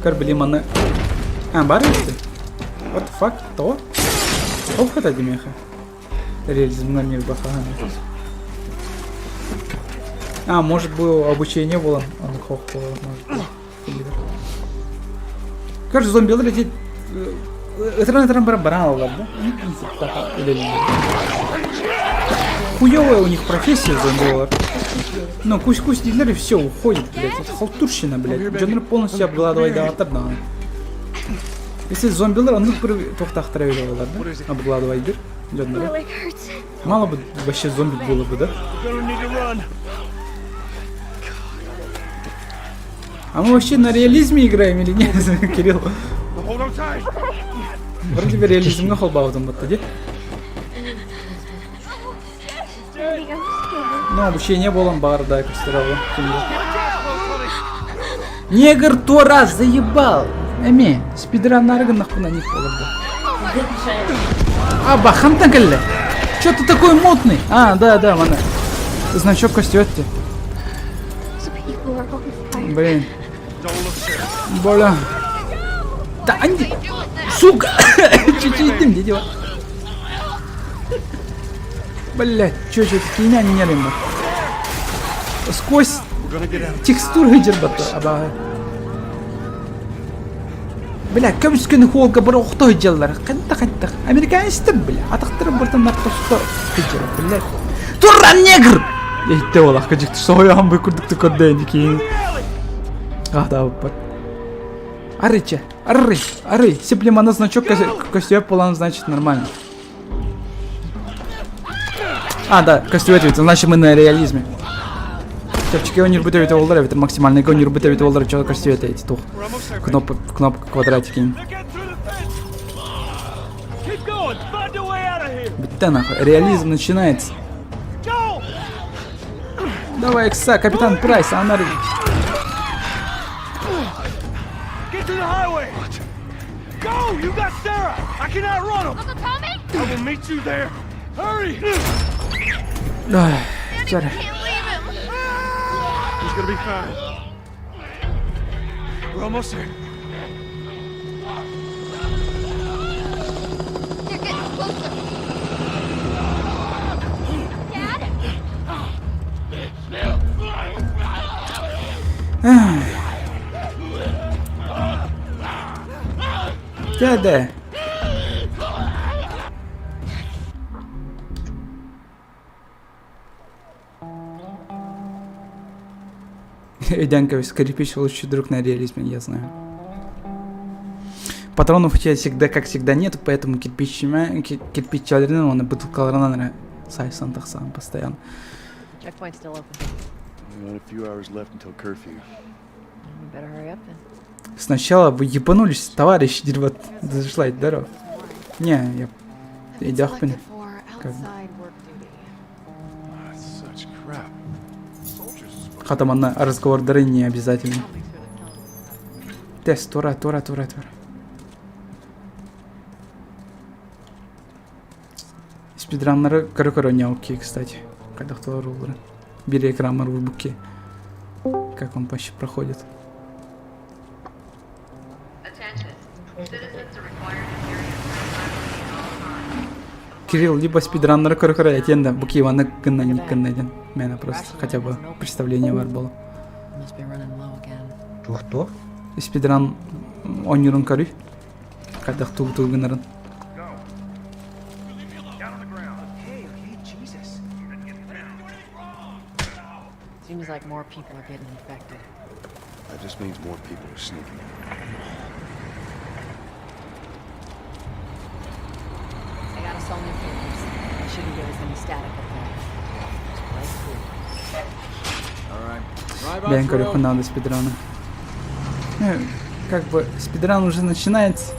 Көр били маны... А, бар эбит. What the fuck? То? Ох, это демеха. Реализмна мир бахахан. А, может было обучение было. Он хох было, может быть. Короче, зомбилар эти ытыран-ытыран баран баран алалар, да? Хуёвая у них профессия зомбилар. Ну, кусь-кусь дииллэр и все, уходит, блядь. Это халтурщина, блядь. Дьоннор полностью обгладывайдаатар даҕаны. Если зомбилар оннук бір туохтаахтара эбит буолалар да? Обгладывайдыр дьоннору. Мало бы вообще зомби было бы, да? А мы вообще на реализме играем или нет, Кирилл? Вроде бы реализмҥа холбообутум батта дии. Ну, обучение буолан баар да, көстөр Негр туора заебал! Эми, спидраннары гыннахпына ник буолар Аба, хантан кэллэ? Чё ты такой мутный? А, да, да, мана. Значок көстүөттү. Блин. Бля. Да, они... Сука! Чуть-чуть дим, дела. Блять, чё, чё, киинэ анньар Сквозь текстуры дьарбатта абааһы. Бля, көмүскүн хуолга бара охто сылдьаллар. Хантах хантах. Американецтэр, бля, атахтарын бартан тосто сылдьар, блядь. Туран негр! Иһиттэ буолах кыдьык соһуйаһан бу курдук көрдөөн киин. Аһдаабыппар. Арыча, ары, ары. Сиплемана значок көстүөп буолан, значит, нормально. А, да, көстүбэт значит мы на реализме. Чэпчэки ойнуурбут эбитэ буоллар эбитэ максимальныйга ойнуурбут эбитэ буоллар чё көстүбэт эти туох кнопка кнопка квадратики. Бүттэ нахуй. Реализм начинается. Давай, Экса, капитан Прайс, Анар. Go! You got Sarah! I can outrun them! Uncle Tommy? I will meet you there! Hurry! Чары. He's gonna be fine. We're almost there. They're getting closer. Dad? Дядя. Эдянка, скрипич лучший друг на реализме, я знаю. Патронов у тебя всегда, как всегда, нет, поэтому кирпиччаларынан уонна бытылкаларынан сайсан тахсан постоянно. Checkpoint's still open. We got a few hours left until curfew. We better hurry up then. Сначала вы ебанулись, товарищ Дерьмо. Зашла, здорово. Не, я... Идяхпин. Как бы. That's such crap. Хата манна разговордары не обязательно. Тест, тура, тура, тура, тура. Спидраннары көрө-көрө окей, кстати. Хайдах толорулларын. Били экран буки. Как он вообще проходит. Кирилл, либо спидраннары көрө-көрө этиэн да, буки Иваны гынна гынна диэн. Мэнэ просто хотя бы представление бар было. Must be running low again. Туох-туох? Спидран оонньуурун көрүй. Хайдах тугу тугу гынарын. Okay, okay, Jesus. Seems like more people are getting infected. That just means more people are sneaking in. I got us all new cameras. They shouldn't give us any static up there. Just play it cool. All right. Drive Бэйэн көрүөххүн надо спидраны. Ну, как бы спидран уже начинается.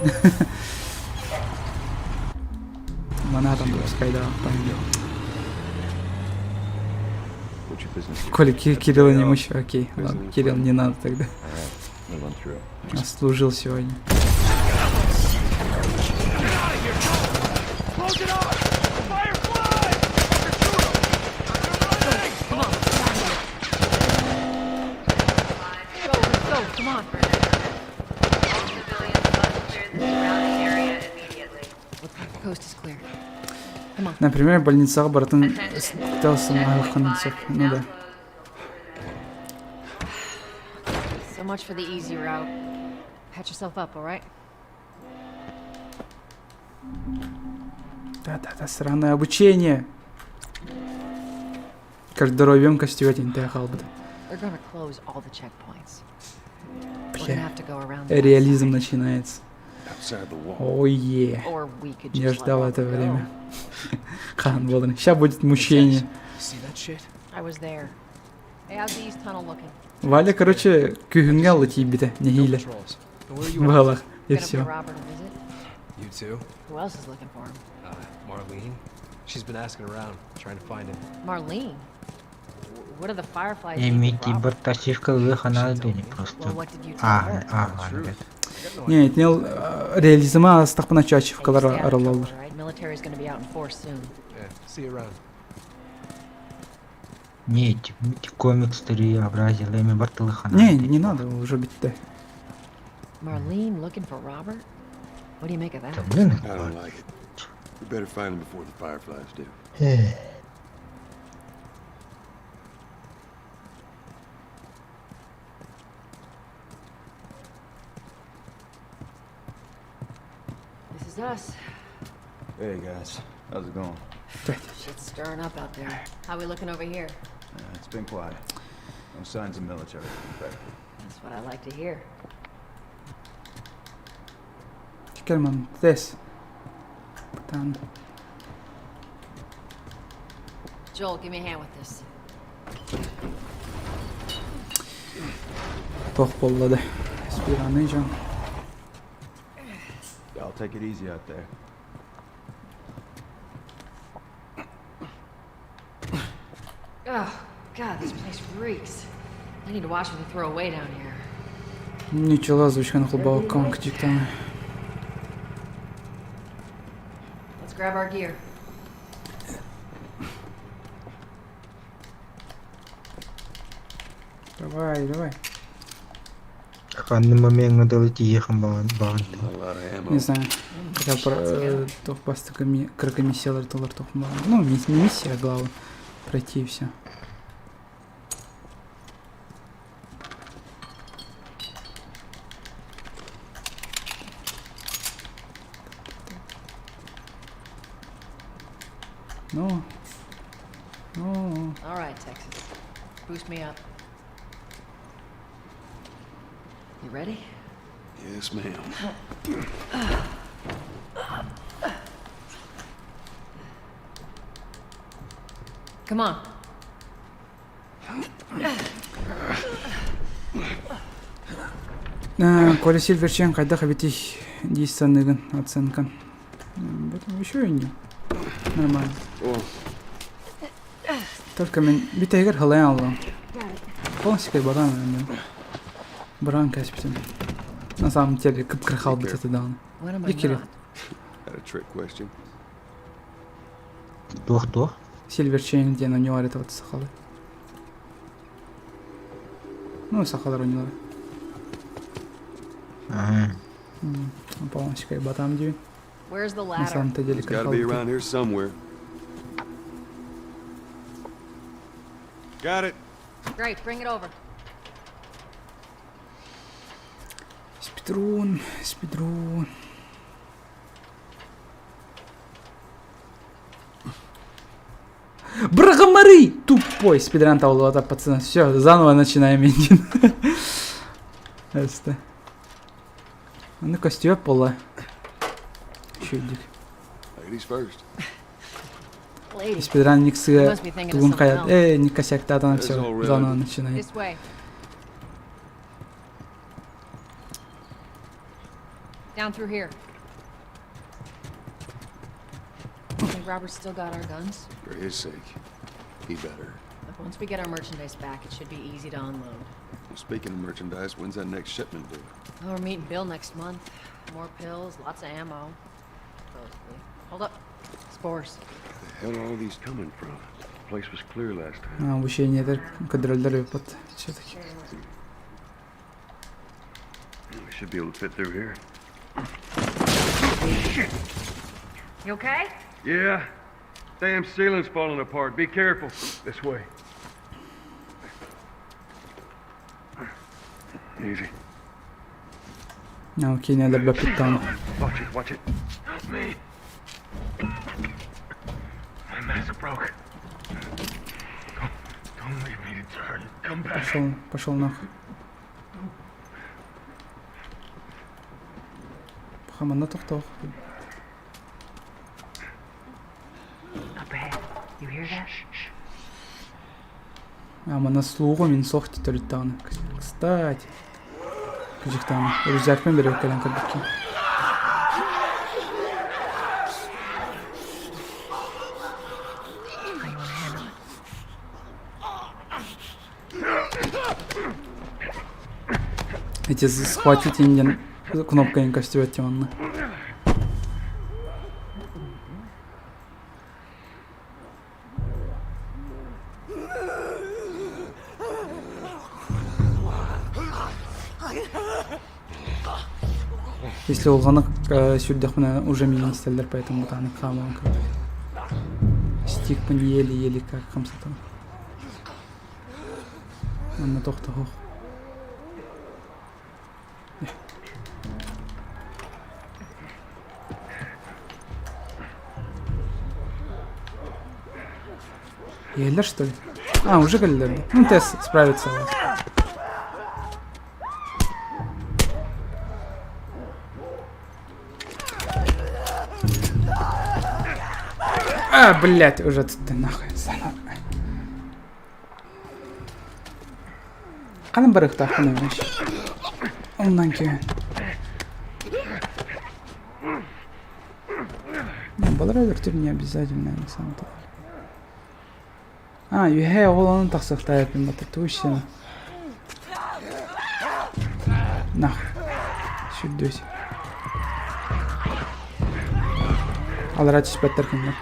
Манатом пускай, да, пойдет. Коля, Кирилла не мучай, окей. Ладно, Кирилл, не надо тогда. Служил сегодня. Например, больницаҕа барытын тыл сөп. Ну да. So much for the easy route. Patch yourself up, all right? Да-да-да, сраное обучение. Как здоровьем костюм хаалбыт. Бля, реализм начинается. Ой, е. Я ждал это время. Хан Болден. Сейчас будет мучение. Валя, короче, күһүҥҥэ алла тиийбитэ, нэһиилэ. Баалах, и все. You too? Who else is looking for him? Marlene. She's been asking around, trying to find him. Marlene? What are the Fireflies? Имейте бортачивка выхана не просто. А, а, ладно. Не, не реализма астахпына чачивкалар аралалар. Не, комикс 3 образил, эми бартылыхана. Не, не надо, уже битте. Marlene looking for Robert? What do you make of that? I don't like it. We better find him before the Fireflies do. This is us. Hey guys, how's it going? Shit's stirring up out there. How we looking over here? It's been quiet. No signs of military infected. That's what I like to hear. Керман, this. Там. Joel, give me a hand with this. Тох боллады. Спиранныйжан. Y'all take it easy out there. Oh, God, this place reeks. I need to watch what they throw away down here. Ничего, озвучканы холбауккан кдьиктаны. Let's grab our gear. Давай, давай. Ханны момент надо тиехам баган. Не знаю. Хотел про тох бастыками кракомиссиялар толар тохмала. Ну, не миссия, а главное. Пройти и все. Ну. Ну. All right, Texas. Boost me up. You ready? Yes, ma'am. Come on. Коля Сильверчен хайдах эбитий дии саныыгын оценка. Еще и не. Нормально. Только мен бүтэһигэр халайан аллам. Полностью баран мен. Баран кэспитим. На самом деле кып-кырхал бит это даҕаны. When am I И Кирилл. not? That a trick question? Туох-туох. Сильверчейн диэн оонньуу это вот сахалы. Ну, сахалар оонньуулар. Полностью батам диэн. Where's the На ladder? самом-то деле It's gotta be кырхал. around here somewhere. Got it. Great, bring it over. Спидрун, спидрун. Брахамары! Тупой спидран таулата, пацаны. Все, заново начинаем engine. Это. Ну, костюм пола. Еще дик. Ladies first. Lady. Спидран You никсы must be thinking of тугун someone хаят. else. Не косяк татана, There's все, already- заново начинает. This way. Down through here. Think Robert's still got our guns? For his sake, he better. Once we get our merchandise back, it should be easy to unload. Well, speaking of merchandise, when's that next shipment due? Oh, we're meeting Bill next month. More pills, lots of ammo. Supposedly. Hold up. Spores. Where the hell are all these coming from? The place was clear last time. А, обучение контроллер под все-таки. We should be able to fit through here. You okay? Yeah. Damn ceiling's falling apart. Be careful. This way. Easy. А, окей, не добавить там. Watch it, watch it. Help me. My mask broke. Don't, don't leave me to turn. Come back. Пошел, пошел нахуй. Хамана тохтох. Up ahead. You hear that? А, мана слугу мин сохти төрүттааны. Кстати. Күжүктааны. Рюкзакпен берек кэлэн көрбүккүн. How you wanna handle it? Эти схватить индиан кнопка не костюет онна. Если улганы сүрдәхмена уже министрлер, поэтому таны хаман Стикпын еле-еле как хамсатан. Анна тохта хох. Елер, что ли? А, уже Галилер. Ну, Тесс справится у вас. А, блядь, уже тут ты нахуй. Сана. Каным барыхта, хана вообще. Оннан кийин. Балар өлтүр не обязательно на самом деле. А, үһэ ол онон тахсыахтаах эбиппин батыр Нахуй. Сүрдүөс. Алара түспэттэр кинилэр.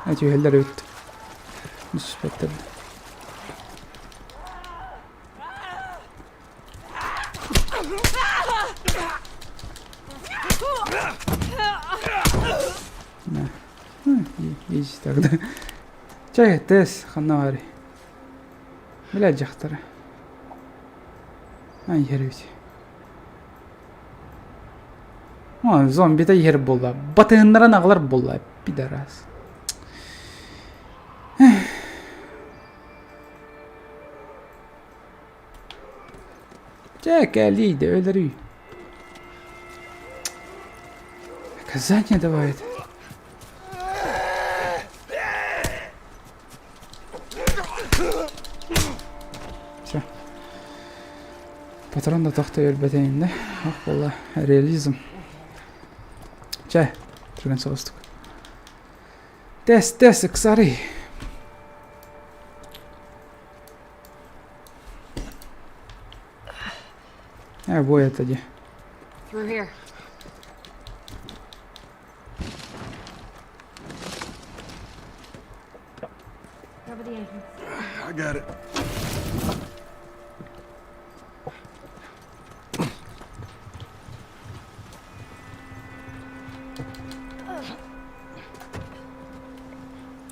Эти үһэллэр эбит. Түспэттэр. Да. Ну, изи тогда. Чай, Тесс, ханна Бля, дьахтара. А, иһэр О, зомби-та иһэр буолла. Батыһыннаран аҕалар буолла, пидорас. Чэ, кэлиий да өлөрүй. Наказание давай. Все. Патрон да тохто өлбөтөйүн да. Ох буолла. Реализм. Чэ, түргэн соҕустук. Тэс, тэс, ыксарый. Э, бу это дии. Through here. Cover the entrance. I got it.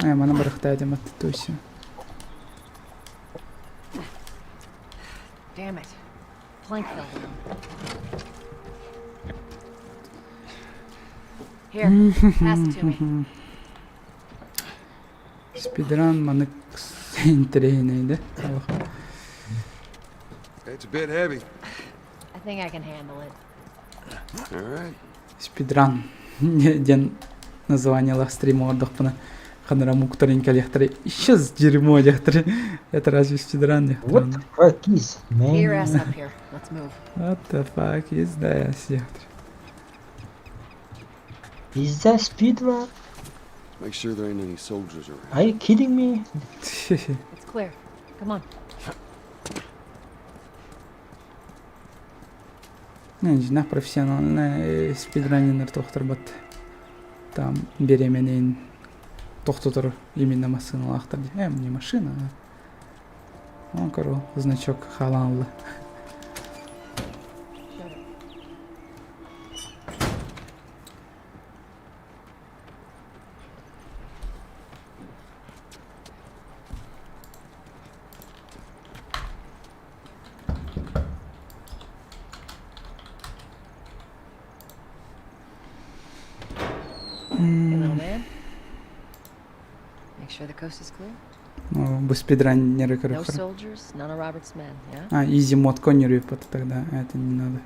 Э, манан барыахтаах этим аттытуйся. Damn it. Plank fell down. Here, pass it to me. Спидран маннык интэриэһинэй да. It's a bit heavy. I think I can handle it. All right. Спидран диэн названиелаах стрим оҥордохпуна ханара муктарын кэлиэхтэрэ исчез дерьмо диэхтэрэ это разве спидран What диэхтэрэ the fuck is, Get your man? ass up here. Let's move. What the fuck is this диэхтэрэ Is that speedrun? Make sure there ain't any soldiers around. Are you kidding me? It's clear. Come on. Дьиҥнээх профессиональный спидраннер тохторбот. Там беременин тохтотор именно массыыналаахтар дии. Э, не машина, а он корол, значок хаалаан Hey, little man. Make sure the coast is clear. Ну, бу спидраннеры No короче. soldiers, none of Robert's men, yeah? А, easy mode коннеры тогда, а это не надо.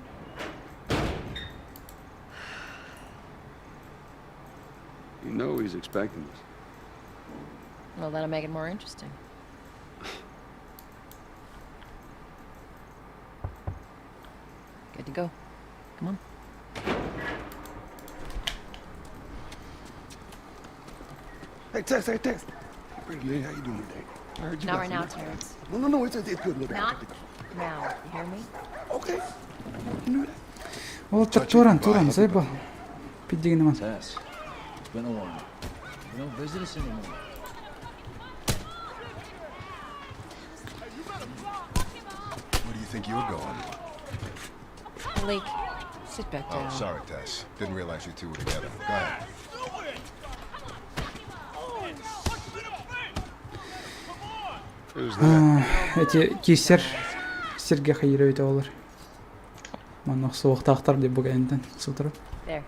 You know he's expecting us. Well, that'll make it more interesting. Good to go. Come on. Hey, Tess, hey, Tess. Hey, pretty lady, how you doing today? I heard you Not got right some now, nice- Terrence. No, no, no, it's, it's good. Look, Not now. You hear me? Okay. Ол туран, туран, заебал. Пиддигин Tess, it's been a while. You don't visit us anymore. Where do you think you're going? Malik, sit back Oh, down. sorry, Tess. Didn't realize you two were together. Go ahead. Эти киссер сиргэ хайырабит олар. Манна суохтаахтар деп бу кэнтэн сутура. There.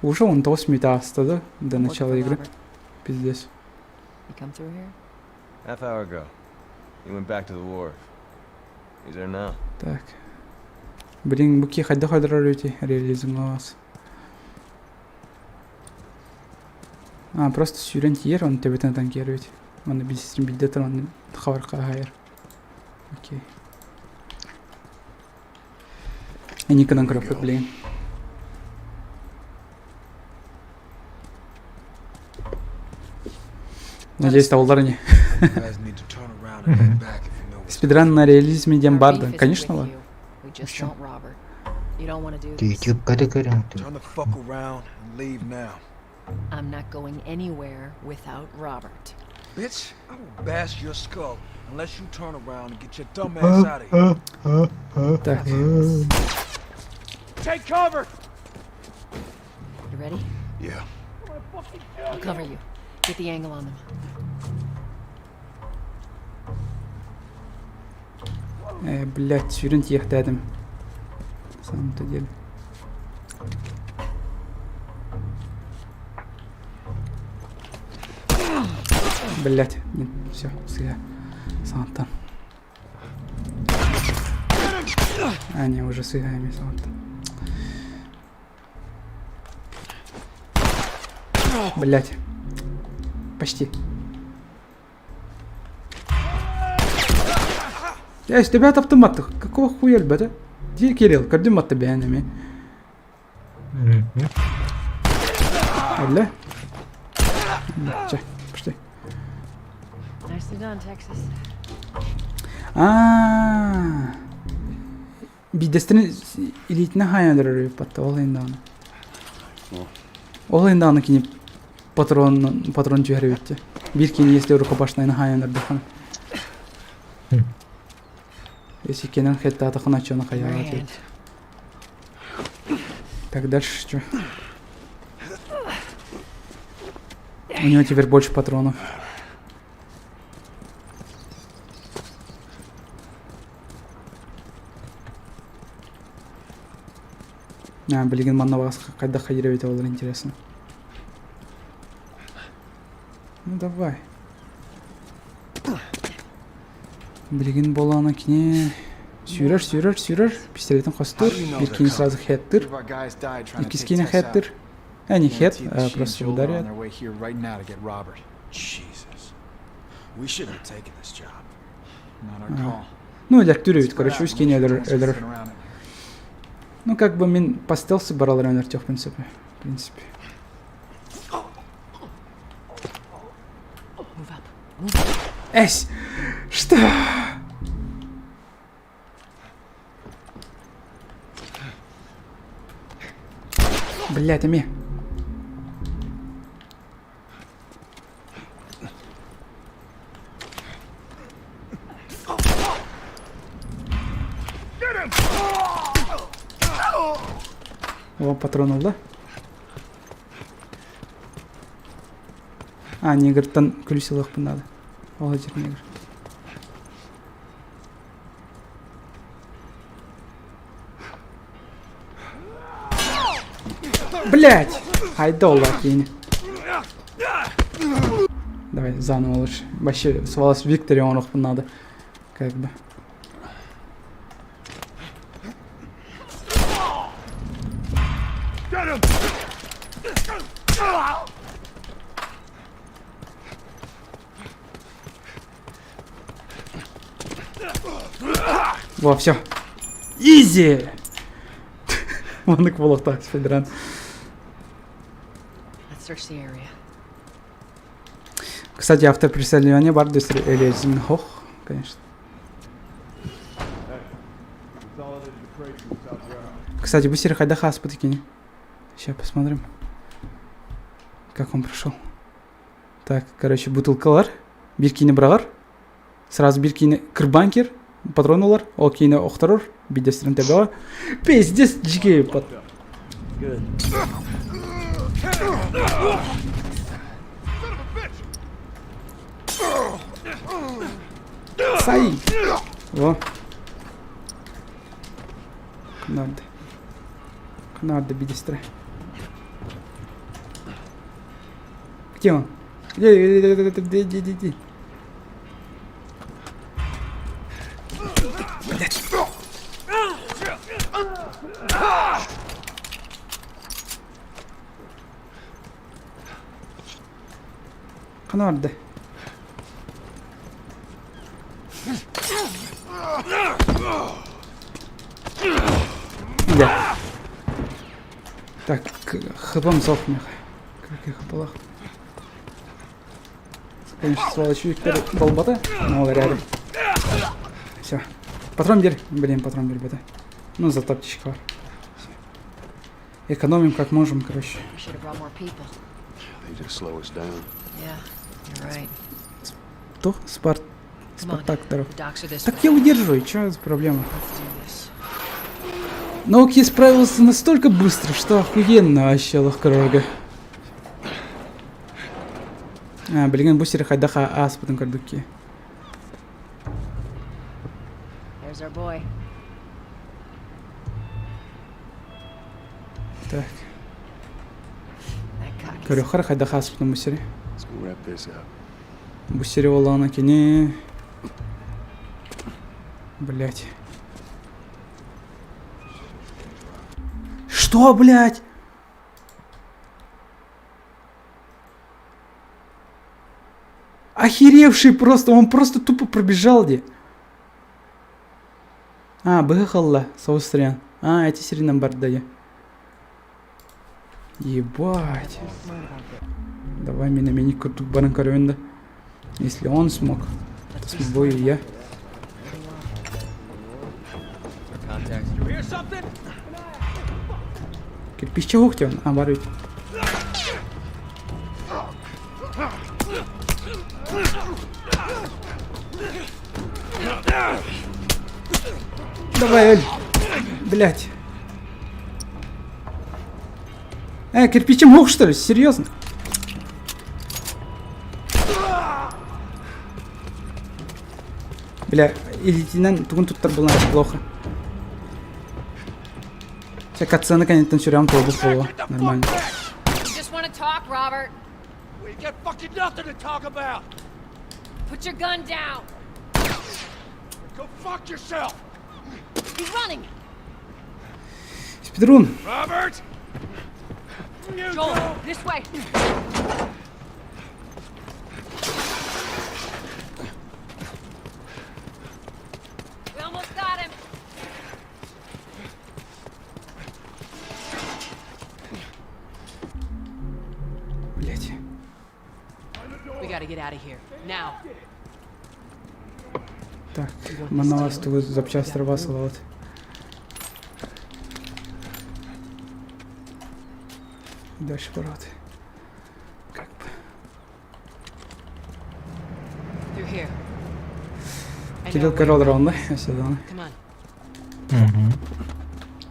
Уже он 8 минут ааста да, до Looking начала for игры. Robert. Пиздец. You come through here? Half hour ago. He went back to the wharf. He's there now. Так. Блин, буки хайда хайдырар өте реализм вас. А, просто сүүрэн тиийэр, оны төбөтүн атан киэр эбит. Манна билсин билдэ туран хабар хаайар. Окей. Никонан көрөппүт блин. Надеюсь, табылдар ини. You guys need to turn around and head back if you know what's Спидран на реализме диэн Our бар beef да? isn't Конечно with бар. you. We just Еще. want Robert. You don't want to do Ты this. YouTube-ка да көрүҥ ты. Turn the fuck around and leave now. I'm not going anywhere without Robert. Bitch, I will bash your skull unless you turn around and get your dumb ass out of here. Так. Take cover! You ready? Yeah. I'll cover you. Get the angle on them. Э, блядь, сүүрэн тиийхтээдим. На самом-то деле. Блядь, нет, все, сыга. Сантан. А, не, уже сыгами Сантан. Блядь. Почти. Я тебя автомат. Какого хуя, ребята? Где Кирилл? Көрдүм атты бэйэни. Бля. Чэ, пошли. Nicely done, Texas. А. Биирдэстэрин илиитинэн хаайан өлөрөр батта ол иһин даҕаны. Ол иһин даҕаны кини патрон патрон түһэр эбит Биир кини если рукопашнайны хаайан өлөрдөххүнэ. Если кенен хэттаатахына чону хайаҕа Grand. Так, дальше что? У него теперь больше патронов. А, блин, манна баҕас хайдах хайыр эбитэ буолар интересно. Ну давай. Билигин буоллаҕына кини сүүрэр, сүүрэр, сүүрэр, пистолетин хостуур, биир кини сразу хэттыр, Two of our guys died trying to иккис take кини Tess out. хэттыр. Э, не хет, Guarantee а that she and просто Joel are on ударят. their way here right now to get Robert. Jesus. We shouldn't have taken this job. Not our А. call. Ну, өлөртүүр эбит, короче, үс кини өлөрөр, Sitting өлөрөр. around in here. Ну, как бы мин по стелсу баралар өлөртөх в принципе. В принципе. Эсь! Что? Блять, ами. О, патрон ылла. А, негртан күлүс ылыахпын наада. Ол дьир негр. Блять! Хайда ол киини. Давай заново лучше. Вообще, свалась Виктория оҥоруохпун надо. Как бы. Во, все. Изи! Маннык буолуохтаах спидран. Кстати, автопреследование бар режим хох, конечно. Кстати, бу сири хайдах ааспыт кини. Сейчас посмотрим, как он прошел. Так, короче, бутылкалар. Биир киини быраҕар. Сразу биир киини кырбаан киир, патрон ылар, ол киини охторор, биирдэстэрин төбөҕө. Пиздец, дьикий пат. Сай! Во. Надо. Надо биирдэстэрэ. Где он? Где, где, где, где, где, где, где? Блять. Хана барда? Да. Так, хбам сохнях. Как их было? Конечно, сволочь Виктор долбата, но реально. Все. Патрон бер. Блин, патрон бер, бета. Ну, зато аптечка бар. Экономим как можем, короче. They just slow us down. Yeah, you're right. Кто? Спарт... Спартак здоров. Так я удерживаю, что за проблема? Науки справился настолько быстро, что охуенно вообще лохкорога. А, блин, бу сири хайдах ааспытын көрдүк There's our boy. Так. Көрүөххэ хайдах ааспытын бу сири. Let's go wrap this up. Бу сири буоллаҕына кини... Блять. Что, блядь? Охеревший просто, он просто тупо пробежал где. А, быһыхалла, соустриан. А, эти сиринэн барда дии. Ебать. Давай меня мини курдук баран көрөбүн да. Если он смог, то смогу и я. Кирпиччэ уһук диэн, а бар ведь. Давай, Эль. Блять. Э, кирпичем мог, что ли? Серьезно? Бля, илиитинэн тугун туттар булан плохо. Чэ, катсцена кэнниттэн сүрэҕим туолбут буолуо. Нормально. You just want to talk, Robert. We got fucking nothing to talk about. Put your gun down. Go fuck yourself. He's running. Спидрун! Robert! Joel, this way. We almost got him. gotta get out of here. Now. Так, манна тугу запчастар басылабыт. Дальше барабыт. Как бы. Through here. I know Кирилл a way Король around ровно, this. все равно. Come on.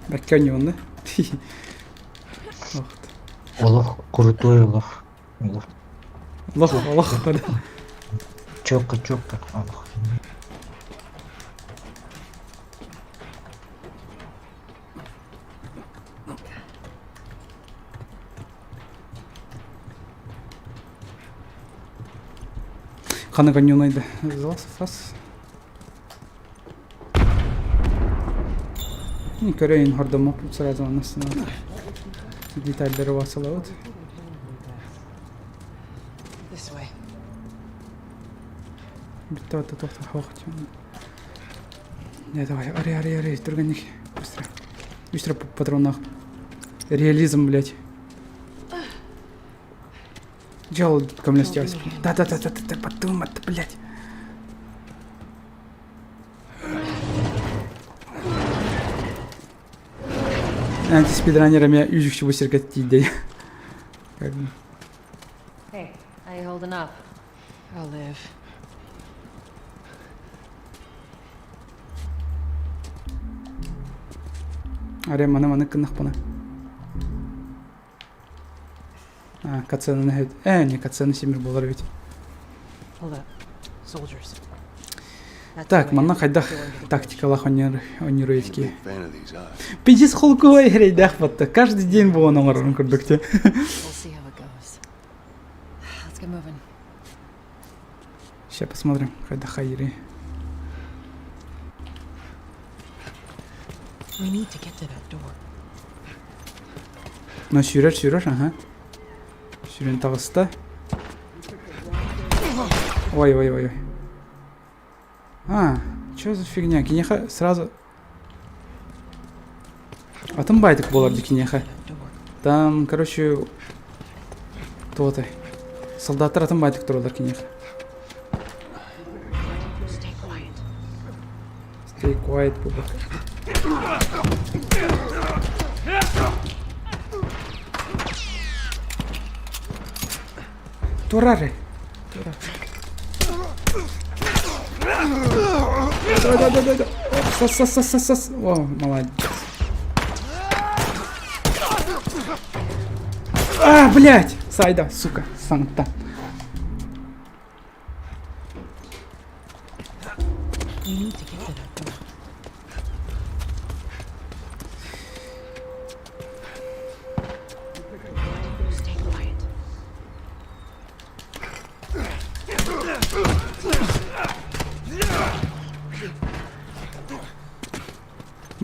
Бэккэ онньуонна. Олох крутой олох. Олох. Лох, олох. Чётко, чётко. Олох. Ханнык онньуонай да. The Last of Us. Көрөйүн хордоммоппут сразу анастынаат. Детальдары басылабыт. This way. Бүттэ отто тохто хоох Не, давай, ари, ари, ари, түргэнник. Быстро. Быстро патронах. Реализм, блядь. Дьол көмөлөстүөс. Да-да-да-да, подумай, блядь. Антиспидранерами үүрүкчү бу сиргэ тиийдэ. Как бы. Hey, how you holding up? I'll live. Арай маны маны гыннахпына. А, катсцена Э, не катсцена симир буолар эбит. Hold up. Soldiers. Так, манна хайдах тактикалаах онньуур Big fan of these eyes. Пиздец холкуой эрэйдээх батта. Каждый день буолан оҥорорун курдук те. We'll see how it goes. Let's get moving. Сейчас посмотрим, хайдах хайыры. We need to get to that door. Ну, сүүрэр, сүүрэр, ага. Сүүрэн таҕыста. Ой, ой, ой, ой. А, что за фигня? Киниэхэ сразу... Атын байтык буолар дии киниэхэ. Там, короче, то-то. Солдаттар атын байтык тураллар киниэхэ. Stay quiet. Stay quiet, буба. Турары. Тура. Давай, давай, давай, давай. Сос, сос, сос, сос, сос. О, молодец. А, блядь! Сайда, сука, Санта. We need to get to that door. Stay quiet.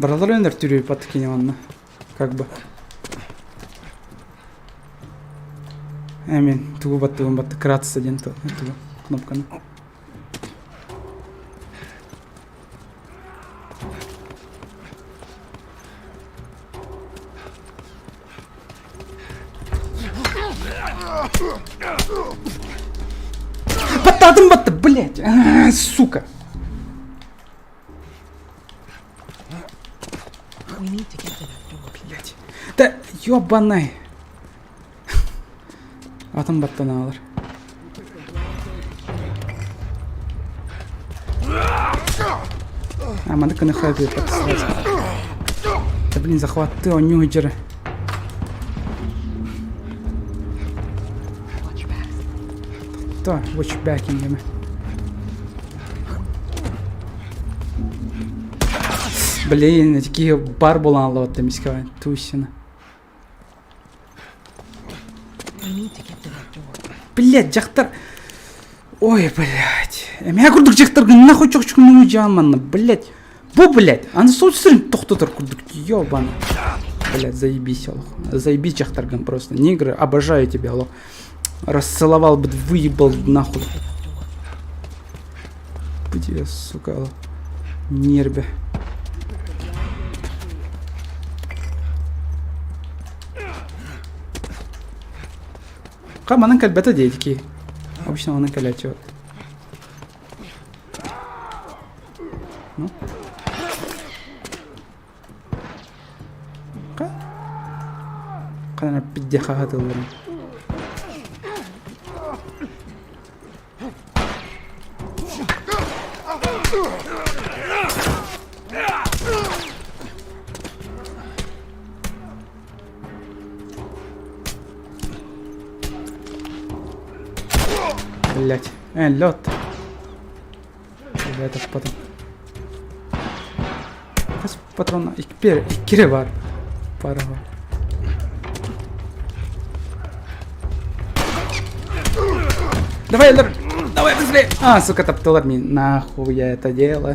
Баралар өнөр түрүү паттыкини онно. Как бы. Эмин, тугу баттыгын батты кратса диэн тугу кнопканы. Баттадым батты, блядь! А, сука! We need to get to that door. Блядь. Да ёбаный. Атын баттаналар. А, маннык гына сразу. Да блин, захватты онньуу дьэрэ. Watch your back. То, watch your back иннеме. Блин, такие бар буолан аллабатта мискава туйсина. We need to get to that door. Блядь, дьахтар. Ой, блядь. Эмиэ курдук дьахтаргын нахуй чохчугунуу дьааманна, блядь. Бу, блядь, аны сол сирин тохтотор курдук, ёбана. Блядь, заебись, олох. Заебись, дьахтаргын просто. Негры, обожаю тебя, олох. Расцеловал бы, выебал нахуй. Где, сука, олох. Нербе. Ха, манан кэлбэтэ диэтики. Обычно он кэлээччи вот. Ну? Ханан пидде хаһатылларын. Блять. Э, лед. Ребята, потом. Хас патрона икпер, иккире бар. Пара бар. Давай, Эльдар, давай быстрее. А, сука, топталар меня. Нахуй я это дело.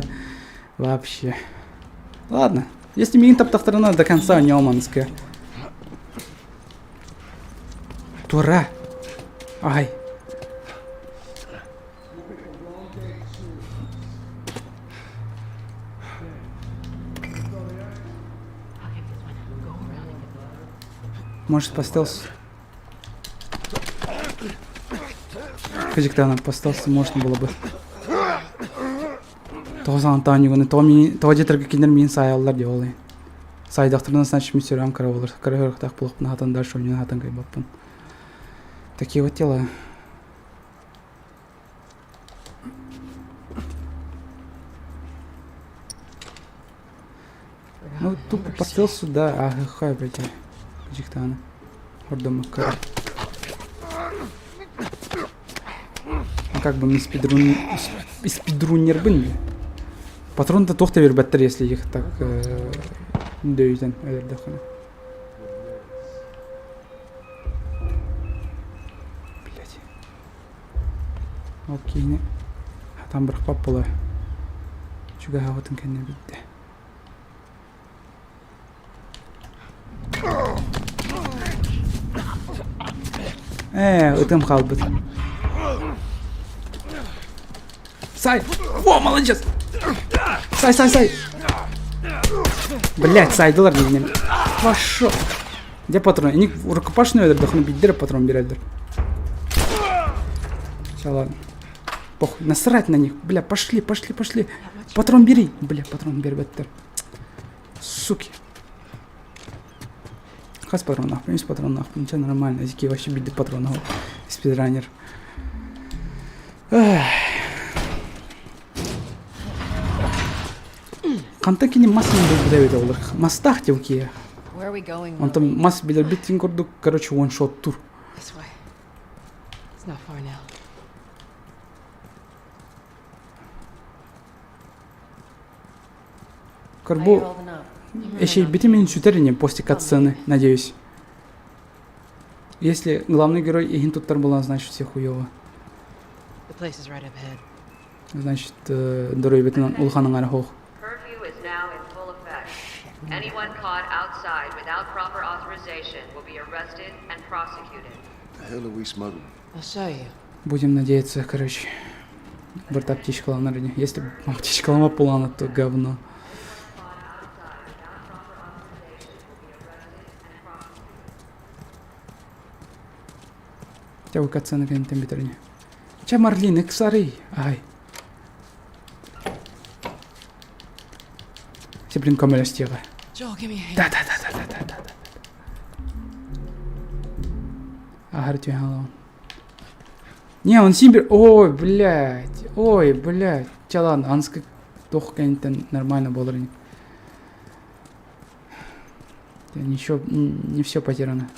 Вообще. Ладно. Если миин таптахтарына до конца Ньоманская. Тура. Ай. Может по стелсу? Кыжыктана по стелсу можно было бы. Тоҕо саҥатаан ньугуну тоҕо миин тоҕо дьиэтэргэ кинилэр миин саайаллар дии ол иһин. Саайдахтарына значит мин сүрэҕим кыра буолар. Кыра сүрэхтээх буолуохпун аһатан дальше ойньоон аһатан кыайбаппын. Такие вот дела. Ну, тупо посыл сюда, а хай, блядь, Дьиктааны. Ордоммакка. Ну как бы мне спидрун... спидруннербын Патрон-то туох да биэрбэттэр, если их так дөйүтэн өлөрдөххүнэ. Блять. Ол киһини хатан бырахпат буолар. Чугаһаабытын кэннэ билдэ. Ээ, ытым хаалбыт. Сай! О, молодец! Сай, сай, сай! Блять, сайдылар миигинэн. Пошел! Где патрон? Они рукопашную өлөрдөхүнэ биирдэ эрэ патрон биэрэллэр. Все, ладно. Похуй, насрать на них. Бля, пошли, пошли, пошли. Патрон бери. Бля, патрон биэрбэттэр. Суки. Хас патроннаахпын, үс патроннаахпын, ничего нормально. Зики вообще биирдэ патрон спидранер. Хантан кини мас булбута эбитэ олор. Мастаах диэн киһи. Онтон мас билэрбит курдук, короче, one-shot-тур. Карбу эчэйбити мин сүтэр ини после катсцены, надеюсь. Если главный герой иһин туттар буолан, значит все хуёво. Значит, доруйбытынан улахан аҥара суох. Будем надеяться, короче. Борт аптечкаланар ини. Если аптечкалама буоллаҕына, то говно. Хотя бы катсцена кэнниттэн бүтэр ини. Чэ, Марлин, ыксарый! Ай. Все, блин, көмөлөстүөҕэ. Да-да-да-да-да-да-да. Аһары түһэн хаалабын. Не, он Симбер... Ой, блядь. Ой, блядь. Чэ, ладно, анскы туох кэнниттэн нормально буолар ини. Ничего, не все потеряно.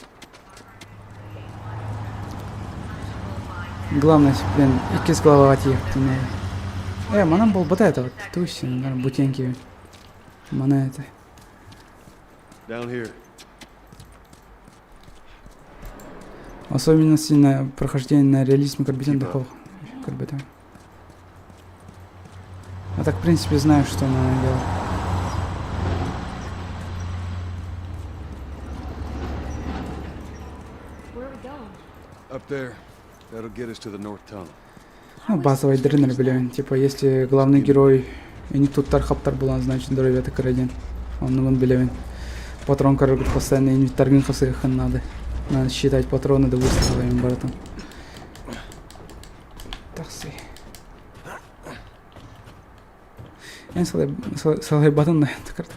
Главное, блин, иккис главаҕа тиийэхтин Э, манан буолбата это вот, тусь, наверное, бутенки. Мана это. Down here. Особенности на прохождение на реализме Карбетен духов. Карбетен. А так, в принципе, знаю, что надо делать. Up there. That'll get us to the north tunnel. Ну, базовый дрынер, блин. Типа, если главный герой и не тут тархаптар буолан, значит, здоровья кыра диэн. Оннугун билэбин. Патрон, короче, постоянно инвентарьгын хасыаххын надо. Надо считать патроны до выстрела им братан. Тахсы. Эн салайбатын да кырдык.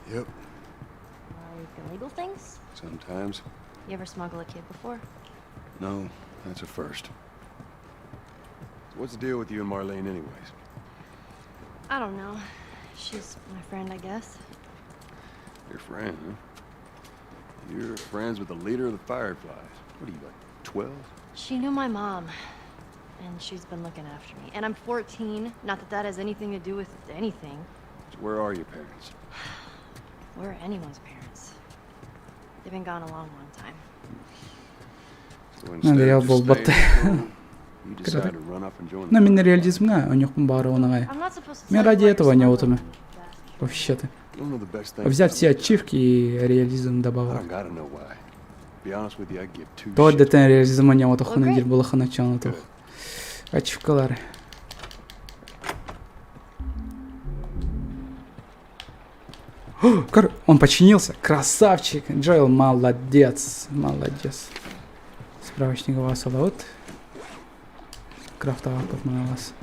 Yep. Like illegal things? Sometimes. You ever smuggle a kid before? No, that's a first. So what's the deal with you and Marlene anyways? I don't know. She's my friend, I guess. Your friend, huh? You're friends with the leader of the Fireflies. What are you, like, 12? She knew my mom, and she's been looking after me. And I'm 14. Not that that has anything to do with anything. So where are your parents? Where are anyone's parents? They've been gone a long, long time. So instead Реал of just буолбат. staying at home, you decide to run off and join Но the мин реализмҥа онньуохпун баҕара онаҕай. I'm not supposed to Мен tell you ради why you're этого не smuggling отуме. Вообще-то. Don't know the best thing Взять about все ачивки и реализм I добавил. don't gotta know why. Be honest with you, I give two То shits. дэтэн реализма не отохуна дир булахана чана тух. Ачивкалары. О, Он починился. Красавчик. Джоэл молодец. Молодец. Справочник вас вот. Крафтовал вас.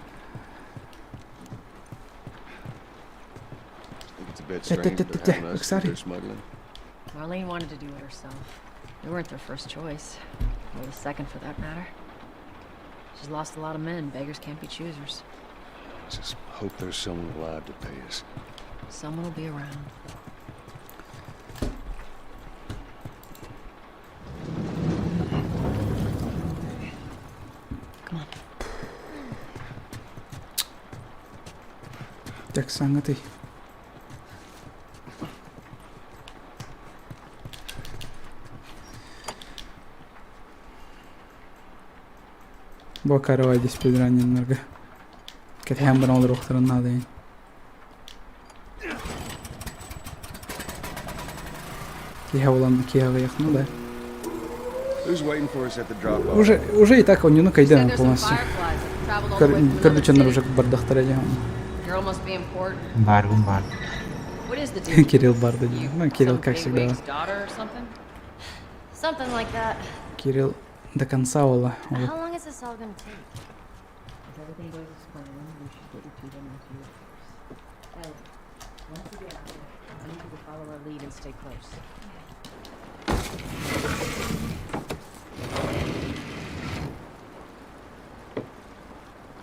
Think it's a bit strange they're having us do their smuggling. Marlene wanted to do it herself. We weren't their first choice, or the second for that matter. She's lost a lot of men. Beggars can't be choosers. Just hope there's someone alive to pay us. Someone will be around. Так, саңатый. Бу каравай спидраннерга. Кэтэһэн баран олоруохтарын наада ин. Киһи булан киһи аҕыйах, ну да. Who's waiting for us at the drop-off? Уже, уже и так он ну кайдан полностью. Көрбүчөннөр уже бардахтара дьэ. Girl must be important. Барбын бар. What is the deal? Кирилл барды дии. Ну, Кирилл, Some как всегда. bigwig's daughter or something? Something like that. Кирилл до конца ола. How long is this all gonna take? If everything goes as planned, we should get you to them in a few hours. Ellie, once you get out there, I need you to follow our lead and stay close.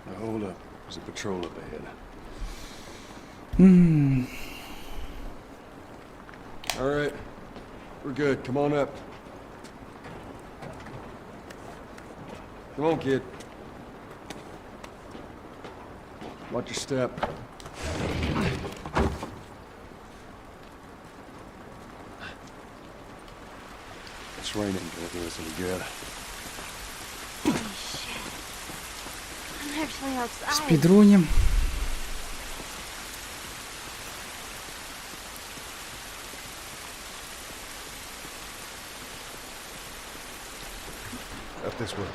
Now hold up. There's a patrol up ahead. All right. We're good. Come on up. Come on, kid. Watch your step. This rain ain't gonna do us any good. Holy shit. I'm actually outside. Спидруним. Up this way.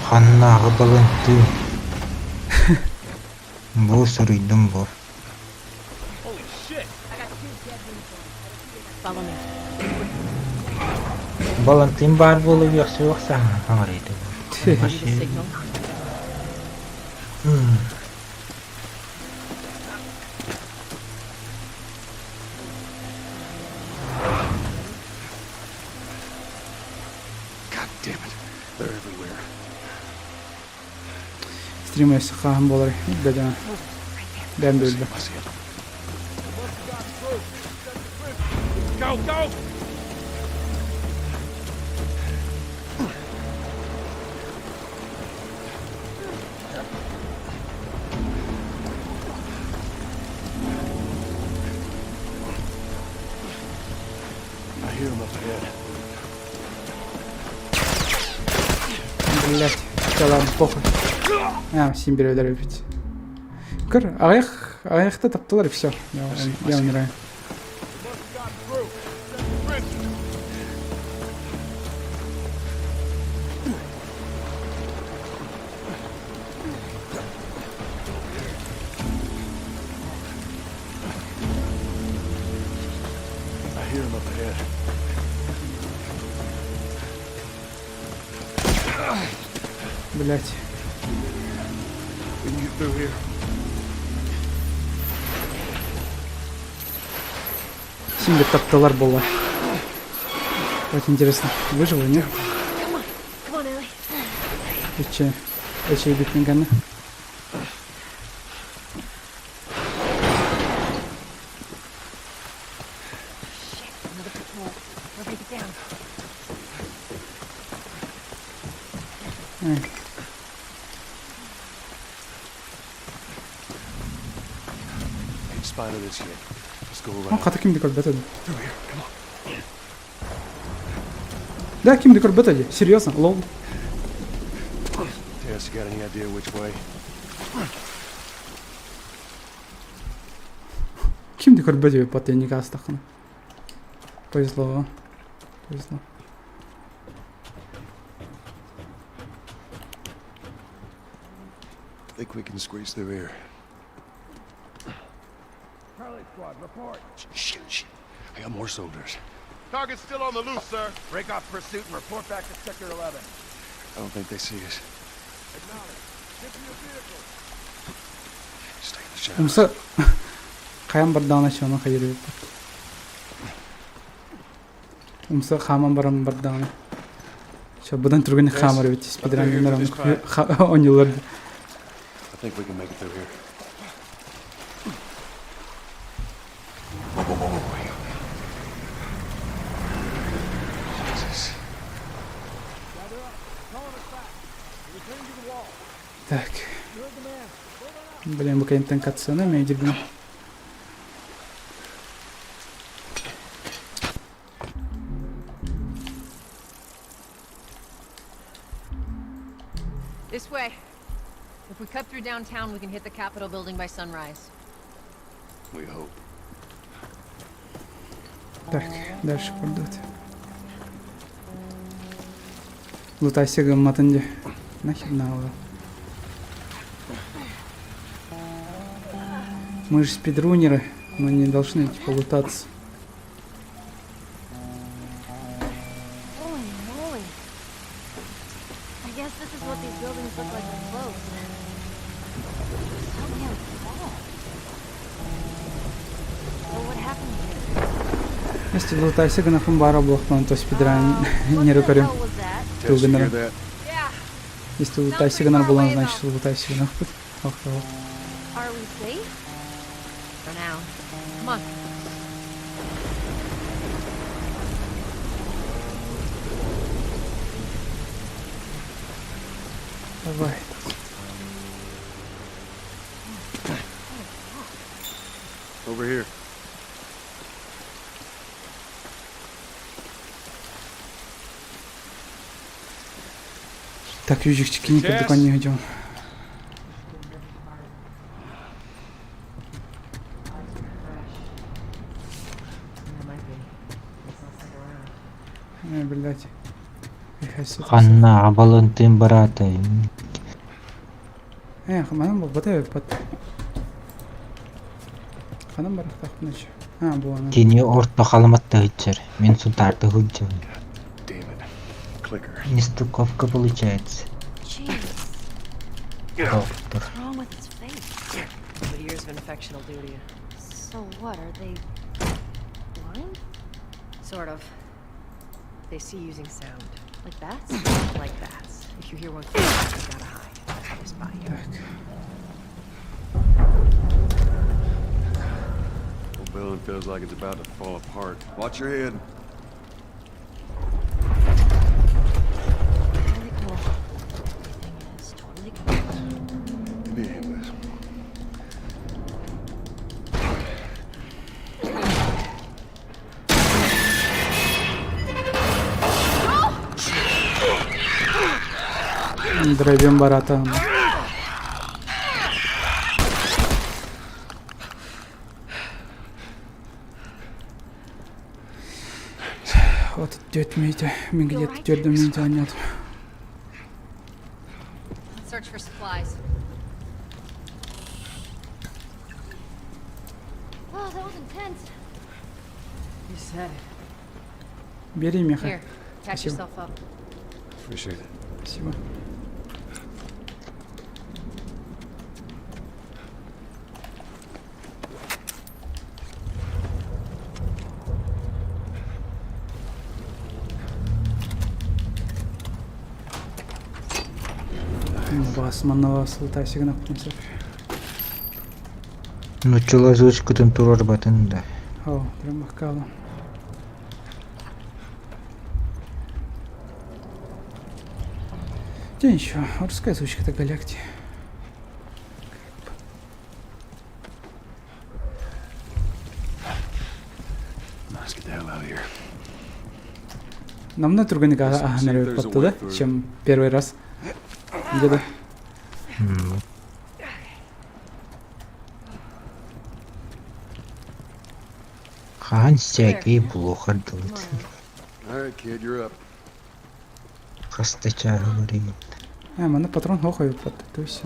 Ханнааҕы балантыы. Бу суруйдум бу. Follow me. Балантыын баар буола үөхсүөх саҥа хаҥарыйды. Need a signal. God damn it. They're everywhere. Стрим хаһан буолар. Бэдэ. Бэм бөлбө. Go, go! I hear them up ahead. Блять. Да ладно, похуй. А, син берелер ведь. Көр, аҕыйах, аҕыйахта таптылар и все. Я умираю. ahead. Блять. We can get through here. Син тапталар буолла. Вот интересно, выжил или нет? Come on. Come on, Ellie. Эче, эче битмин ганы. Shit, another patrol. Everybody get down. Э, Ain't spotted us yet. Let's go О, around. хата ким да көрбөт edi. Through here. Come on. Да, ким да көрбөт edi. Серьезно, лол. Tess, you got any idea which way? Ким да көрбөт edi пат не астахна. Повезло. Повезло. Think we can squeeze through here. Charlie squad, report. Shit, shit. I got more soldiers. Target's still on the loose, sir. Break off pursuit and report back to Sector 11. I don't think they see us. Acknowledge. Get to your vehicle. Stay in the shadows. Умса хайаан бардаҕына чону хайыр Умса хааман баран бардаҕына. Чо быдан түргэнник хаамар эбит спидраннар оонньуулар. I think we can make it through here. Whoa, whoa, whoa, whoa, hang on. Jesus. Gather up. Calling us back. Returning to the wall. Так. You heard the man. Блин, бу кэнтэн катсана мен дирбин. This way. If we cut through downtown, we can hit the Capitol building by sunrise. We hope. Так, дальше пойдут. Лутайся гымматын дии. Нахер надо. Мы же спидрунеры, мы не должны типа лутаться. Holy moly. I guess this is what these buildings look like up close. So damn tall. So what happened here? Если лутайся гынахын бара буоллахпына то спидран What не the көрем. hell was that? Tess, you hear Тугынара. that? Yeah. Если лутайся гынар буолан, значит лутайся гынахпыт. Ох, ох. Are we safe? For now. Come on. Давай. Over here. Так, южик кинь Tess? курдук не идем. There might be. It's not like around. Э, блядь. Нихуя себе. Ханна, Валентин баратай. Э, манан буолбата эбит. Ханан барахтаахпын ачы. А, буолан. Кини орто халыматта ыччар. Мин сунтаарда сылдьабын. Damn it. Clicker. Нестыковка получается. Jeez. Доктор. What's wrong with its face? But years of infection will do to you. So what, are they blind? Sort of. They see using sound. Like bats? Like bats. If you hear one click, you gotta hide. Just by you. Так. Whole building feels like it's about to fall apart. Watch your head. Totally cool. Everything is totally cool. It is. Дробим барата. Вот түөрт мүнүүтэ. Мин где-то түөрт мүнүүтэ нет. Let's search for supplies. Oh, that was intense. You said it. Бери меха. Here, patch Спасибо. yourself up. Appreciate it. Спасибо. Бас манна сылтайсыгын аппын сөп. Нуччалыы озвучкатын туруорбатын да. О, прям баккала. Да ничего, русская озвучка-то галякти. Let's get the hell out of here. Намного түргэнник See if there's a аһанар way да, through. чем первый раз. Где-то. Хаһан сээкэй булуохар дылы. All right, kid, you're up. Хаста чааһыларый. А, маны патрон хохой патта, то есть.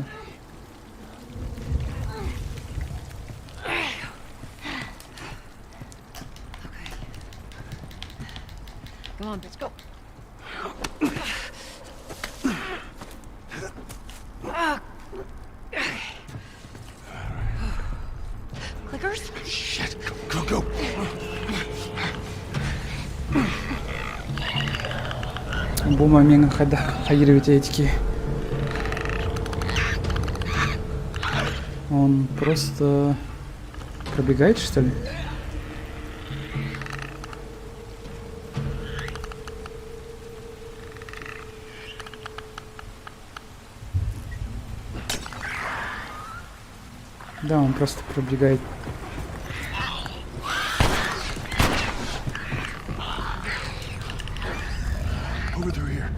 Come on, let's go. Clickers? Shit! Go, go, go! Бу момент хайда хайырбит этики. Он просто пробегает, что ли? Да, он просто пробегает. Over through here.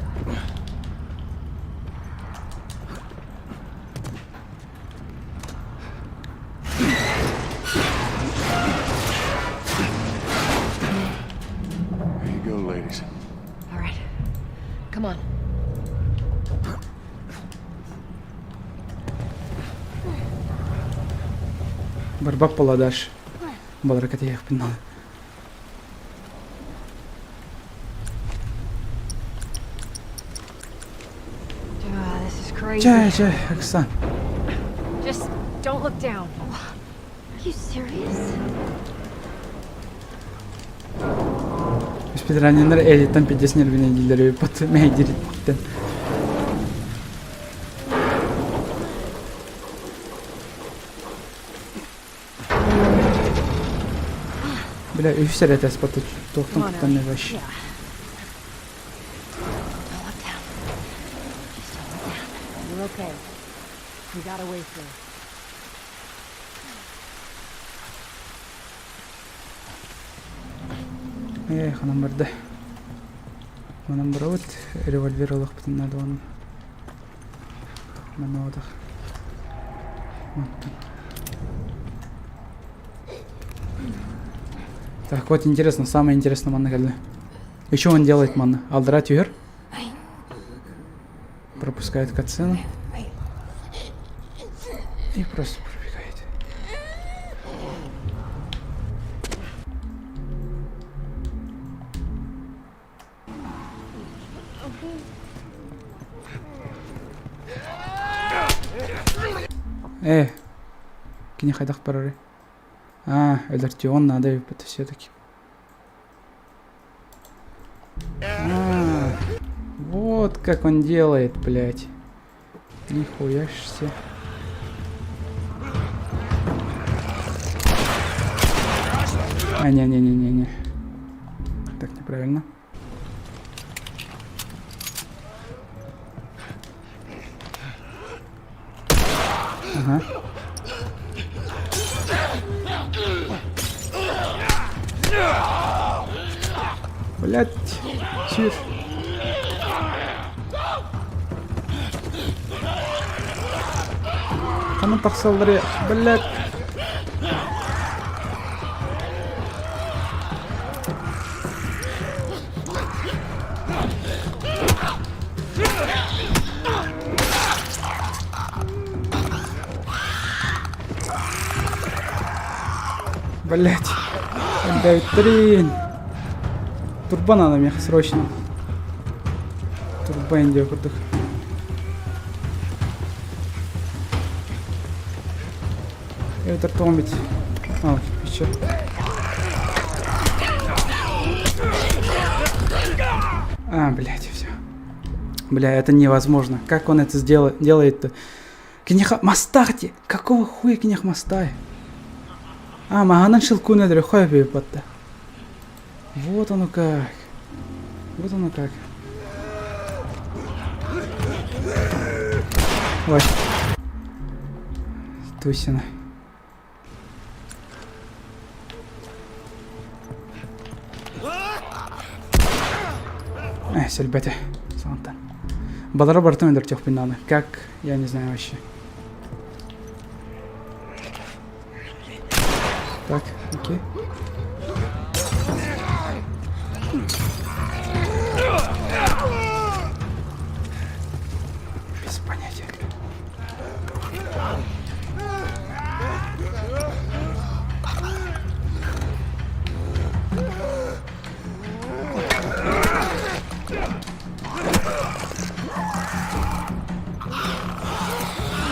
Here you go, ladies. All right. Come on. Борьба поладаш. Балракат я их пинал. Ah, this is crazy. Чай, чай, Оксан. Just don't look down. Are you serious? Спидраннер элиттен пидес нервине дилери пат мейдириттен. Бля, үс эрэтес паты Come тоқтон on, куттан Ellie. вообще. Yeah. Don't look down. Just don't look down. You're okay. We got a way through. Эх, анам барды. Манам барабыт револьвер ылыхпытын надо он. Манодах. Так, вот интересно, самое интересное манна кэллэ. Еще он делает манна. Алдра тюер. Пропускает катсцену. И просто пробегает. Э, кини хайдах барары. А, Элертион надо это все-таки. А, вот как он делает, блядь. Нихуя ж себе. А, не-не-не-не-не. Так неправильно. Ага. Блять, чир. Ханан тахсаллары, блять. Блять. Блять, трин. Турба надо миэхэ срочно. Турба индия курдук. Эбэтэр тоҕом бит. А, еще. А, блядь, все. Бля, это невозможно. Как он это сделал, делает-то? Киниха мастахти! Какого хуя киних мастай? А, маганан шелкуна дрехой батта. Вот оно как. Вот оно как. Ой. Тусина. Э, сельбете. Санта. Балара бартын өлөртүөхпүн наада. Как? Я не знаю вообще. Так, окей. Без понятия.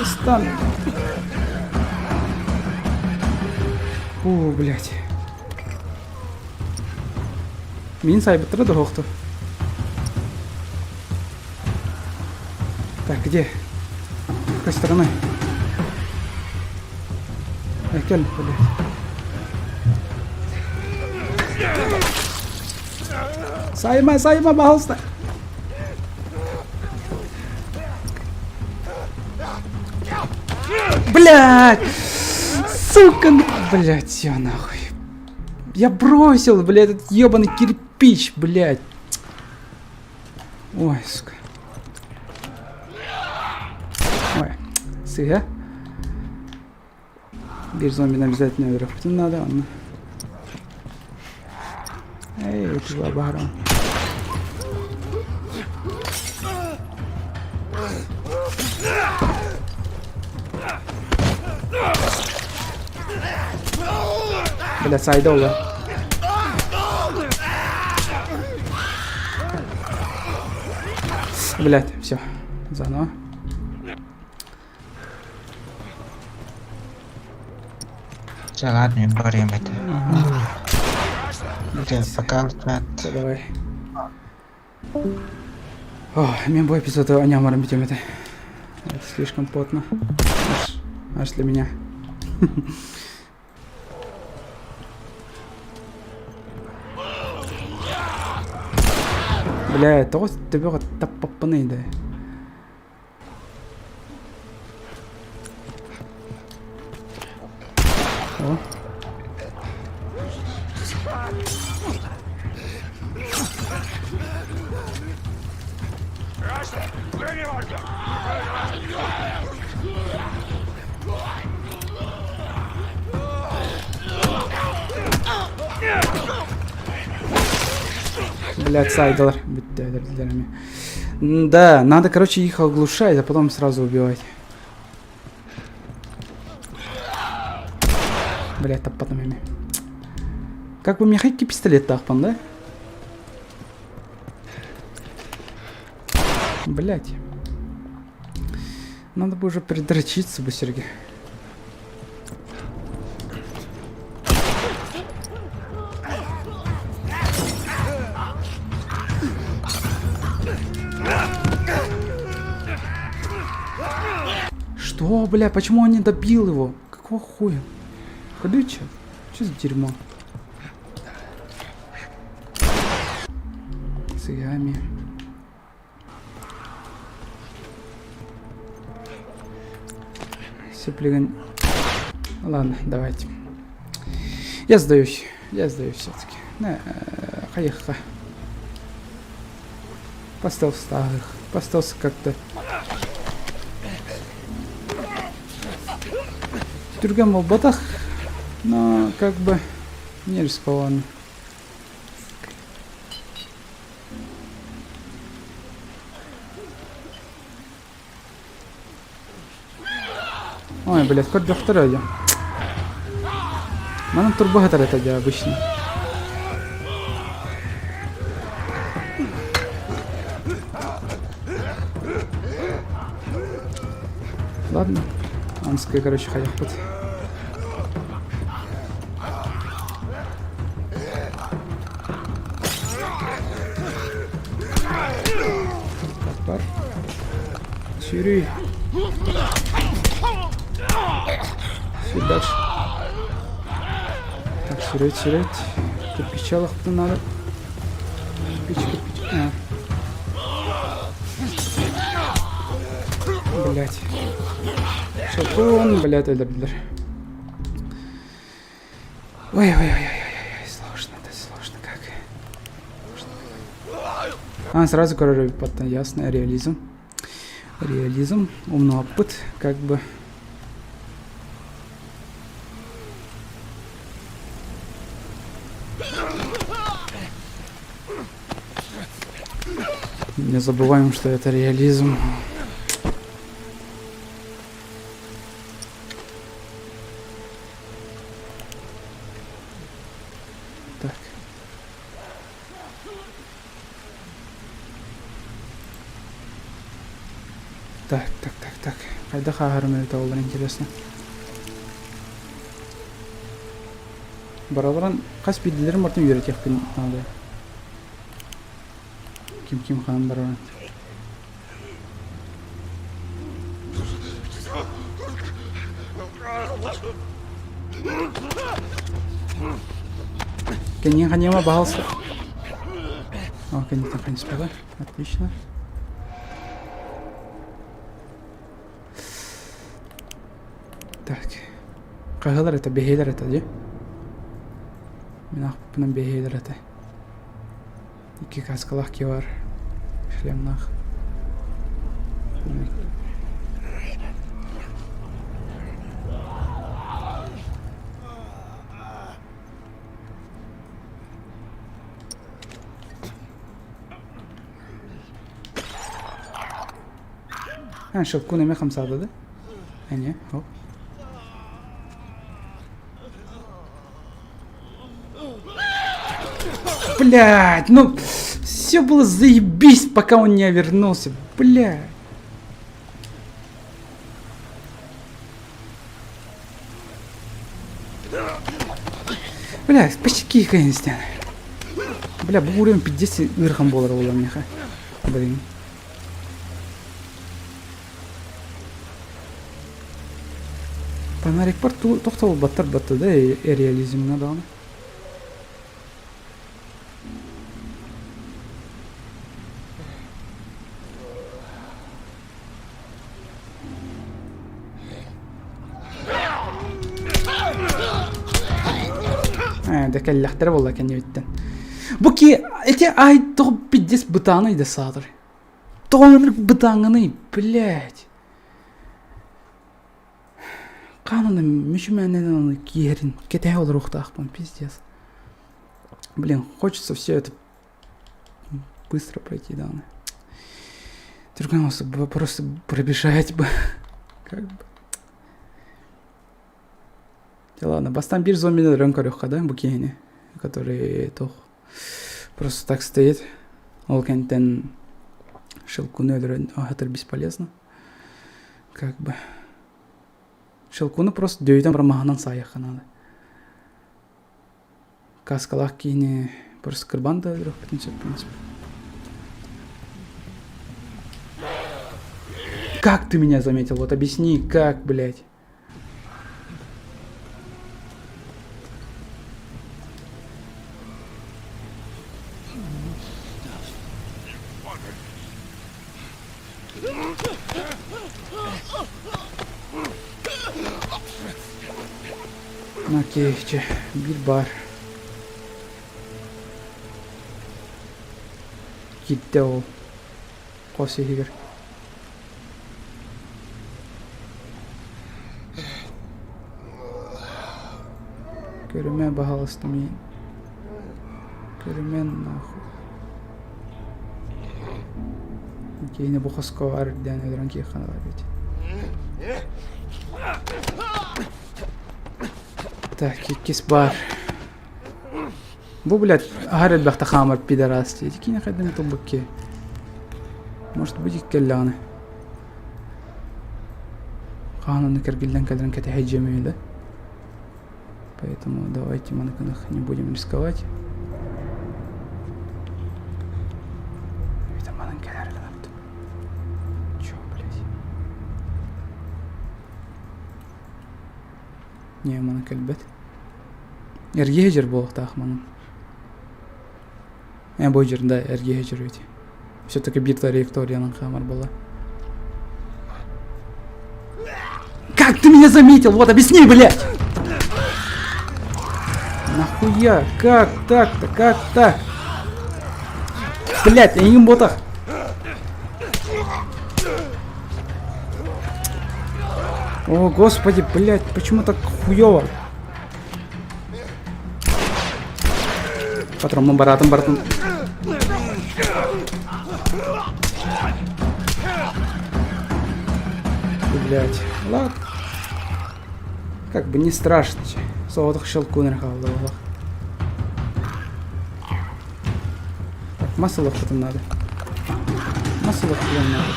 Стан. О, блядь. Мин сайбыттара да хоохту. Так, где? Какой стороной? Экел, блядь. Сайма, сайма, пожалуйста. Блядь! Сука, ну, блядь, все нахуй. Я бросил, блядь, этот ебаный кирпич, блядь. Ой, сука. Ой, сыга. Биир зомбины обязательно өлөрүөхпүтүн наада онно. Эй, туга баһаран. Бля, сайда ола. Блять, все. Заново. Чэ, ладно, мин барыам этэ. Окей, пока, ребят. Давай. О, мен бу эпизоду аньамарым бүтүм этэ. Это слишком потно. Аж, аж для меня. Бля, тоҕо төбөҕө таппаппыный да. О. Блядь, сайдалар. Бүттэ өлөрдүлэр эмиэ. Да, надо, короче, их оглушать, а потом сразу убивать. Блядь, таппатым эмиэ. Как бы мне хайки пистолет тахпан, да? Блять. Надо бы уже придрочиться бы, Сергей. Что, бля, почему он не добил его? Какого хуя? Ключ? Что за дерьмо? Сыгами. Сыплиган. Ладно, давайте. Я сдаюсь. Я сдаюсь все-таки. Хайха. Поставил старых. Поставился как-то. Түргэн буолбатах, но как бы не рискованно. Ой, блядь, көрдөхтөр дьэ. Манан турбаһытар этэ дьэ обычно. Ладно. Анская, короче, хайахпыт. Бар. Сюрий. Сюда дальше. Так, сюрет, сюрет. Кирпича надо. Кирпич, кирпич. А. Блять. Шатун, блять, өлөрдүлэр. Ой, ой, ой, ой, ой, ой, сложно, это сложно как. Сложно. А, сразу король потом, ясно, реализм. Реализм, умный опыт, как бы. Не забываем, что это реализм. Так. Так, так, так, так. Хайдах ааһарым эбитэ буоллар интересно. Бараларан хас биирдилэрин бартын үөрэтиэхпин наада. Ким ким хаан барарын. Кэнниин ханиама баһалса. О, кэнниттэн ханиспата. Отлично. Так. Хаһылар это, бэһиэлэр это, дии. Мин аахпыппынан бэһиэлэр этэ. Икки каскалаах киһи шлемнаах. А, шелкун эмэ хамсаата да? Эмиэ, хоп. Блядь, ну все было заебись, пока он не вернулся. Блядь. Бля, почти конечно. Бля, бу уровень 50 ыарахан буолар буолла миэхэ. Блин. Фонарикпар тохтобулбаттар батта да реализмҥа даҕаны. Ээ, да кэллэхтэрэ буолла кэннибиттэн. Бу ки эти ай тоҕо пиздец бытааный да саатар. Тоҕо ынырык бытааҥҥыный, блядь. Хаананы мүчүмээннэн аны киэрин кэтэһэ олоруохтаахпын, пиздец. Блин, хочется все это быстро пройти, да. Түргэн просто пробежать бы. Как бы. Ладно, бастан биир зомбини өлөрөн көрүөххэ да бу киһини, который туох просто так стоит. Ол кэнниттэн щелкуну өлөрөн аһатар бесполезно. Как бы. Щелкуну просто дөйүтэн баран саайыахха наада. Каскалаах киһини просто кырбан да өлөрүөхпүтүн сөп, в принципе. Как ты меня заметил? Вот объясни, как, блядь? Окей, чэ, биир баар. Киирдэ ол хос иһигэр. Көрүмэ, баһаалыста миин. Көрүмэ нахуй. Киһини бу хоско баар үрдээн өлөрөн киэххэ наада эбит. Так, иккис баар. Бу, блядь, аһар элбэхтэ хаамар пидорас дии. Кини хайдах тылбыт Может быть, кэллэҕинэ. Хаһан аны кэргиллэн кэлэрин кэтэһэ дьиэм да. Поэтому давайте мы не будем рисковать. Это манан кэлэр гынабыт. Чё, блядь? Не, манан кэлбэт. Эргиһэ дьэр буолуохтаах манан. Э, бу дьэр, да, эргиһэ дьэр ведь. Все-таки биир траекториянан хаамар буолла. Как ты меня заметил? Вот объясни, блядь! Нахуя? Как так-то? Как так? Блядь, я не ботах. О, господи, блядь, почему так хуёво? Патроммун бараатын барытын Блять, ладно. Как бы не страшно. Соҕотох щелкунер хаалла буолах. Так, масса лохпутун надо. Масса лохпутун надо.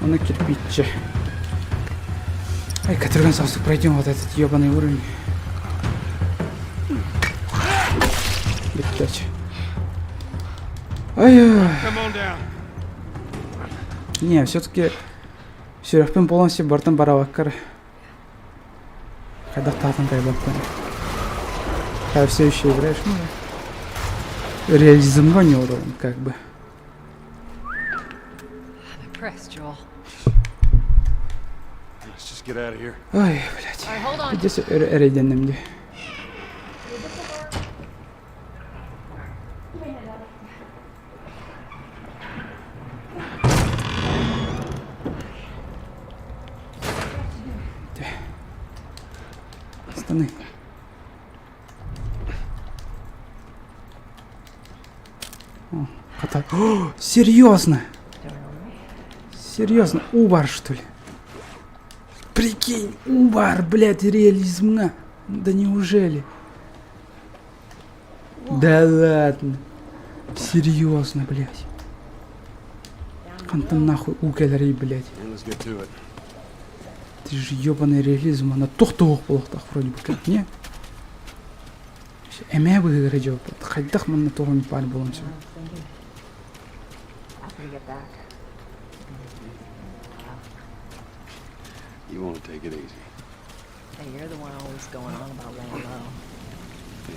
Оны кирпичче. Ай, который сразу пройдем вот этот ебаный уровень. Блять. Ай, Не, все-таки сүрэхпин полностью бартын барабаккар. Хайдах таатын кайбаппын. А все еще играешь, ну да. Реализмга не урон, как бы. I'm impressed, Joel. Let's just get out of here. Ой, блядь. All right, hold on. Здесь эрэйдэнним дии. Станы. О, кота. О, серьезно? Серьезно? Убар, что ли? Прикинь, Убар, блядь, реализмна. Да неужели? Да ладно. Серьезно, блядь. Хантан нахуй уу кэлэрий, блядь. Let's get to it. Ты же ебаный реализм, ана туох буолуохтаах вроде бы как, не? Эмээ быһыыра дьуоппут. Хайдах манна туох эмит баар буолуон сөп. After we get back. You want to take it easy. Hey, you're the one always going on about laying low.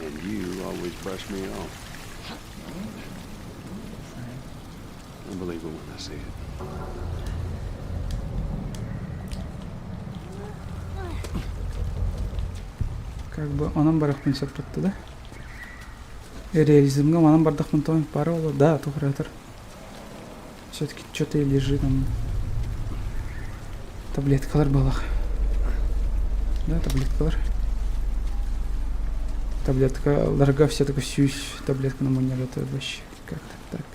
And you always brush me off. I believe it when I see it. Как бы онон барахпын сөп тутта да? Реализмҥа манан бардахпын тоҕо баара буолуо да туһуратар. Все-таки что-то и лежит там. Таблеткалар буолах. Да, таблеткалар. Таблеткаларга все-таки сүүс таблетканы мунньар вообще как-то так.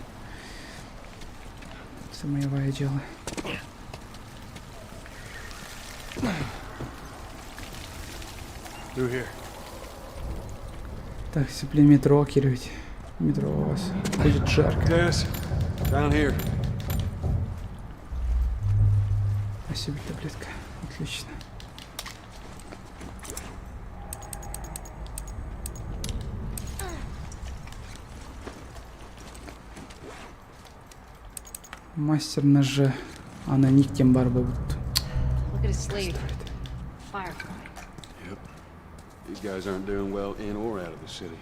Самоевое дело. Through here. Так, сцепление метро кировать. Метро у вас будет жарко. Tess, down here. Спасибо, таблетка. Отлично. Мастер ножа. Ана никтем бар буолбут. Look at his sleeve. Firefly. Yep. These guys aren't doing well in or out of the city.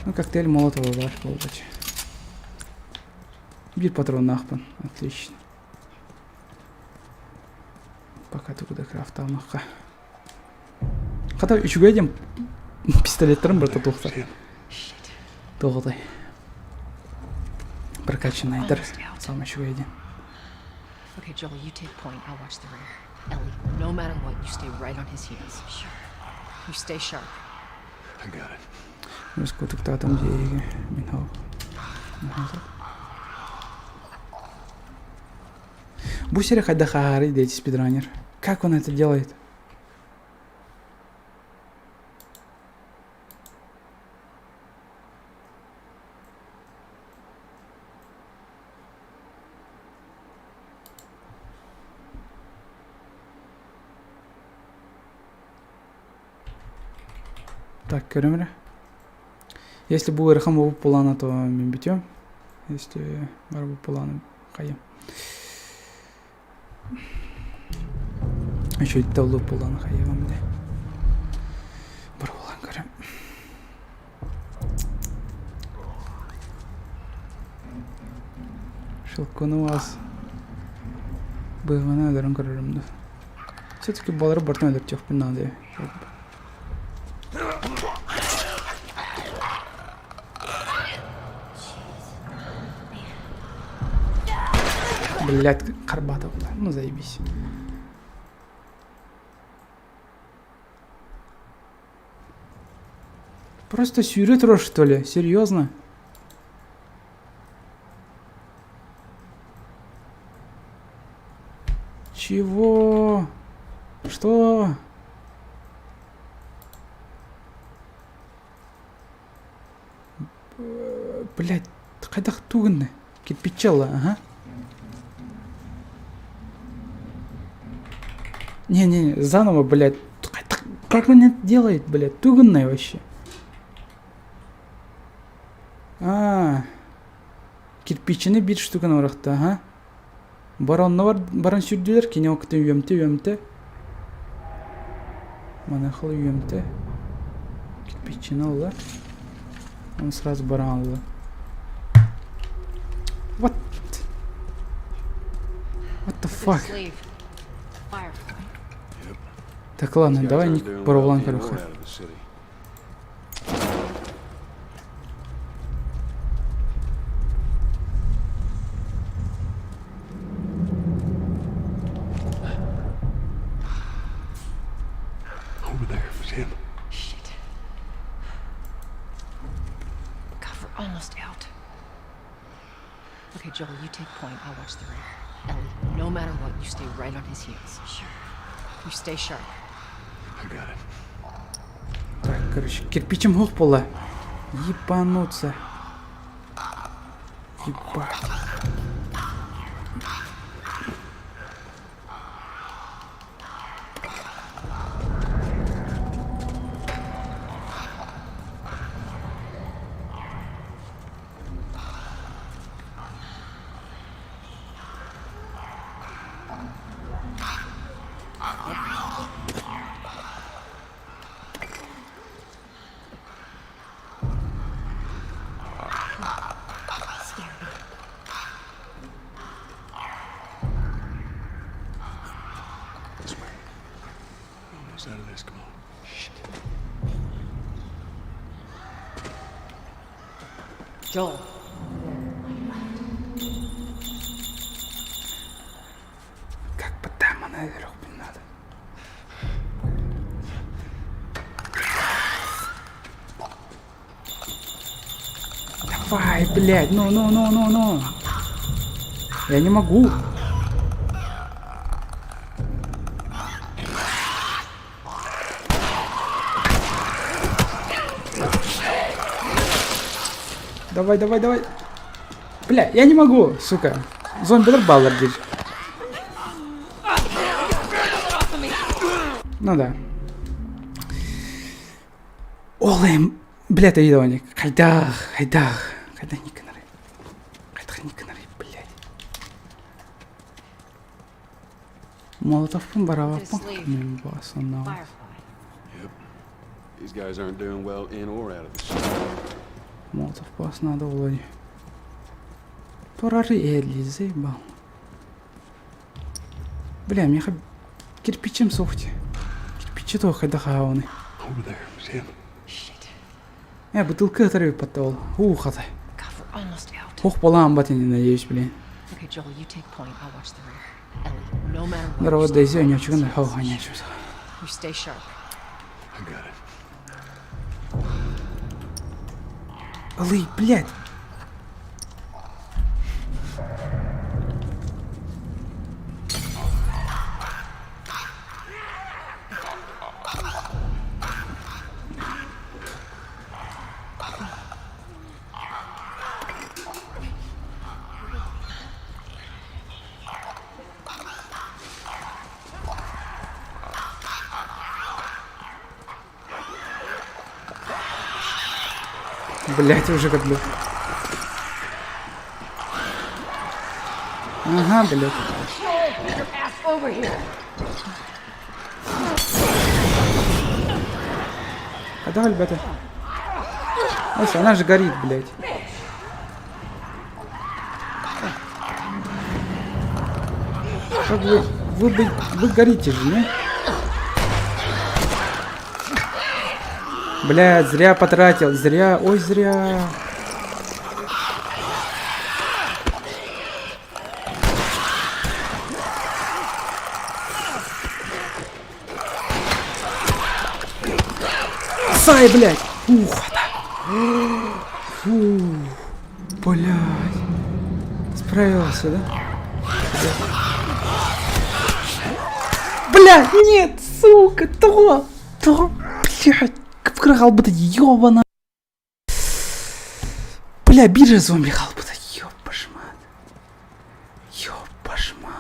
Ну, коктейль Молотова баар буолбач. Биир патроннаахпын. Отлично. Пока тугу да крафтаамахха. Хата үчүгэй диэн пистолеттарым барыта туохтар. Туоҕутай. Прокачаннайдар. Самый үчүгэй диэн. Okay, Joel, you take point. I'll watch the rear. Ellie, no matter what, you stay right on his heels. Sure. You stay sharp. I got it. Өскөтүктаатым дьиэгэ мин ол. Бу сири хайдах ааһарый диэти спидранер. Как он это делает? Так, көрөм эрэ. Если бу ыарахан буолбут буоллаҕына, то мин бүтүөм. Если барбыт буоллаҕына, хайыам. Үчүгэйдик оллук буоллаҕына хайыам дии. Боруобалаан көрөм. Шелкону вас быһыына өлөрөн көрөрүм да. Все-таки балары бартан өлөртүөхпүн наада. Блять, Карбатов, ну заебись. Просто сүүрэ турар, что ли? Серьезно? Чего? Что? Блять, хайдах тугунна? Кирпичела, ага. Не-не, заново, блядь. Как он это делает, блядь? Тугунная вообще. А, кирпичини биир штуканы бырахта, ага. Баронна бар, баран сүүрдүлэр, кини окта үөмтэ үөмтэ. Манахыл үөмтэ. Кирпичини ылла. Он сразу баран ылла. What? What the fuck? Так, ладно, давай не боруобалаан көрүөххэ. Over there was him. Shit. God, we're almost out. Okay, Joel, you take point. I'll watch the rear. Ellie, no matter what, you stay right on his heels. Sure. You stay sharp. I got it. Так, короче, кирпичем суох буолла. Ебануться. Ебать. This way. Almost out of this. Come on. Shit. Joel. Как бы там она наверх надо. Давай, блядь, ну, ну, ну, ну, ну. Я не могу. Давай, давай, давай. Бля, я не могу, сука. Зомби баллар здесь. Ну да. Ол эм, блядь, өйдөөнүк. Хайдах, хайдах, хайдах никынары. Хайдах никынары, блядь. Молотовпун барабаппын. Мен басынан. Yep. These guys aren't doing well in or out of the city. Молотов бас надо Володе. Турары Элли, заебал. Бля, мне кирпичем сохти. Кирпичи то хайдах аауны. Over there was him. Э, бутылка который подтол. Ух, хата. God, we're almost out. Ох, балаан батини, надеюсь, блин. Okay, Joel, you take point. I'll watch the rear. Ellie, no matter what. Здорово, you stay Дейзи, right on не his очуган, heels. хау, ханя, You stay sharp. I got it. Ылый, блядь. Блять, уже как бы. Ага, блядь. А давай, ребята. Ой, она же горит, блядь. Как вы, вы, бы, вы горите же, не? Блядь, зря потратил, зря, ой, зря. Сай, блядь! Ух, да. Фу, блядь. Справился, да? Блядь, нет, сука, то, то, блядь, хаалбыта ёбана. Бля, биржа зомби хаалбыта, ёбаш мать. Ёбаш мать.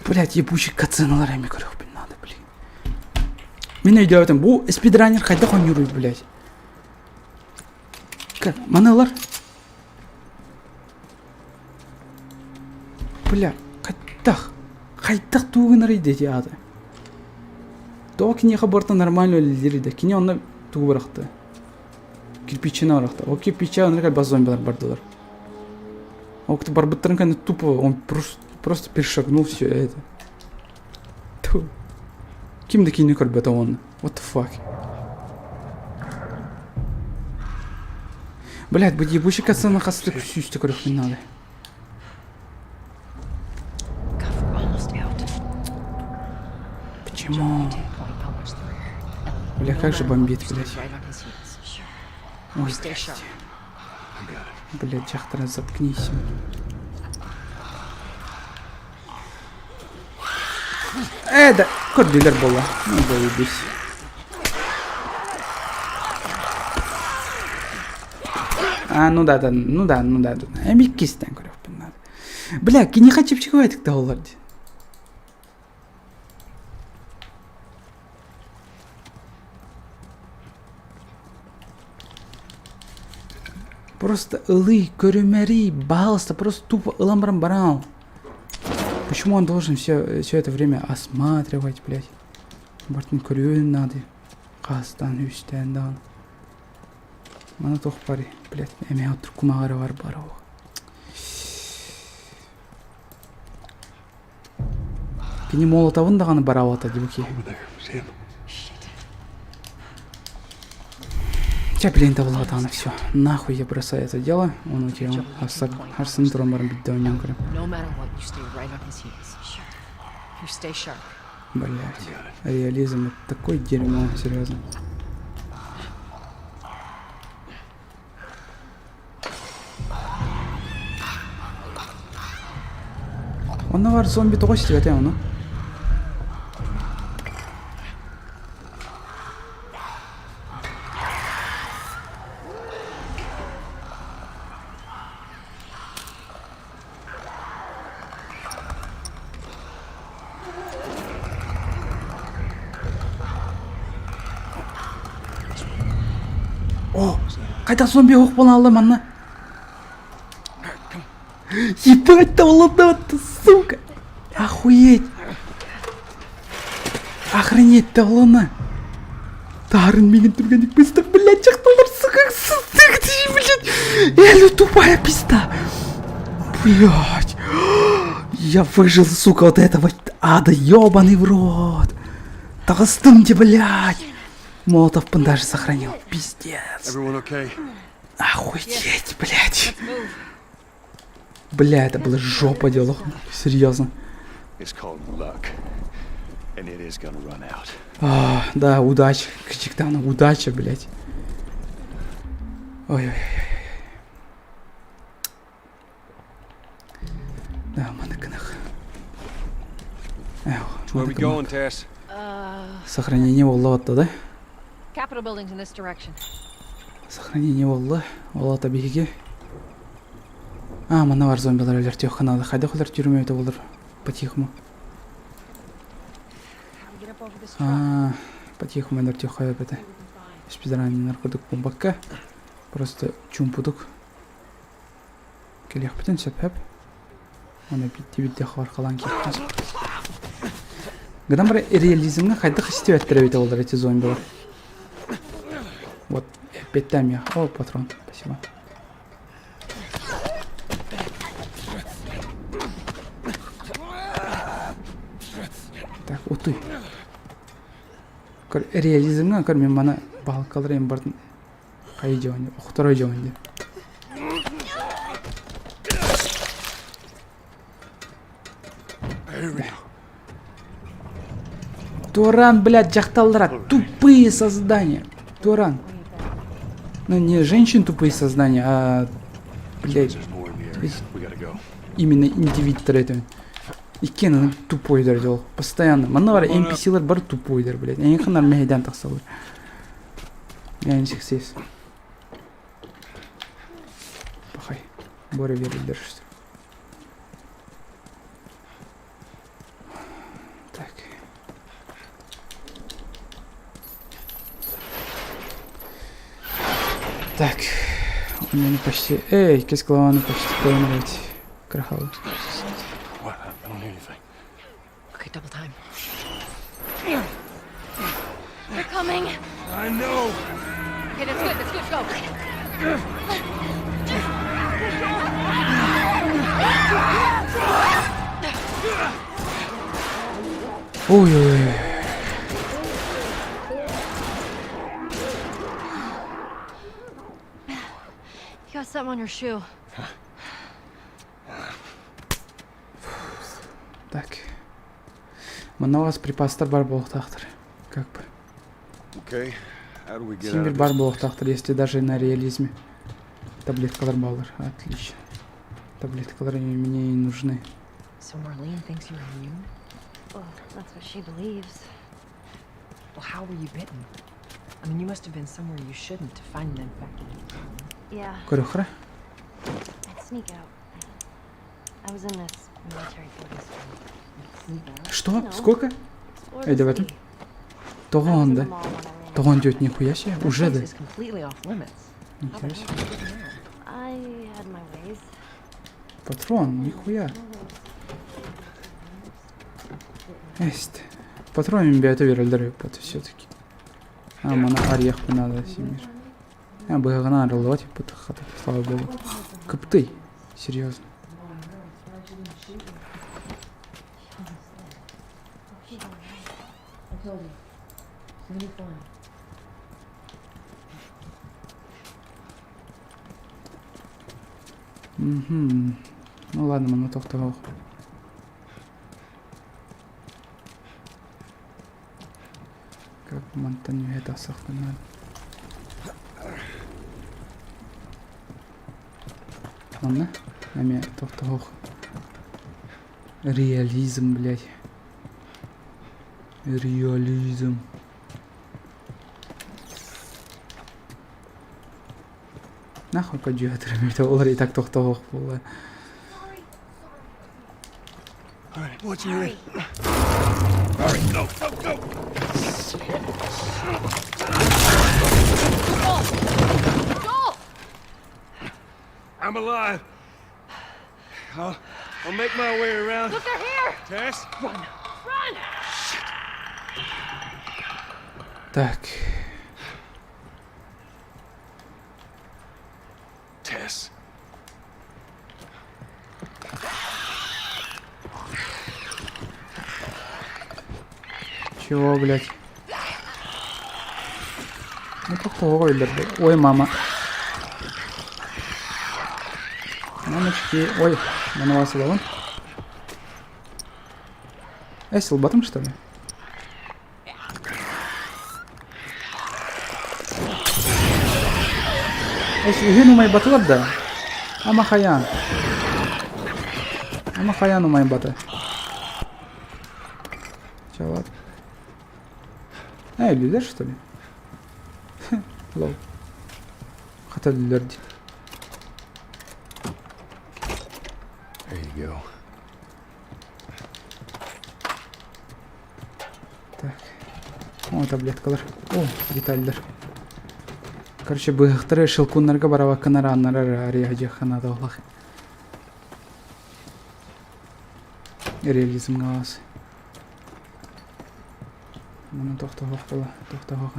Блядь, ебучий катсценалар эми көрүөхпүн надо, блин. Мин өйдөөбөтүм, бу спидранер хайдах оонньууруй, блядь. Как, маны ылар? Бля, хайдах? Хайдах тугу гынарый дети аата? Тоҕо киниэхэ барыта нормально үлэлиир да, кини онно тугу бырахта? Кирпичини бырахта. Ол кирпича онно элбэх зомбилар бардылар. Ол барбыттарын кэннэ тупо он просто, просто перешагнул все это. Тьфу. Ким да киини көрбөтө уонна. What the fuck? Блядь, бу ебучий катсцена хастык сүүстэ көрүөхпүн наада. Почему? Бля, как же бомбит, блядь. Ой, блядь. Блядь, дьахтара, заткнись. Э, да, көрдүлэр буолла. Ну, заебись. А, ну да, да, ну да, ну да. Эми иккистэн көрүөхпүн наада. Бля, киниэхэ чэпчэки да олор дии. Просто ылый, көрүмэрий, баалыста, просто тупо ылан баран баран. Почему он должен все, все это время осматривать, блядь? Бартын көрүөн надо. Хастан, үстэн даҕаны. Маны туох барый, блядь, эмиэ отур кумаҕара бар бар Кини Молотовын даҕаны бараабата дии Чэ, блин, табыллыбатаҕына все. Нахуй я бросаю это дело. Он у тебя харсын туран баран бидде оонньоон көрөм. Блять, реализм это такое дерьмо, серьезно. Онно бар зомби тоҕо истибэтэ ону? О, хайдах зомби оһох буолан алла манна? Ебать, там сука! Охуеть! Охренеть, Тавлана! Тарын мигин түргенник быстро, блядь, дьахталлар, сука, сука, ты, блядь! Элю тупая пизда! Блядь! Я выжил, сука, от этого ада, ёбаный в рот! Таҕыстым дии, блядь! Молотовпын даже сохранил, пиздец. Everyone okay? Охуеть, блядь. Бля, это была жопа дело. Серьезно. It's called luck. And it is gonna run out. А, да, удача. Качиктана, удача, блядь. Ой-ой-ой. Да, маныкынах. Эх, Where we going, Tess? Сохранение буолла да? Capitol building's in this direction. Сохранение буолла. Ол ата биһиги. А, манна бар зомбилар өлөртүөххэ наада. Хайдах өлөртүүрүм эбитэ буолар по-тихому. А, по-тихому өлөртүөххэ эбитэ. Спидраннер курдук буолбакка, просто чуумпутук кэлиэхпитин сөп сөп. Уонна биирдэ-биирдэ хабархалаан киирбитин сөп. Гынан баран реализмҥа хайдах истибэттэр эбитэ буоллар эти зомбилар. Вот, эппиэттээн миэхэ. О, патрон, спасибо. Так, утуй. Көр, реализмҥа көр мин маны баһылкалар эм бардын хайы дьоон охторой дьоон диэн. Туран, блядь, дьахталлара, тупые создания. Туран. Ну, не женщин тупые создания, а, блядь, именно индивид это. Иккиэн тупойдар дьол. Постоянно. Манна бар NPC-лар бар тупойдар, блядь. Эйин ханар мэһэйдээн тахсаллар. Я не сексист. Пахай. Боря верит что. Так. Так. У меня почти... Эй, кис главаны почти поймать. Крахал. Okay, double time. They're coming. I know. Okay, that's good. That's good. Go. Ой-ой-ой. You got something on your shoe. Так. Манна у вас припастар бар буолуохтаахтар. Как бы. Okay. How do we get out Син of бир бар this? буолуохтаахтар, если даже на реализме. Таблеткалар баалар. Отлично. Таблеткалар мне и нужны. So Marlene thinks you're immune? Well, that's what she believes. Well, how were you bitten? I mean, you must have been somewhere you shouldn't to find an infected. Yeah, Көрөхрө. I'd sneak out. I was in this military boarding school. Sneak out? Что? No. Сколько? Explore Эй, the давай city. Того I was он, in the да? mall when I ran Того он into делает нихуя себе. That Уже place да. is completely off limits. Нихуя себе. I had my ways. Патрон, нихуя. Эст. Патрон им бэйэтэ биэрэллэр эбит все-таки. А, мана арыйахпын надо симир. А, быһаҕынан арыллыбат эппит хата, слава богу. Кыптый. Серьезно. I told you. She's gonna be fine. Угу. Ну ладно, манна тохтоох. Как мантан үөһэ тахсахпын надо. Манна эмиэ тохтоох. Реализм, блядь. Реализм. Нахуй подъехать, олар и так тохтоох буолла. All right, what's your name? All right, go, go, go. Joel! I'm alive. I'll, I'll make my way around. Look, they're here! Tess? Run! Run! Так. Tess. Чего, блядь? Ну тохтоох өллөрдө. Ой, мама. Мамочки. Ой, манавас ылабын. Эй, сылбатым, что ли? Эс үһүн умайбатылар да. Ама хайаан. Ама хайаан умайбата. Чалат. Эй, өллүлэр, что ли? Лол. Хата өллүлэр дии. There you go. Так. О, таблеткалар. О, детальдар. Короче, быһахтары щелкуннарга барабакканар ааннарар арыйа ханаада олох. Реализмҥа аас. Маны тохтоһох була, тохтоһох.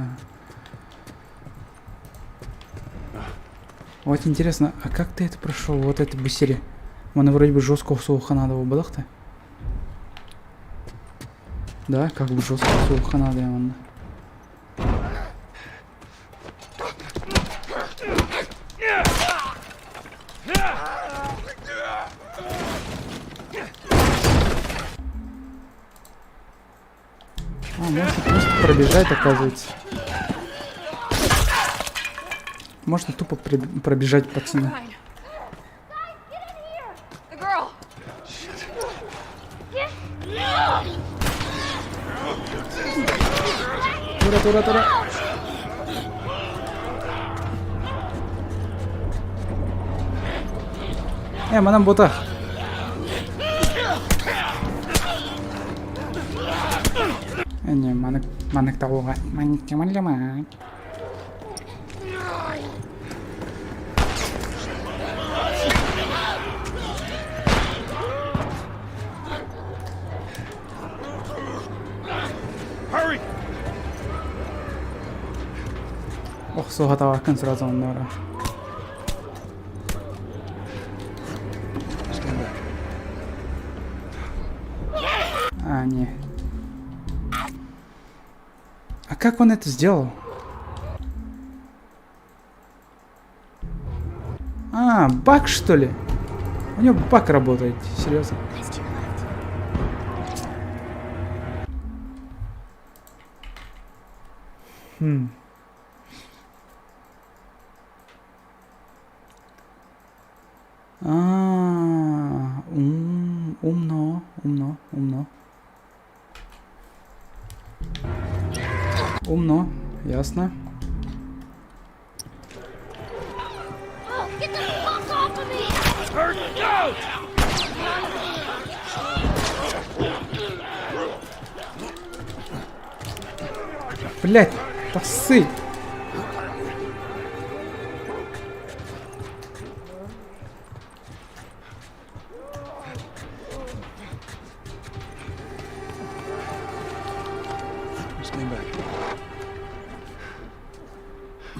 Вот интересно, а как ты это прошел? Вот это быстрее. Маны вроде бы жестко суха надо было-то. Да, как бы жестко суха надо манна. А, можно просто пробежать, оказывается. Можно тупо пробежать, пацаны. Тура, тура, тура. Э, манан ботах. Э, не, манык, манык таҕуоҕа. Манык кемаллама. Hurry! Охсуһатаҕаккын сразу онно А, не. А как он это сделал? А, баг что ли? У него баг работает, серьезно. Хм. А, умно, умно, умно. Умно, ясно. Get the fuck off of me! Out! Блять, тасы. Stand back.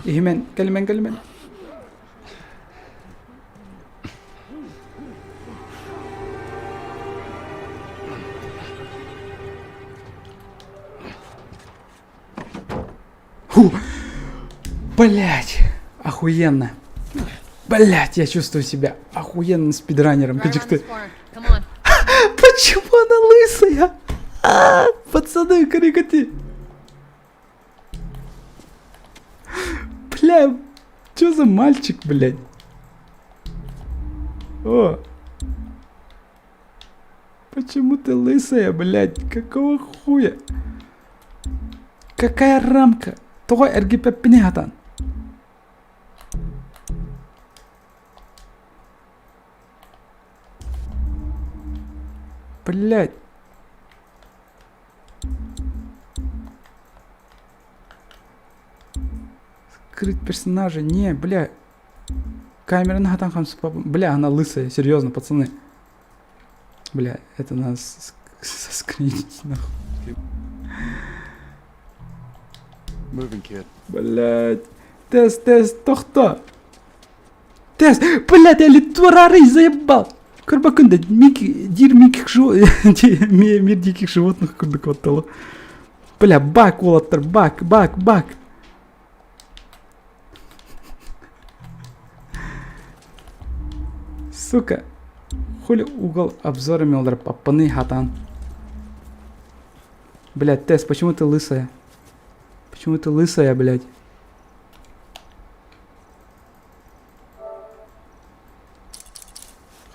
Иһимэн, кэлимэн, кэлимэн. Фу. Блять, охуенно. Блять, я чувствую себя охуенным спидранером. Ты. Почему она лысая? А, пацаны, крикоти. Бля, что за мальчик, блядь? О. Почему ты лысая, блядь? Какого хуя? Какая рамка? Тоҕо эргиппэппиний хатан? Блядь. Скрыть персонажа. Не, бля. Камера хатан Бля, она лысая, серьезно, пацаны. Бля, это надо соскринить, нахуй. Moving, kid. Блять. Тест, тест, тохто. Тест, блять, я турары заебал. Көрбөккүн Мик, дир миких мир диких животных курдук оттолу. Бля, баг уолаттар, баг, баг, баг. Сука. Хули угол обзора мелдер папаны хатан. Блядь, Тесс, почему ты лысая? Почему ты лысая, блядь?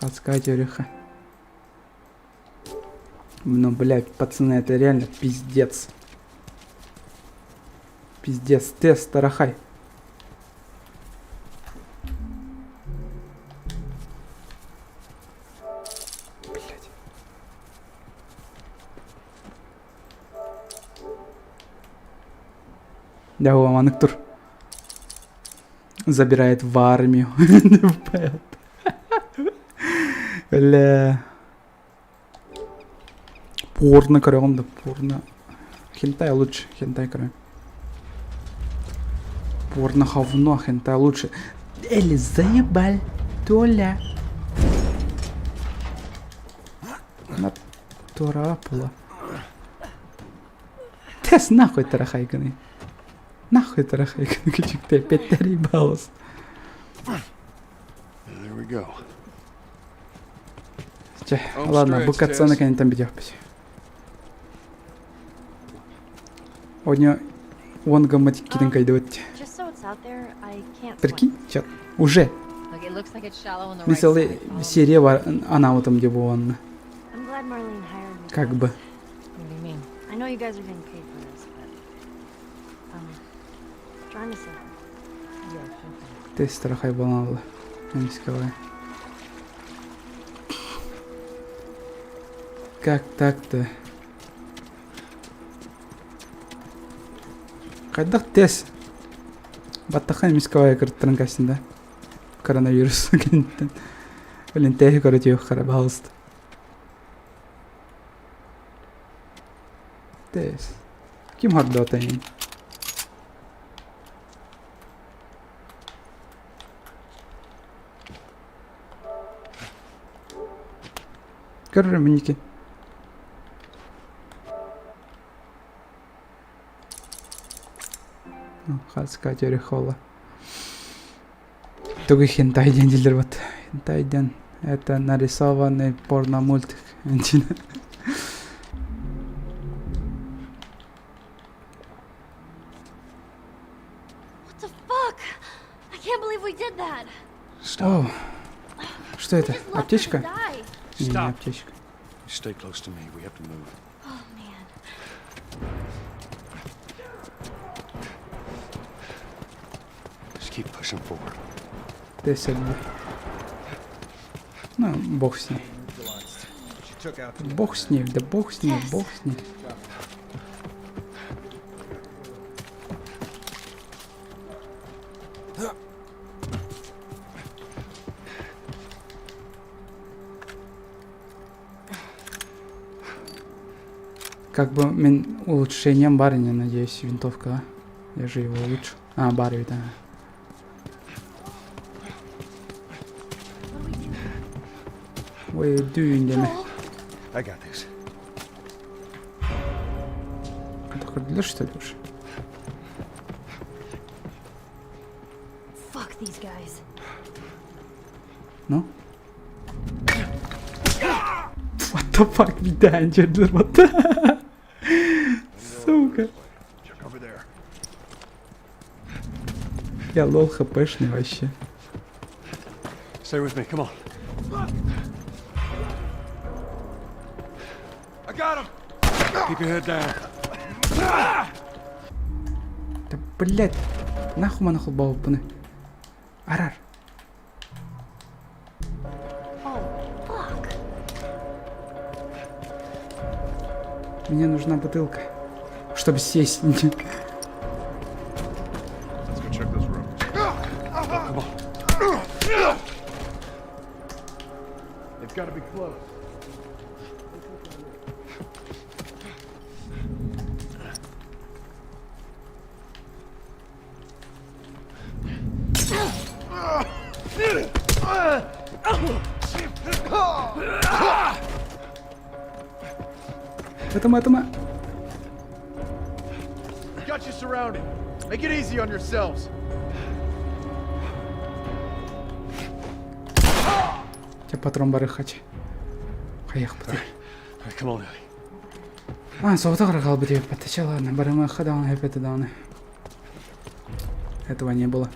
Адская тереха. Ну, блядь, пацаны, это реально пиздец. Пиздец. Тесс, тарахай. Блядь. Дьэ, манык тур. Забирает в армию. Бля. Порно көрөҕүм да порно. Хентай лучше, хентай көрөм. Порно говно, хентай лучше. Эли заебаль, Толя. На Торапула. Тэс нахуй тарахайганы. Нахуй тарахайганы күчүктэй петтери балыс. There we go. Чэ, ладно, бу катсцена кэнниттэн бүтүөхпүт. Оня он гаммат иккитин кайдыбыт. Just so it's out there, I can't swim. Прикинь, чат, уже. Look, it looks like it's shallow on the Мин right целый side. Follow me. серия бар анаабытым дии буоланна. I'm glad Marlene hired me. Как бы. What do you mean? I know you guys are getting paid for this, but um, trying to sell. Тест тарахай буолан Эмискалай. Как так-то? Хайдах тес? Баттахан эмискалай кырттыран кастин да? Коронавирус кэнниттэн. Блин, тэһи көрө түһүөх пожалуйста. Тес. Ким хордоотайын? Көрөр миники. Хаска Холла. Тугу хентай диэн дииллэр вот. Хентай диэн это нарисованный порно-мультик. What the fuck? I can't believe we did that. Что? Что это? Аптечка? Die. Не, не аптечка. Stay close to me. We have to move. Oh man. Just keep pushing forward. Ты бы. Ну, бог с ней. Бог с ней, да бог с ней, бог с ней. Как бы мин улучшением барыня, надеюсь, винтовка. а? Я же его улучшил. А, бар да. Ой, дүйін деме. I got this. Это көрдүлөр, что ли, уже? Fuck these guys. Ну? What the fuck, видан жердилер вот. Сука. Check over there. Я лол хпшный вообще. Stay with me. Come on. I got him. Keep your head down. Да блять. Нахуй маны холбооппуну. Арар. Oh fuck. Мне нужна бутылка. Чтобы сесть. Let's go check those rooms. Come on. They've got to be close. Атама, атама. Got you surrounded. Make it easy on yourselves. Тебя патрон бары хачы. Хайах баты. All right, come on, Ellie. А, соғыта қалбы деп баттача, ладно, барыма хадаун, опять даун. Этого не было.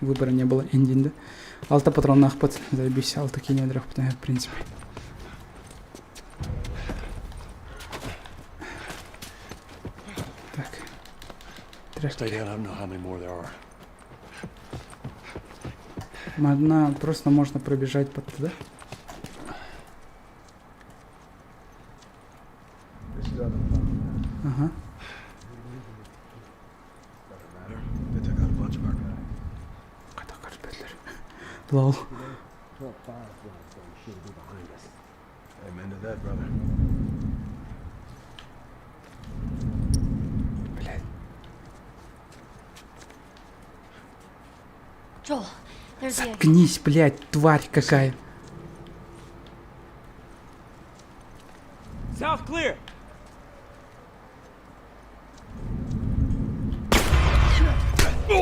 Выбора не было, эндинді. Алта патрон ахпат, заебись, алта кине в принципе. Так. Stay down. I don't know how many more there are. Одна просто можно пробежать под туда. Ага. Лол. Amen to that, brother. Блядь. Joel, there's the exit. Заткнись, блядь, тварь какая. South clear.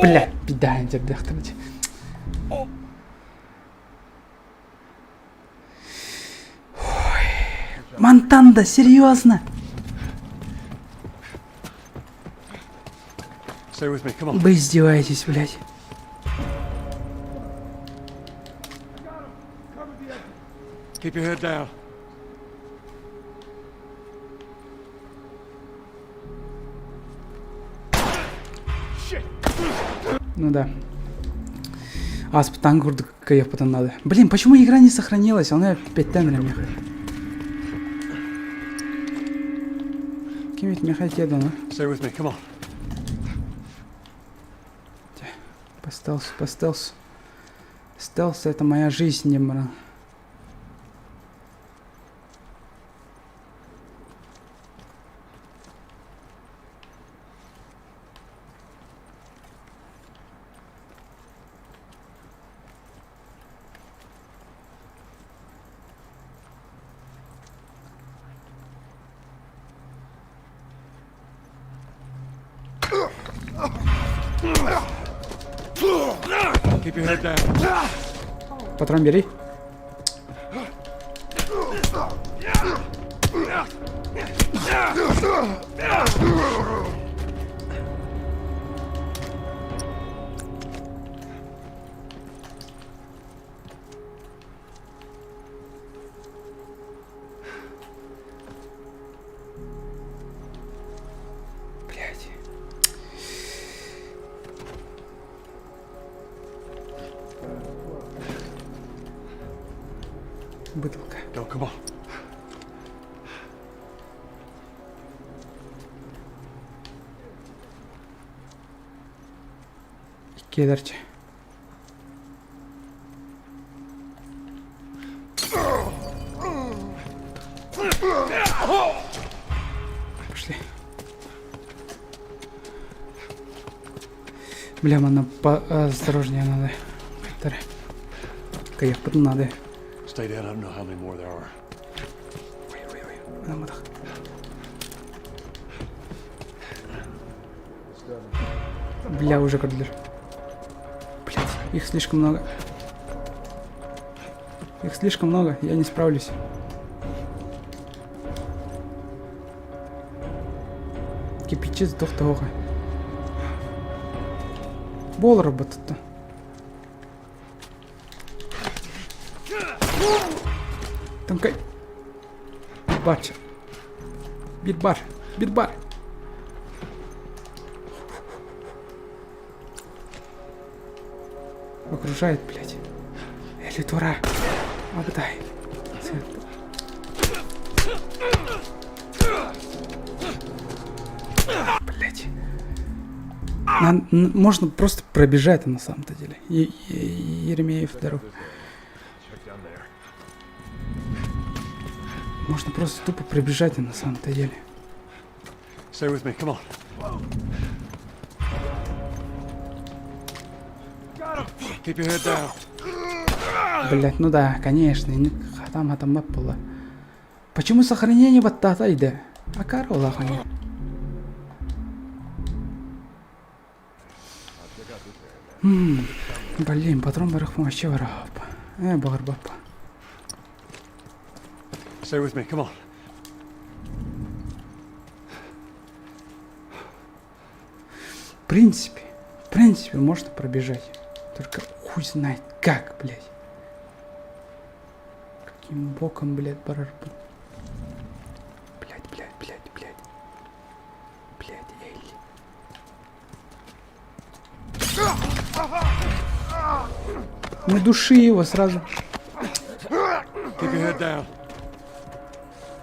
Бля, беда, дьэрдэхтэрэ. Монтанда, серьезно? Stay with me, come on. Вы издеваетесь, блядь. Keep your head down. Ну да. А, с курдук потом надо. Блин, почему игра не сохранилась? Она опять тенрем меха. Кем ведь меха теду, ну? Stay with me, come on. По стелсу, по стелсу. Стелс это моя жизнь, не мра. Keep your head down. Патрон бери. Блять. Бутылка. Go, come on. Кедерче. Пошли. Бля, мана поосторожнее надо. Кайф надо. Stay down, I don't know how many more there are. Ой, ой, ой. На мотах. Бля, уже кордер. Блять, их слишком много. Их слишком много, я не справлюсь. Кипичи сдох Бол работает-то. Там кай. Бача. Бир бар. Бир бар. Окружает, блядь. Эли тура. Абдай. Блять. Можно просто пробежать на самом-то деле. И, и, Еремеев, здоров. Можно просто тупо пробежать на самом-то деле. Stay with me, come on. Keep your head down. Блять, ну да, конечно. Хатам хатам было. Почему сохранение вот тата иде? А корола Блин, патрон барах вообще варап. Барбапа. Stay with me, come on. В принципе, можно пробежать. Только хуй знает как, блядь. Каким боком, блядь, барарпу. Блядь, блядь, блядь, блядь. Блядь, Элли. Не души его сразу. Keep your head down.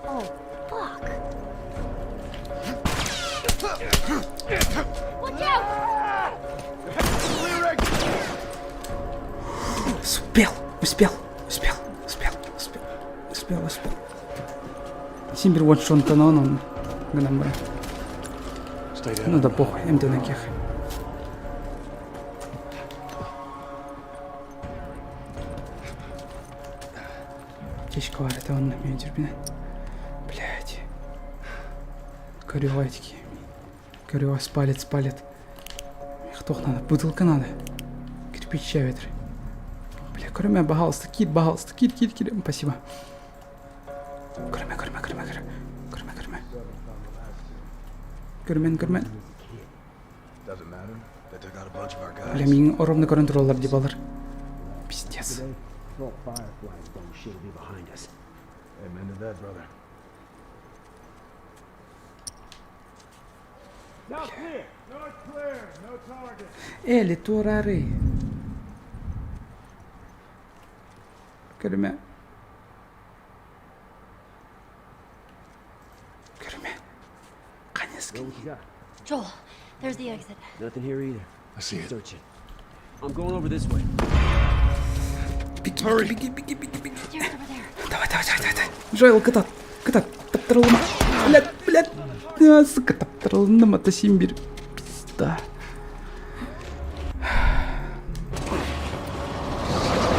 Oh, fuck. Watch out! Успел, успел, успел, успел, успел, успел, успел. Син бир ваншонтанон он гынан баран. Ну да похуй, эмтэнэн киэх. Кешке бар это онно мен жүрбүнэн. Блядь. Көрүөҕэ Көрүөҕэ спалит, спалит. Туох надо? Бутылка надо. Кирпич ветер. Бля, көрүмэ, пожалуйста, кит, пожалуйста, кит, кит, кит. Спасибо. Көрүмэ, көрүмэ, көрүмэ, көрүмэ. Көрүмэ, көрүмэ. Көрүмэн, көрүмэн. Бля, миигин ровно көрөн тураллар дии балар. Пиздец. Эли туораары. Көрүмэ. Көрүмэ. Ханьыскини. Joel, there's the exit. Nothing here either. I see it. Search it. I'm going over this way. Hurry. Беги, беги, беги, беги. Давай, давай, давай, давай. Джоэл, кытат, кытат. Таптырылма. Блядь, блядь. А, сука, таптырылынным, это симбир. Пизда.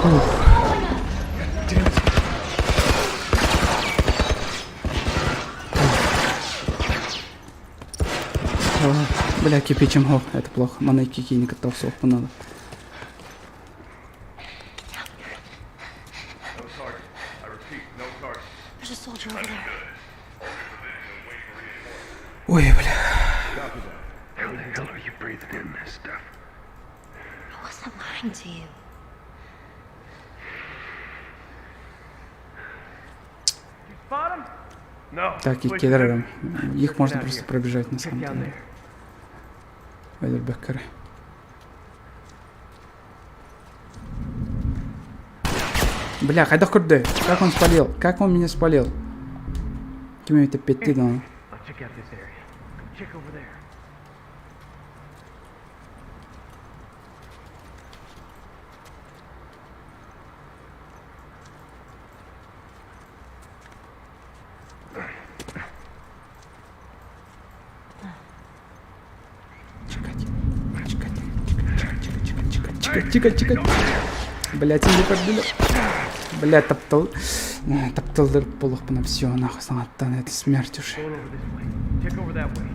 Ух. Бля, кипичем хоп, это плохо. Мана кикини кытта охсуохпун надо. There's a soldier over there. Ой, бля. How the hell are you breathing in this stuff? I wasn't lying to you. Так, и кедером. Их можно просто пробежать на самом деле. Өлөрбөккөрө. Бля, хайдах көрдө? Как он спалил? Как он меня спалил? Ким это петти да? I'll check out this area. Check over there. Чекай, чекай, чекай. Блять, не подбили. Бля, таптал. Тапталдыр буолуохпуна все, нахуй саҥаттан, это смерть уже. Going over this way. Check over that way.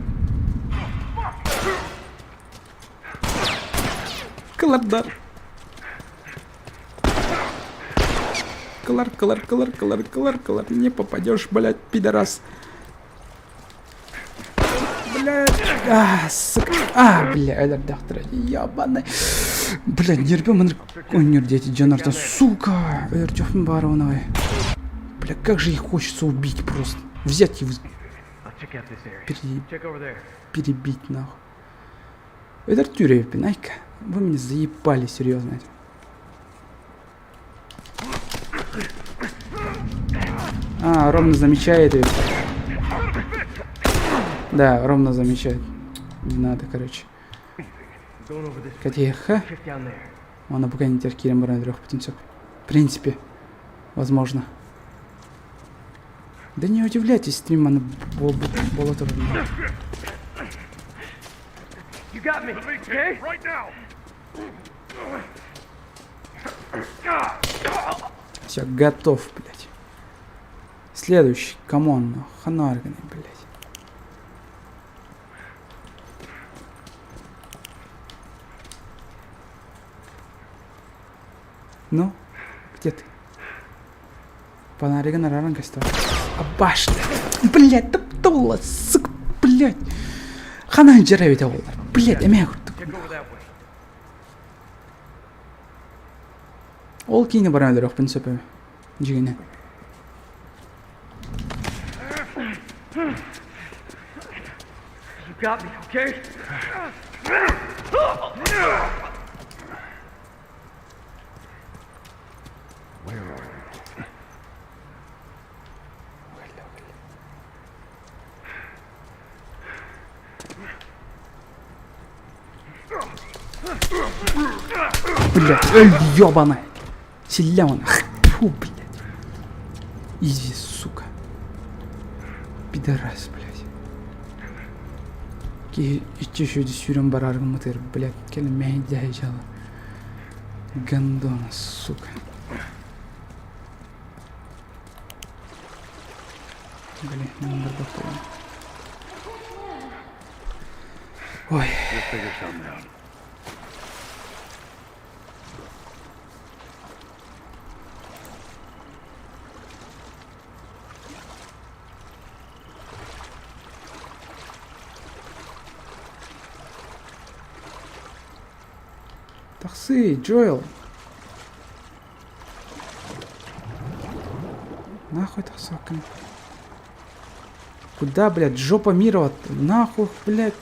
Кылардар. Кылар, кылар, кылар, кылар, кылар, кылар. Не попадешь, блядь, пидорас. Блядь. А, сука. А, бля, өлөрдөхтөр. Ебаный. Блядь, нерпе мыныр өнер дети дьоннортон. Сука. Өлөрдөхпүн бары оной. Бля, как же их хочется убить просто. Взять и I'll check out this area. пере... Check over there. перебить нахуй. Это Тюревпин, айка. Вы меня заебали, серьезно. А, ровно замечает ведь. Да, ровно замечает. Не надо, короче. Going over this way. Катеха. Check down there. Она пока не теркирем баран трех В принципе, возможно. Да не удивляйтесь, стрим она болото. You got me. Okay? Right now! Все, готов, блядь. Следующий, come on, ханарганы, блядь. Ну, где ты? Панариган раран костер. А башня. Блядь, топтула, сука, блядь. Ханан жара ведь олар. Блядь, эмээ курдук. Check over that way. Ол киини баран өлөрөхпүн сөп дьиҥинэн. You got me, okay? Where are you? Блядь, эй, ёбаная. Силлэ он. Фу, блядь. Изи, сука. Пидорас, блядь. Киһи иччи шүдү сүүрэн барар гыммытыгар, блядь, кэлин мэһэйдэһэ дьала. Гондона, сука. Блин, мен барбаппын. Ой. We'll figure something out. Тахсыы, Джоэл. Нахуй тахсаккын. Куда, блядь, жопа мира, нахуй, блядь.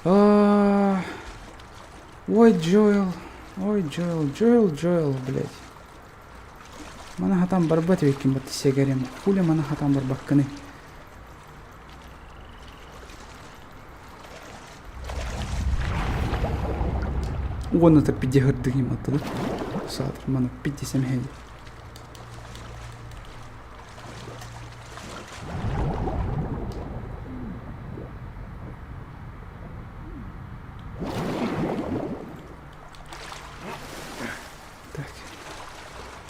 А, Ой, Джоэл, ой, Джоэл, Джоэл, Джоэл, блядь. Мана хатан барбат эбиккин батты сигарем. Хуля мана хатан барбаккыный. Уонна та пидде хырдыгым аттылы. Саатыр мана пидде сэмэһэли.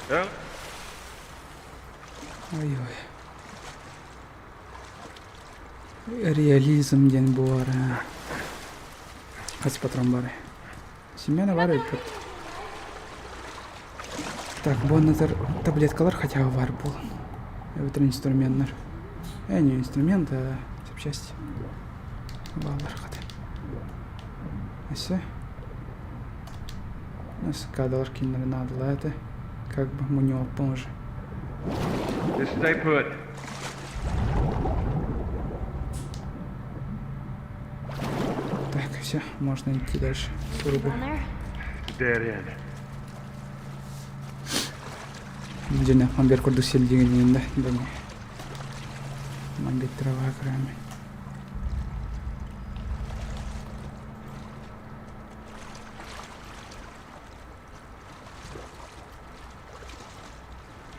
Так. Ой-ой. Реализм диэн буолар. Хас патрон баар. Семена бар эбит. Так, буоннатар таблеткалар хотя бы бар буолан. Эбэтэр инструменнар. Э, не инструмент, а запчасти. Баалар хата. Өссө. Кадалар кинилэри наадалаа этэ. Как бы мунньуоппун уже. Just stay put. Так, все, можно идти дальше. Суругу. Dead end. Дьэ, мамбер курдук силдигин да, да не. Мамбет трава краме.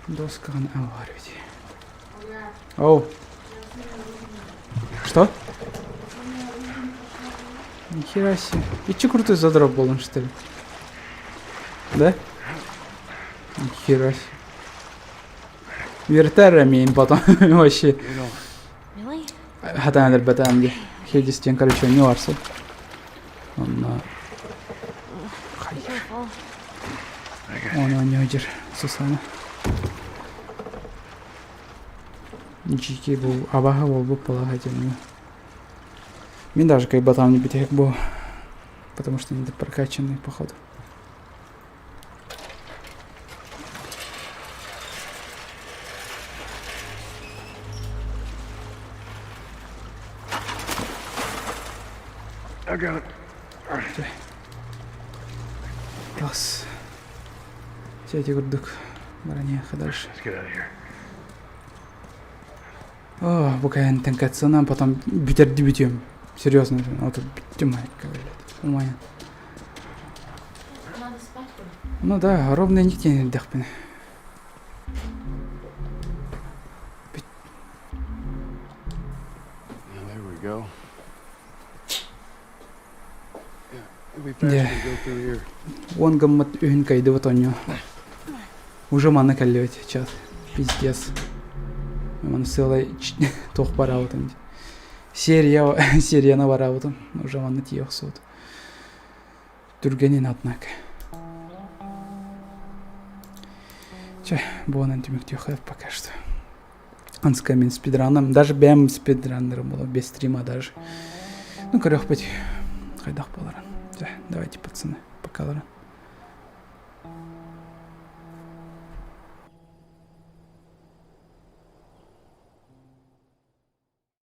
Доскаҕын аҕаар ведь. Оу. Что? Нихера себе. И че крутой задроп был он, что ли? Да? Нихера себе. Вертер потом вообще. Хатан өлбөтөм дии. Хедистен, короче, не барсыл. Онно Оны оонньуу Сусана. Дьиики бу абаһа буолбут балаһа диэн. Мин даже кайбатам не бүтэһик бу. Потому что не прокачанный, походу. I got it. Тас. Дьэ ити курдук бараниаха дальше. Let's get out of here. О, бу кайантан катсанан потом бүтэрди бүтүөм. Серьезно, вот бүттүм айка, блядь. Умайан. Надо спать. Ну да, ровно нигде не эрдэхпинэ. Well, there we go. Yeah, it'll be Дьэ. faster to go through here. Уон гыммыт үһүн кыайдыбыт оонньуу. Уже манна кэллибит чат. Пиздец. Маны сыалай туох бараабытын. Серия серияны бараабытым. Уже манна тиийэ охсубут. Түргэнин однако. Чэ, буонан түмүктүөххэ пока что. Анска мин спидраном, даже бэм спидраннерым было, без стрима даже. Ну, көрүөхпүт. Хайдах буоларын. Чэ, давайте, пацаны, пока.